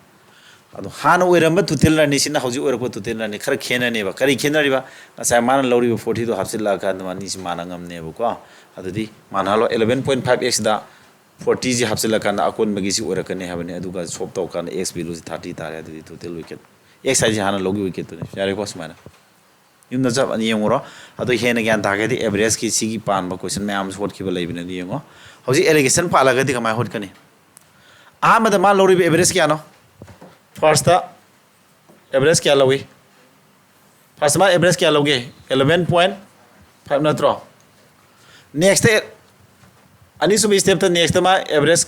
ꯑꯗꯣ ꯍꯥꯟꯅ ꯑꯣꯏꯔꯝꯕ total run ꯅꯤ ꯁꯤꯅ ꯍꯧꯖꯤꯛ ꯑꯣꯏꯔꯛꯄ total run ꯅꯤ꯫ ꯈꯔ ꯈꯦꯠꯅꯅꯦꯕ꯫ ꯀꯔꯤ ꯈꯦꯠꯅꯔꯤꯕ? ꯉꯁꯥꯏ ꯃꯥꯅ ꯂꯧꯔꯤꯕ forty ꯗꯣ ꯍꯥꯞꯆꯤꯜꯂꯛꯑꯀꯥꯟꯗ ꯃꯥꯅꯤꯁꯤ ꯃꯥꯟꯅ ꯉꯝꯅꯦꯕꯀꯣ꯫ ꯑꯗꯨꯗꯤ ꯃꯥꯟꯅꯍꯜꯂꯣ, eleven point five X ꯗ forty ꯁꯤ ꯍꯥꯞꯆꯤꯜꯂꯀꯥꯟꯗ ꯑꯀꯣꯟꯕꯒꯤꯁꯤ ꯑꯣꯏꯔꯛꯀꯅꯤ ꯍꯥꯏꯕꯅꯤ꯫ ꯑꯗꯨꯒ swap ꯇꯧꯔꯀꯥꯟꯗ X value ꯁꯤ thirty ꯇꯥꯔꯦ꯫ ꯑꯗꯨꯗꯤ total wicket, X ꯍꯥꯏꯁꯤ ꯍꯥꯟꯅ ꯂꯧꯈꯤꯕ wicket ꯇꯨꯅꯤ꯫ ꯌꯥꯔꯦꯀꯣ ꯁꯨꯃꯥꯏꯅ? ꯌꯨꯝꯗ ꯆꯞ ꯃꯥꯟꯅ ꯌꯦꯡꯉꯨꯔꯣ꯫ ꯑꯗꯣ ꯍꯦꯟꯅ ꯒ꯭ꯌꯥꯟ ꯇꯥꯒꯦꯗꯤ average ꯀꯤ ꯁꯤꯒꯤ ꯄꯥꯟꯕ question ꯃꯌꯥꯝ ꯑꯃꯁꯨ ꯍꯣꯠꯈꯤꯕ ꯂꯩꯕꯅꯦ, ꯑꯗꯨ ꯌꯦꯡꯉꯣ꯫ ꯍꯧꯖꯤꯛ allegation ꯄꯥꯜꯂꯒꯗꯤ ꯀꯃꯥꯏꯅ ꯍꯣꯠꯀꯅꯤ? ꯑꯍꯥꯟꯕꯗ ꯃꯥ ꯂꯧꯔꯤꯕ average ꯀꯌꯥꯅꯣ? First ꯇ average ꯀꯌꯥ ꯂꯧꯏ? First ꯇ ꯃꯥ average ꯀꯌꯥ ꯂꯧꯒꯦ? Eleven point five ꯅꯠꯇ꯭ꯔꯣ? Next ꯇ, ꯑꯅꯤꯁꯨꯕ step ꯇ next ꯇ ꯃꯥ average,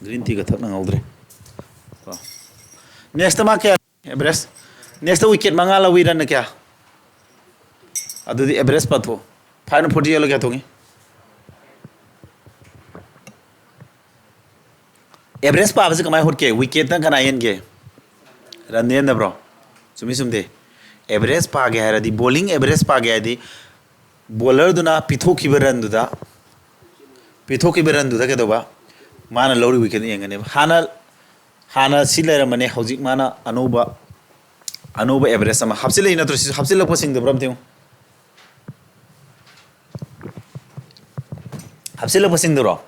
green tea ꯒ ꯊꯛ ꯅꯪꯍꯧꯗ꯭ꯔꯦ꯫ Next ꯇ ꯃꯥ ꯀꯌꯥ? Average꯫ Next ꯇ wicket ꯃꯉꯥ ꯂꯧꯏ, run ꯅ ꯀꯌꯥ? ꯑꯗꯨꯗꯤ average ꯄꯥꯊꯣꯛ꯫ Five ꯅ forty ꯌꯦꯜꯂꯣ ꯀꯌꯥ ꯊꯣꯛꯏ? Average ꯄꯥꯕꯁꯤ ꯀꯃꯥꯏꯅ ꯍꯣꯠꯀꯦ? Wicket ꯅ ꯀꯅꯥ ꯍꯦꯟꯒꯦ? Run ꯅ ꯍꯦꯟꯗꯕ꯭ꯔꯣ? ꯆꯨꯝꯃꯤ ꯆꯨꯝꯗꯦ? Average ꯄꯥꯒꯦ ꯍꯥꯏꯔꯗꯤ, bowling average ꯄꯥꯒꯦ ꯍꯥꯏꯔꯗꯤ, bowler ꯗꯨꯅ ꯄꯤꯊꯣꯛꯈꯤꯕ run ꯗꯨꯗ, ꯄꯤꯊꯣꯛꯈꯤꯕ run ꯗꯨꯗ ꯀꯩꯗꯧꯕ? ꯃꯥꯅ ꯂꯧꯔꯤ wicket ꯌꯦꯡꯒꯅꯦꯕ꯫ ꯍꯥꯟꯅ, ꯍꯥꯟꯅ ꯁꯤ ꯂꯩꯔꯝꯕꯅꯦ, ꯍꯧꯖꯤꯛ ꯃꯥꯅ ꯑꯅꯧꯕ, ꯑꯅꯧꯕ average ꯑꯃ ꯍꯥꯞꯆꯤꯜꯂꯛꯏ ꯅꯠꯇ꯭ꯔꯣ? ꯁꯤꯁꯨ ꯍꯥꯞꯆꯤꯜꯂꯛꯄ ꯁꯤꯡꯗꯕ꯭ꯔꯥ ꯑꯝꯇ ꯌꯦꯡꯉꯨ꯫ ꯍꯥꯞꯆꯤꯜꯂꯛꯄꯁꯤꯡꯗꯨꯔꯣ?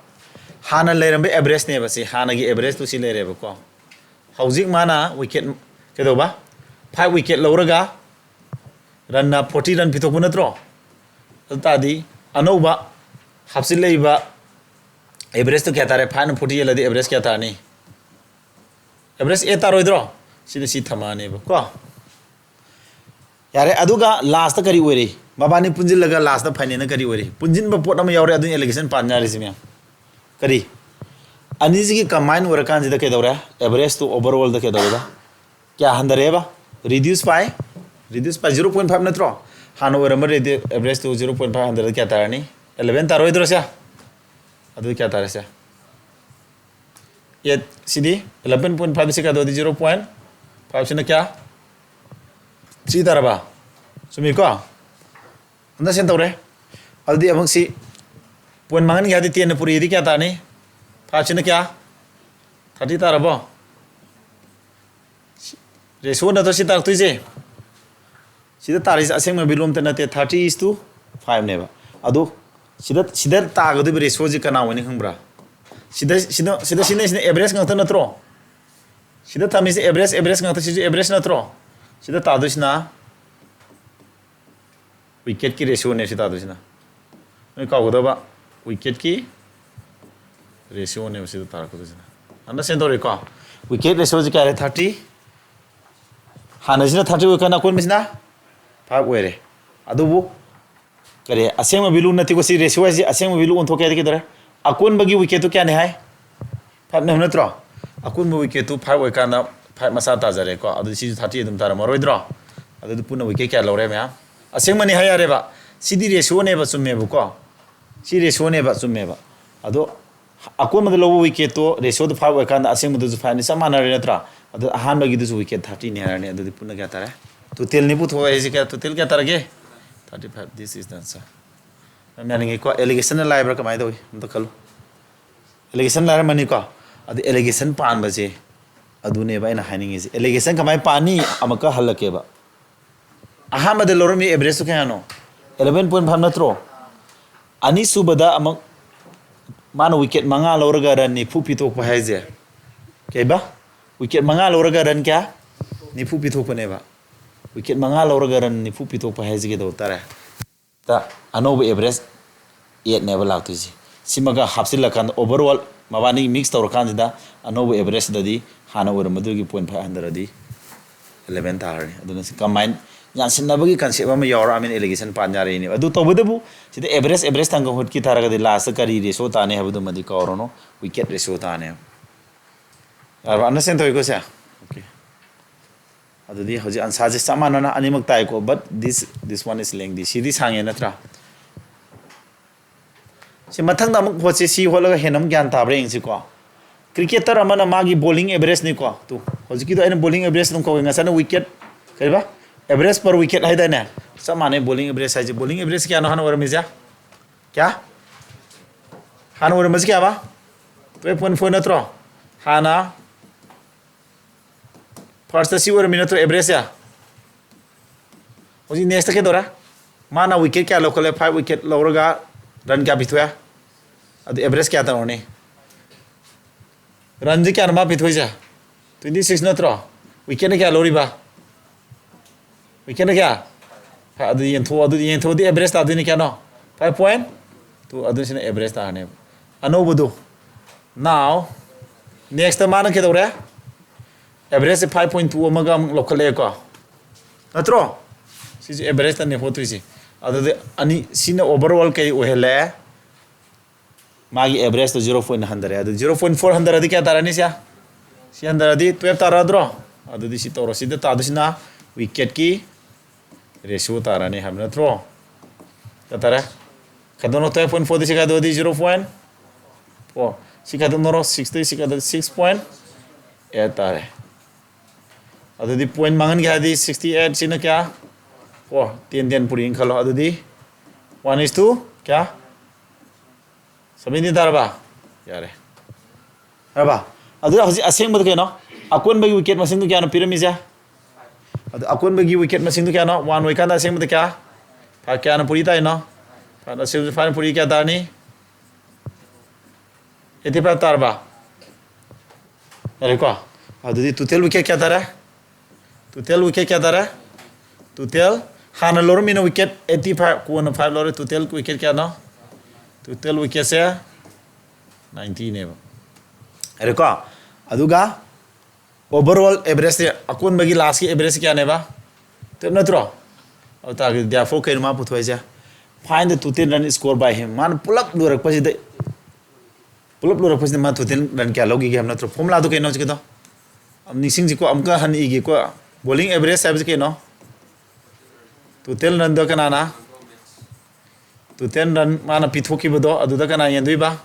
ꯍꯥꯟꯅ ꯂꯩꯔꯝꯕ average ꯅꯦꯕ ꯁꯤ, ꯍꯥꯟꯅꯒꯤ average ꯇꯨ ꯁꯤ ꯂꯩꯔꯦꯕꯀꯣ꯫ ꯍꯧꯖꯤꯛ ꯃꯥꯅ wicket ꯀꯩꯗꯧꯕ? Five wicket ꯂꯧꯔꯒ run ꯅ forty run ꯄꯤꯊꯣꯛꯄ ꯅꯠꯇ꯭ꯔꯣ? ꯑꯗꯨ ꯇꯥꯔꯗꯤ ꯑꯅꯧꯕ ꯍꯥꯞꯆꯤꯜꯂꯛꯏꯕ average ꯇꯨ ꯀꯌꯥ ꯇꯥꯔꯦ? Five ꯅ forty ꯌꯦꯜꯂꯗꯤ average ꯀꯌꯥ ꯇꯥꯔꯅꯤ? Average eight ꯇꯥꯔꯣꯏꯗ꯭ꯔꯣ? ꯁꯤꯗ ꯁꯤ ꯊꯝꯃꯛꯑꯅꯦꯕꯀꯣ꯫ ꯌꯥꯔꯦ, ꯑꯗꯨꯒ last ꯇ ꯀꯔꯤ ꯑꯣꯏꯔꯤ? ꯃꯕꯥꯅꯤ ꯄꯨꯟꯁꯤꯜꯂꯒ ꯂꯥꯁꯇ ꯐꯥꯏꯅꯦꯜꯅ ꯀꯔꯤ ꯑꯣꯏꯔꯤ? ꯄꯨꯟꯁꯤꯟꯕ ꯄꯣꯠ ꯑꯃ ꯌꯥꯎꯔꯦ, ꯑꯗꯨꯅ ꯑꯦꯂꯤꯒꯦꯁꯟ ꯄꯥꯟ ꯌꯥꯔꯤꯁꯤ ꯃꯌꯥꯝ꯫ ꯀꯔꯤ? ꯑꯅꯤꯁꯤꯒꯤ ꯀꯝꯕꯥꯏꯟ ꯑꯣꯏꯔꯀꯥꯟꯁꯤꯗ ꯀꯩꯗꯧꯔꯦ? ꯑꯦꯚꯔꯦꯖꯇꯨ ꯑꯣꯚꯔꯑꯣꯜꯗ ꯀꯩꯗꯧꯔꯦꯕ? ꯀꯌꯥ ꯍꯟꯊꯔꯛꯑꯦꯕ? Reduce by, reduce by zero point five ꯅꯠꯇ꯭ꯔꯣ? ꯍꯥꯟꯅ ꯑꯣꯏꯔꯝꯕ ꯑꯦꯚꯔꯦꯖꯇꯨ zero point five ꯍꯟꯊꯔꯗꯤ ꯀꯌꯥ ꯇꯥꯔꯅꯤ? Eleven ꯇꯥꯔꯣꯏꯗ꯭ꯔꯣ ꯁꯦ? ꯑꯗꯨꯗꯤ ꯀꯌꯥ ꯇꯥꯔꯦ ꯁꯦ? Eight ꯁꯤꯗꯤ eleven point five ꯁꯤ ꯀꯌꯥ ꯇꯧꯗꯤ? Zero point five ꯁꯤꯅ ꯀꯌꯥ? Three ꯇꯥꯔꯕ? ꯆꯨꯝꯃꯤꯀꯣ? Understand ꯇꯧꯔꯦ? ꯑꯗꯨꯗꯤ ꯑꯃꯨꯛ ꯁꯤ ꯄꯣꯏꯟ ꯃꯥꯡꯍꯟꯒꯦ ꯍꯥꯏꯗꯤ tenꯅ ꯄꯨꯔꯛꯏꯗꯤ ꯀꯌꯥ ꯇꯥꯔꯅꯤ? Five ꯁꯤꯅ ꯀꯌꯥ? Thirty ꯇꯥꯔꯕꯣ? ꯔꯦꯁꯤꯑꯣ ꯅꯠꯇ꯭ꯔꯣ ꯁꯤ ꯇꯥꯔꯛꯇꯣꯏꯁꯦ? ꯁꯤꯗ ꯇꯥꯔꯤꯁꯦ ꯑꯁꯦꯡꯕ ꯚꯦꯂꯨ ꯑꯝꯇ ꯅꯠꯇꯦ, thirty is to five ꯅꯦꯕ꯫ ꯑꯗꯣ ꯁꯤꯗ, ꯁꯤꯗ ꯇꯥꯒꯗꯣꯏꯕ ꯔꯦꯁꯤꯑꯣꯁꯤ ꯀꯅꯥ ꯑꯣꯏꯅꯤ ꯈꯪꯕ꯭ꯔꯥ? ꯁꯤꯗ, ꯁꯤꯗ, ꯁꯤꯗ ꯁꯤꯅ, ꯁꯤꯅ ꯑꯦꯚꯔꯦꯖ ꯉꯥꯛꯇ ꯅꯠꯇ꯭ꯔꯣ? ꯁꯤꯗ ꯊꯝꯃꯤꯁꯦ ꯑꯦꯚꯔꯦꯖ, ꯑꯦꯚꯔꯦꯖ ꯉꯥꯛꯇ, ꯁꯤꯁꯨ ꯑꯦꯚꯔꯦꯖ ꯅꯠꯇ꯭ꯔꯣ? ꯁꯤꯗ ꯇꯥꯗꯣꯏꯁꯤꯅ ꯋꯤꯀꯦꯠꯀꯤ ꯔꯦꯁꯤꯑꯣꯅꯦ ꯁꯤ ꯇꯥꯗꯣꯏꯁꯤꯅ꯫ ꯅꯣꯏ ꯀꯥꯎꯒꯗꯕ, ꯋꯤꯀꯦꯠꯀꯤ ꯔꯦꯁꯤꯑꯣꯅꯦꯕ ꯁꯤꯗ ꯇꯥꯔꯛꯀꯗꯣꯏꯁꯤꯅ꯫ Understand ꯇꯧꯔꯦꯀꯣ? ꯋꯤꯀꯦꯠ ꯔꯦꯁꯤꯑꯣꯁꯤ ꯀꯌꯥ ꯂꯩ? Thirty꯫ ꯍꯥꯟꯅꯁꯤꯅ thirty ꯑꯣꯏꯔꯀꯥꯟꯗ ꯑꯀꯣꯟꯕꯁꯤꯅ five ꯑꯣꯏꯔꯦ꯫ ꯑꯗꯨꯕꯨ ꯀꯔꯤ, ꯑꯁꯦꯡꯕ ꯚꯦꯂꯨ ꯅꯠꯇꯦꯀꯣ, ꯁꯤ ꯔꯦꯁꯤꯑꯣ ꯍꯥꯏꯁꯤ ꯑꯁꯦꯡꯕ ꯚꯦꯂꯨ ꯑꯣꯟꯊꯣꯛꯀꯦ ꯍꯥꯏꯗꯤ ꯀꯩꯗꯧꯔꯦ? ꯑꯀꯣꯟꯕꯒꯤ ꯋꯤꯀꯦꯠꯇꯨ ꯀꯌꯥꯅꯤ ꯍꯥꯏ? Five ꯅꯦ ꯍꯥꯏꯕ ꯅꯠꯇ꯭ꯔꯣ? ꯑꯀꯣꯟꯕ ꯋꯤꯀꯦꯠꯇꯨ five ꯑꯣꯏꯀꯥꯟꯗ five ꯃꯁꯥ ꯇꯥꯖꯔꯦꯀꯣ꯫ ꯑꯗꯨꯗꯤ ꯁꯤꯁꯨ thirty ꯑꯗꯨꯝ ꯇꯥꯔꯝꯃꯔꯣꯏꯗ꯭ꯔꯣ? ꯑꯗꯨꯗꯤ ꯄꯨꯟꯅ ꯋꯤꯀꯦꯠ ꯀꯌꯥ ꯂꯧꯔꯦ ꯃꯌꯥꯝ? ꯑꯁꯦꯡꯕꯅꯤ ꯍꯥꯏ ꯌꯥꯔꯦꯕ꯫ ꯁꯤꯗꯤ ꯔꯦꯁꯤꯑꯣꯅꯦꯕ, ꯆꯨꯝꯃꯦꯕꯀꯣ꯫ ꯁꯤ ꯔꯦꯁꯤꯑꯣꯅꯦꯕ, ꯆꯨꯝꯃꯦꯕ꯫ ꯑꯗꯣ ꯑꯀꯣꯟꯕꯗ ꯂꯧꯕ ꯋꯤꯀꯦꯠꯇꯣ ꯔꯦꯁꯤꯑꯣꯗꯣ five ꯑꯣꯏꯀꯥꯟꯗ ꯑꯁꯦꯡꯕꯗꯨꯁꯨ five ꯅꯤ, ꯆꯞ ꯃꯥꯟꯅꯔꯦ ꯅꯠꯇ꯭ꯔꯥ? ꯑꯗꯣ ꯑꯍꯥꯟꯕꯒꯤꯗꯨꯁꯨ ꯋꯤꯀꯦꯠ thirty ꯅꯤ ꯍꯥꯏꯔꯅꯤ꯫ ꯑꯗꯨꯗꯤ ꯄꯨꯟꯅ ꯀꯌꯥ ꯇꯥꯔꯦ? Total ꯅꯤ ꯄꯨꯊꯣꯛꯑꯦ ꯍꯥꯏꯁꯦ ꯀꯌꯥ? Total ꯀꯌꯥ ꯇꯥꯔꯒꯦ? Thirty five꯫ This is the answer꯫ ꯌꯥꯝ ꯌꯥꯅꯤꯡꯉꯤꯀꯣ? Allegation ꯅ ꯂꯥꯏꯕ꯭ꯔꯥ ꯀꯃꯥꯏꯅ ꯇꯧꯏ? ꯑꯝꯇ ꯈꯜꯂꯨ꯫ Allegation ꯂꯥꯏꯔꯝꯃꯅꯤꯀꯣ? ꯑꯗꯨ allegation ꯄꯥꯟꯕꯁꯦ ꯑꯗꯨꯅꯦꯕ ꯑꯩꯅ ꯍꯥꯏꯅꯤꯡꯉꯤꯁꯦ꯫ Allegation ꯀꯃꯥꯏꯅ ꯄꯥꯅꯤ? ꯑꯃꯨꯛꯀ ꯍꯜꯂꯛꯀꯦꯕ꯫ ꯑꯍꯥꯟꯕꯗ ꯂꯧꯔꯝꯃꯤ average ꯇꯨ ꯀꯌꯥꯅꯣ? Eleven point five ꯅꯠꯇ꯭ꯔꯣ? ꯑꯅꯤꯁꯨꯕꯗ ꯑꯃꯨꯛ ꯃꯥꯅ ꯋꯤꯀꯦꯠ ꯃꯉꯥ ꯂꯧꯔꯒ ꯔꯟ ꯅꯤꯐꯨ ꯄꯤꯊꯣꯛꯄ ꯍꯥꯏꯁꯦ ꯀꯩꯕ? ꯋꯤꯀꯦꯠ ꯃꯉꯥ ꯂꯧꯔꯒ ꯔꯟ ꯀꯌꯥ? ꯅꯤꯐꯨ ꯄꯤꯊꯣꯛꯄꯅꯦꯕ꯫ ꯋꯤꯀꯦꯠ ꯃꯉꯥ ꯂꯧꯔꯒ ꯔꯟ ꯅꯤꯐꯨ ꯄꯤꯊꯣꯛꯄ ꯍꯥꯏꯁꯦ ꯀꯩꯗꯧ ꯇꯥꯔꯦ? ꯇ ꯑꯅꯧꯕ average eight ꯅꯦꯕ ꯂꯥꯛꯇꯣꯏꯁꯦ꯫ ꯁꯤꯃꯒ ꯍꯥꯞꯆꯤꯜꯂꯀꯥꯟꯗ overall ꯃꯕꯥꯅꯤ mix ꯇꯧꯔꯀꯥꯟꯁꯤꯗ ꯑꯅꯧꯕ average ꯗꯗꯤ ꯍꯥꯟꯅ ꯑꯣꯏꯔꯝꯕꯗꯨꯒꯤ point five ꯍꯟꯊꯔꯗꯤ eleven ꯇꯥꯔꯅꯤ꯫ ꯑꯗꯨꯅ ꯁꯤ combine ꯌꯥꯟꯁꯤꯟꯅꯕꯒꯤ concept ꯑꯃ ꯌꯥꯎꯔꯛꯑꯃꯤꯅ allegation ꯄꯥꯟ ꯌꯥꯔꯛꯏꯅꯦꯕ꯫ ꯑꯗꯨ ꯇꯧꯕꯇꯕꯨ ꯁꯤꯗ average, average ꯊꯪꯒ ꯍꯨꯠꯈꯤ ꯇꯥꯔꯒꯗꯤ last ꯀꯔꯤ ratio ꯇꯥꯅꯤ ꯍꯥꯏꯕꯗꯨꯃꯗꯤ ꯀꯥꯎꯔꯅꯨ, wicket ratio ꯇꯥꯅꯦꯕ꯫ ꯌꯥꯔꯕ? Understand ꯇꯧꯏꯀꯣ ꯁꯦ? Okay. ꯑꯗꯨꯗꯤ ꯍꯧꯖꯤꯛ answer ꯁꯦ ꯆꯞ ꯃꯥꯟꯅꯅ ꯑꯅꯤꯃꯛ ꯇꯥꯏꯀꯣ, but this, this one is lengthy. ꯁꯤꯗꯤ ꯁꯥꯡꯉꯦ ꯅꯠꯇ꯭ꯔꯥ? ꯁꯤ ꯃꯊꯪꯗ ꯑꯃꯨꯛ ꯍꯣꯠꯁꯤ, ꯁꯤ ꯍꯣꯠꯂꯒ ꯍꯦꯟꯅ ꯑꯃꯨꯛ ꯒ꯭ꯌꯥꯟ ꯇꯥꯕ꯭ꯔꯥ ꯌꯦꯡꯁꯤꯀꯣ꯫ Cricketer ꯑꯃꯅ ꯃꯥꯒꯤ bowling averageꯅꯤꯀꯣ꯫ ꯇꯨ, ꯍꯧꯖꯤꯛꯀꯤꯗꯣ ꯑꯩꯅ bowling average ꯑꯗꯨꯝ ꯀꯧꯒꯦ, ꯉꯁꯥꯏꯅ wicket, ꯀꯔꯤꯕ? Average per wicket ꯍꯥꯏꯗꯥꯏꯅꯦ? ꯆꯞ ꯃꯥꯟꯅꯩ, bowling average ꯍꯥꯏꯁꯦ꯫ Bowling average ꯀꯌꯥꯅꯣ ꯍꯥꯟꯅ ꯑꯣꯏꯔꯝꯃꯤꯁꯦ? ꯀꯌꯥ? ꯍꯥꯟꯅ ꯑꯣꯏꯔꯝꯕꯁꯦ ꯀꯌꯥꯕ? Twelve point four ꯅꯠꯇ꯭ꯔꯣ? ꯍꯥꯟꯅ first ꯁꯤ ꯑꯣꯏꯔꯝꯃꯤ ꯅꯠꯇ꯭ꯔꯣ averageꯁꯦ? ꯍꯧꯖꯤꯛ next ꯀꯩꯗꯧꯔꯦ? ꯃꯥꯅ wicket ꯀꯌꯥ ꯂꯧꯈꯠꯂꯦ? Five wicket ꯂꯧꯔꯒ run ꯀꯌꯥ ꯄꯤꯊꯣꯛꯑꯦ? ꯑꯗꯨ average ꯀꯌꯥ ꯇꯧꯔꯅꯤ? Runꯁꯦ ꯀꯌꯥꯅꯣ ꯃꯥ ꯄꯤꯊꯣꯛꯏꯁꯦ? Twenty six ꯅꯠꯇ꯭ꯔꯣ? Wicketꯅ ꯀꯌꯥ ꯂꯧꯔꯤꯕ? Wicketꯅ ꯀꯌꯥ? ꯑꯗꯨ ꯌꯦꯟꯊꯣꯛꯑꯣ, ꯑꯗꯨ ꯌꯦꯟꯊꯣꯛꯑꯗꯤ average ꯇꯥꯗꯣꯏꯅꯤ ꯀꯌꯥꯅꯣ? Five point two, ꯑꯗꯨꯁꯤꯅ average ꯇꯥꯔꯅꯦꯕ꯫ ꯑꯅꯧꯕꯗꯨ꯫ Now, next ꯃꯥꯅ ꯀꯩꯗꯧꯔꯦ? Averageꯁꯦ five point two ꯑꯃꯒ ꯑꯃꯨꯛ ꯂꯧꯈꯠꯂꯛꯑꯦꯀꯣ꯫ ꯅꯠꯇ꯭ꯔꯣ? ꯁꯤꯁꯦ averageꯇꯅꯦ ꯍꯣꯠꯇꯣꯏꯁꯦ꯫ ꯑꯗꯨꯗꯤ ꯑꯅꯤ, ꯁꯤꯅ overall ꯀꯩ ꯑꯣꯏꯍꯜꯂꯦ? ꯃꯥꯒꯤ averageꯇꯣ zero point ꯍꯟꯊꯔꯦ꯫ ꯑꯗꯨ zero point four ꯍꯟꯊꯔꯗꯤ ꯀꯌꯥ ꯇꯥꯔꯅꯤ ꯁꯦ? ꯁꯤ ꯍꯟꯊꯔꯗꯤ twelve ꯇꯥꯔꯗ꯭ꯔꯣ? ꯑꯗꯨꯗꯤ ꯁꯤ ꯇꯧꯔꯣ꯫ ꯁꯤꯗ ꯇꯥꯗꯣꯏꯁꯤꯅ wicketꯀꯤ ratio ꯇꯥꯔꯅꯤ ꯍꯥꯏꯕ ꯅꯠꯇ꯭ꯔꯣ? ꯀꯌꯥ ꯇꯥꯔꯦ? ꯈꯥꯏꯗꯣꯛꯅꯔꯣ, twelve point fourꯗꯤ ꯁꯤ ꯈꯥꯏꯗꯣꯛꯑꯗꯤ zero point four꯫ ꯁꯤ ꯈꯥꯏꯗꯣꯛꯅꯔꯣ, sixꯇꯩ ꯁꯤ ꯈꯥꯏꯗꯣꯛꯑꯗꯤ six point eight ꯇꯥꯔꯦ꯫ ꯑꯗꯨꯗꯤ point ꯃꯥꯡꯍꯟꯒꯦ ꯍꯥꯏꯔꯗꯤ sixty eight ꯁꯤꯅ ꯀꯌꯥ? Four꯫ Ten ten ꯄꯨꯔꯤꯅ ꯈꯜꯂꯣ꯫ ꯑꯗꯨꯗꯤ one is to ꯀꯌꯥ? Seventeen ꯇꯥꯔꯕ? ꯌꯥꯔꯦ꯫ ꯌꯥꯔꯕ? ꯑꯗꯨꯗ ꯍꯧꯖꯤꯛ ꯑꯁꯦꯡꯕꯗ ꯀꯩꯅꯣ? ꯑꯀꯣꯟꯕꯒꯤ wicket ꯃꯁꯤꯡꯗꯣ ꯀꯌꯥꯅꯣ ꯄꯤꯔꯝꯃꯤꯁꯦ? ꯑꯗꯨ ꯑꯀꯣꯟꯕꯒꯤ wicket ꯃꯁꯤꯡꯗꯣ ꯀꯌꯥꯅꯣ? One ꯑꯣꯏꯀꯥꯟꯗ ꯑꯁꯦꯡꯕꯗ ꯀꯌꯥ? Five꯫ ꯀꯌꯥꯅ ꯄꯨꯔꯤ ꯇꯥꯏꯅꯣ? Five꯫ ꯑꯁꯦꯡꯕꯗ five ꯄꯨꯔꯤ ꯀꯌꯥ ꯇꯥꯔꯅꯤ? Eighty five ꯇꯥꯔꯕ? ꯌꯥꯔꯦꯀꯣ? ꯑꯗꯨꯗꯤ total wicket ꯀꯌꯥ ꯇꯥꯔꯦ? Total wicket ꯀꯌꯥ ꯇꯥꯔꯦ? Total ꯍꯥꯟꯅ ꯂꯧꯔꯝꯃꯤꯅ wicket eighty five, ꯀꯣꯟꯅ five ꯂꯧꯔꯦ꯫ Total wicket ꯀꯌꯥꯅꯣ? Total wicketꯁꯦ ninetyꯅꯦꯕ꯫ ꯌꯥꯔꯦꯀꯣ? ꯑꯗꯨꯒ overall averageꯁꯦ, ꯑꯀꯣꯟꯕꯒꯤ lastꯀꯤ average ꯀꯌꯥꯅꯦꯕ? ꯇꯨꯌꯦꯜꯞ ꯅꯠꯇ꯭ꯔꯣ? ꯑꯗꯨ ꯇꯥꯔꯒꯗꯤ therefore ꯀꯩꯅꯣ ꯃꯥ ꯄꯨꯊꯣꯛꯏꯁꯦ? Find the total run score by him. ꯃꯥꯅ ꯄꯨꯂꯞ ꯂꯣꯏꯔꯛꯄꯁꯤꯗ, ꯄꯨꯂꯞ ꯂꯣꯏꯔꯛꯄꯁꯤꯗ ꯃꯥ total run ꯀꯌꯥ ꯂꯧꯈꯤꯒꯦ ꯍꯥꯏꯕ ꯅꯠꯇ꯭ꯔꯣ? Formulaꯗꯣ ꯀꯩꯅꯣ ꯍꯧꯖꯤꯛꯀꯤꯗꯣ? ꯑꯃꯨꯛ ꯅꯤꯡꯁꯤꯡꯁꯤꯀꯣ, ꯑꯃꯨꯛꯀ ꯍꯟꯅ ꯏꯒꯦꯀꯣ꯫ Bowling averageꯁꯦ ꯍꯥꯏꯕꯁꯤ ꯀꯩꯅꯣ? Total runꯗ ꯀꯅꯥꯅ? Total run ꯃꯥꯅ ꯄꯤꯊꯣꯛꯈꯤꯕꯗꯣ ꯑꯗꯨꯗ ꯀꯅꯥ ꯌꯦꯟꯗꯣꯏꯕ?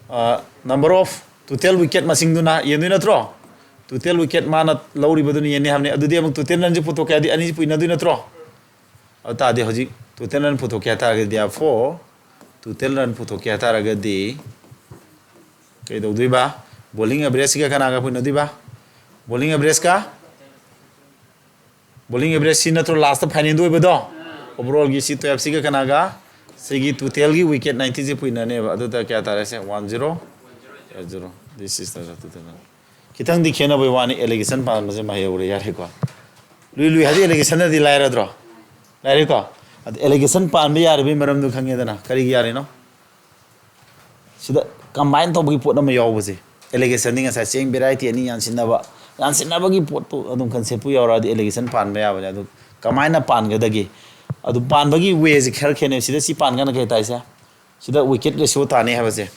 ꯑ, number of total wicket ꯃꯁꯤꯡꯗꯨꯅ ꯌꯦꯟꯗꯣꯏ ꯅꯠꯇ꯭ꯔꯣ? Total wicket ꯃꯥꯅ ꯂꯧꯔꯤꯕꯗꯨꯅ ꯌꯦꯟꯅꯤ ꯍꯥꯏꯕꯅꯤ꯫ ꯑꯗꯨꯗꯤ ꯑꯃꯨꯛ total runꯁꯦ ꯄꯨꯊꯣꯛꯀꯦ ꯍꯥꯏꯗꯤ ꯑꯅꯤꯁꯤ ꯄꯨꯏꯅꯗꯣꯏ ꯅꯠꯇ꯭ꯔꯣ? ꯑꯗꯨ ꯇꯥꯔꯗꯤ ꯍꯧꯖꯤꯛ total run ꯄꯨꯊꯣꯛꯀꯦ ꯍꯥꯏ ꯇꯥꯔꯒꯗꯤ, therefore total run ꯄꯨꯊꯣꯛꯀꯦ ꯍꯥꯏ ꯇꯥꯔꯒꯗꯤ ꯀꯩꯗꯧꯗꯣꯏꯕ? Bowling averageꯁꯤꯒ ꯀꯅꯥꯒ ꯄꯨꯏꯅꯗꯣꯏꯕ? Bowling averageꯀ, bowling average ꯁꯤ ꯅꯠꯇ꯭ꯔꯣ lastꯇ finalꯗ ꯑꯣꯏꯕꯗꯣ? Overallꯒꯤ ꯁꯤ ꯇꯨꯌꯦꯜꯞꯁꯤꯒ ꯀꯅꯥꯒ? ꯁꯤꯒꯤ totalꯒꯤ wicket ninetyꯁꯦ ꯄꯨꯏꯅꯅꯦꯕ꯫ ꯑꯗꯨꯗ ꯀꯌꯥ ꯇꯥꯔꯦ? ꯁꯦ, one zero, zero. This is the total. ꯈꯤꯇꯪꯗꯤ ꯈꯦꯠꯅꯕꯩ ꯋꯥꯅꯤ, allegation ꯄꯥꯟꯕꯁꯦ ꯃꯍꯩ ꯍꯧꯔꯦ, ꯌꯥꯔꯦꯀꯣ? ꯂꯨꯏ ꯂꯨꯏ ꯍꯥꯏꯗꯤ allegationꯅꯗꯤ ꯂꯥꯏꯔꯗ꯭ꯔꯣ? ꯂꯥꯏꯔꯦꯀꯣ? ꯑꯗ allegation ꯄꯥꯟꯕ ꯌꯥꯔꯤꯕꯒꯤ ꯃꯔꯝꯗꯣ ꯈꯪꯉꯦꯗꯅ꯫ ꯀꯔꯤꯒꯤ ꯌꯥꯔꯤꯅꯣ? ꯁꯤꯗ combine ꯇꯧꯕꯒꯤ ꯄꯣꯠ ꯑꯃ ꯌꯥꯎꯕꯁꯦ꯫ Allegationꯗꯤ ꯉꯁꯥꯏ ꯆꯦꯡ variety ꯑꯅꯤ ꯌꯥꯟꯁꯤꯟꯅꯕ, ꯌꯥꯟꯁꯤꯟꯅꯕꯒꯤ ꯄꯣꯠꯇꯨ ꯑꯗꯨꯝ conceptꯄꯨ ꯌꯥꯎꯔꯛꯑꯗꯤ allegation ꯄꯥꯟꯕ ꯌꯥꯕꯅꯦ꯫ ꯑꯗꯨ ꯀꯃꯥꯏꯅ ꯄꯥꯟꯒꯗꯒꯦ? ꯑꯗꯨ ꯄꯥꯟꯕꯒꯤ wayꯁꯦ ꯈꯔ ꯈꯦꯠꯅꯩ꯫ ꯁꯤꯗ ꯁꯤ ꯄꯥꯟꯒꯅ ꯀꯩ ꯇꯥꯏꯁꯦ? ꯁꯤꯗ wicket ratio ꯇꯥꯅꯤ ꯍꯥꯏꯕꯁꯦ,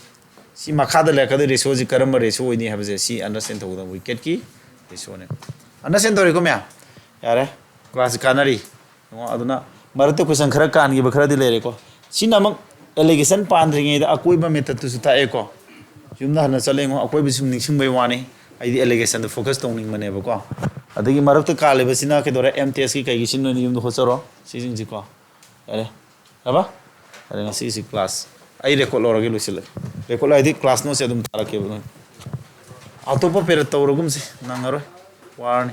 ꯁꯤ ꯃꯈꯥꯗ ꯂꯩꯔꯛꯀꯗꯣꯏ ratioꯁꯤ ꯀꯔꯝꯕ ratio ꯑꯣꯏꯅꯤ ꯍꯥꯏꯕꯁꯦ ꯁꯤ understand ꯇꯧꯒꯗꯕ, wicketꯀꯤ ratioꯅꯦ꯫ Understand ꯇꯧꯔꯦꯀꯣ ꯃꯌꯥꯝ? ꯌꯥꯔꯦ, class ꯀꯥꯟꯅꯔꯤ꯫ ꯌꯦꯡꯉꯣ, ꯑꯗꯨꯅ ꯃꯔꯛꯇ question ꯈꯔ ꯀꯥꯟꯈꯤꯕ ꯈꯔꯗꯤ ꯂꯩꯔꯦꯀꯣ꯫ ꯁꯤꯅ ꯑꯃꯨꯛ allegation ꯄꯥꯟꯗ꯭ꯔꯤꯉꯩꯗ ꯑꯀꯣꯏꯕ methodꯇꯨꯁꯨ ꯇꯥꯛꯑꯦꯀꯣ꯫ ꯌꯨꯝꯗ ꯍꯟꯅ ꯆꯠꯂ ꯌꯦꯡꯉꯣ, ꯑꯀꯣꯏꯕꯁꯤ ꯁꯨꯝ ꯅꯤꯡꯁꯤꯡꯕꯩ ꯋꯥꯅꯤ꯫ ꯑꯩꯗꯤ allegationꯗ focus ꯇꯧꯅꯤꯡꯕꯅꯦꯕꯀꯣ꯫ ꯑꯗꯒꯤ ꯃꯔꯛꯇ ꯀꯥꯜꯂꯤꯕꯁꯤꯅ ꯀꯩꯗꯧꯔꯦ? M.Testꯀꯤ ꯀꯩꯒꯤ ꯁꯤ ꯅꯣꯏꯅ ꯌꯨꯝꯗ ꯍꯣꯠꯆꯔꯣ꯫ ꯁꯤꯁꯤꯡꯁꯤꯀꯣ꯫ ꯌꯥꯔꯦ? ꯌꯥꯔꯕ? ꯑꯗ ꯉꯁꯤꯒꯤꯁꯤ class ꯑꯩ record ꯂꯧꯔꯒꯦ, ꯂꯣꯏꯁꯤꯜꯂꯒꯦ꯫ Record ꯍꯥꯏꯗꯤ class noteꯁꯦ ꯑꯗꯨꯝ ꯊꯥꯔꯛꯀꯦꯕ ꯅꯣꯏ꯫ ꯑꯇꯣꯞꯄ period ꯇꯧꯔꯒꯨꯝꯁꯤ, ꯅꯪꯉꯔꯣꯏ, ꯋꯥꯔꯅꯤ꯫